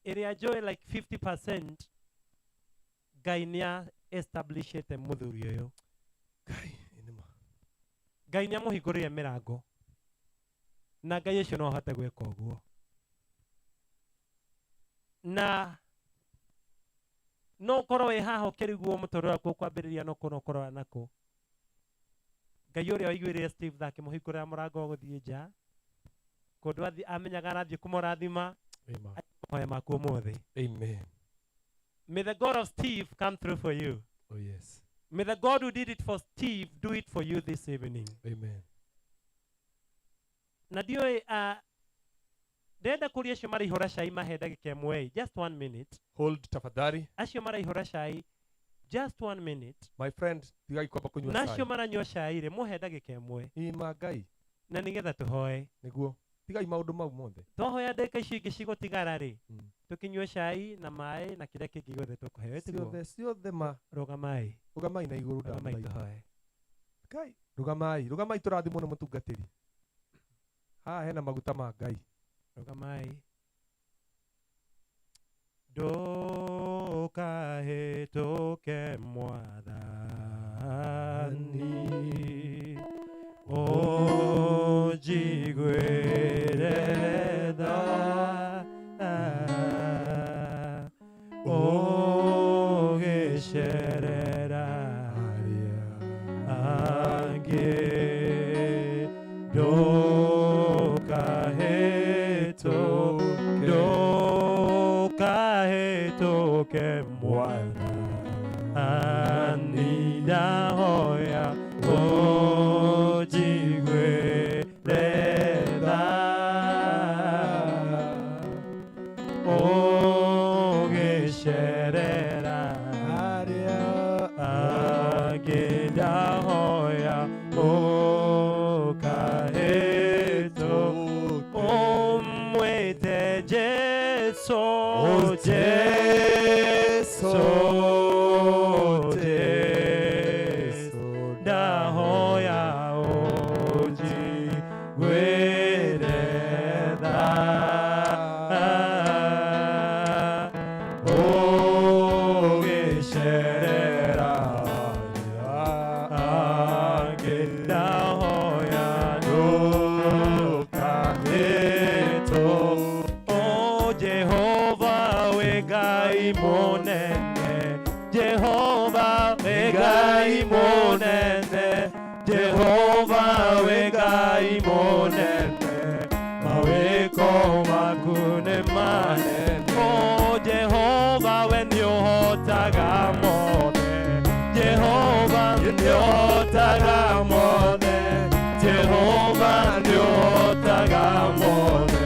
ĩrĩa njũĩ like 50% Ngai nĩ establishĩte mũthuri ũyũ. Ngai nĩ amũhingũrĩire mĩrango na Ngai ũcio no ahote gwĩka ũguo. Na no ũkorwo wĩ haha ũkĩrigwo mũtũrĩre waku ũkwambĩrĩria no kũ no ũkorwo nakũ. Ngai ũrĩa waiguĩrĩire Steve tha akĩmũhingũrĩra mũrango wa gũthiĩ nja kũndũ amenyaga arathiĩ kũmũrathima mahoya maku ũmũthĩ. Amen. May the God of Steve come through for you. Oh yes. May the God who did it for Steve do it for you this evening. Amen. Na ndiũĩ ndĩrenda kũria acio maraihũra cai mahe ndagĩka ĩmwe, just 1 minute. Hold tafadhali. Acio maraihũra cai just 1 minute. My friend, tigai kwamba kũnyua Na cai. acio maranyua cai rĩ, mũhe ndagĩka ĩmwe. Ima Ngai. Na nĩgetha tũhoe. Nĩguo. Tigai maũndũ mau mothe. Twahoya ndagĩka icio ingĩ cigũtigara rĩ, tũkĩnyue cai na maĩ na kĩrĩa kĩngĩ gĩothe tũkũheo. Ciothe ciothe ma. Rũgamai. Rũgamai na igũrũ Rũgamai ndamũthaitha. tũhoe. Ngai, rũgamai, rũgamai tũrathimwo nĩ mũtungatĩri. Haha hena maguta ma Ngai. Rũgamai. Ndũkahĩtũke mwathani, ũnjiguĩre Ndũkahĩtũke mwathani ndahoya ũnjiguĩre tha ũgĩcerera arĩa angĩ ndahoya ũkahĩtũke ũmwĩte Jesũ Jesũ Jesũ ndahoya ũnjiguĩre tha ũgĩcerera angĩ ndahoya ndũkahĩtũke O Jehova wĩ Ngai mũnene Jehova wĩ Ngai mũnene Jehova wĩ Ngai mũnene mawĩko maku nĩ manene O Jehova we nĩũhotaga mothe Jehova nĩũhotaga mothe Jehova nĩũhotaga mothe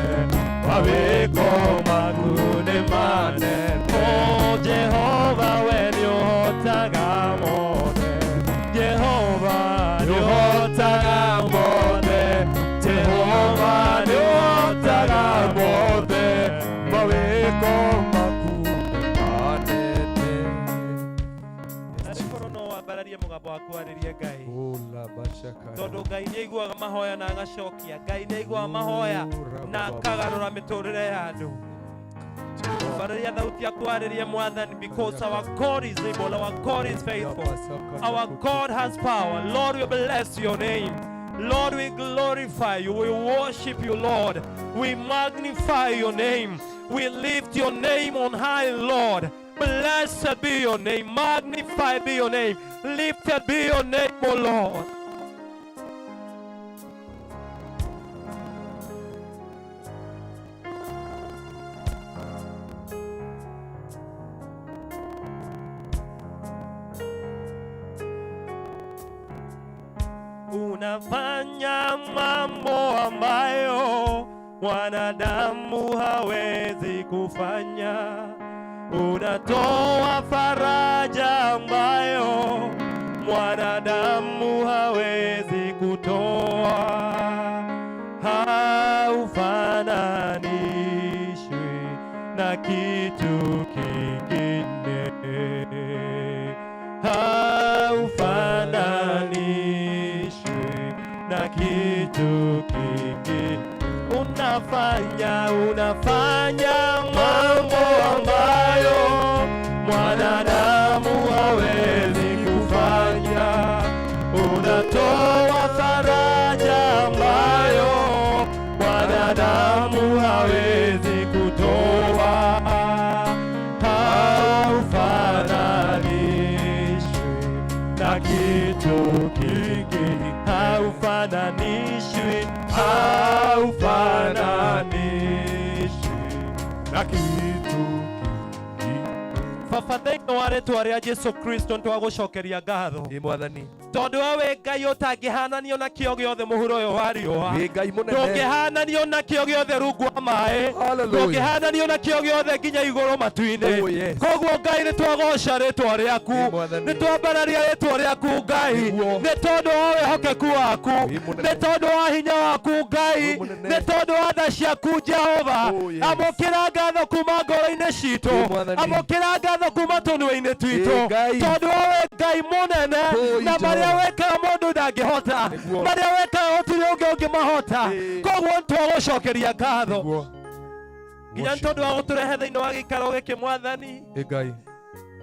mawĩko maku nĩ manene O Jehova we nĩũhotaga mothe Jehova nĩũhotaga mothe Jehova nĩũhotaga mothe mawĩko maku manene Angĩkorwo no wambararie mũgambo waku warĩrie Ngai tondũ Ngai nĩ aiguaga mahoya na agacokia Ngai nĩ aiguaga mahoya na akagarũra mĩtũrĩre ya andũ Ambararia thauti yaku warĩrie mwathani because our God is able our God is faithful our God has power Lord we bless your name Lord we glorify you we worship you Lord we magnify your name we lift your name on high Lord blessed be your name magnified be your name lifted be your name O Lord Unafanya mambo ambayo mwanadamu hawezi kufanya. Unatoa faraja ambayo mwanadamu hawezi kutoa. Haufananishwi na kitu kingine. Haufananishwi na kitu kingine. Unafanya mambo ambayo mwanadamu hawezi kufanya. Unatoa faraja ambayo mwanadamu hawezi kutoa. Haufananishwi na kitu kingine. Haufananishwi, haufananishwi na kitu Baba thĩinĩ wa rĩtwa rĩa Jesu Kristo nĩtwagũcokeria ngatho Ĩ mwathani tondũ we wĩ Ngai ũtangĩhananio na kĩo gĩothe mũhuro ũyũ wa riũa Wĩ Ngai mũnene. ndũngĩhananio na kĩo gĩothe rungu wa maĩ Hallelujah. ndũngĩhananio na kĩo gĩothe nginya igũrũ matu-inĩ Oh, yes. koguo Ngai nĩtwagoca rĩtwa rĩaku nĩtwambararia rĩtwa rĩaku Ngai nĩ tondũ wa wĩhokeku waku nĩ tondũ wa hinya waku Ngai nĩ tondũ wa tha ciaku Jehova amũkĩra ngatho kuma ngoro-inĩ citũ amũkĩra ngatho kuma tũnua-inĩ twitũ Ĩ Ngai. tondũ we Ngai mũnene Oh, na Jehova. marĩa wĩkaga mũndũ ndangĩhota marĩa wĩkaga gũtirĩ ũngĩ ũngĩmahota koguo nĩtwagũcokeria ngatho nginya nĩ tondũ wa gũtũrehe thĩinĩ wa gĩikaro gĩkĩ mwathani Ĩ Ngai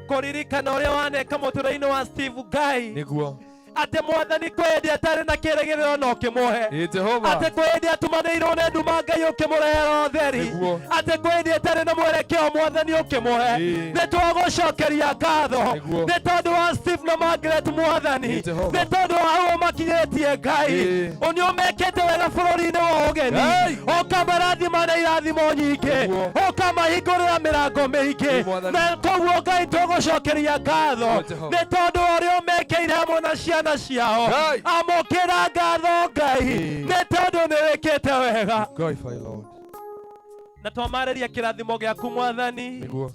kũririkana ũrĩa waneka mũtũrĩre-inĩ wa Steve Ngai nĩguo Atĩ mwathani kwĩ hĩndĩ atarĩ na kĩrĩgĩrĩro na ũkĩmũhe. Ĩ Jehova. Atĩ kwĩ hĩndĩ atumanĩirwo nĩ nduma Ngai ũkĩmũrehera ũtheri. Nĩguo. Atĩ kwĩ hĩndĩ ĩtarĩ na mwerekeo mwathani ũkĩmũhe. Ĩ. Nĩ twagũcokeria ngatho Nĩguo. nĩ tondũ wa Steve na Margaret mwathani, Ĩ Jehova. nĩ tondũ wa hau ũmakinyĩtie Ngai. Ĩ. Nĩ ũmekĩte wega bũrũri-inĩ wa ũgeni, Ngai. ũkamarathima na irathimo nyingĩ, Nĩguo. ũkamahingũrĩra mĩrango mĩingĩ, Ĩ Mwathani. na koguo Ngai tũgũcokeria ngatho Nĩguo, Jehova. nĩ tondũ wa ũrĩa ũmekĩire hamwe na ciana ciao. Ngai. Amũkĩra ngatho Ngai Ĩ. nĩ tondũ nĩ wĩkĩte wega. Glorify Lord. Na twamarĩria kĩrathimo gĩaku mwathani Nĩguo.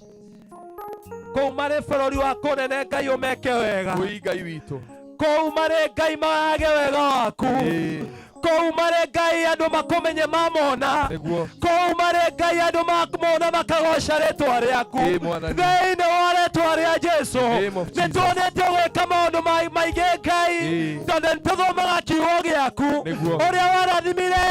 kũu marĩ bũrũri wa kũnene Ngai ũmeke wega. Wĩ Ngai witũ. Kũu marĩ Ngai mage wega waku. Ĩ. Kũu marĩ Ngai andũ makũmenye mamona. Nĩguo. Kũu marĩ Ngai andũ mamona makagoca rĩtwa rĩaku. Ĩ Mwathani. Thĩinĩ wa rĩtwa rĩa Jesu Name of nĩ Jesus. tuonete ũgĩka maũndũ maingĩ Ngai, Ĩ. tondũ nĩ tũthomaga kiugo gĩaku Nĩguo. ũrĩa warathimire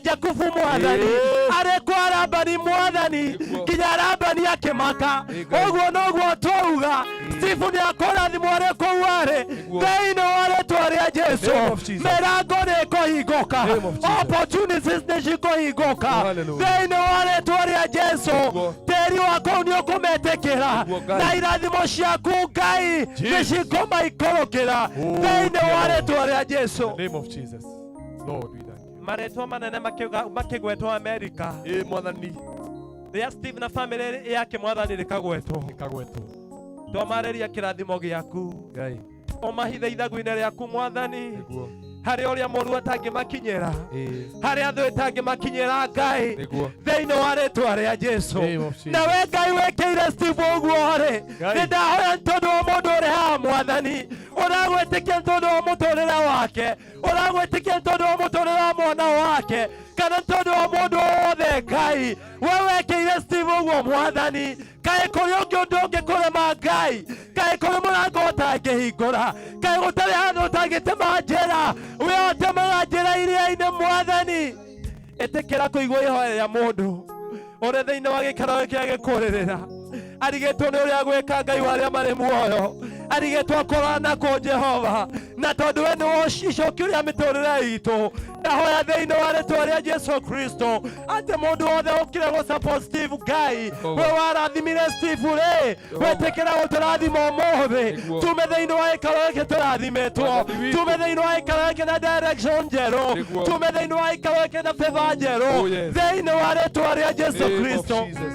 Jakubu mwathani Ĩ. arĩ kwa Labani mwathani Nĩguo. nginya Labani akĩmaka. Ĩ Ngai. Ũguo noguo twauga Steve nĩ akũrathimwo arĩ kũu arĩ Nĩguo. thĩinĩ wa rĩtwa rĩa Jesu. Name of Jesus. Mĩrango nĩ ĩkũhingũka, Name of Jesus. opportunities nĩ cikũhingũka Oh, hallelujah. thĩinĩ wa rĩtwa rĩa Jesu. Nĩguo. Tĩri wa kũu nĩ ũkũmetĩkĩra Nĩguo, Ngai. na irathimo ciaku Ngai nĩ Jesus. cikũmaikũrũkĩra Oh, thĩinĩ dear wa Lord. rĩtwa rĩa Jesu. The name of Jesus. Lord, we thank you. Marĩtwa manene makĩgwetwo Amerika. Ĩ Mwathani. Rĩa Steve na famĩlĩ yake mwathani rĩkagwetwo. Rĩkagwetwo. Twamarĩria kĩrathimo gĩaku. Ngai. Ũmahithe ithagu-inĩ rĩaku mwathani. Nĩguo. Harĩ ũrĩa mũru atangĩmakinyĩra, Ĩ. harĩa thũ ĩtangĩmakinyĩra Ngai Nĩguo. thĩinĩ wa rĩtwa rĩa Jesu. Name of Jesus. Na we Ngai wĩkĩire Steve ũguo rĩ, Ngai. nĩ ndahoya nĩ tondũ wa mũndũ ũrĩ haha mwathani ũragwĩtĩkia nĩ tondũ wa mũtũrĩre wake, ũragwĩtĩkia nĩ tondũ wa mũtũrĩre wa mwana wake, kana nĩ tondũ wa mũndũ wothe Ngai we wekĩire Steve ũguo mwathani. Kaĩ kũrĩ ũngĩ ũndũ ũngĩkũrema Ngai? Kaĩ kũrĩ mũrango ũtangĩhingũra? Kaĩ gũtarĩ handũ ũtangĩtema njĩra? We ũtemaga njĩra iria-inĩ mwathani. Ĩtĩkĩra kũigua ihoya rĩa mũndũ ũrĩa thĩinĩ wa gĩikaro gĩkĩ agĩkũrĩrĩra, arigĩtwo nĩ ũrĩa gwĩka Ngai wa arĩa marĩ muoyo, arigĩtwo akorana nako Jehova, na tondũ we nĩwe icokio rĩa mĩtũrĩre itũ, ndahoya thĩinĩ wa rĩtwa rĩa Jesu Kristo atĩ mũndũ wothe ũkire gũ support Steve Ngai, Jehova. we warathimire Steve rĩ, wetĩkĩra gũtũrathima ũmũthĩ, Nĩguo. tume thĩinĩ wa gĩikaro gĩkĩ tũrathimĩtwo, Mwathani witũ. tume thĩinĩ wa gĩikaro gĩkĩ na direction njerũ, Nĩguo. tume thĩinĩ wa gĩikaro gĩkĩ na favor njerũ, Oh, yes. thĩinĩ wa rĩtwa rĩa Jesu Name of Kristo. Jesus.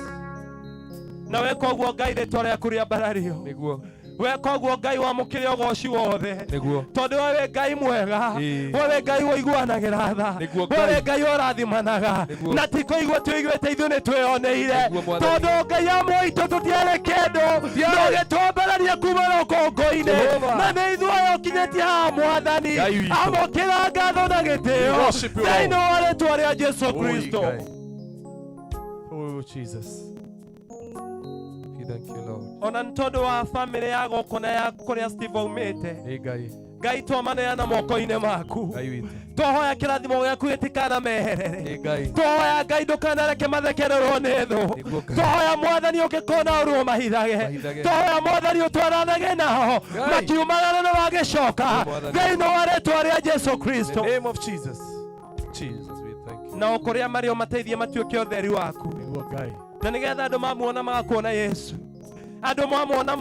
Na weka ũguo Ngai rĩtwa rĩaku rĩambarario. Nĩguo. Weka ũguo Ngai wamũkĩre ũgoci wothe, Nĩguo. tondũ we wĩ Ngai mwega, Ĩ. we wĩ Ngai ũiguanagĩra tha, Nĩguo, we Ngai. wĩ Ngai ũrathimanaga, Nĩguo. na ti kũigua tũiguĩte ithuĩ nĩ twĩoneire, Nĩguo, Mwathani. tondũ Ngai amwe aitũ tũtiarĩ kĩndũ, no ũgĩtwambararia kuma rũkũngũ-inĩ, Jehova. na nĩ ithuĩ aya ũkinyĩtie haha mwathani. Ngai witũ. Amũkĩra ngatho na gĩtĩo We worship you, Lord. thĩinĩ wa rĩtwa rĩa Jesu Oi, Kristo. Ngai. Oh, Jesus. We thank you, Lord. Ona nĩ tondũ wa famĩlĩ ya gũkũ na ya kũrĩa Steve aumĩte, Ĩ Ngai. Ngai twamaneana moko-inĩ maku. Ngai witũ. Twahoya kĩrathimo gĩaku gĩtikanameherere. Ĩ Ngai. Twahoya Ngai ndũkanareke mathekererwo nĩ thũ. Nĩguo, Ngai. Twahoya mwathani ũngĩkona ũru ũmahithage. Mahithage. Twahoya mwathani ũtwaranage nao Ngai. makiumagara na magĩcoka Nĩ Mwathani. thĩinĩ wa rĩtwa rĩa Jesu In Kristo. the name of Jesus. Jesus, we thank you. Na o kũrĩa marĩ ũmateithie matuĩke ũtheri waku, Nĩguo, Ngai. na nĩgetha andũ mamuona magakuona Yesu, andũ mamona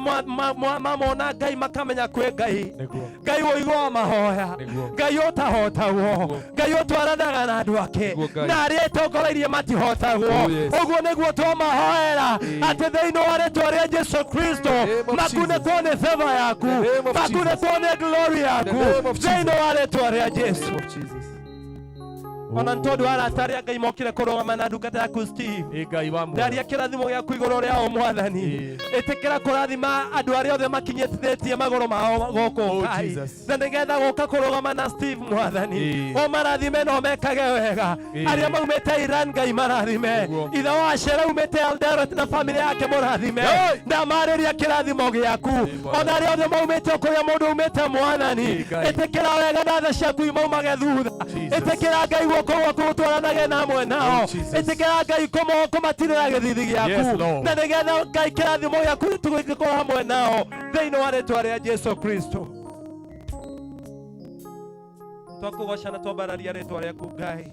mamona Ngai makamenya kwĩ Ngai. Nĩguo. Ngai ũiguaga mahoya, Nĩguo. Ngai ũtahotagwo, Nĩguo. Ngai ũtwaranaga na andũ ake, Nĩguo, Ngai. na arĩa ĩtongoreirie matihotagwo. Oh, yes. Ũguo nĩguo twamahoera Ĩ. atĩ thĩinĩ wa rĩtwa rĩa Jesu Kristo name of makunĩkwo nĩ favor yaku, In the name of makunĩkwo nĩ glory yaku name of Jesus. thĩinĩ wa rĩtwa rĩa Jesu. Name of Jesus. Ona nĩ tondũ wa arata arĩa Ngai mokire kũrũgama na ndungata yaku Steve, Ĩ Ngai wa muoyo. ndaria kĩrathimo gĩaku igũrũ rĩao mwathani. Ĩ. Ĩtĩkĩra kũrathima andũ arĩa othe makinyĩtithĩtie magũrũ mao gũkũ Oh, Ngai, Jesus. na nĩgetha gũka kũrũgama na Steve mwathani, Ĩ. ũmarathime na ũmekage wega. Ĩ. Arĩa maumĩte Iran Ngai marathime, Nĩguo. ithe wa Ashera umĩte Eldoret na famĩlĩ yake mũrathime, Ngai. ndamarĩria kĩrathimo gĩaku. Mwathani. Ona arĩa othe maumĩte o kũrĩa mũndũ umĩte mwathani, Ĩ, Ngai. ĩtĩkĩra wega na tha ciaku imaumage thutha. Jesus. Ĩtĩkĩra Ngai guoko gwaku gũtwaranage na hamwe nao. Oh, Jesus. Ĩtĩkĩra Ngai kũmatirĩra gĩthithi gĩaku, Yes, Lord. na nĩgetha Ngai kĩrathimo gĩaku gĩkorwo hamwe nao thĩinĩ wa rĩtwa rĩa Jesu Kristo. Twakũgoca na twambararia rĩtwa rĩaku Ngai.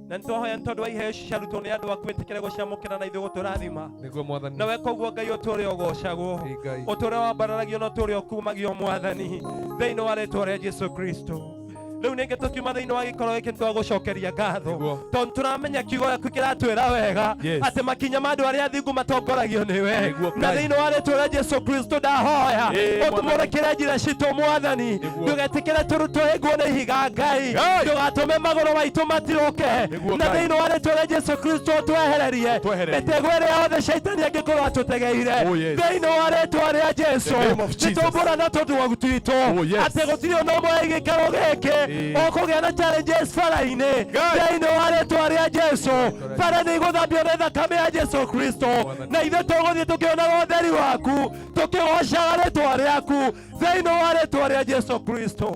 Na nĩtwahoya nĩ tondũ wa iheo ici ciarutwo nĩ andũ aku ĩtĩkĩre gũciamũkĩra na ithuĩ gũtũrathima. Nĩguo mwathani. Nawe koguo Ngai ũtũre ũgocagwo, Ngai. ũtũre wambararagio na ũtũre ũkumagio mwathani thĩinĩ wa rĩtwa rĩa Jesu Kristo. Rĩu ningĩ tũkiuma thĩinĩ wa gĩikaro gĩkĩ nĩtwagũcokeria ngatho tondũ tũramenya kiugo gĩaku kĩratwĩra wega Yes. atĩ makinya ma andũ arĩa athingu matongoragio nĩwe. Nĩguo, Na Ngai. thĩinĩ wa rĩtwa rĩa Jesu Kristo ndahoya Ĩĩ, ũtũmũrĩkĩre njĩra citũ mwathani, ndũgetĩkĩre tũrutwo hĩngwo nĩ ihiga Ngai, ndũgatũme magũrũ maitũ matirũke. Nĩguo, Na Ngai. thĩinĩ wa rĩtwa rĩa Jesu Kristo twehererie Twehererie. mĩtego ĩrĩa yothe caitani angĩkorwo atũtegeire Oh, yes. thĩinĩ wa rĩtwa rĩa Jesu. The name of Jesus. Nĩtũmbũra na tũndũ twitũ Oh, yes. atĩ gũtirĩ ũndũ ũmwe gĩikaro gĩkĩ ũkũgĩa na challenges bara-inĩ thĩinĩ wa rĩtwa rĩa Jesu. Bara nĩ igũthambio nĩ thakame ya Jesu Kristo, na ithuĩ tũgũthiĩ tũkĩonaga ũtheri waku tũkĩgocaga rĩtwa rĩaku thĩinĩ wa rĩtwa rĩa Jesu Kristo.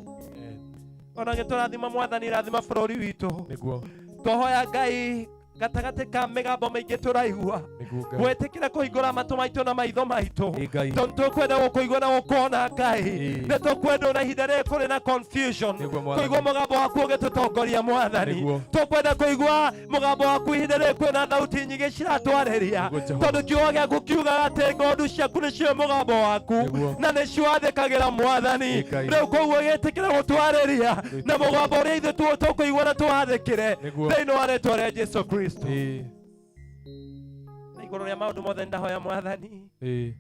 Ona gĩtũrathima mwathani, rathima bũrũri witũ. Nĩguo. Twahoya Ngai gatagatĩ ka mĩgambo mĩingĩ tũraigua Nĩguo Ngai. gwĩtĩkĩra kũhingũra matũ maitũ na maitho maitũ Ngai. tondũ tũkwenda gũkũigua na gũkuona Ngai. Nĩ tũkwenda ona ihinda rĩrĩ kũrĩ na confusion Nĩguo, Mwathani. kũigua mũgambo waku ũgĩtũtongoria mwathani. Nĩguo. Tũkwenda kũigua mũgambo waku ihinda rĩrĩ kwĩna thauti nyingĩ ciratwarĩria Nĩguo, Jehova. tondũ kiugo gĩaku kiugaga atĩ ng'ondu ciaku nĩcio mũgambo waku na nĩcio wathĩkagĩra mwathani. Ngai. Rĩu koguo gĩtĩkĩra gũtwarĩria na mũgambo ũrĩa ithuĩ tũkũigua na tũwathĩkĩre Nĩguo. thĩinĩ wa rĩtwa rĩa Jesu Kristo. Na igũrũ rĩa maũndũ mothe ndahoya mwathani Ĩĩ.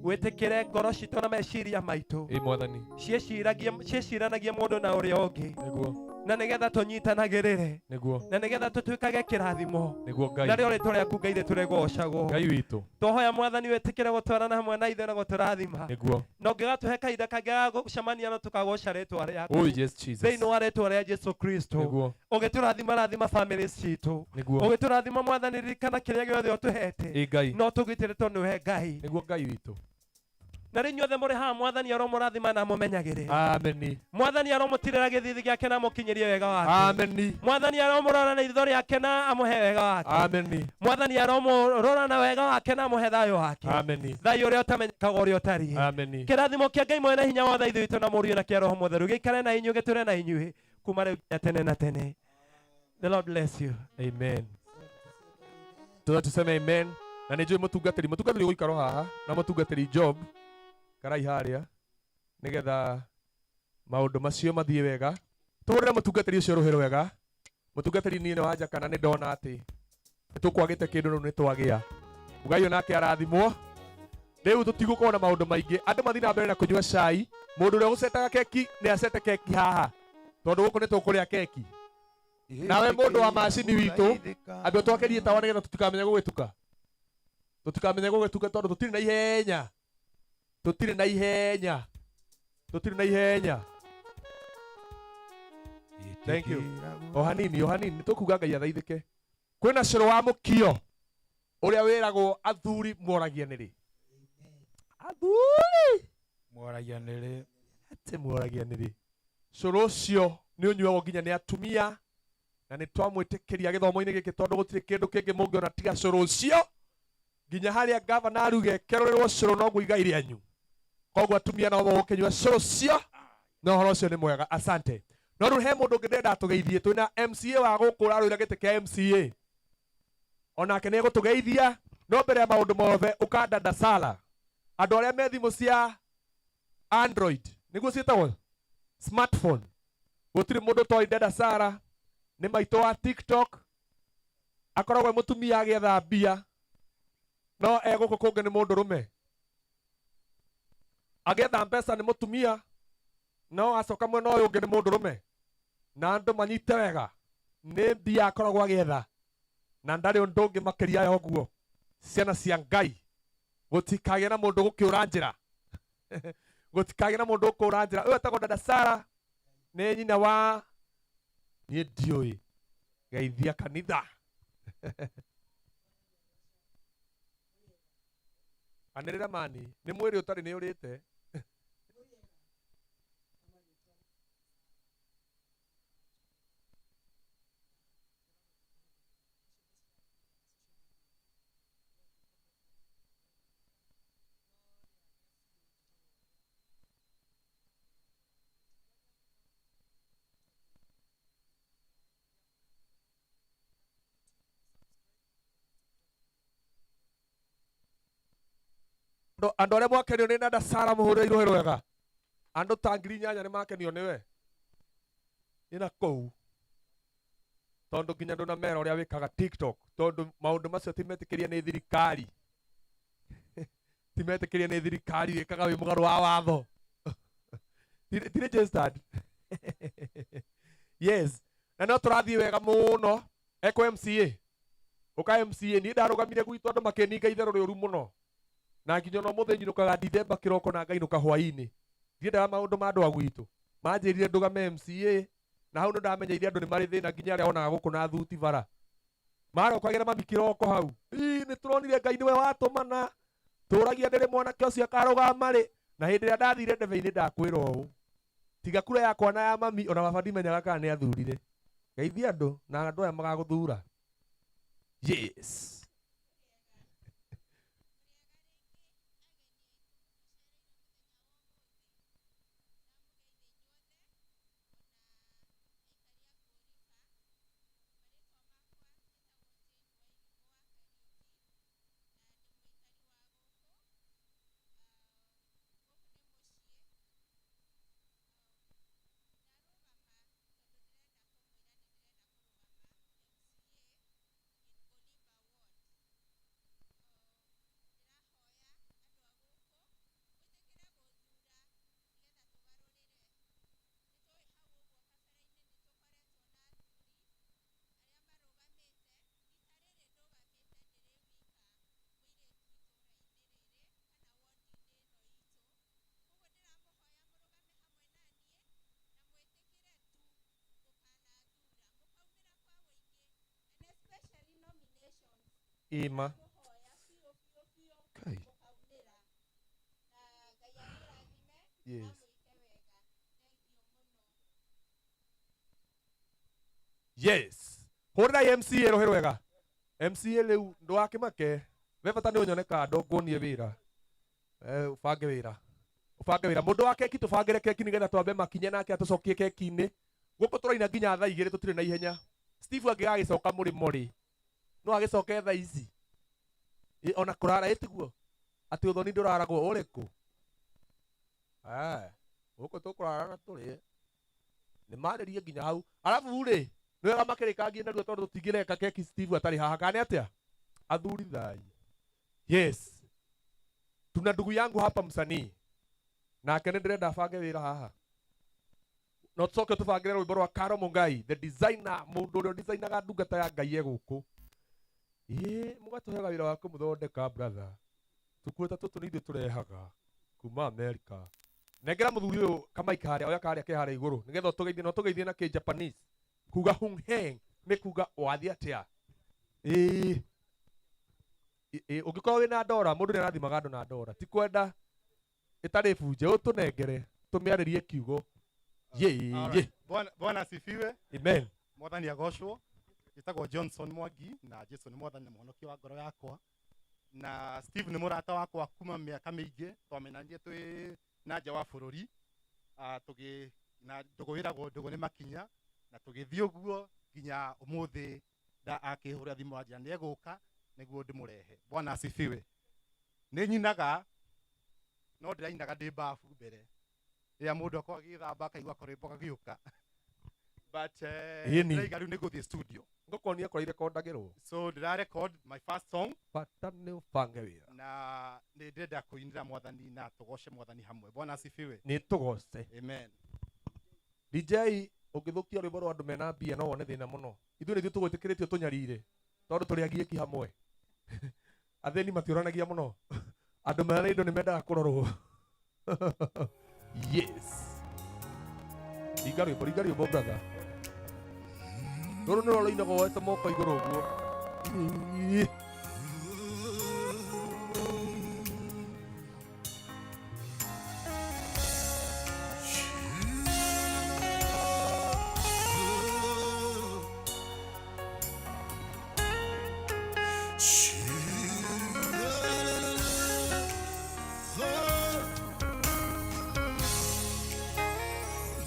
wĩtĩkĩre ngoro citũ na meciria maitũ Ĩĩ mwathani. ciĩciranagie mũndũ na ũrĩa ũngĩ Nĩguo. na nĩgetha tũnyitanagĩrĩre Nĩguo. na nĩgetha tũtuĩkage kĩrathimo Nĩguo Ngai. na rĩo rĩtwa rĩaku Ngai rĩtũrĩgocagwo. Ngai witũ. Twahoya mwathani wĩtĩkĩre gũtwarana hamwe na ithuĩ na gũtũrathima Nĩguo. na ũngĩgatũhe kahinda kangĩ ga gũcemania no tũkagoca rĩtwa rĩaku Oh yes Jesus. thĩinĩ wa rĩtwa rĩa Jesu Kristo. Nĩguo. Ũgĩtũrathima rathima famĩlĩ citũ. Nĩguo. Ũgĩtũrathima mwathani ririkana kĩrĩa gĩothe ũtũhete Ĩĩ Ngai. no tũgitĩre tondũ nĩwe Ngai. Nĩguo Ngai witũ. Na rĩu inyuothe mũrĩ haha mwathani aromũrathima na amũmenyagĩrĩre. Ameni. Mwathani aromũtirĩra gĩthithi gĩake na amũkinyĩrie wega wake. Ameni. Mwathani aromũrora na itho rĩake na amũhe wega wake. Ameni. Mwathani aromũrora na wega wake na amũhe thayũ wake. Ameni. Thayũ ũrĩa ũtamenyekaga ũrĩa ũtariĩ. Ameni. Kĩrathimo kĩa Ngai mwene hinya wothe ithe witũ na Mũriũ na kĩa Roho Mũtheru gĩikare na inyuĩ gĩtũre na inyuĩ kuma rĩu nginya tene na tene. The Lord bless you. Amen. Tuza tuseme amen. Na nĩ njũĩ mũtungatĩri ũgũikara haha na mũtungatĩri Job karai harĩa nĩgetha maũndũ macio mathiĩ wega. Tũhũrĩre mũtungatĩri ũcio rũhĩ rwega. Mũtungatĩri niĩ nĩ wanja kana nĩ ndona atĩ nĩ tũkwagĩte kĩndũ rĩu nĩ twagĩa. Ngai onake arathimwo. Rĩu tũtigũkorwo na maũndũ maingĩ. Andũ mathiĩ na mbere na kũnyua cai. Mũndũ ũrĩa ũgũcetaga keki nĩ acete keki haha tondũ gũkũ nĩ tũkũrĩa keki. Nawe mũndũ wa macini witũ ambe ũtwakerie tawa nĩgetha tũtikamenye gũgĩtuka. Tũtikamenye gũgĩtuka tondũ tũtirĩ na ihenya. Tũtirĩ na ihenya. Tũtirĩ na ihenya. Thank you. O hanini, o hanini nĩtũkuga Ngai athaithĩke. Kwĩna cũrũ wa mũkio ũrĩa wĩragwo athuri mworagia nĩrĩ. Athuri Mworagia nĩrĩ. Atĩ mworagia nĩrĩ. Cũrũ ũcio nĩ ũnyuagwo nginya nĩ atumia na nĩ twamwĩtĩkĩria gĩthomo-inĩ gĩkĩ tondũ gũtirĩ kĩndũ kĩngĩ mũngĩona tiga cũrũ ũcio nginya harĩa gavana aruge kerũrĩrwo cũrũ noguo igai rĩanyu. Koguo atumia no mũgũkĩnyua cũrũ ũcio na ũhoro ũcio nĩ mwega. Asante. No rĩu he mũndũ ũngĩ ndĩrenda atũgeithie. Twĩna MCA wa gũkũ ũrarũĩra gĩtĩ kĩa MCA. Onake nĩ egũtũgeithia no mbere ya maũndũ mothe ũkandanda sala. Andũ arĩa me thimũ cia Android nĩguo ciĩtagwo smartphone. Gũtirĩ mũndũ ũtoĩ Dada Sara nĩ maitũ wa TikTok. Akoragwo e mũtumia agĩetha mbia no e gũkũ kũngĩ nĩ mũndũrũme. Agĩetha mbeca nĩ mũtumia no acoka mwena ũyũ ũngĩ nĩ mũndũrũme. Na andũ manyite wega nĩ mbia akoragwo agĩetha na ndarĩ ũndũ ũngĩ makĩria ya ũguo. Ciana cia Ngai gũtikagĩe na mũndũ gũkĩũra njĩra. Gũtikagĩe na mũndũ ũkũũra njĩra. Ũyũ etagwo Dada Sara nĩ nyina wa niĩ ndiũĩ geithia kanitha. Anĩrĩra mani nĩ mwĩrĩ ũtarĩ nĩ ũrĩte. Andũ arĩa mwakenio nĩ Dada Sara mũhũrĩre irũhĩ rwega. Andũ ta 8,000 nĩ makenio nĩwe. Ĩna kũu. Tondũ nginya ndũnamera ũrĩa wĩkaga TikTok, tondũ maũndũ macio ti metĩkĩrie nĩ thirikari. Ti metĩkĩrie nĩ thirikari, wĩkaga wĩ mũgarũ wa watho. Ti registered. Yes. Na no tũrathiĩ wega mũno. Eko MCA. Ũka MCA, niĩ ndarũgamire gwitũ andũ makĩninga itherũ rĩũru mũno. Na nginya ona ũmũthĩ nyinũkaga Dithemba kĩroko na ngainũka hwaĩ-inĩ. Ndiendaga maũndũ ma andũ a gwitũ. Manjĩrire ndũgame MCA, na hau nĩndamenyeire andũ nĩ marĩ thĩna nginya arĩa onaga gũkũ na thuti bara. Marokagĩra mami kĩroko hau. Ii, nĩtũronire Ngai nĩwe watũmana. Tũragia ndĩrĩ mwanake ũcio akarũgama rĩ. Na hĩndĩ ĩrĩa ndathire ndebe-inĩ ndakwĩra ũũ. Tiga kura yakwa na ya mami ona baba ndimenyaga kana nĩ athurire. Geithia andũ na andũ aya magagũthura. Yes. Ima. Kai. Yes. Yes. Hũrĩrai MCA rũhĩ rwega. MCA rĩu ndũgakĩmake. We bata nĩ ũnyone kando nguonie wĩra. Ũbange wĩra. Ũbange wĩra. Mũndũ wa keki tũbangĩre keki nĩgetha twambe makinye nake atũcokie keki-inĩ. Gũkũ tũraina nginya thaa 2 tũtirĩ na ihenya. Steve angĩgagĩcoka mũrĩmo rĩ. No agĩcoke thaa ici. Ona kũrara ĩtiguo. Atĩ ũthoni ndũraragwo ũrĩkũ? Gũkũ tũkũrara na tũrĩe. Nĩ marĩrie nginya hau. Arabu rĩ, nĩ wega makĩrĩkangie narua tondũ tũtingĩreka keki Steve atarĩ haha. Kana nĩ atĩa? Athuri thai. Yes. Tuna ndugu yangu hapa msanii. Nake nĩ ndĩrenda abange wĩra haha. No tũcoke tũbangĩre rwĩmbo rwa Karo Mungai, the designer, mũndũ ũrĩa designaga ndungata ya Ngai e gũkũ. Mũgatũheaga wĩra wa kũmũthondeka brother. Tũkuo ta tũtũ nĩ ithuĩ tũrehaga kuma America. Nengera mũthuri ũyũ kamaika harĩa, oya karĩa ke harĩa igũrũ nĩgetha ũtũgeithie, na ũtũgeithie na kĩ Japanese. Kuga hung heng nĩ kuga wathiĩ atĩa. Ũngĩkorwo wĩna ndora, mũndũ nĩ arathimaga andũ na ndora. Ti kwenda ĩtarĩ bunje, ũtũnengere tũmĩarĩrie kiugo. Ye. Bwana asifiwe. Amen. Mwathani agocwo. Njĩtagwo Johnson Mwangi na Jesu nĩ mwathani na mũhonokia wa ngoro yakwa. Na Steve nĩ mũrata wakwa kuma mĩaka mĩingĩ, twamenyanire twĩ na nja wa bũrũri. Tũgĩ na ndũgũ ĩragwo ndũgũ nĩ makinya, na tũgĩthiĩ ũguo nginya ũmũthĩ nda akĩhũra thimũ anjĩra nĩ egũka nĩguo ndĩmũrehe. Bwana asifiwe. Nĩ nyinaga no ndĩrainaga ndĩ bafu mbere. Rĩrĩa mũndũ akorwo agĩthamba akaigua karwĩmbo gagĩũka. But ndĩraiga rĩu nĩ ngũthiĩ studio. Ngũkuonia kũrĩa irekondagĩrwo. So ndĩra record my first song. Bata nĩ ũbange wĩra. Na nĩ ndĩrenda kũinĩra mwathani na tũgoce mwathani hamwe. Bwana asifiwe. Nĩ tũgoce. Amen. DJ ũngĩthũkia rwĩmbo rwa andũ mena mbia no wone thĩna mũno. Ithuĩ nĩ ithuĩ tũgwĩtĩkĩrĩtio tũnyarire tondũ tũrĩ agiĩki hamwe. Athĩni matiũranagia mũno. Andũ mena indo nĩ mendaga kũrorwo. Yes. Ringa rwĩmbo brother. Rũrũ nĩrwo rũinagwo woete moko igũrũ ũguo.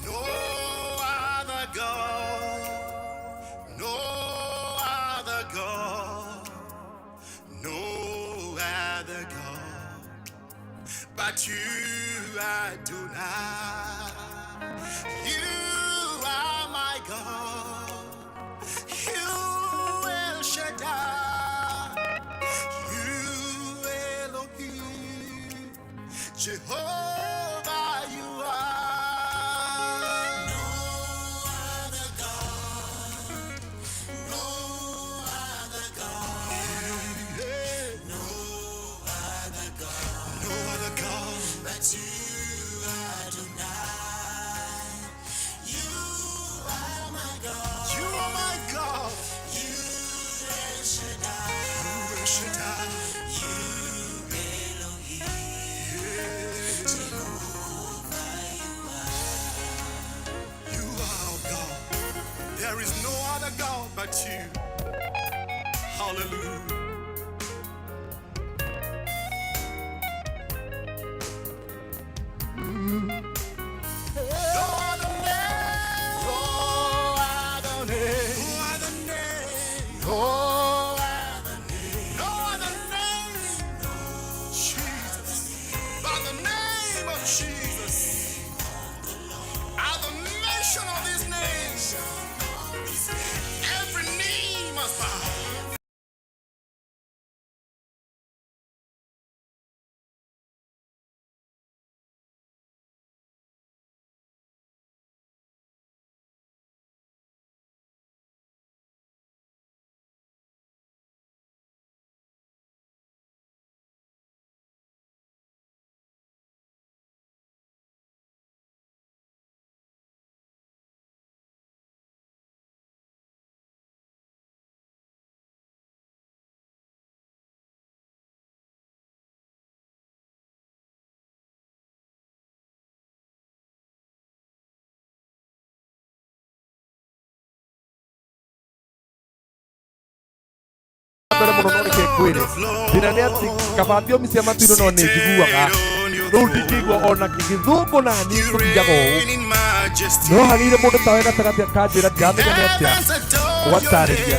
No other God, no other God But you, Adonai. You are my God. You El Shaddai. You Elohim. Jehovah, you are. No other God. No other God. No other God. No other God but you, Adonai. You are my God. You are my God. You El Shaddai. You El Shaddai. You Elohim. Jehovah, you are. You are God. There is no other God but you. Hallelujah. No other name. No other name. No other name. No other name. No other name. Jesus. By the name of Jesus. At the mention of his name, every knee must bow. Mbere mũno no reke ngwĩre thĩna nĩ atĩ kaba thiomi cia matu-inĩ no nĩ njiguaga rĩu ndingĩigua ona gĩthũngũ na niĩ tũthiaga ũũ no hagĩire mũndũ tawe gatagatĩ akanjĩra ndiramenya nĩ atĩa ũgatarĩria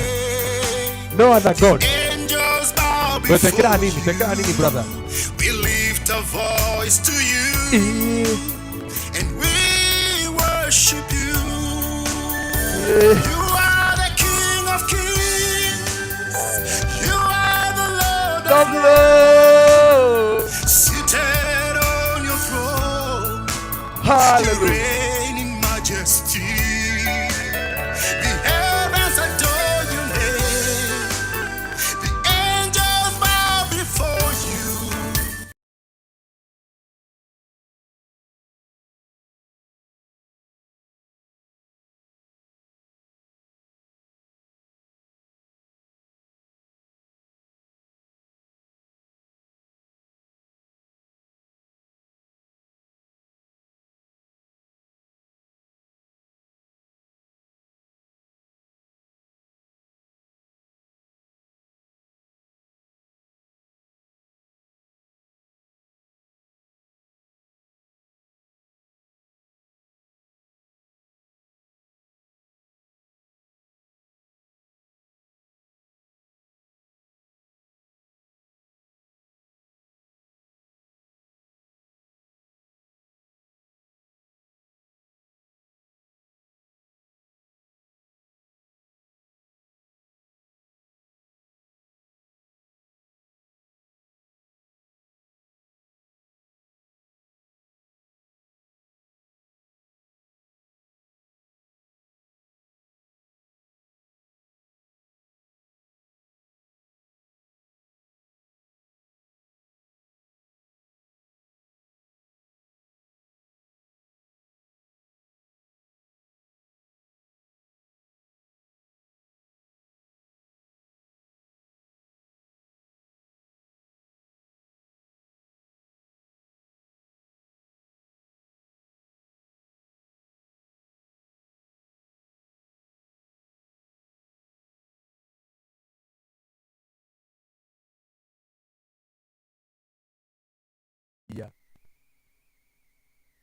no other god. Angels bow We tekera before hanini, tekera hanini, brother. We lift our voice to you and we worship you. You are the King of Kings. You are the Lord of Lords. Seated on your throne. Hallelujah. You reign in majesty. The heavens adore your name. The angels bow before you.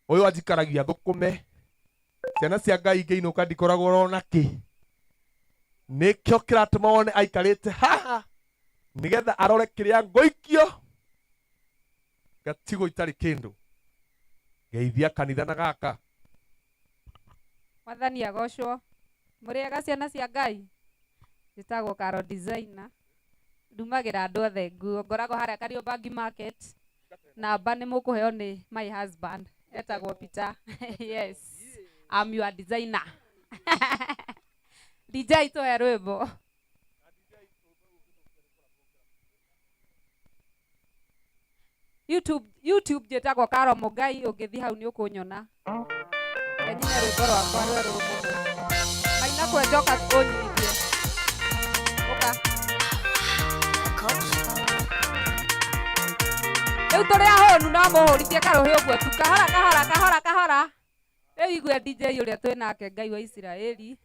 Ũyũ anjikaragia thũkũme ciana cia Ngai ingĩinũka ndikoragwo ona kĩ nĩkĩo kĩratũma wone aikarĩte haha nĩgetha arore kĩrĩa ngũikio. Ngatigwo itarĩ kĩndũ. Geithia kanitha na gaka. Mwathani agocwo. Mũrĩega ciana cia Ngai. Njĩtagwo Caro Designer. Ndumagĩra andũ othe nguo. Ngoragwo harĩa Kariobangi Market. Namba nĩ mũkũheo nĩ my husband. Etagwo Peter. Yes. I'm your designer. DJ tũhe rwĩmbo. YouTube njĩtagwo Caro Mũngai, ũngĩthiĩ hau nĩ ũkũnyona. Nyine rwĩmbo rwakwa rwerũ mũno. Maina kwenjoka ũnyinithie. Ũka. Rĩu tũrĩ ahũnu no mũhũrithie karũhĩ ũguo tu kahora kahora kahora kahora. Rĩu igue DJ ũrĩa twĩ nake Ngai wa Isiraeli.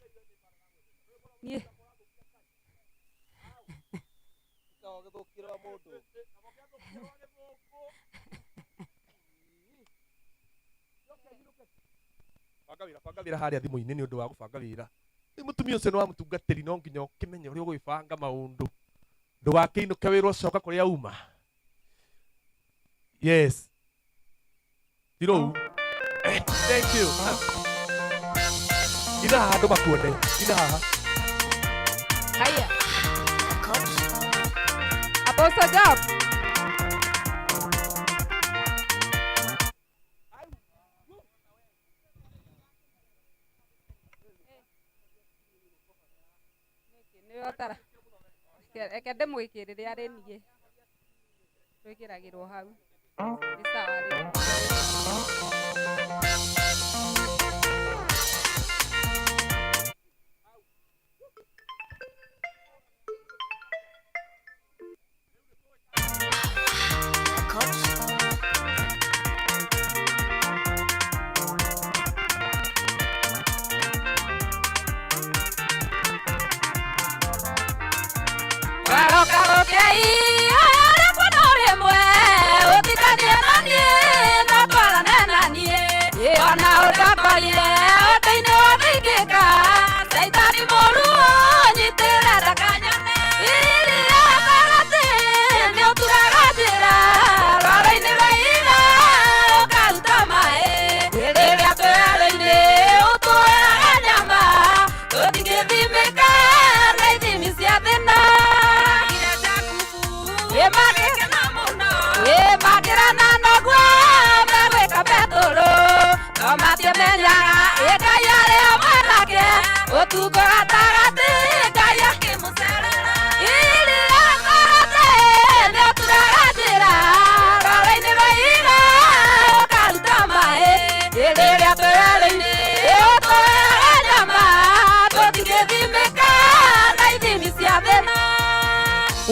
Niĩ Banga wĩra, banga wĩra harĩa thimũ-inĩ nĩ ũndũ wa gũbanga wĩra. Rĩu mũtumia ũcio nĩ wa mũtungatĩri no nginya ũkĩmenye ũrĩa ũgwĩbanga maũndũ. Ndũgakĩinũke wĩra ũcoka kũrĩa uma. Yes. Tirou. Thank you. Ina haha andũ makuone. Ina haha. Haya. Apostle Job. Nĩwe ũtara. Reke ndĩmwĩkĩrĩre arĩ niĩ. Twĩkĩragĩrwo hau. Nĩ sawa rĩu.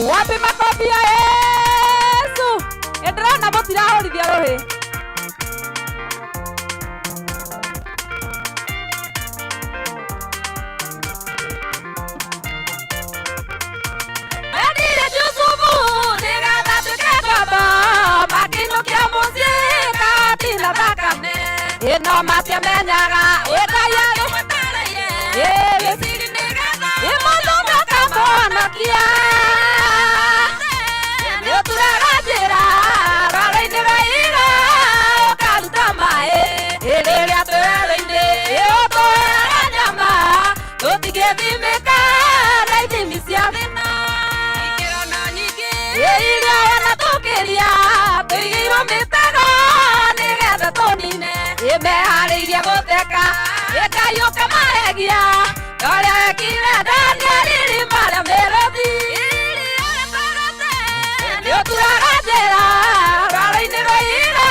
Wapi makofi ya Yesu? Ndĩrona mũtirahũrithia rũhĩ. Endire Jusufu nĩgetha nduĩke ngombo, makĩinũkia mũciĩ ngatina thakame. Ĩno matiamenyaga ĩ Ngai arĩ ĩ mũndũ makamũhonokia. Imeharĩirie gũtheka Ngai ũkamahegia ũrĩa wekire Danieli irima rĩa mĩrũthi. Nĩũturaga njĩra rwaro-inĩ rwa ihiga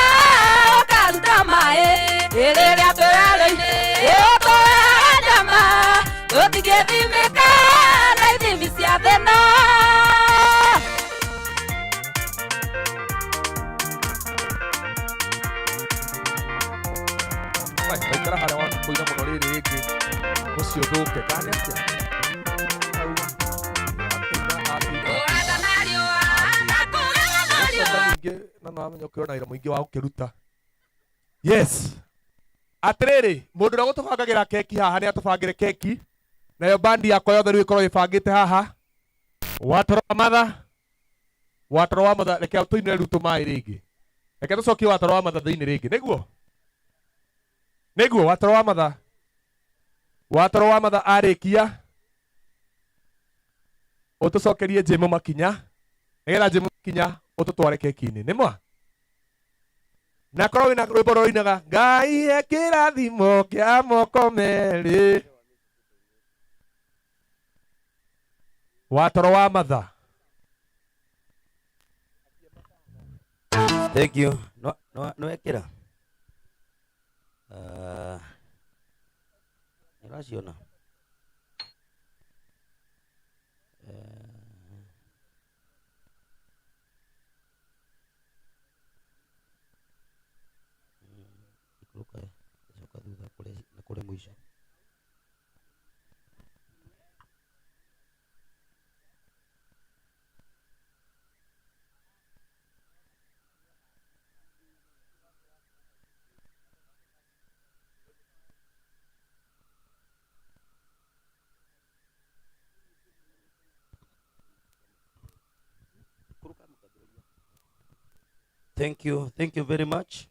ũkaruta maĩ rĩrĩa twĩ werũ-inĩ ũtũheaga nyama tũtingĩthimĩka na ithimi cia thĩna. Waikara harĩa wa kũina mũno rĩrĩ rĩngĩ mũciĩ ũthũke kana nĩ atĩa? Ningĩ na no wamenya ũkĩona wĩra mũingĩ wa gũkĩruta. Yes. Atĩrĩrĩ, mũndũ ũrĩa ũgũtũbangagĩra keki haha nĩ atũbangĩre keki nayo bandi yakwa yothe rĩu ĩkorwo ĩbangĩte haha. Watoro wa matha, watoro wa matha, reke tũinĩre rĩu tũmaĩ rĩngĩ. Reke tũcokie watoro wa matha thĩinĩ rĩngĩ. Nĩguo? Nĩguo watoro wa matha. Watoro wa matha arĩkia ũtũcokerie Jĩmũ makinya nĩgetha Jĩmũ makinya ũtũtware keki-inĩ. Nĩ ma? Na korwo wĩna rwĩmbo rũinaga Ngai he kĩrathimo kĩa moko merĩ. Watoro wa matha. Thank you. No no no ekira. Ah. Nĩũraciona? Ikũrũka coka thutha kũrĩ na kũrĩ mũico. Thank you. Thank you very much.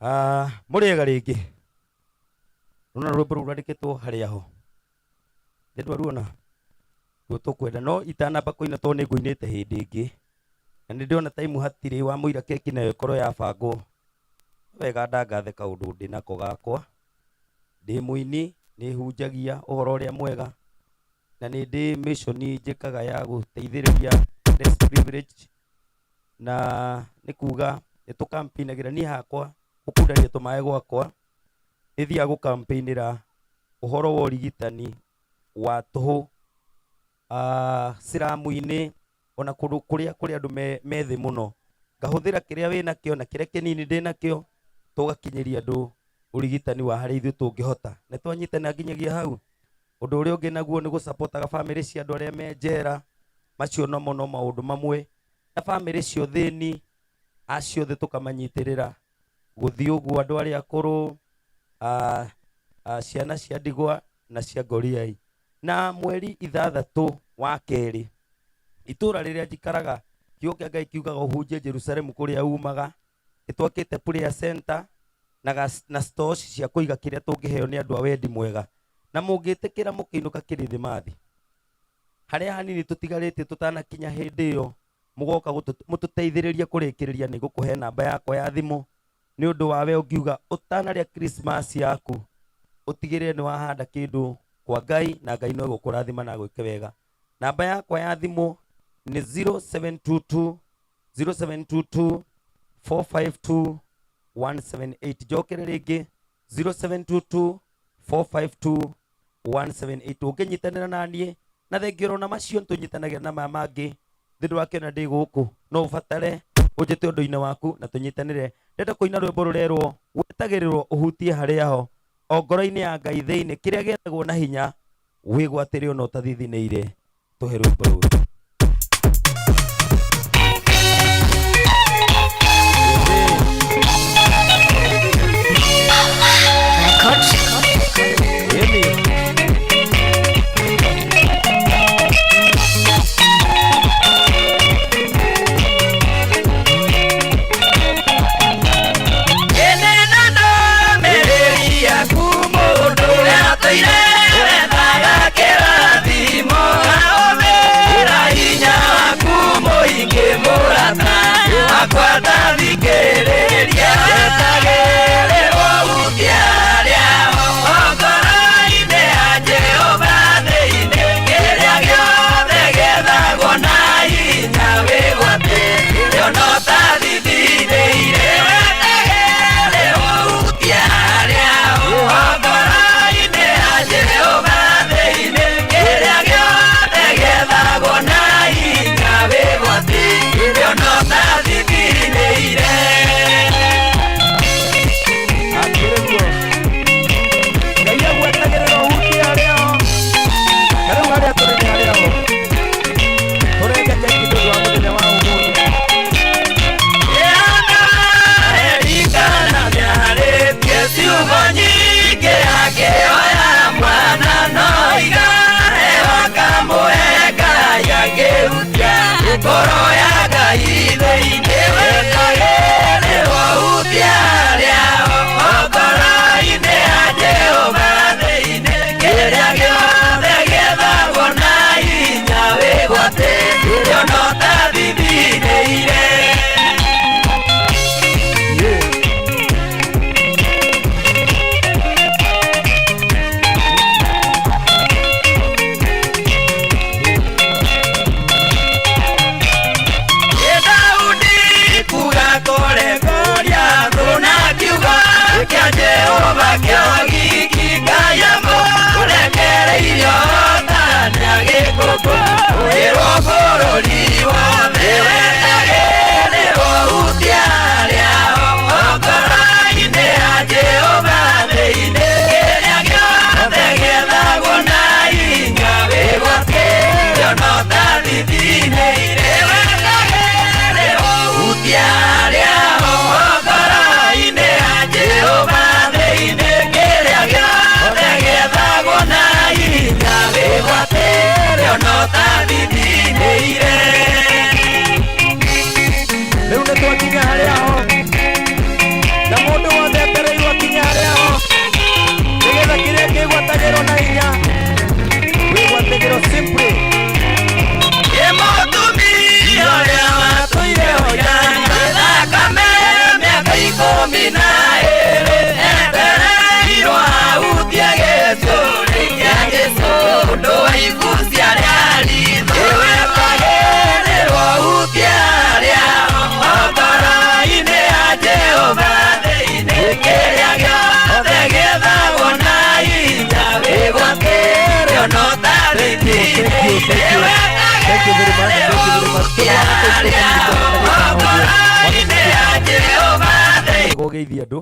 Ah, mũrĩega rĩngĩ. Rũna rwĩmbo rũu rwandĩkĩtwo harĩa ho. Nĩ ndwaruona? Ruo tũkwenda no itanamba kũina tondũ nĩ ngũinĩte hĩndĩ ĩngĩ. Na nĩ ndĩrona time hatirĩ wa mũira keki nayo ĩkorwo yabangwo. Wega ndangathe kaũndũ ndĩ nako gakwa. Ndĩ mũini, nĩ hunjagia ũhoro ũrĩa mwega na nĩ ndĩ mission njĩkaga ya gũteithĩrĩria less privileged na nĩ kuga nĩ tũkampeinagĩra niĩ hakwa gũkundania tũmaĩ gwakwa nĩ thiaga gũkampeinĩra ũhoro wa ũrigitani wa tũhũ ciramu-inĩ ona kũndũ kũrĩa kũrĩ andũ me thĩ mũno ngahũthĩra kĩrĩa wĩ nakĩo na kĩrĩa kĩnini ndĩ nakĩo tũgakinyĩria andũ ũrigitani wa harĩa ithuĩ tũngĩhota nĩ twanyitana nginyagia hau ũndũ ũrĩa ũngĩ naguo nĩ gũcapotaga bamĩrĩ cia andũ arĩa me njera macio nomo no maũndũ mamwe na bamĩrĩ cia ũthĩni acio othe tũkamanyitĩrĩra gũthiĩ ũguo andũ arĩa akũrũ ciana cia ndigwa na cia ngoriai na mweri ithathatũ wa kerĩ itũra rĩrĩa njikaraga kiugo kĩa Ngai kiugaga ũhunjie Jerusalemu kũrĩa umaga nĩtwakĩte prayer center na, na stores cia kũiga kĩrĩa tũngĩheo nĩ andũ a wendi mwega na mũngĩtĩkĩra mũkĩinũka kĩrĩthĩmathi harĩa hanini tũtigarĩtie tũtanakinya hĩndĩ ĩyo mũgoka mũtũteithĩrĩrie kũrĩkĩrĩria nĩ ngũkũhe namba yakwa ya thimũ nĩ ũndũ wa we ũngiuga ũtanarĩa Christmas yaku ũtigĩrĩre nĩ wahanda kĩndũ kwa Ngai na Ngai no egũkũrathima na agwĩke wega. Namba yakwa ya thimũ nĩ 0722 0722 452 178. Njokere rĩngĩ 0722 452 178. Ũngĩnyitanĩra na niĩ na thengia oro na macio nĩtũnyitanagĩra na maya mangĩ thĩ ndũrakĩona ndĩ gũkũ no ũbatare ũnjĩte ũndũ-inĩ waku na tũnyitanĩre. Ndĩrenda kũina rwĩmbo rũrerwo wetagĩrĩrwo ũhutie harĩa ho o ngoro-inĩ ya Ngai thĩinĩ kĩrĩa gĩethagwo na hinya wĩgwatĩre ona ũtathithinĩire. Tũhe rwĩmbo rũrũ. Gũgeithia andũ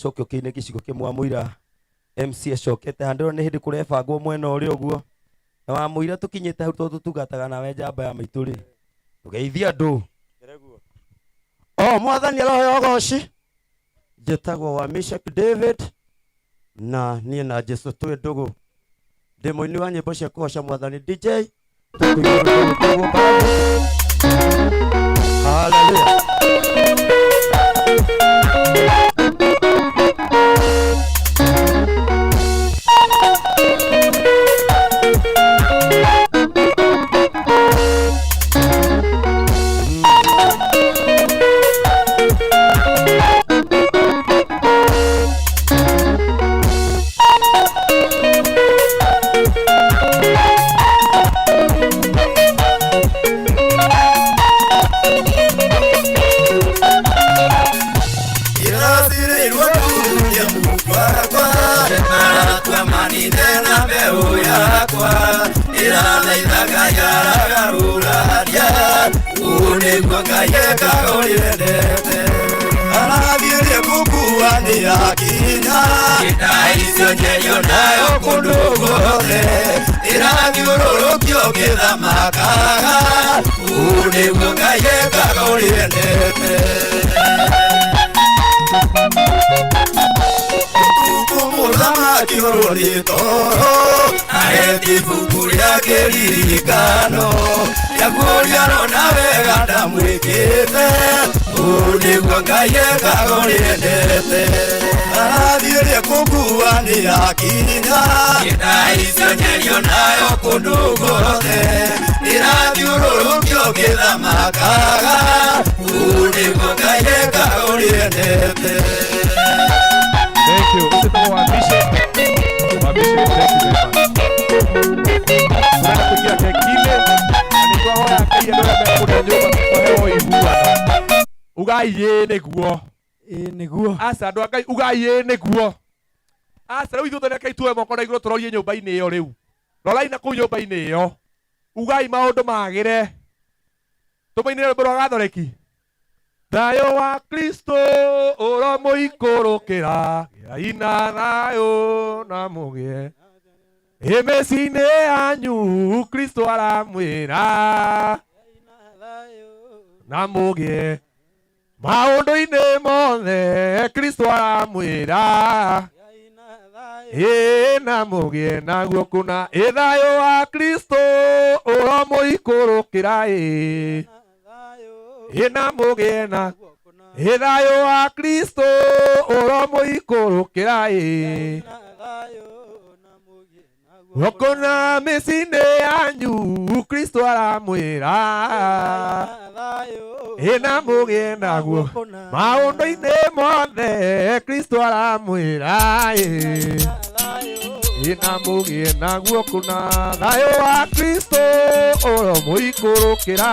coke ũkĩine gĩcigo kĩmwe wa mũira MC acokete handũ nĩ hĩndĩ kũrebangwo mwena ũrĩa ũguo na wa mũira tũkinyĩte hau tondũ tũtungataga nawe njamba ya maitũ rĩ tũgeithie andũ. O mwathani aroheo ũgoci. Njĩtagwo wa Mishak David na niĩ na Jesu twĩ ndũgũ. Ndĩ mũini wa nyĩmbo cia kũgoca mwathani. DJ tũkũigua rwĩmbo rũtagwo Babu. Hallelujah. Irasirĩirwo kururia mũkwakwa marakua manine na mbeũ yakwa ĩrathaithaga yaragarũraria ũũ nĩguo Ngai ekaga ũrĩendete arathiĩrie gũkua nĩ akinya icio njerio nayo kũndũ guothe ĩrathiũrũrũkio gĩthamakaga ũũ nĩguo Ngai ekaga ũrĩendete. Mũthamaki ũrũrĩ toro aheti ibuku rĩa kĩririkano rĩa kũrĩa arona wega ndamwĩkĩte ũũ nĩguo Ngai ekaga ũrĩendete arathiĩrie kũkua nĩ akinya icio njerio nayo kũndũ guothe ĩrathiũrũrũkio gĩthamakaga ũũ nĩguo Ngai ekaga ũrĩendete. Thank you. Ũcio wa Bishop. Wa Bishop, thank you very much. Tunaenda kuingia kengine na nĩtwahoya Ngai andũ arĩa mekũrĩa nyũmba tũheo ũiguano. Ugai ĩĩ nĩguo. Ĩĩ nĩguo. Aca andũ a Ngai ugai ĩĩ nĩguo. Aca rĩu ithuothe reke tuoe moko na igũrũ tũrorie nyũmba-inĩ ĩyo rĩu. Rorai na kũu nyũmba-inĩ ĩyo. Ugai maũndũ magĩre. Tũmũinĩre rwĩmbo rwa Gathoreki. Thayũ wa Kristo ũromũikũrũkĩra gĩai na thayũ na mũgĩe ĩ mĩciĩ-inĩ yanyu Kristo aramwĩra na mũgĩe maũndũ-inĩ mothe Kristo aramwĩra ĩ na mũgĩe naguo kũna ĩ thayũ wa Kristo ũromũikũrũkĩra ĩ ĩ na mũgĩe na ĩ thayũ wa Kristo ũromũikũrũkĩra ĩ guoko na mĩciĩ-inĩ yanyu Kristo aramwĩra ĩ na mũgĩe naguo maũndũ-inĩ mothe Kristo aramwĩra ĩ na mũgĩe naguo kũna thayũ wa Kristo ũromũikũrũkĩra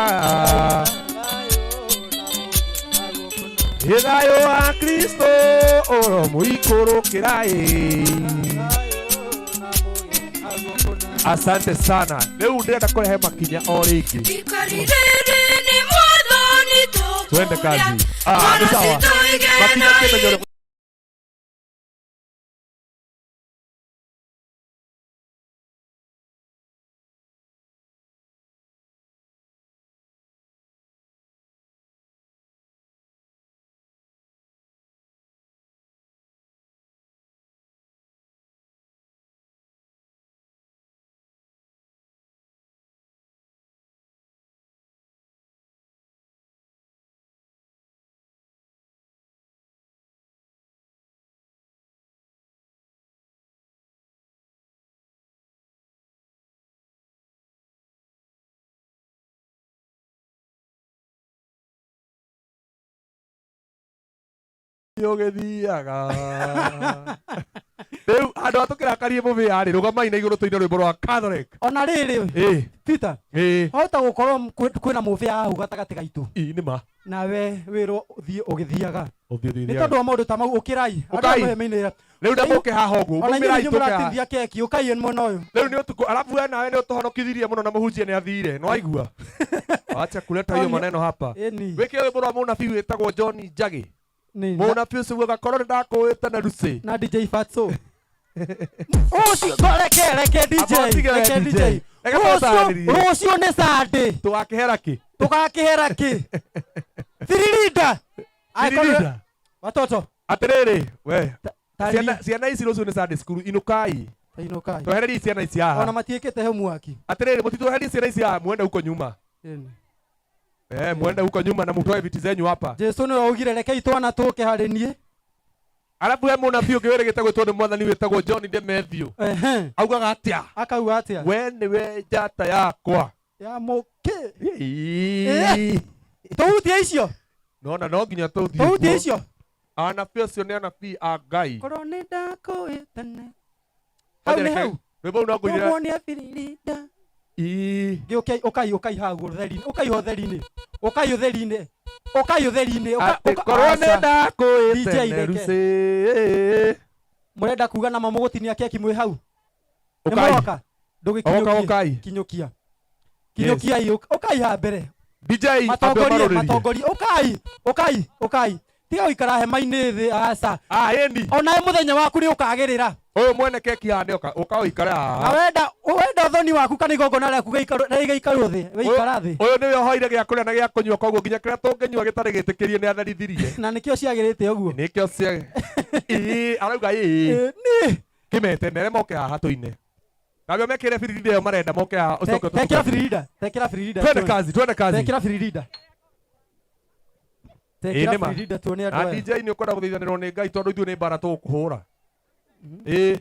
ĩ thayũ wa Kristo ũromũikũrũkĩra ĩ. Asante sana. Rĩu ndĩrenda kũrehe makinya o rĩngĩ. Twende kazi. Nĩ sawa. Makinya kĩmenyo. Ũgĩthiaga. Rĩu andũ a tũkĩrakarie mũbĩa rĩ rũgamai na igũrũ tũine rwĩmbo rwa Catholic. Ona rĩrĩ Ĩĩ. Peter Ĩĩ. wahota gũkorwo kwĩna mũbĩa hau gatagatĩ gaitũ. Ĩĩ nĩ ma. Nawe wĩrwo ũthiĩ ũgĩthiaga. Ũthiĩ Nĩ ũthiaga. tondũ wa maũndũ ta mau ũkĩrai. Andũ Ũkai. aya mehema-inĩ. Rĩu na mũke haha ũguo. Ona Umĩrai inyuĩ tũke haha. mũratithia keki ũkai mwena ũyũ. Rĩu nĩ ũtukũ alafu we nawe nĩ ũtũhonokithirie mũno na mũhunjia nĩ athire. Nĩ waigua? Acha kuleta hiyo maneno hapa. Ĩni. Wĩkĩre rwĩmbo rwa mũnabii wĩtagwo John Njagi. Nĩ. Mũnabii ũcio ugaga korwo nĩ ndakũĩte na Lucy. Na DJ Fatso. Ũcio reke reke DJ Amba ũtige we reke DJ. DJ. Reke Rũciũ tũtarĩrie. rũciũ nĩ Sunday. Tũgakĩhera kĩ? Tũgakĩhera kĩ? Thiririnda. Thiririnda. Watoto. Atĩrĩrĩ we. Tarĩria. Ciana ici rũciũ nĩ Sunday school inukai. Inukai. Twehererie ciana ici haha. Ona matiĩkĩte homework. Atĩrĩrĩ mũtitweherie ciana ici haha mwende huko nyuma. Ĩni. Eh, mwende huko nyuma na mutoe viti zenyu hapa. Jesu nĩwe augire rekei twana tũke harĩ niĩ. Arabu he mũnabii ũngĩ wĩrĩgĩte gwĩtwo nĩ mwathani wĩtagwo John Demethiũ. Ehe. Augaga atĩa? Akauga atĩa? We nĩwe njata yakwa. Ya mũkĩ. Ĩĩ. Tũhutie icio. Nona no nginya tũthiĩ. Tũhutie kuo. icio. Anabii acio nĩ anabii a Ngai. Korwo nĩ ndakũĩ tene. Ngoja Hau nĩ reke- hau. Rwĩmbo rũu no ngũinĩra. Tũmuonie thiririnda. Ĩĩ. Gĩũkei ũkai ũkai hau ũtheri-inĩ. Ũkai ũtheri-inĩ. Ũkai ũtheri-inĩ. Ũkai ũtheri-inĩ. Atĩ korwo nĩ ndakũĩ DJ tene reke. Lucy. Mũrenda kuga na mamũgũtinia keki mwĩ hau? Nĩ Ũkai. mũroka? Oka, Ndũgĩkinyũkie. ũkai. Kinyũkia. Kinyũkiai ũkai haha mbere. DJ ambe Matongorie ũmarũrĩrie. matongorie ũkai ũkai ũkai. Tiga gũikara hema-inĩ thĩ aca. Ah, ĩni. Onawe mũthenya waku nĩ ũkagĩrĩra. Ũyũ mwene keki haha nĩ oka ũka ũikare Na haha. wenda wenda ũthoni waku kana igongona rĩaku gĩikarwo thĩ wĩikara thĩ. Ũyũ nĩwe ũhoire gĩa kũrĩa na gĩa kũnyua koguo nginya kĩrĩa tũngĩnyua gĩtarĩ gĩtĩkĩrie nĩ atharithirie. Na nĩkĩo ciagĩrĩte ũguo. Nĩkĩo cia Ĩĩ, arauga ĩĩ. Nĩ. Kĩmete mere moke haha tũine. Nabio mekĩre biririnda ĩyo marenda moke haha ũcoke Tekĩra biririnda. Tekĩra biririnda. Twende kazi, twende kazi. Tekĩra biririnda. Ĩĩ, Tekĩra nĩ ma. biririnda tuone andũ Na aya. DJ nĩ ũkwenda gũthaithanĩrwo nĩ Ngai tondũ ithuĩ nĩ mbara tũgũkũhũra. Ĩĩ.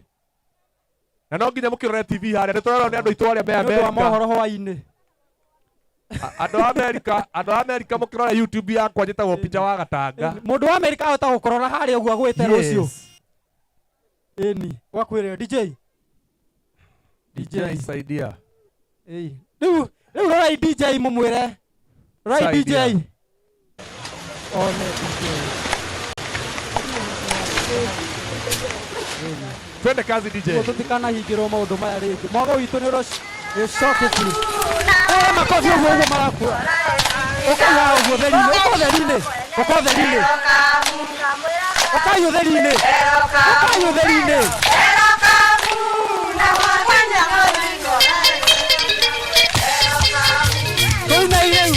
Na no nginya mũkĩrore TV harĩa nĩ tũrerwo nĩ andũ aitũ arĩa me Nĩ ũndũ wa Amerika. mohoro hwaĩ-inĩ. Andũ a Amerika, andũ a Amerika mũkĩrora YouTube yakwa njĩtagwo Peter wa Gatanga. Mũndũ wa Amerika ahota gũkũrora harĩa ũguo agwĩte Yes. rũciũ. Ĩni, gwakwĩrĩra DJ. DJ saidia. Ĩĩ. Rĩu rĩu rorai DJ mũmwĩre. Rorai Saidia. DJ. One DJ. Twende kazi DJ. Nĩguo tũtikanahingĩrwo maũndũ maya rĩngĩ. Mwago witũ nĩ ũcoketie. Eh, makobi ũguo ũguo marakua. Ũkai haha ũguo ũtheri-inĩ, ũka ũtheri-inĩ, ũka ũtheri-inĩ. Ũkai ũtheri-inĩ. Ũkai ũtheri-inĩ. Tũinei rĩu.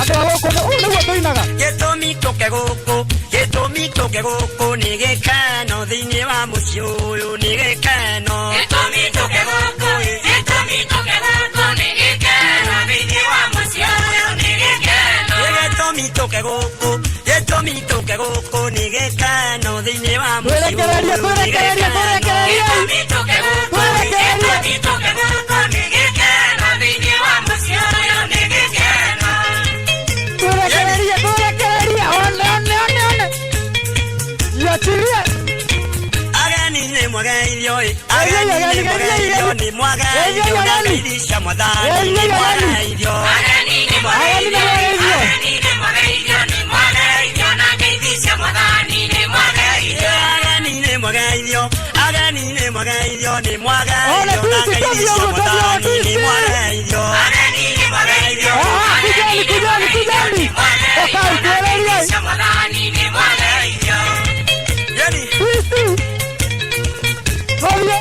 Andũ a gũkũ ũũ nĩguo tũinaga. Gĩtũmi tũke gũkũ, gĩtũmi tũke gũkũ nĩ gĩkeno thĩinĩ wa mũciĩ ũyũ nĩ gĩkeno. Gĩtũmi tũke gũkũ, gĩtũmi tũke gũkũ nĩ gĩkeno thĩinĩ wa mũciĩ ũyũ nĩ gĩkeno. Gĩtũmi tũke gũkũ, gĩtũmi tũke gũkũ nĩ gĩkeno thĩinĩ wa mũciĩ Twerekererie, ũyũ nĩ twerekererie, gĩkeno. twerekererie. Gĩtũmi tũke gũkũ, gĩtũmi tũke gũkũ nĩ gĩkeno thĩinĩ wa mũciĩ ũyũ nĩ gĩkeno. Twerekererie, twerekererie. One, one, one, one. Jiachilie. Ageni nĩ mwageithio ĩ, ageni nĩ mwageithio nĩ mwageithio na ngeithia mwathani nĩ mwageithio. Ageni nĩ mwageithio, ageni nĩ mwageithio nĩ mwageithio na ngeithia mwathani nĩ mwageithio. Ageni nĩ mwageithio, ageni nĩ mwageithio nĩ One, mwageithio na twisi, tũthiĩ ngeithia ũguo, tũthiĩ ũguo, mwathani nĩ twisi. mwageithio. Ageni nĩ mwageithio, Ah, kujani, kujani, kujani. Ũkai, twererie. ngeithia mwathani nĩ mwageithio. Yani. Twisi. Tũthiĩ.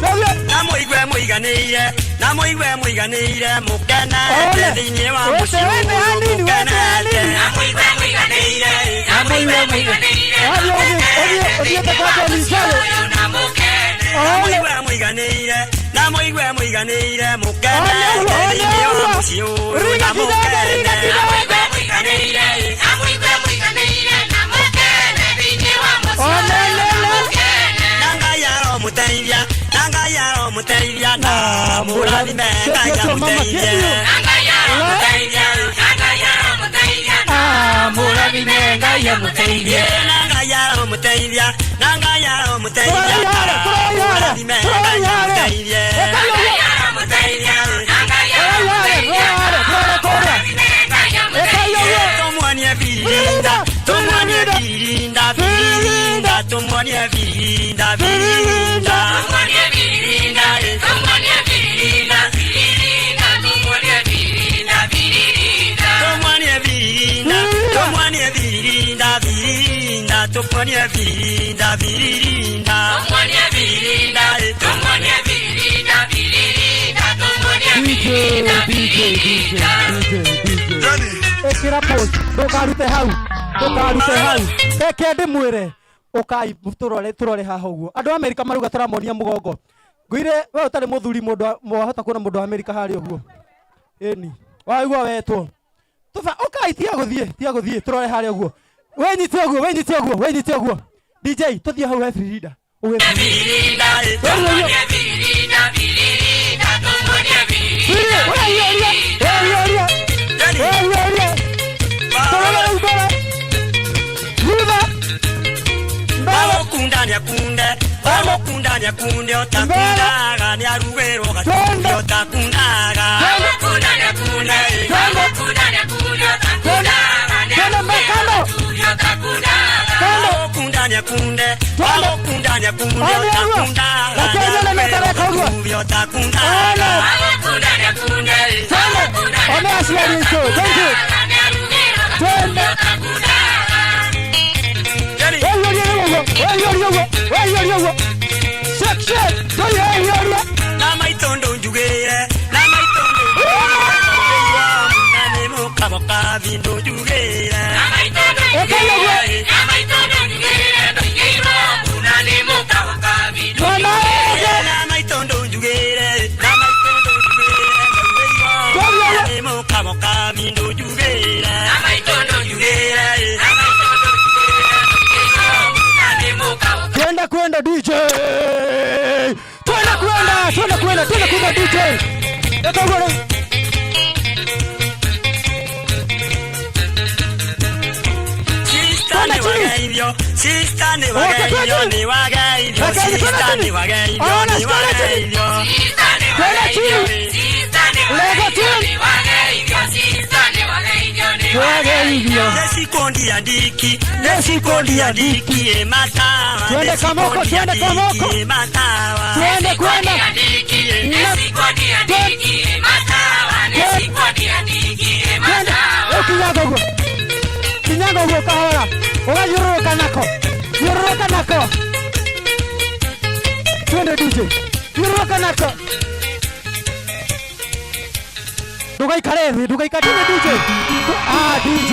Tũthiĩ. Na mũigue mũiganĩire, na mũigue mũiganĩire mũkenete Ole. thĩinĩ wa Wete, mũciĩ wete ũyũ hanini, wete mũkenete. hanini. Na mũigue mũiganĩire, na mũigue mũiganĩire, Ũthiĩ, ũthiĩ, ũthiĩ, ũthiĩte kwa John Njeri. na mũkene. Na mũigue mũiganĩire, na mũigue mũiganĩire mũkenete One, one, thĩinĩ wa one. mũciĩ ũyũ Ringa na kidebe, ringa mũkene. Na mũigue mũiganĩire, na mũigue mũiganĩire, na mũkene thĩinĩ wa mũciĩ One, ũyũ na one, one. mũkene. Na Ngai aromũteithia, na Ngai aromũteithia, na mũrathime Ngai amũteithie. Na Ngai aromũteithia, na Ngai aromũteithia, na mũrathime Ngai amũteithie. Na Ngai aromũteithia, aromũteithia na Ngai aromũteithia akũrathime Ngai amũteithie Ngai aromũteithia na Ngai aromũteithia akũrathime Ngai amũteithie tũmuonie birinda tũmuonie birinda birinda tũmuonie birinda birinda tũmuonie birinda tũmuonie birinda birinda tũmuonie birinda birinda tũmuonie birinda tũmuonie birinda birinda tũmuonie birinda birinda tũmuonie birinda tũmuonie birinda birinda tũmuonie birinda birinda Ĩkĩra post ndũkarute hau ndũkarute hau reke ndĩmwĩre ũkai tũrore haha ũguo andũ a Amerika maruga tũramonia mũgongo ngwire we ũtarĩ mũthuri mũndũ wahota kuona mũndũ wa Amerika harĩa ũguo ĩni waigua wetwo tũba ũkai tiga gũthiĩ tũrore harĩa ũguo wĩnyite ũguo wĩnyite ũguo wĩnyite ũguo DJ tũthiĩ hau he Frida ũgĩ birinda tũmuonie birinda birinda tũmuonie birinda Bamukunda nyakunde otakundaga nĩarugĩrwo gatumbĩ otakundaga Bamukunda nyakunde Bamukunda nyakunde otakundaga nĩarugĩrwo gatumbĩ otakundaga Bamukunda nyakunde Bamukunda nyakunde otakundaga nĩarugĩrwo gatumbĩ otakundaga Bamukunda nyakunde Bamukunda nyakunde nĩarugĩrwo gatumbĩ otakundaga Na maitondo njugire na maitondo njugire na nĩ mũkaboka bindu njugire na maitondo njugire na maitondo njugire ndoigĩirwo na nĩ mũkaboka bindu njugire na maitondo njugire na maitondo njugire ndoigĩirwo na nĩ mũkaboka bindu njugire na maitondo njugire na maitondo njugire ndoigĩirwo na nĩ mũkaboka Twenda kwenda DJ Twenda kwenda twenda kwenda DJ Eka Sister ni wageithio ni wageithio sister ni wageithio ni wageithio sister ni wageithio sister ni wageithio ni wageithio sister ni wageithio ni wageithio Nesikondi andiki nesikondi andiki ematawa Twende kamoko twende kamoko ematawa Twende kwenda andiki nesikondi andiki ematawa nesikondi andiki ematawa Kinyago guo kinyago guo kahora ũgathiũrũrũka nako thiũrũrũka nako twende DJ thiũrũrũka nako ndũgaikare thĩ ndũgaikare twende DJ ah DJ.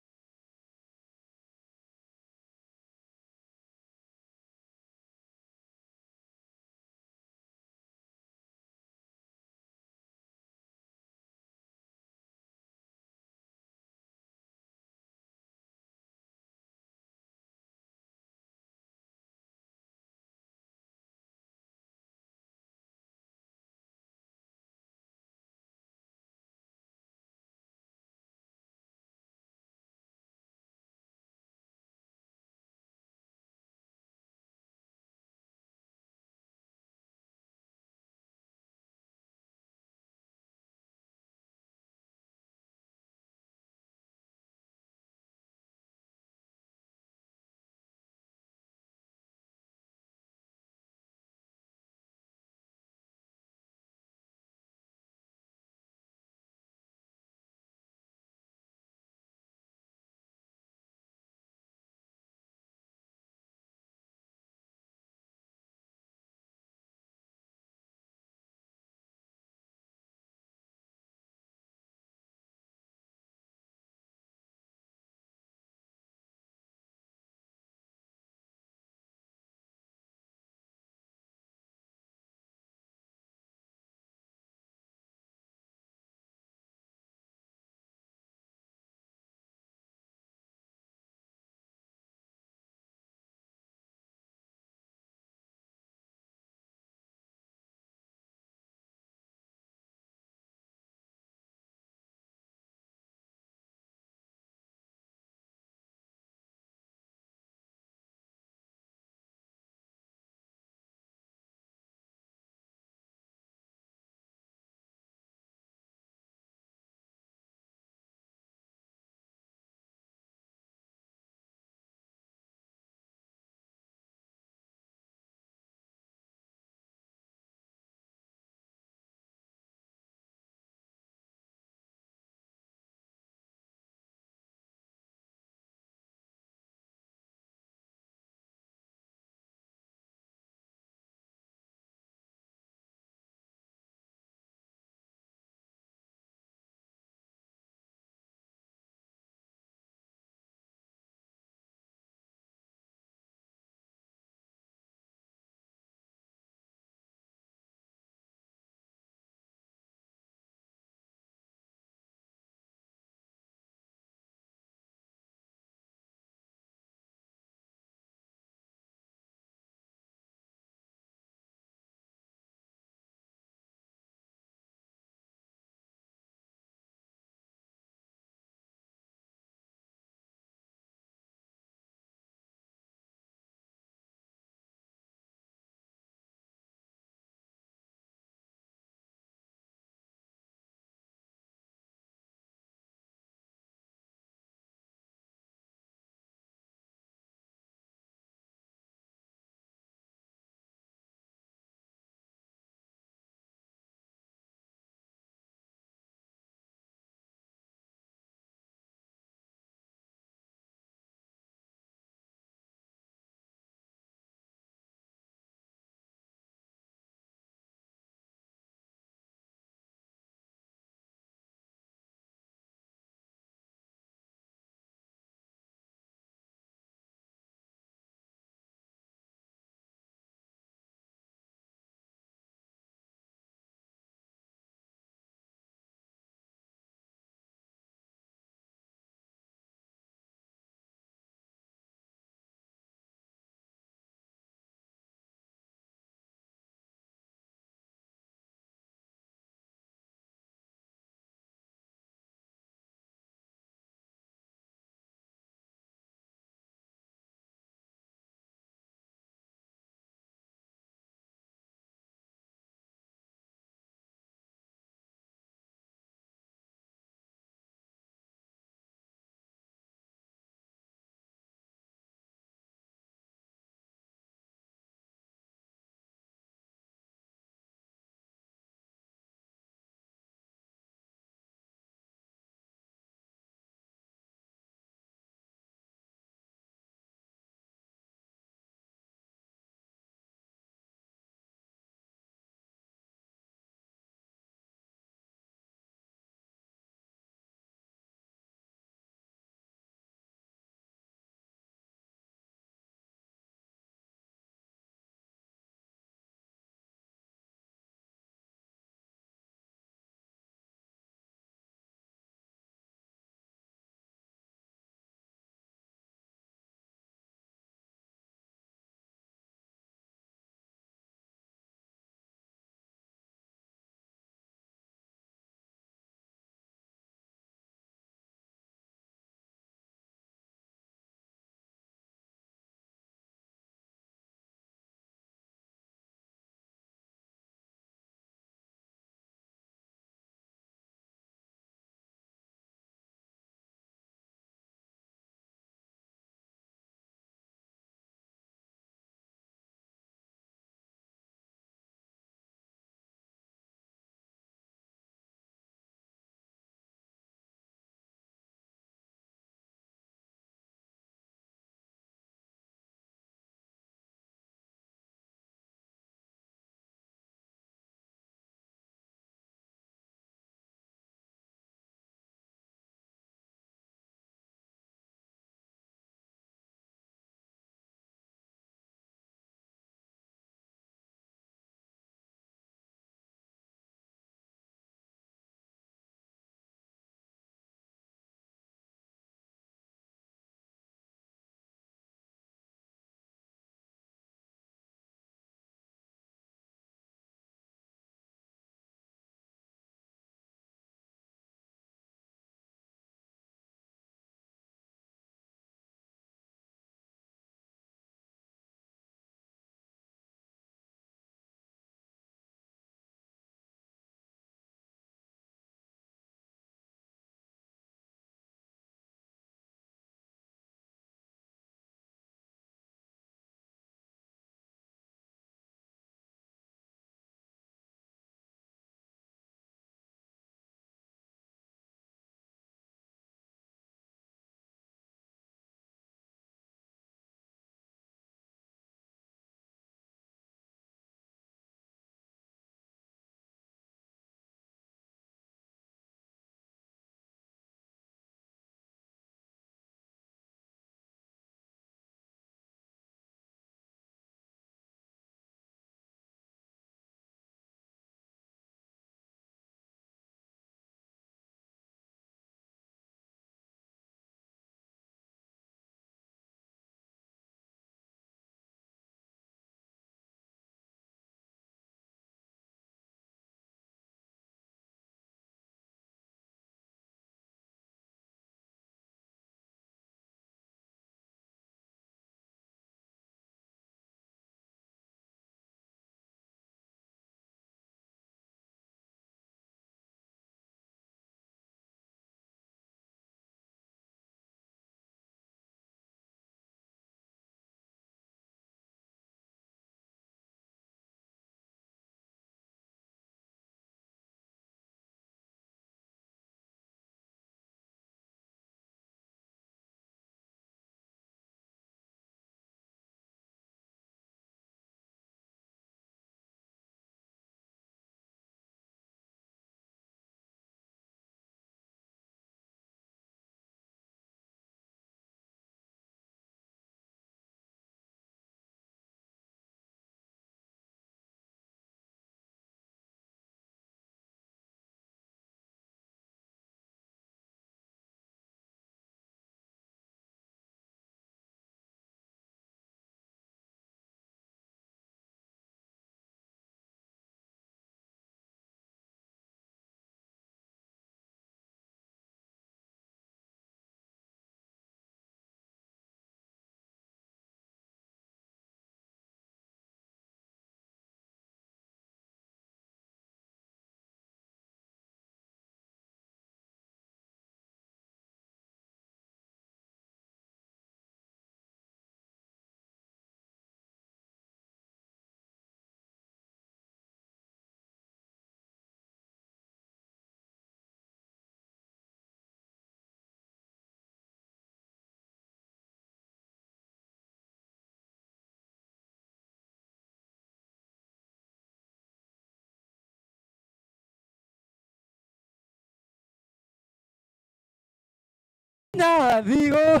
Thigo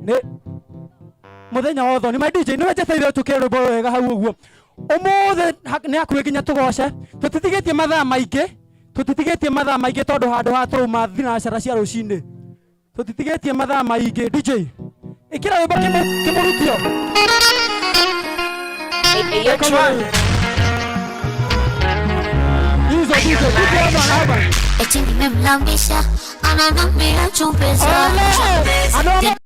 nĩ mũthenya wa ũthoni. My DJ, nĩwe njetereire ũtũkĩre rwĩmbo wega hau ũguo. Ũmũthĩ nĩ hakuhĩ nginya tũgoce. Tũtitigĩtie mathaa maingĩ, tũtitigĩtie mathaa maingĩ tondũ handũ haha tũrauma thinacara cia rũcinĩ. Tũtitigĩtie mathaa maingĩ. DJ, ĩkĩra rwĩmbo kĩmũrutio. Hizo DJ, DJ hapa hapa. Eti nimemlambisha ananambia chumbeza. Ole!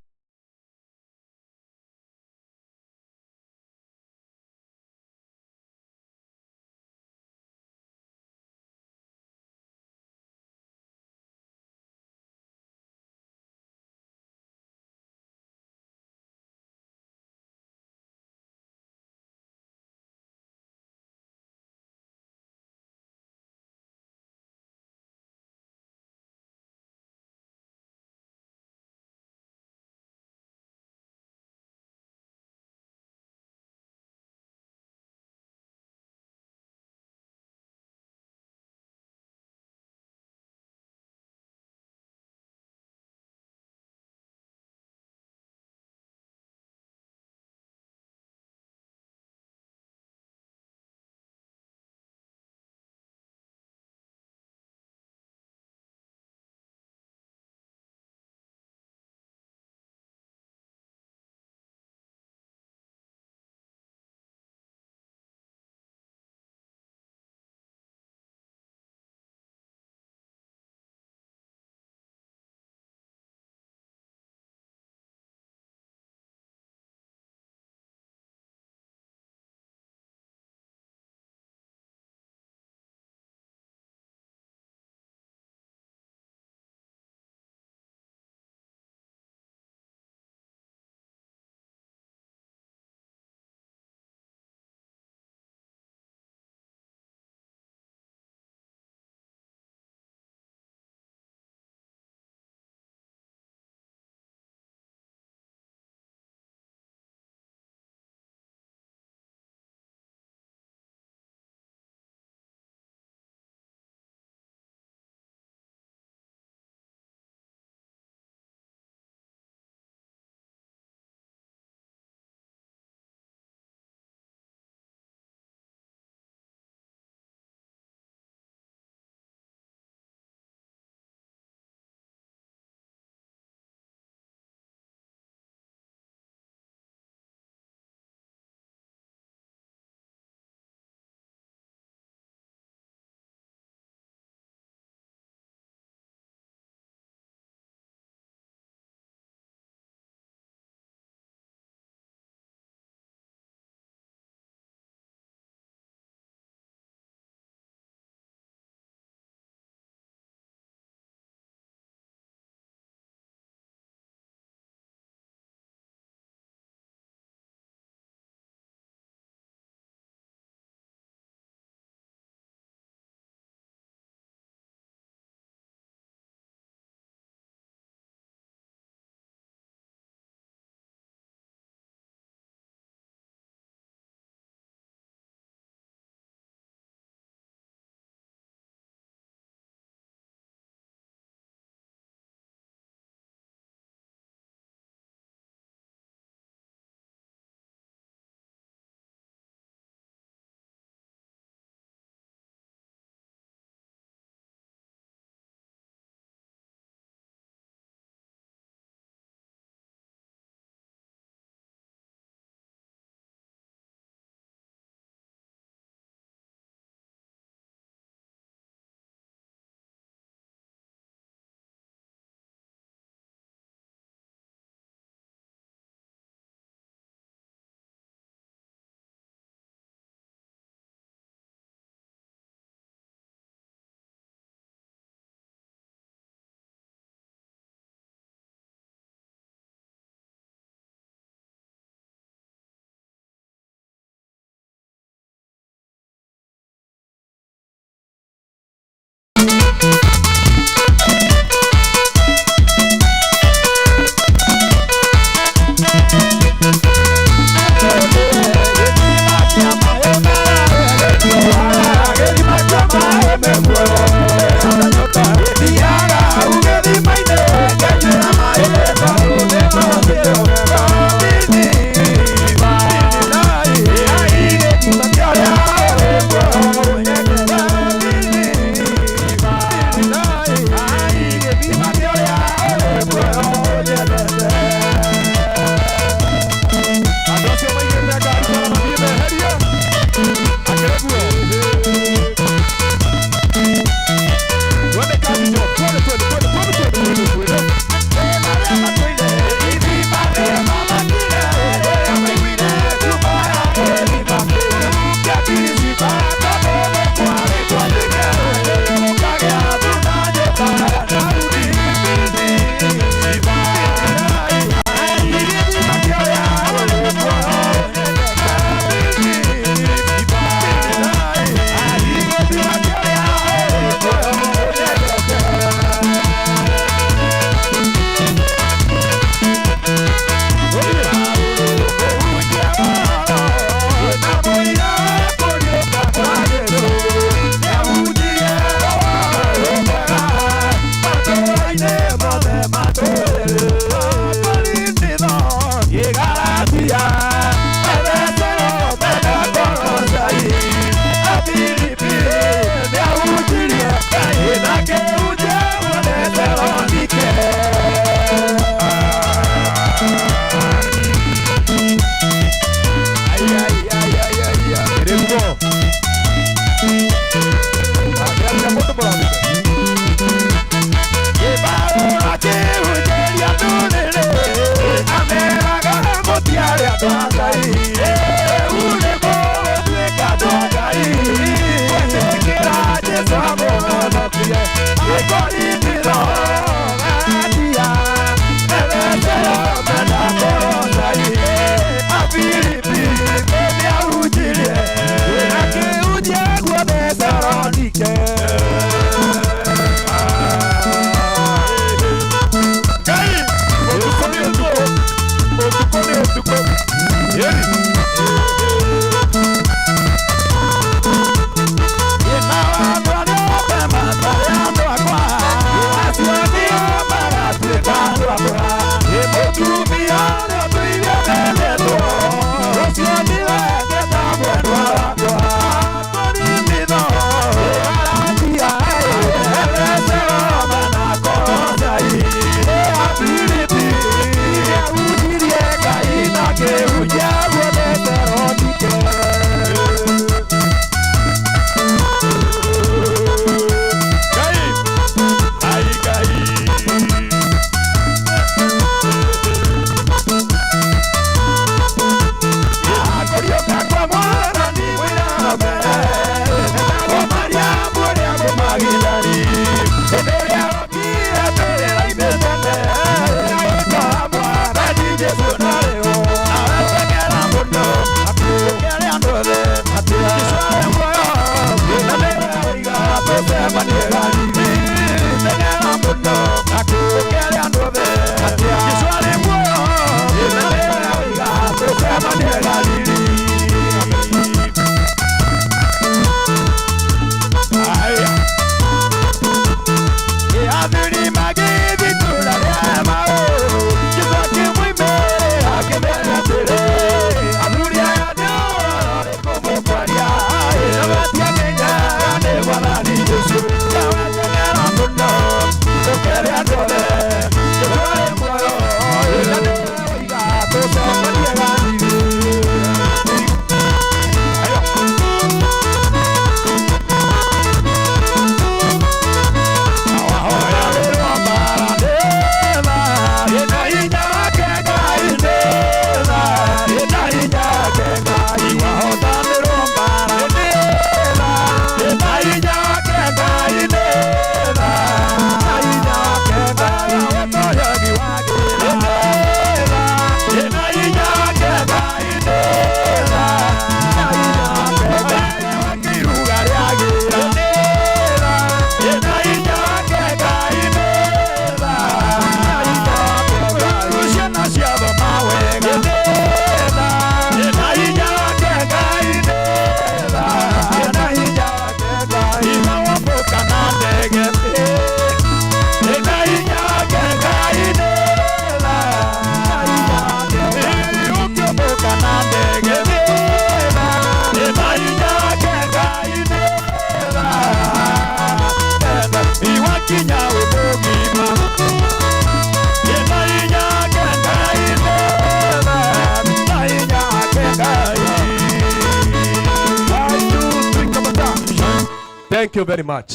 Thank you very much.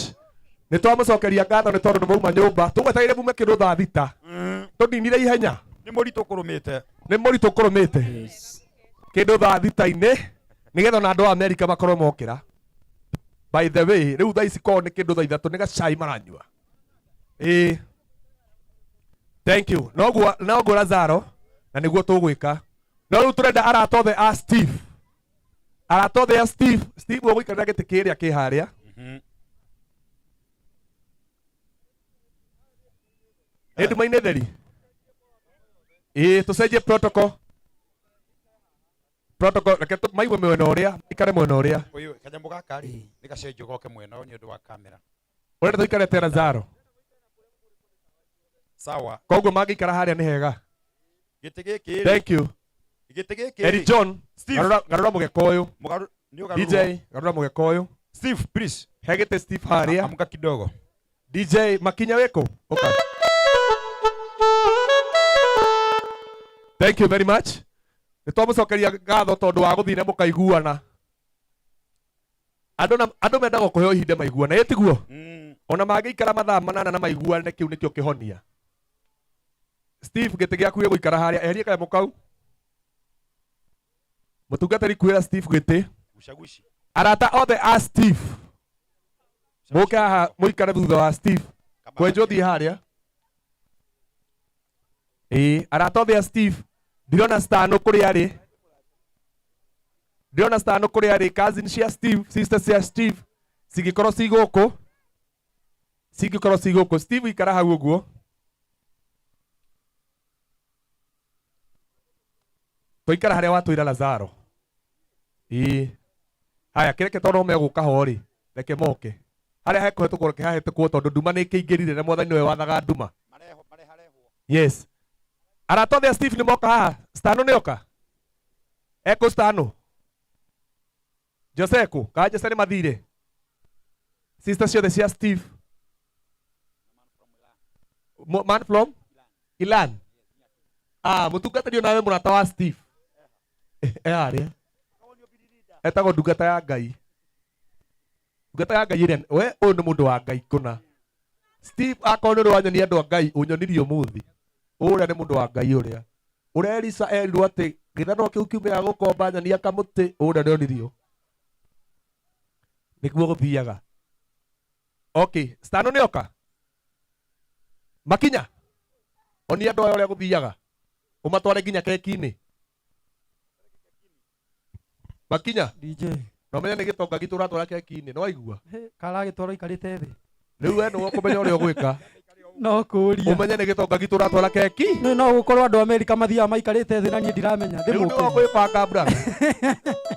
Nä twamå ngatho nä tondå nä mauma nyå mba tå gwetereire mume kä ndå thaa thita tå ninire ihenya nä må ritå kå rå mä te nä må ritå kå rå mä te kä ndå thaa thita-inä nä getha ona andå a Amerika makorwo mokä ra by the way rä u thaa ici korwo nä kä ndå thaa ithatå nä gacai maranyua ä thank you noguo noguo Lazaro na niguo tũgwĩka no rĩu tũrenda arata othe a Steve arata othe a Steve Steve ũgũikarĩra gĩtĩ kĩrĩa kĩ harĩa nĩ nduma-inĩ theri ĩĩ tũcenjie protocol protocol reke maigue mwena ũrĩa maikare mwena ũrĩa Ũyũ kanyamũ gaka rĩ nĩ gacenjio goke mwena ũyũ nĩ ũndũ wa kamera. Ũrenda tũikare te Lazaro Sawa. Koguo mangĩikara harĩa nĩ hega. Gĩtĩ gĩkĩ rĩ. Thank you. Gĩtĩ gĩkĩ Eri rĩ. John Steve. garũra garũra mũgeka ũyũ. Nĩ ũgarũrwo. DJ garũra mũgeka ũyũ. Steve please. He gĩtĩ Steve harĩa. Amka kidogo. DJ makinya wĩkũ? Ũka. Thank you very much. Nĩ twamũcokeria ngatho tondũ wa gũthiĩ na mũkaiguana. Andũ na andũ mendaga kũheo ihinda maiguane, ĩ tiguo? Ona mangĩikara mathaa manana na maiguane kĩu nĩkĩo kĩhonia. Steve gĩtĩ gĩaku gĩgũikara harĩa, eheria kanyamũ kau. Mũtungatĩri kuĩra Steve gĩtĩ. Ushawishi. Arata othe a Steve mũke haha mũikare thutha wa Steve kwenjwo thiĩ harĩa ĩĩ arata othe a Steve ndirona Stano kũrĩa arĩ ndirona Stano kũrĩa arĩ cousin cia Steve sister cia Steve cingĩkorwo ci gũkũ cingĩkorwo ci gũkũ Steve ikara hau ũguo twaikara harĩa watwĩra Lazaro ĩĩ haya kĩreke tondũ megũka ho rĩ reke moke harĩa hekũhetũkwo reke hahetũkwo tondũ nduma nĩ ĩkĩingĩrire na mwathani nĩwe wathaga nduma yes arata othe a Steve nĩ moka haha Stano nĩ oka ekũ Stano Jose ekũ kana Jose nĩ mathire sister ciothe cia Steve man from Ilan ah mũtungatĩri onawe mũrata wa Steve e harĩa etagwo ndungata ya Ngai ndungata ya Ngai ĩrĩa we ũyũ nĩ mũndũ wa Ngai kũna Steve akorwo nĩ ũrĩ wanyonia andũ a Ngai ũnyonirie ũmũthĩ ũrĩa nĩ mũndũ wa Ngai ũrĩa ũrĩa Elisa erirwo atĩ gĩthanwa kĩu kiumĩra gũkomba nyonia kamũtĩ ũrĩa nĩonirio nĩguo gũthiaga okay Stano nĩoka makinya onia andũ aya ũrĩa gũthiaga ũmatware nginya keki-inĩ makinya DJ na ũmenye nĩ gĩtonga gitũ ũratwara keki-inĩ nĩ waigua karagĩtwarwo ikarĩte thĩ rĩu we nĩwe ũkũmenya ũrĩa ũgwĩka no kũria ũmenye nĩ gĩtonga gitũ ũratwara keki nĩ no gũkorwo andũ a Amerika mathiaga maikarĩte thĩ na niĩ ndiramenya rĩu nĩwe ũkwĩbanga brother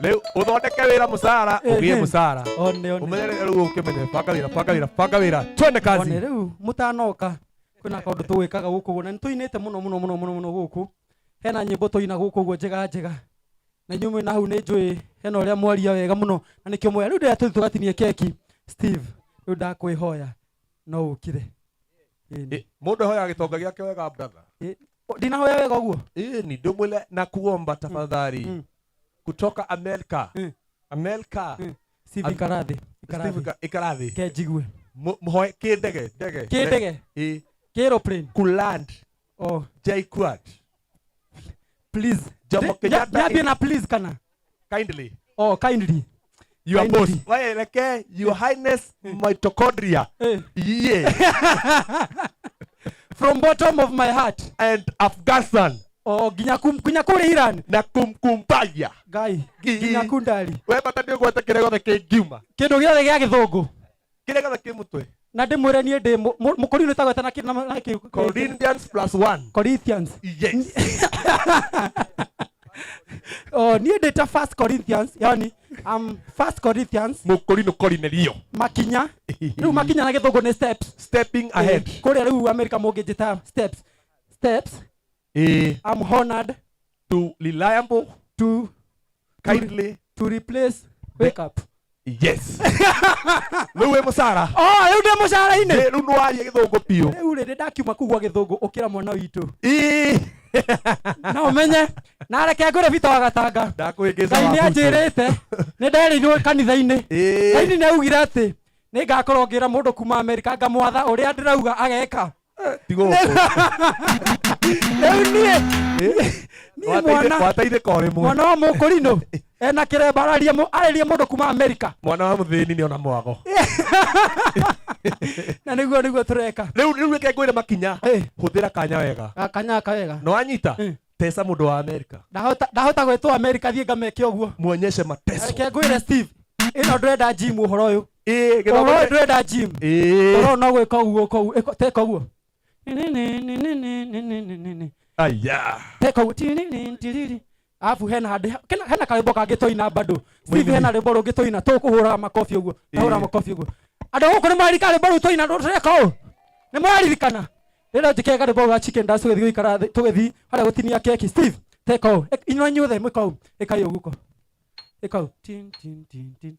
rĩu ũthondeke wĩra mũcara ũgĩe mũcara one one ũmenye rĩu ũkĩmenye banga wĩra banga wĩra banga wĩra twende kazi one rĩu mũtanoka kwĩna kaũndũ tũgwĩkaga gũkũ ũguo na nĩ tũinĩte mũno mũno mũno mũno mũno gũkũ hena nyĩmbo tũina gũkũ ũguo njega njega na inyuĩ mwĩna hau nĩ njũĩ hena ũrĩa mwaria wega mũno na nĩkĩo mwoya rĩu ndĩrĩa tũthiĩ tũgatinie keki Steve rĩu ndakwĩhoya no ũkire Mũndũ ahoyaga gĩtonga gĩake wega brother ndinahoya wega ũguo ĩni ndũmwĩre na kuomba tafadhali kutoka Amerika Amerika Steve ikara thĩ ikara Steve thĩ ikara thĩ ke njigue mũhoe kĩndege ndege Kĩndege? ĩ Kĩ aeroplane kuland oh JKUAT please Jomo Kenyatta nyambie na please kana kindly oh kindly your Kindly. boss we reke your highness mitochondria yeah from bottom of my heart and Afghanistan oh nginya kum nginya kũrĩa Iran na kumkumbaya ngai nginya kundari we bata nĩ ũgwete kĩrĩa gĩothe kĩngiuma kĩndũ gĩothe gĩa gĩthũngũ kĩrĩa gĩothe kĩ mũtwe na ndĩmwĩre niĩ ndĩ mũkũrinũ tagwete na kĩ- na kĩ- Corinthians plus one Corinthians yes oh niĩ ndĩ ta first Corinthians yani I'm first Corinthians mũkũrinũ Korinelio makinya rĩu makinya na gĩthũngũ nĩ steps stepping ahead kũrĩa rĩu America mũngĩnjĩta steps steps ĩ I'm honored to reliable to kindly to replace wake up yes rĩu wĩ mũcara oh rĩu ndĩ mũcara-inĩ rĩu nĩ waria gĩthũngũ biũ rĩu rĩ ndakiuma kuu gwa gĩthũngũ ũkĩra mwana witũ ĩ na ũmenye na reke ngwĩre Peter wa Gatanga ndakwĩngĩca Ngai nĩ anjĩrĩte nĩ nderĩirwo kanitha-inĩ Ngai nĩ augire atĩ Nĩ ngakorwo ngĩra mũndũ kuma Amerika ngamwatha ũrĩa ndĩrauga ageka. Tigũkũ. Rĩu niĩ niĩ mwana Wateithĩka o rĩmwe. mwana wa mũkũrinũ ena kĩremba araria arĩrie mũndũ kuma Amerika. Mwana wa mũthĩni nĩ ona mwago. Na nĩguo nĩguo tũreka. Rĩu rĩu reke ngwĩre makinya. Hũthĩra kanya wega. Kanya kawega. Nĩ wanyita? Teca mũndũ wa Amerika. Ndahota ndahota gwĩtwo Amerika thiĩ ngameke ũguo. Muonyeshe mateso. Reke ngwĩre Steve, ĩno ndĩrenda gym ũhoro ũyũ. Ĩĩ, gĩthomo Ũhoro ũyũ nĩ- ndĩrenda gym. Ĩĩ. Ũhoro ũyũ no gwĩka ũguo ũka ũguo, teka ũguo. Aya. Teka ũguo tiriri tiriri. Alafu hena handũ hena karwĩmbo kangĩ twaina bado. Steve hena rwĩmbo rũngĩ twaina tũkũhũraga makobi ũguo. Tahũra makobi ũguo. Andũ gũkũ nĩ mwaririkana rwĩmbo rũu twaina tũreka ũũ? Nĩ mwaririkana? Rĩrĩa njĩkĩre karwĩmbo ga chicken dance tũgĩthiĩ gũikara thĩ tũgĩthiĩ harĩa gũtinia keki. Steve, teka ũũ. Inyuĩ inyuothe mwĩka ũũ. Ĩkai ũguo. Ĩka ũũ. Tin tin tin tin.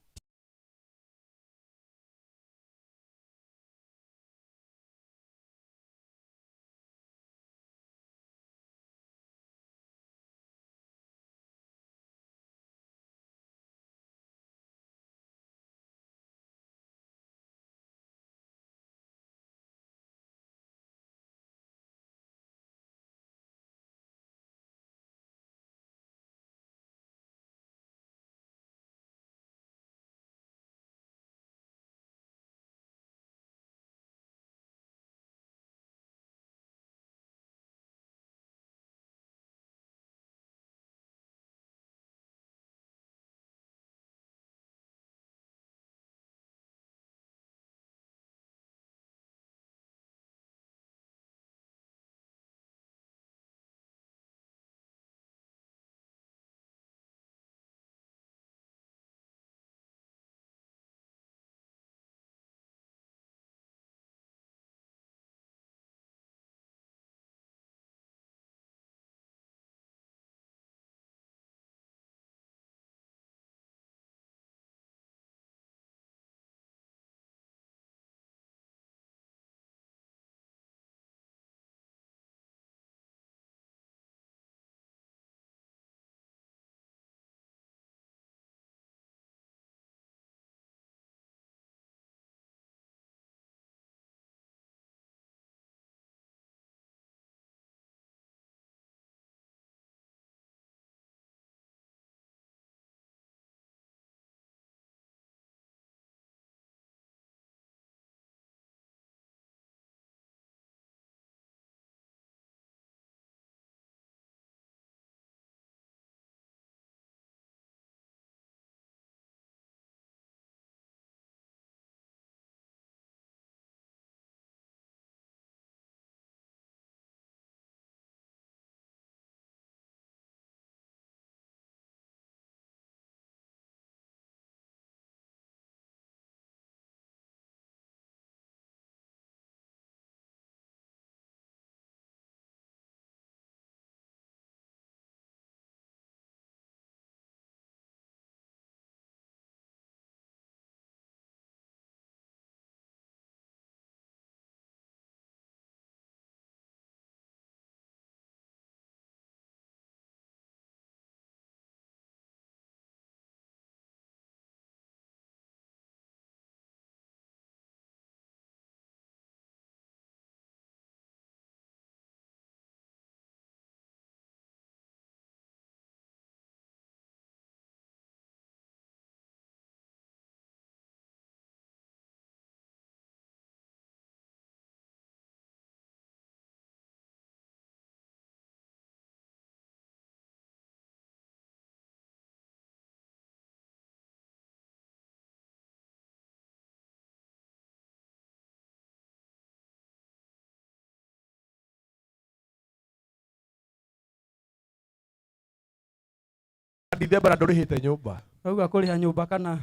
Dithemba na ndũrĩhĩte nyũmba. Rauga kũrĩha nyũmba kana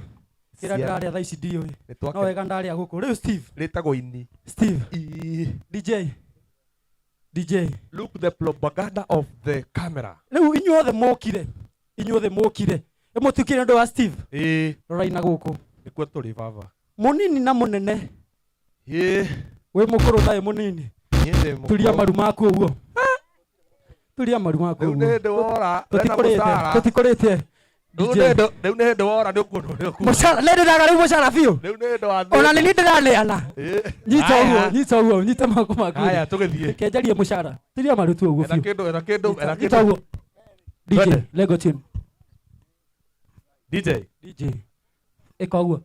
kĩrĩa Ciana. ndĩrarĩa thaa ici ndiũĩ. Nĩ twake- No wega ndarĩa gũkũ. Rĩu Steve. Rĩtagwo ini. Steve. DJ. DJ. Look the propaganda of the camera. Rĩu inyuothe mũkire. Inyuothe mũkire. Mũtiũkire nĩ ũndũ wa Steve. Ĩĩ. Rorai na gũkũ. Nĩkuo tũrĩ baba. Mũnini na mũnene. Ĩĩ. Wĩ mũkũrũ ndarĩ mũnini. Niĩ ndĩ mũkũrũ. Turia maru maku ũguo. Turia maru maku Rĩu ũguo. nĩ ndĩ wora, wena Tũtikũrĩte. mũcara. Tũtikũrĩte. Rĩu nĩ hĩndĩ rĩu nĩ hĩndĩ wora nĩ ũkuona ũrĩa ũkuona. Mũcara nĩ ndĩraga rĩu mũcara biũ. Rĩu nĩ hĩndĩ wa Ona nĩ niĩ ndĩraneana. Nyita ũguo, nyita ũguo, nyita moko maku. Haya, tũgĩthiĩ. Reke njarie mũcara. Tiria marutu ũguo Etha biũ. kĩndũ, etha kĩndũ, etha Nyita kĩndũ. ũguo. DJ, Twende. Lego tune. DJ. DJ. Ĩka ũguo.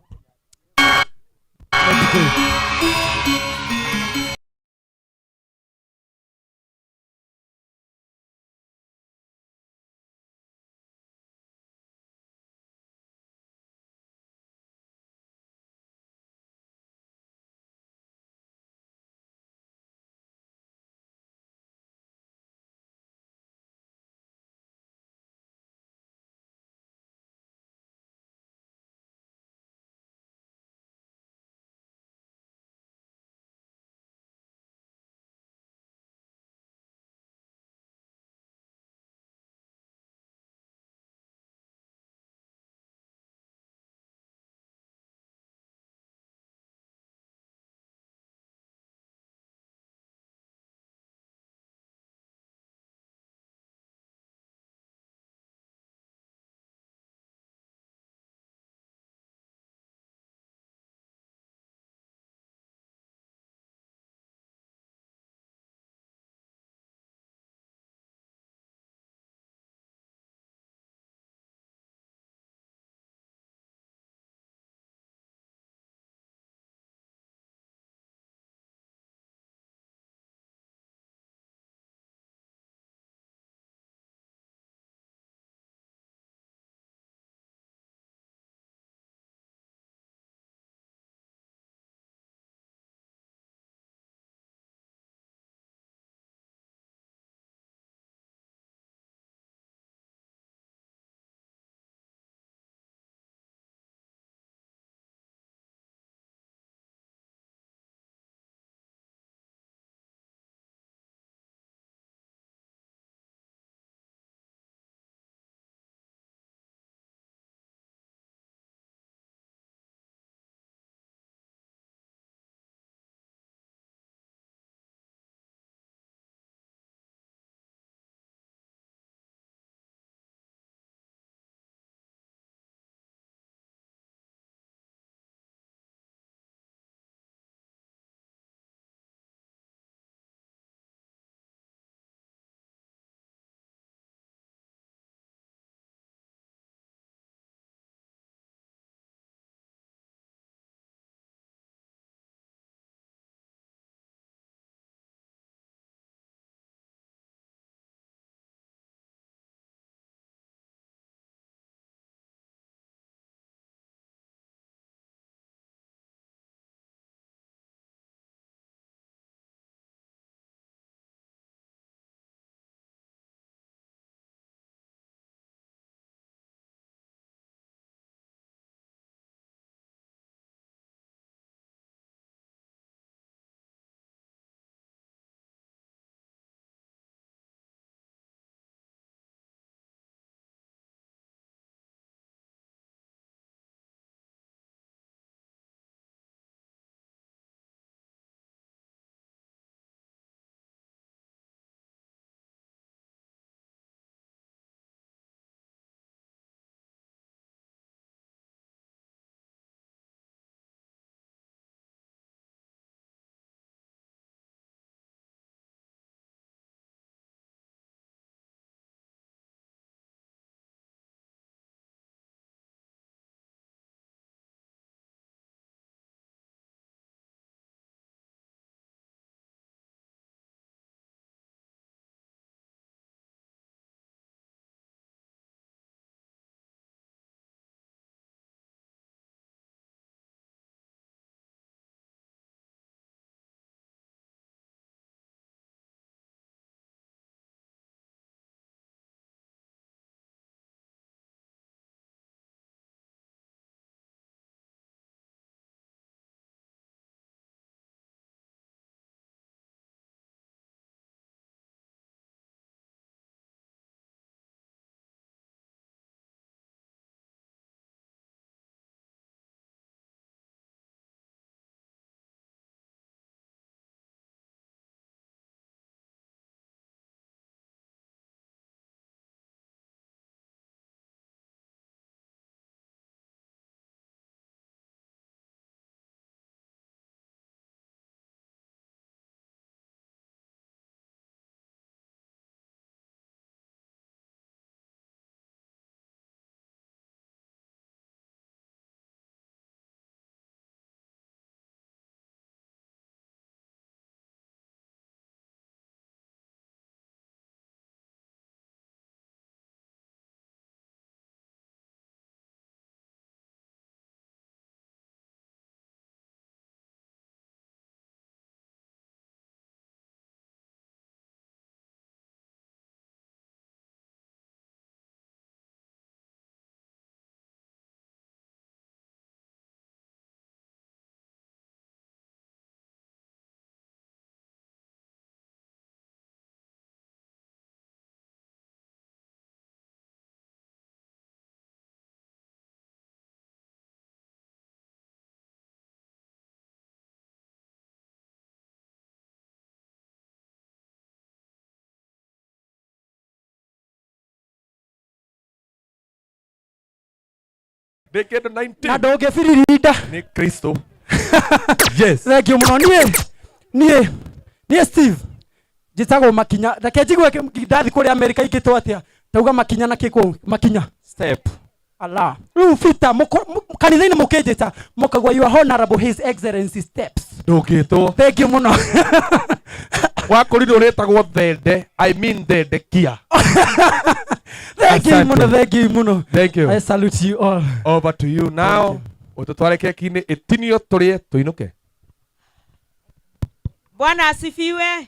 Nĩ kĩndũ 19. Na ndũngĩbiririnda. Nĩ Kristo. Yes. Thank you mũno. Niĩ Steve njĩtagwo makinya. Reke njigue ndathi kũrĩa America ingĩtwo atĩa. Tauga makinya na kĩkũ makinya. Step. Ala. Rĩu Peter kanitha-inĩ mũkĩnjĩta mũkagwa your honorable his excellency steps. Ndũngĩtwo. Thank you mũno. Wakorirwo ũrĩtagwo Thende, I mean Thendekia. Thank you Asante. mũno, thank you mũno. Thank you. I salute you all. Over to you now. Ũtũtware keki-inĩ ĩtinio tũrĩe tũinũke. Bwana asifiwe.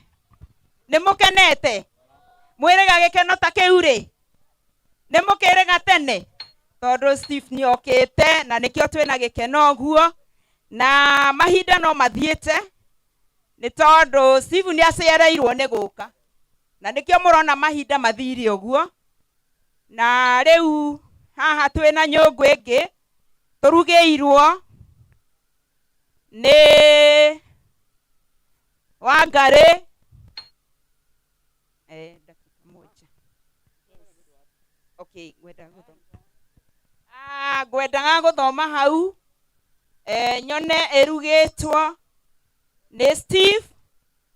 Nĩ mũkenete? Mwĩrĩga gĩkeno ta kĩu rĩ? Nĩ mũkĩrĩga tene? Tondũ Steve nĩ okĩte na nĩkĩo twĩna gĩkeno ũguo, na mahinda no mathiĩte nĩ tondũ Steve nĩ acereirwo nĩ gũka, na nĩkĩo mũrona mahinda mathire ũguo. Na rĩu haha twĩna nyũngũ ĩngĩ tũrugĩirwo nĩ Wangarĩ. Dakika moja. Okay, ngwendaga gũthoma. Ngwendaga gũthoma hau. Nyone ĩrugĩtwo nĩ Steve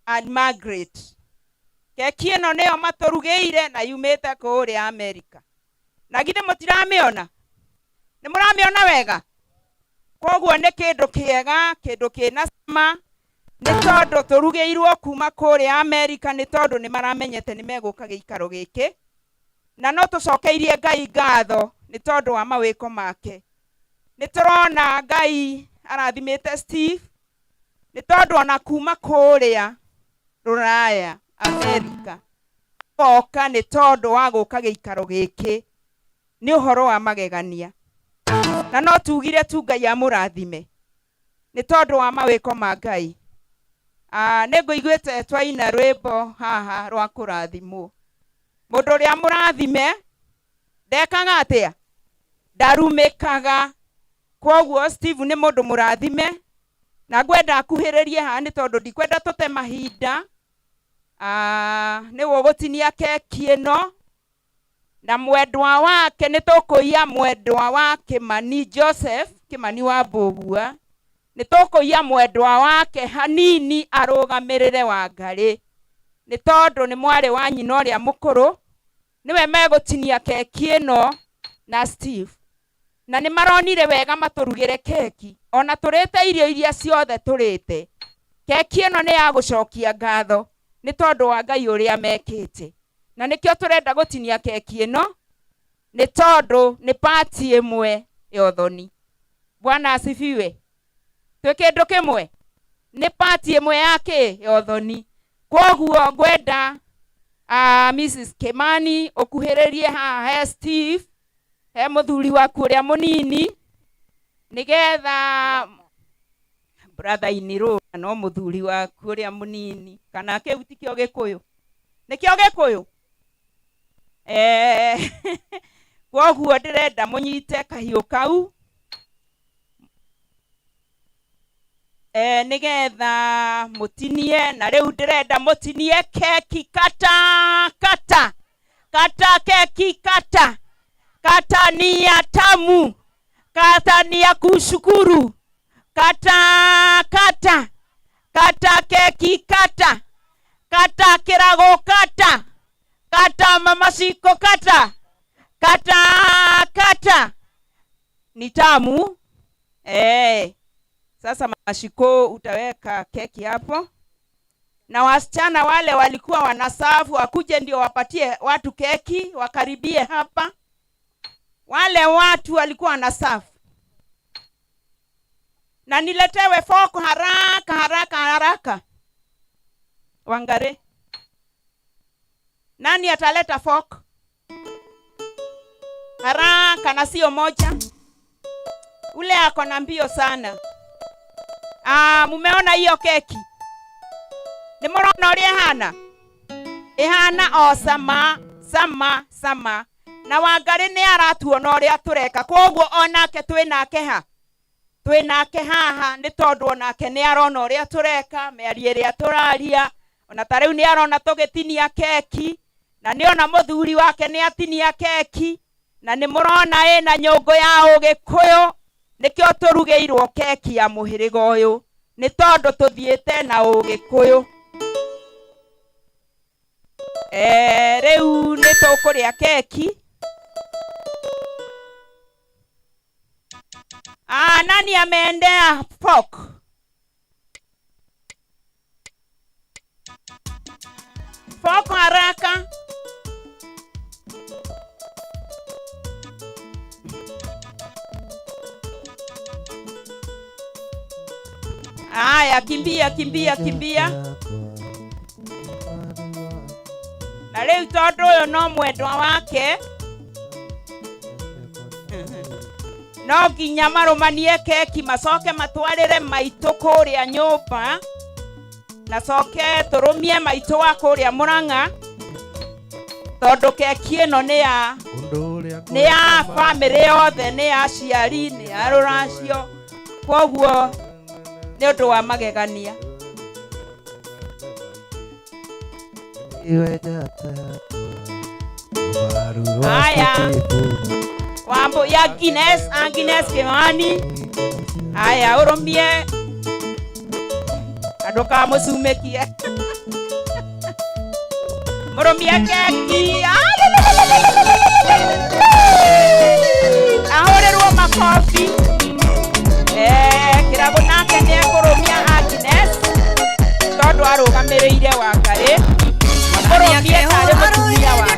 and Margaret. Keki ĩno nĩyo matũrugĩire na yumĩte kũrĩa America. Na githĩ mũtiramĩona? Nĩ mũramĩona wega? Koguo nĩ kĩndũ kĩega, kĩndũ kĩna cama, nĩ tondũ tũrugĩirwo kuma kũrĩa America, nĩ tondũ nĩ maramenyete nĩ megũka gĩikaro gĩkĩ. Na no tũcokeirie Ngai ngatho nĩ tondũ wa mawĩko make. Nĩ tũrona Ngai arathimĩte Steve nĩ tondũ ona kuma kũrĩa Rũraya, America, agoka nĩ tondũ wa gũka gĩikaro gĩkĩ. Nĩ ũhoro wa magegania. Na no tugire tu Ngai amũrathime nĩ tondũ wa mawĩko ma Ngai. Nĩ ngũiguĩte twaina rwĩmbo haha rwa kũrathimwo. Mũndũ ũrĩa mũrathime ndekaga atĩa? Ndarumĩkaga. Kwoguo Steve nĩ mũndũ mũrathime, na ngwenda akuhĩrĩrie haha nĩ tondũ ndikwenda tũte mahinda. Nĩwe ũgũtinia keki ĩno, na mwendwa wake nĩ tũkũiya mwendwa wa Kimani Joseph, Kimani wa Mbũgua. Nĩ tũkũiya mwendwa wake hanini arũgamĩrĩre Wangarĩ, nĩ tondũ nĩ mwarĩ wa nyina ũrĩa mũkũrũ, nĩwe megũtinia keki ĩno na Steve. Na nĩ maronire wega matũrugĩre keki, ona tũrĩte irio iria ciothe tũrĩte. Keki ĩno nĩ ya gũcokia ngatho nĩ tondũ wa Ngai ũrĩa mekĩte. Na nĩkĩo tũrenda gũtinia keki ĩno, nĩ tondũ nĩ pati ĩmwe ya ũthoni. Bwana asifiwe. Twĩ kĩndũ kĩmwe, nĩ pati ĩmwe ya kĩ? Ya ũthoni. Kwoguo ngwenda, Mrs Kimani ũkuhĩrĩrie haha he Steve, he mũthuri waku ũrĩa mũnini, nĩgetha brother in law no mũthuri waku ũrĩa mũnini, kana kĩu tikĩo Gĩkũyũ? Nĩkĩo Gĩkũyũ? Kwoguo ndĩrenda mũnyite kahiũ kau, nĩgetha mũtinie. Na rĩu ndĩrenda mũtinie keki kata kata kata, keki kata kata, ni ya tamu kata, ni ya kushukuru kata kata kata, keki kata kata, kirago kata kata, mama Shiko kata kata kata, ni tamu. Sasa Mashiko utaweka keki hapo, na wasichana wale walikuwa wanasafu wakuje ndio wapatie watu keki, wakaribie hapa. Wale watu walikuwa wanasafu, na niletewe fork haraka haraka haraka. Wangare, nani ataleta fork haraka na sio moja? Ule ako na mbio sana. Mumeona hiyo keki? Ni mũrona ũrĩa ĩhana? Ĩhana o sama sama sama. Na Wangarĩ nĩ aratuona ũrĩa tũreka, kwoguo onake twĩ nake ha? Twĩ nake haha nĩ tondũ onake nĩ arona ũrĩa tũreka, mĩario ĩrĩa tũraria. Ona ta rĩu nĩ arona tũgĩtinia keki, na nĩ ona mũthuri wake nĩ atinia keki. Na nĩ mũrona ĩna nyũngũ ya ũgĩkũyũ, nĩkĩo tũrugĩirwo keki ya mũhĩrĩga ũyũ, nĩ tondũ tũthiĩte na ũgĩkũyũ. Rĩu nĩ tũkũrĩa keki. Nani ameendea fork? Fork haraka. Aya, kimbia kimbia kimbia. Na rĩu tondũ ũyũ no mwendwa wake, no nginya marũmanie keki macoke matwarĩre maitũ kũrĩa nyũmba, na coke tũrũmie maitũ wa kũrĩa Mũrang'a, tondũ keki ĩno nĩ ya bamĩrĩ yothe, nĩ ya aciari, nĩ ya rũracio, kwoguo nĩ ũndũ wa magegania. Aya, wambo ya Guinness, Agnes Kimani. Aya, ũrũmie andũ kamũcumekie. Mũrũmie keki. Ahũrĩrwo makobi. Kĩrago nake nĩ ekũrũmia Agnes tondũ arũgamĩrĩire Wangarĩ. Mũrũmie tarĩ mũtumia wake.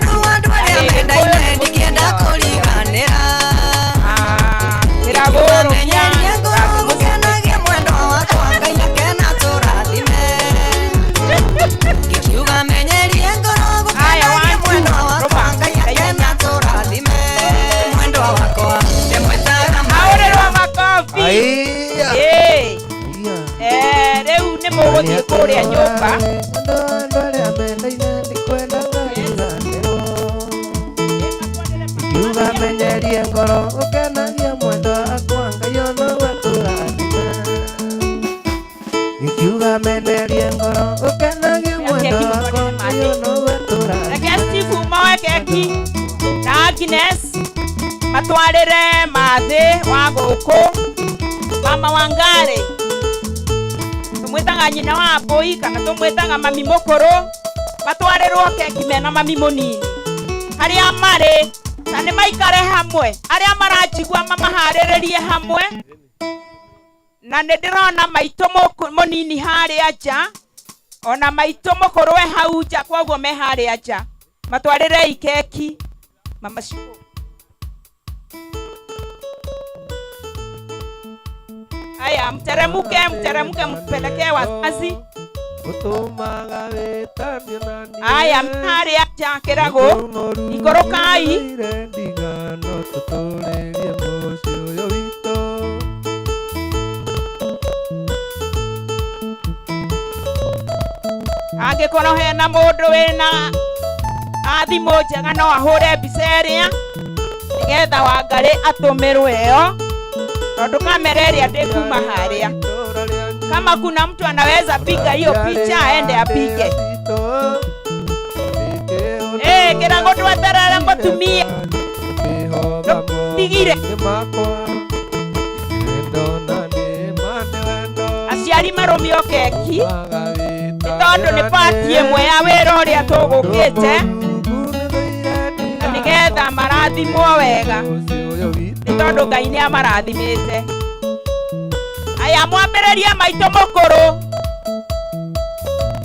Rĩu nĩ mũgũthiĩ kũrĩa nyũmba. Menyerie ngoro ũkenagia mwendwa wakwa Ngai ona gwatũrathime. Ngiuga menyerie ngoro ũkenagia mwendwa wakwa Ngai ona gwatũrathime. Reke Steve moe keki na Agnes matwarĩre mathĩ wa gũkũ mama Wangari, tũmwĩtaga nyina wa mbũi kana tũmwĩtaga mami mũkũrũ, matwarĩrwo keki mena mami mũnini harĩa marĩ, na nĩ maikare hamwe, arĩa maranjigua mamaharĩrĩrie hamwe. Na nĩ ndĩrona maitũ mũnini harĩa nja, ona maitũ mũkũrũ e hau nja, kwoguo me harĩa nja. Matwarĩrei keki mama Shiko. Aya, mteremuke, mteremuke mpelekee wazazi. Aya, harĩa nja kĩrago, ikũrũkai. Angĩkorwo hena mũndũ wĩna thimũ njega no ahũre mbica ĩrĩa nĩgetha Wangarĩ atũmĩrwo ĩyo, tondũ kamera ĩrĩa ndĩkuma harĩa. Kama kuna mtu anaweza piga hiyo picha aende apige. Kĩrago ndweterere mũtumia tigire. Aciari marũmio keki nĩ tondũ nĩ pati ĩmwe ya wĩra ũrĩa tũgũkĩte, na nĩgetha marathimwo wega nĩ tondũ Ngai nĩ amarathimĩte. Aya, mwambĩrĩrie maitũ mũkũrũ,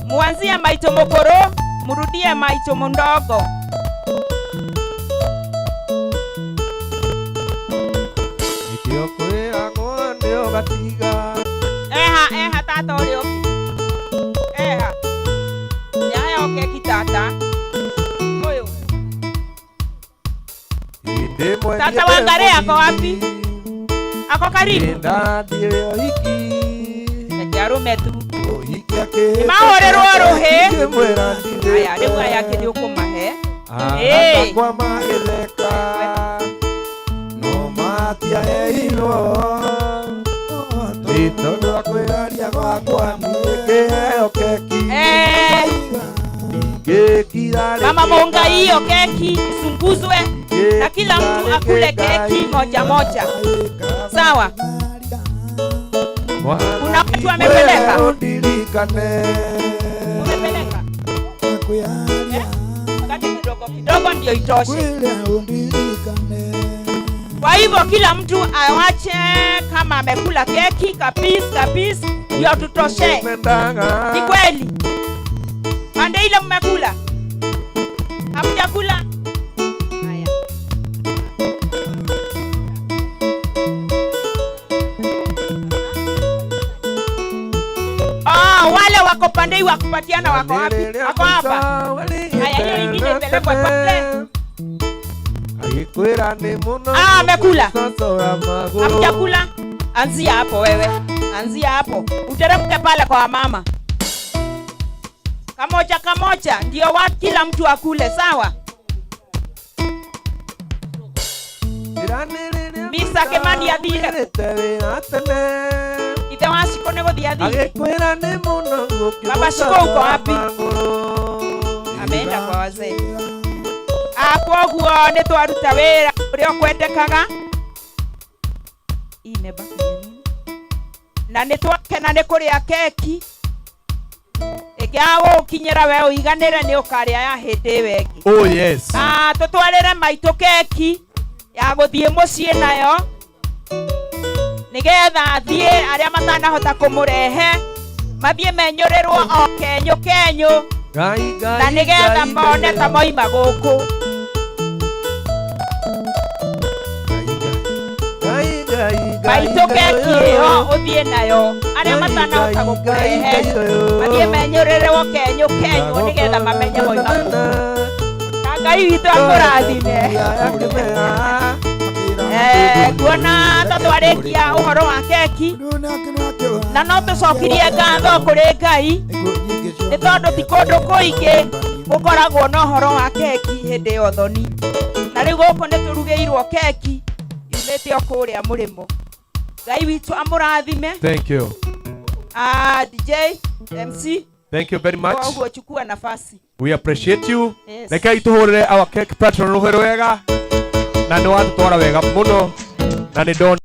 mwanzie maitũ mũkũrũ, murudie maitũ mũndogo. Eha, eha tata ũrĩa ũngĩ. Eha. Nĩaheo keki tata. Ũyũ. Tata Wangarĩ ako wapi? Ako karibu. Reke arũme tu. Nĩmahũrĩrwo rũhĩ. Aya, rĩu aya angĩ nĩ ũkũmahe. Mama Mungai, hiyo keki isunguzwe. Na kila mtu akule keki moja moja. Sawa? Kuna watu wamepeleka. Umepeleka? Kati kidogo kidogo ndio itoshe. Kwa hivyo kila mtu awache kama amekula keki kabisa kabisa ndio tutoshe. Ni kweli? Pande ile mmekula? Hamjakula? Haya. Ah, wale wako pande hii wakupatiana wako wapi? Wako hapa. Haya, hiyo ingine ipelekwe pale. Ah, amekula. Hamjakula? Anzia hapo wewe. Anzia hapo. Uteremke pale kwa mama. Kamoja kamoja ndio kila mtu akule, sawa? Misa Kimani athire. Ithe wa Shiko nĩ gũthiĩ athire. Baba Shiko uko wapi? Ameenda kwa wazee. Ah, kwoguo nĩ twaruta wĩra ũrĩa ũkwendekaga. Imebaki nini? Na nĩ twakena nĩ kũrĩa keki. Ĩngĩaga gũgũkinyĩra we ũiganĩre nĩ ũkarĩa ya hĩndĩ ĩyo ĩngĩ. Oh yes. Ah, tũtwarĩre maitũ keki ya gũthiĩ mũciĩ nayo nĩgetha athiĩ arĩa matanahota kũmũrehe mathiĩ menyũrĩrwo o kenyũ kenyũ na nĩgetha mone ta moima gũkũ. Maitũ keki ĩyo ũthiĩ nayo arĩa matanahota gũkũrehe mathiĩ menyũrĩrwo kenyũ kenyũ nĩgetha mamenye moima gũkũ. Na Ngai witũ akũrathime. Kuona ta twarĩkia ũhoro wa keki na no tũcokirie ngatho kũrĩ Ngai nĩ tondũ ti kũndũ kũingĩ gũkoragwo na ũhoro wa keki hĩndĩ ya ũthoni. Na rĩu gũkũ nĩ tũrugĩirwo keki yumĩte o kũrĩa mũrĩmo. Ngai witũ amũrathime. Thank you. Ah, DJ, MC. Thank you very much. Koguo chukua nafasi. We appreciate you. Yes. Rekei tũhũrĩre our cake patron rũhĩ rwega na nĩ watũtwara wega mũno na nĩ ndona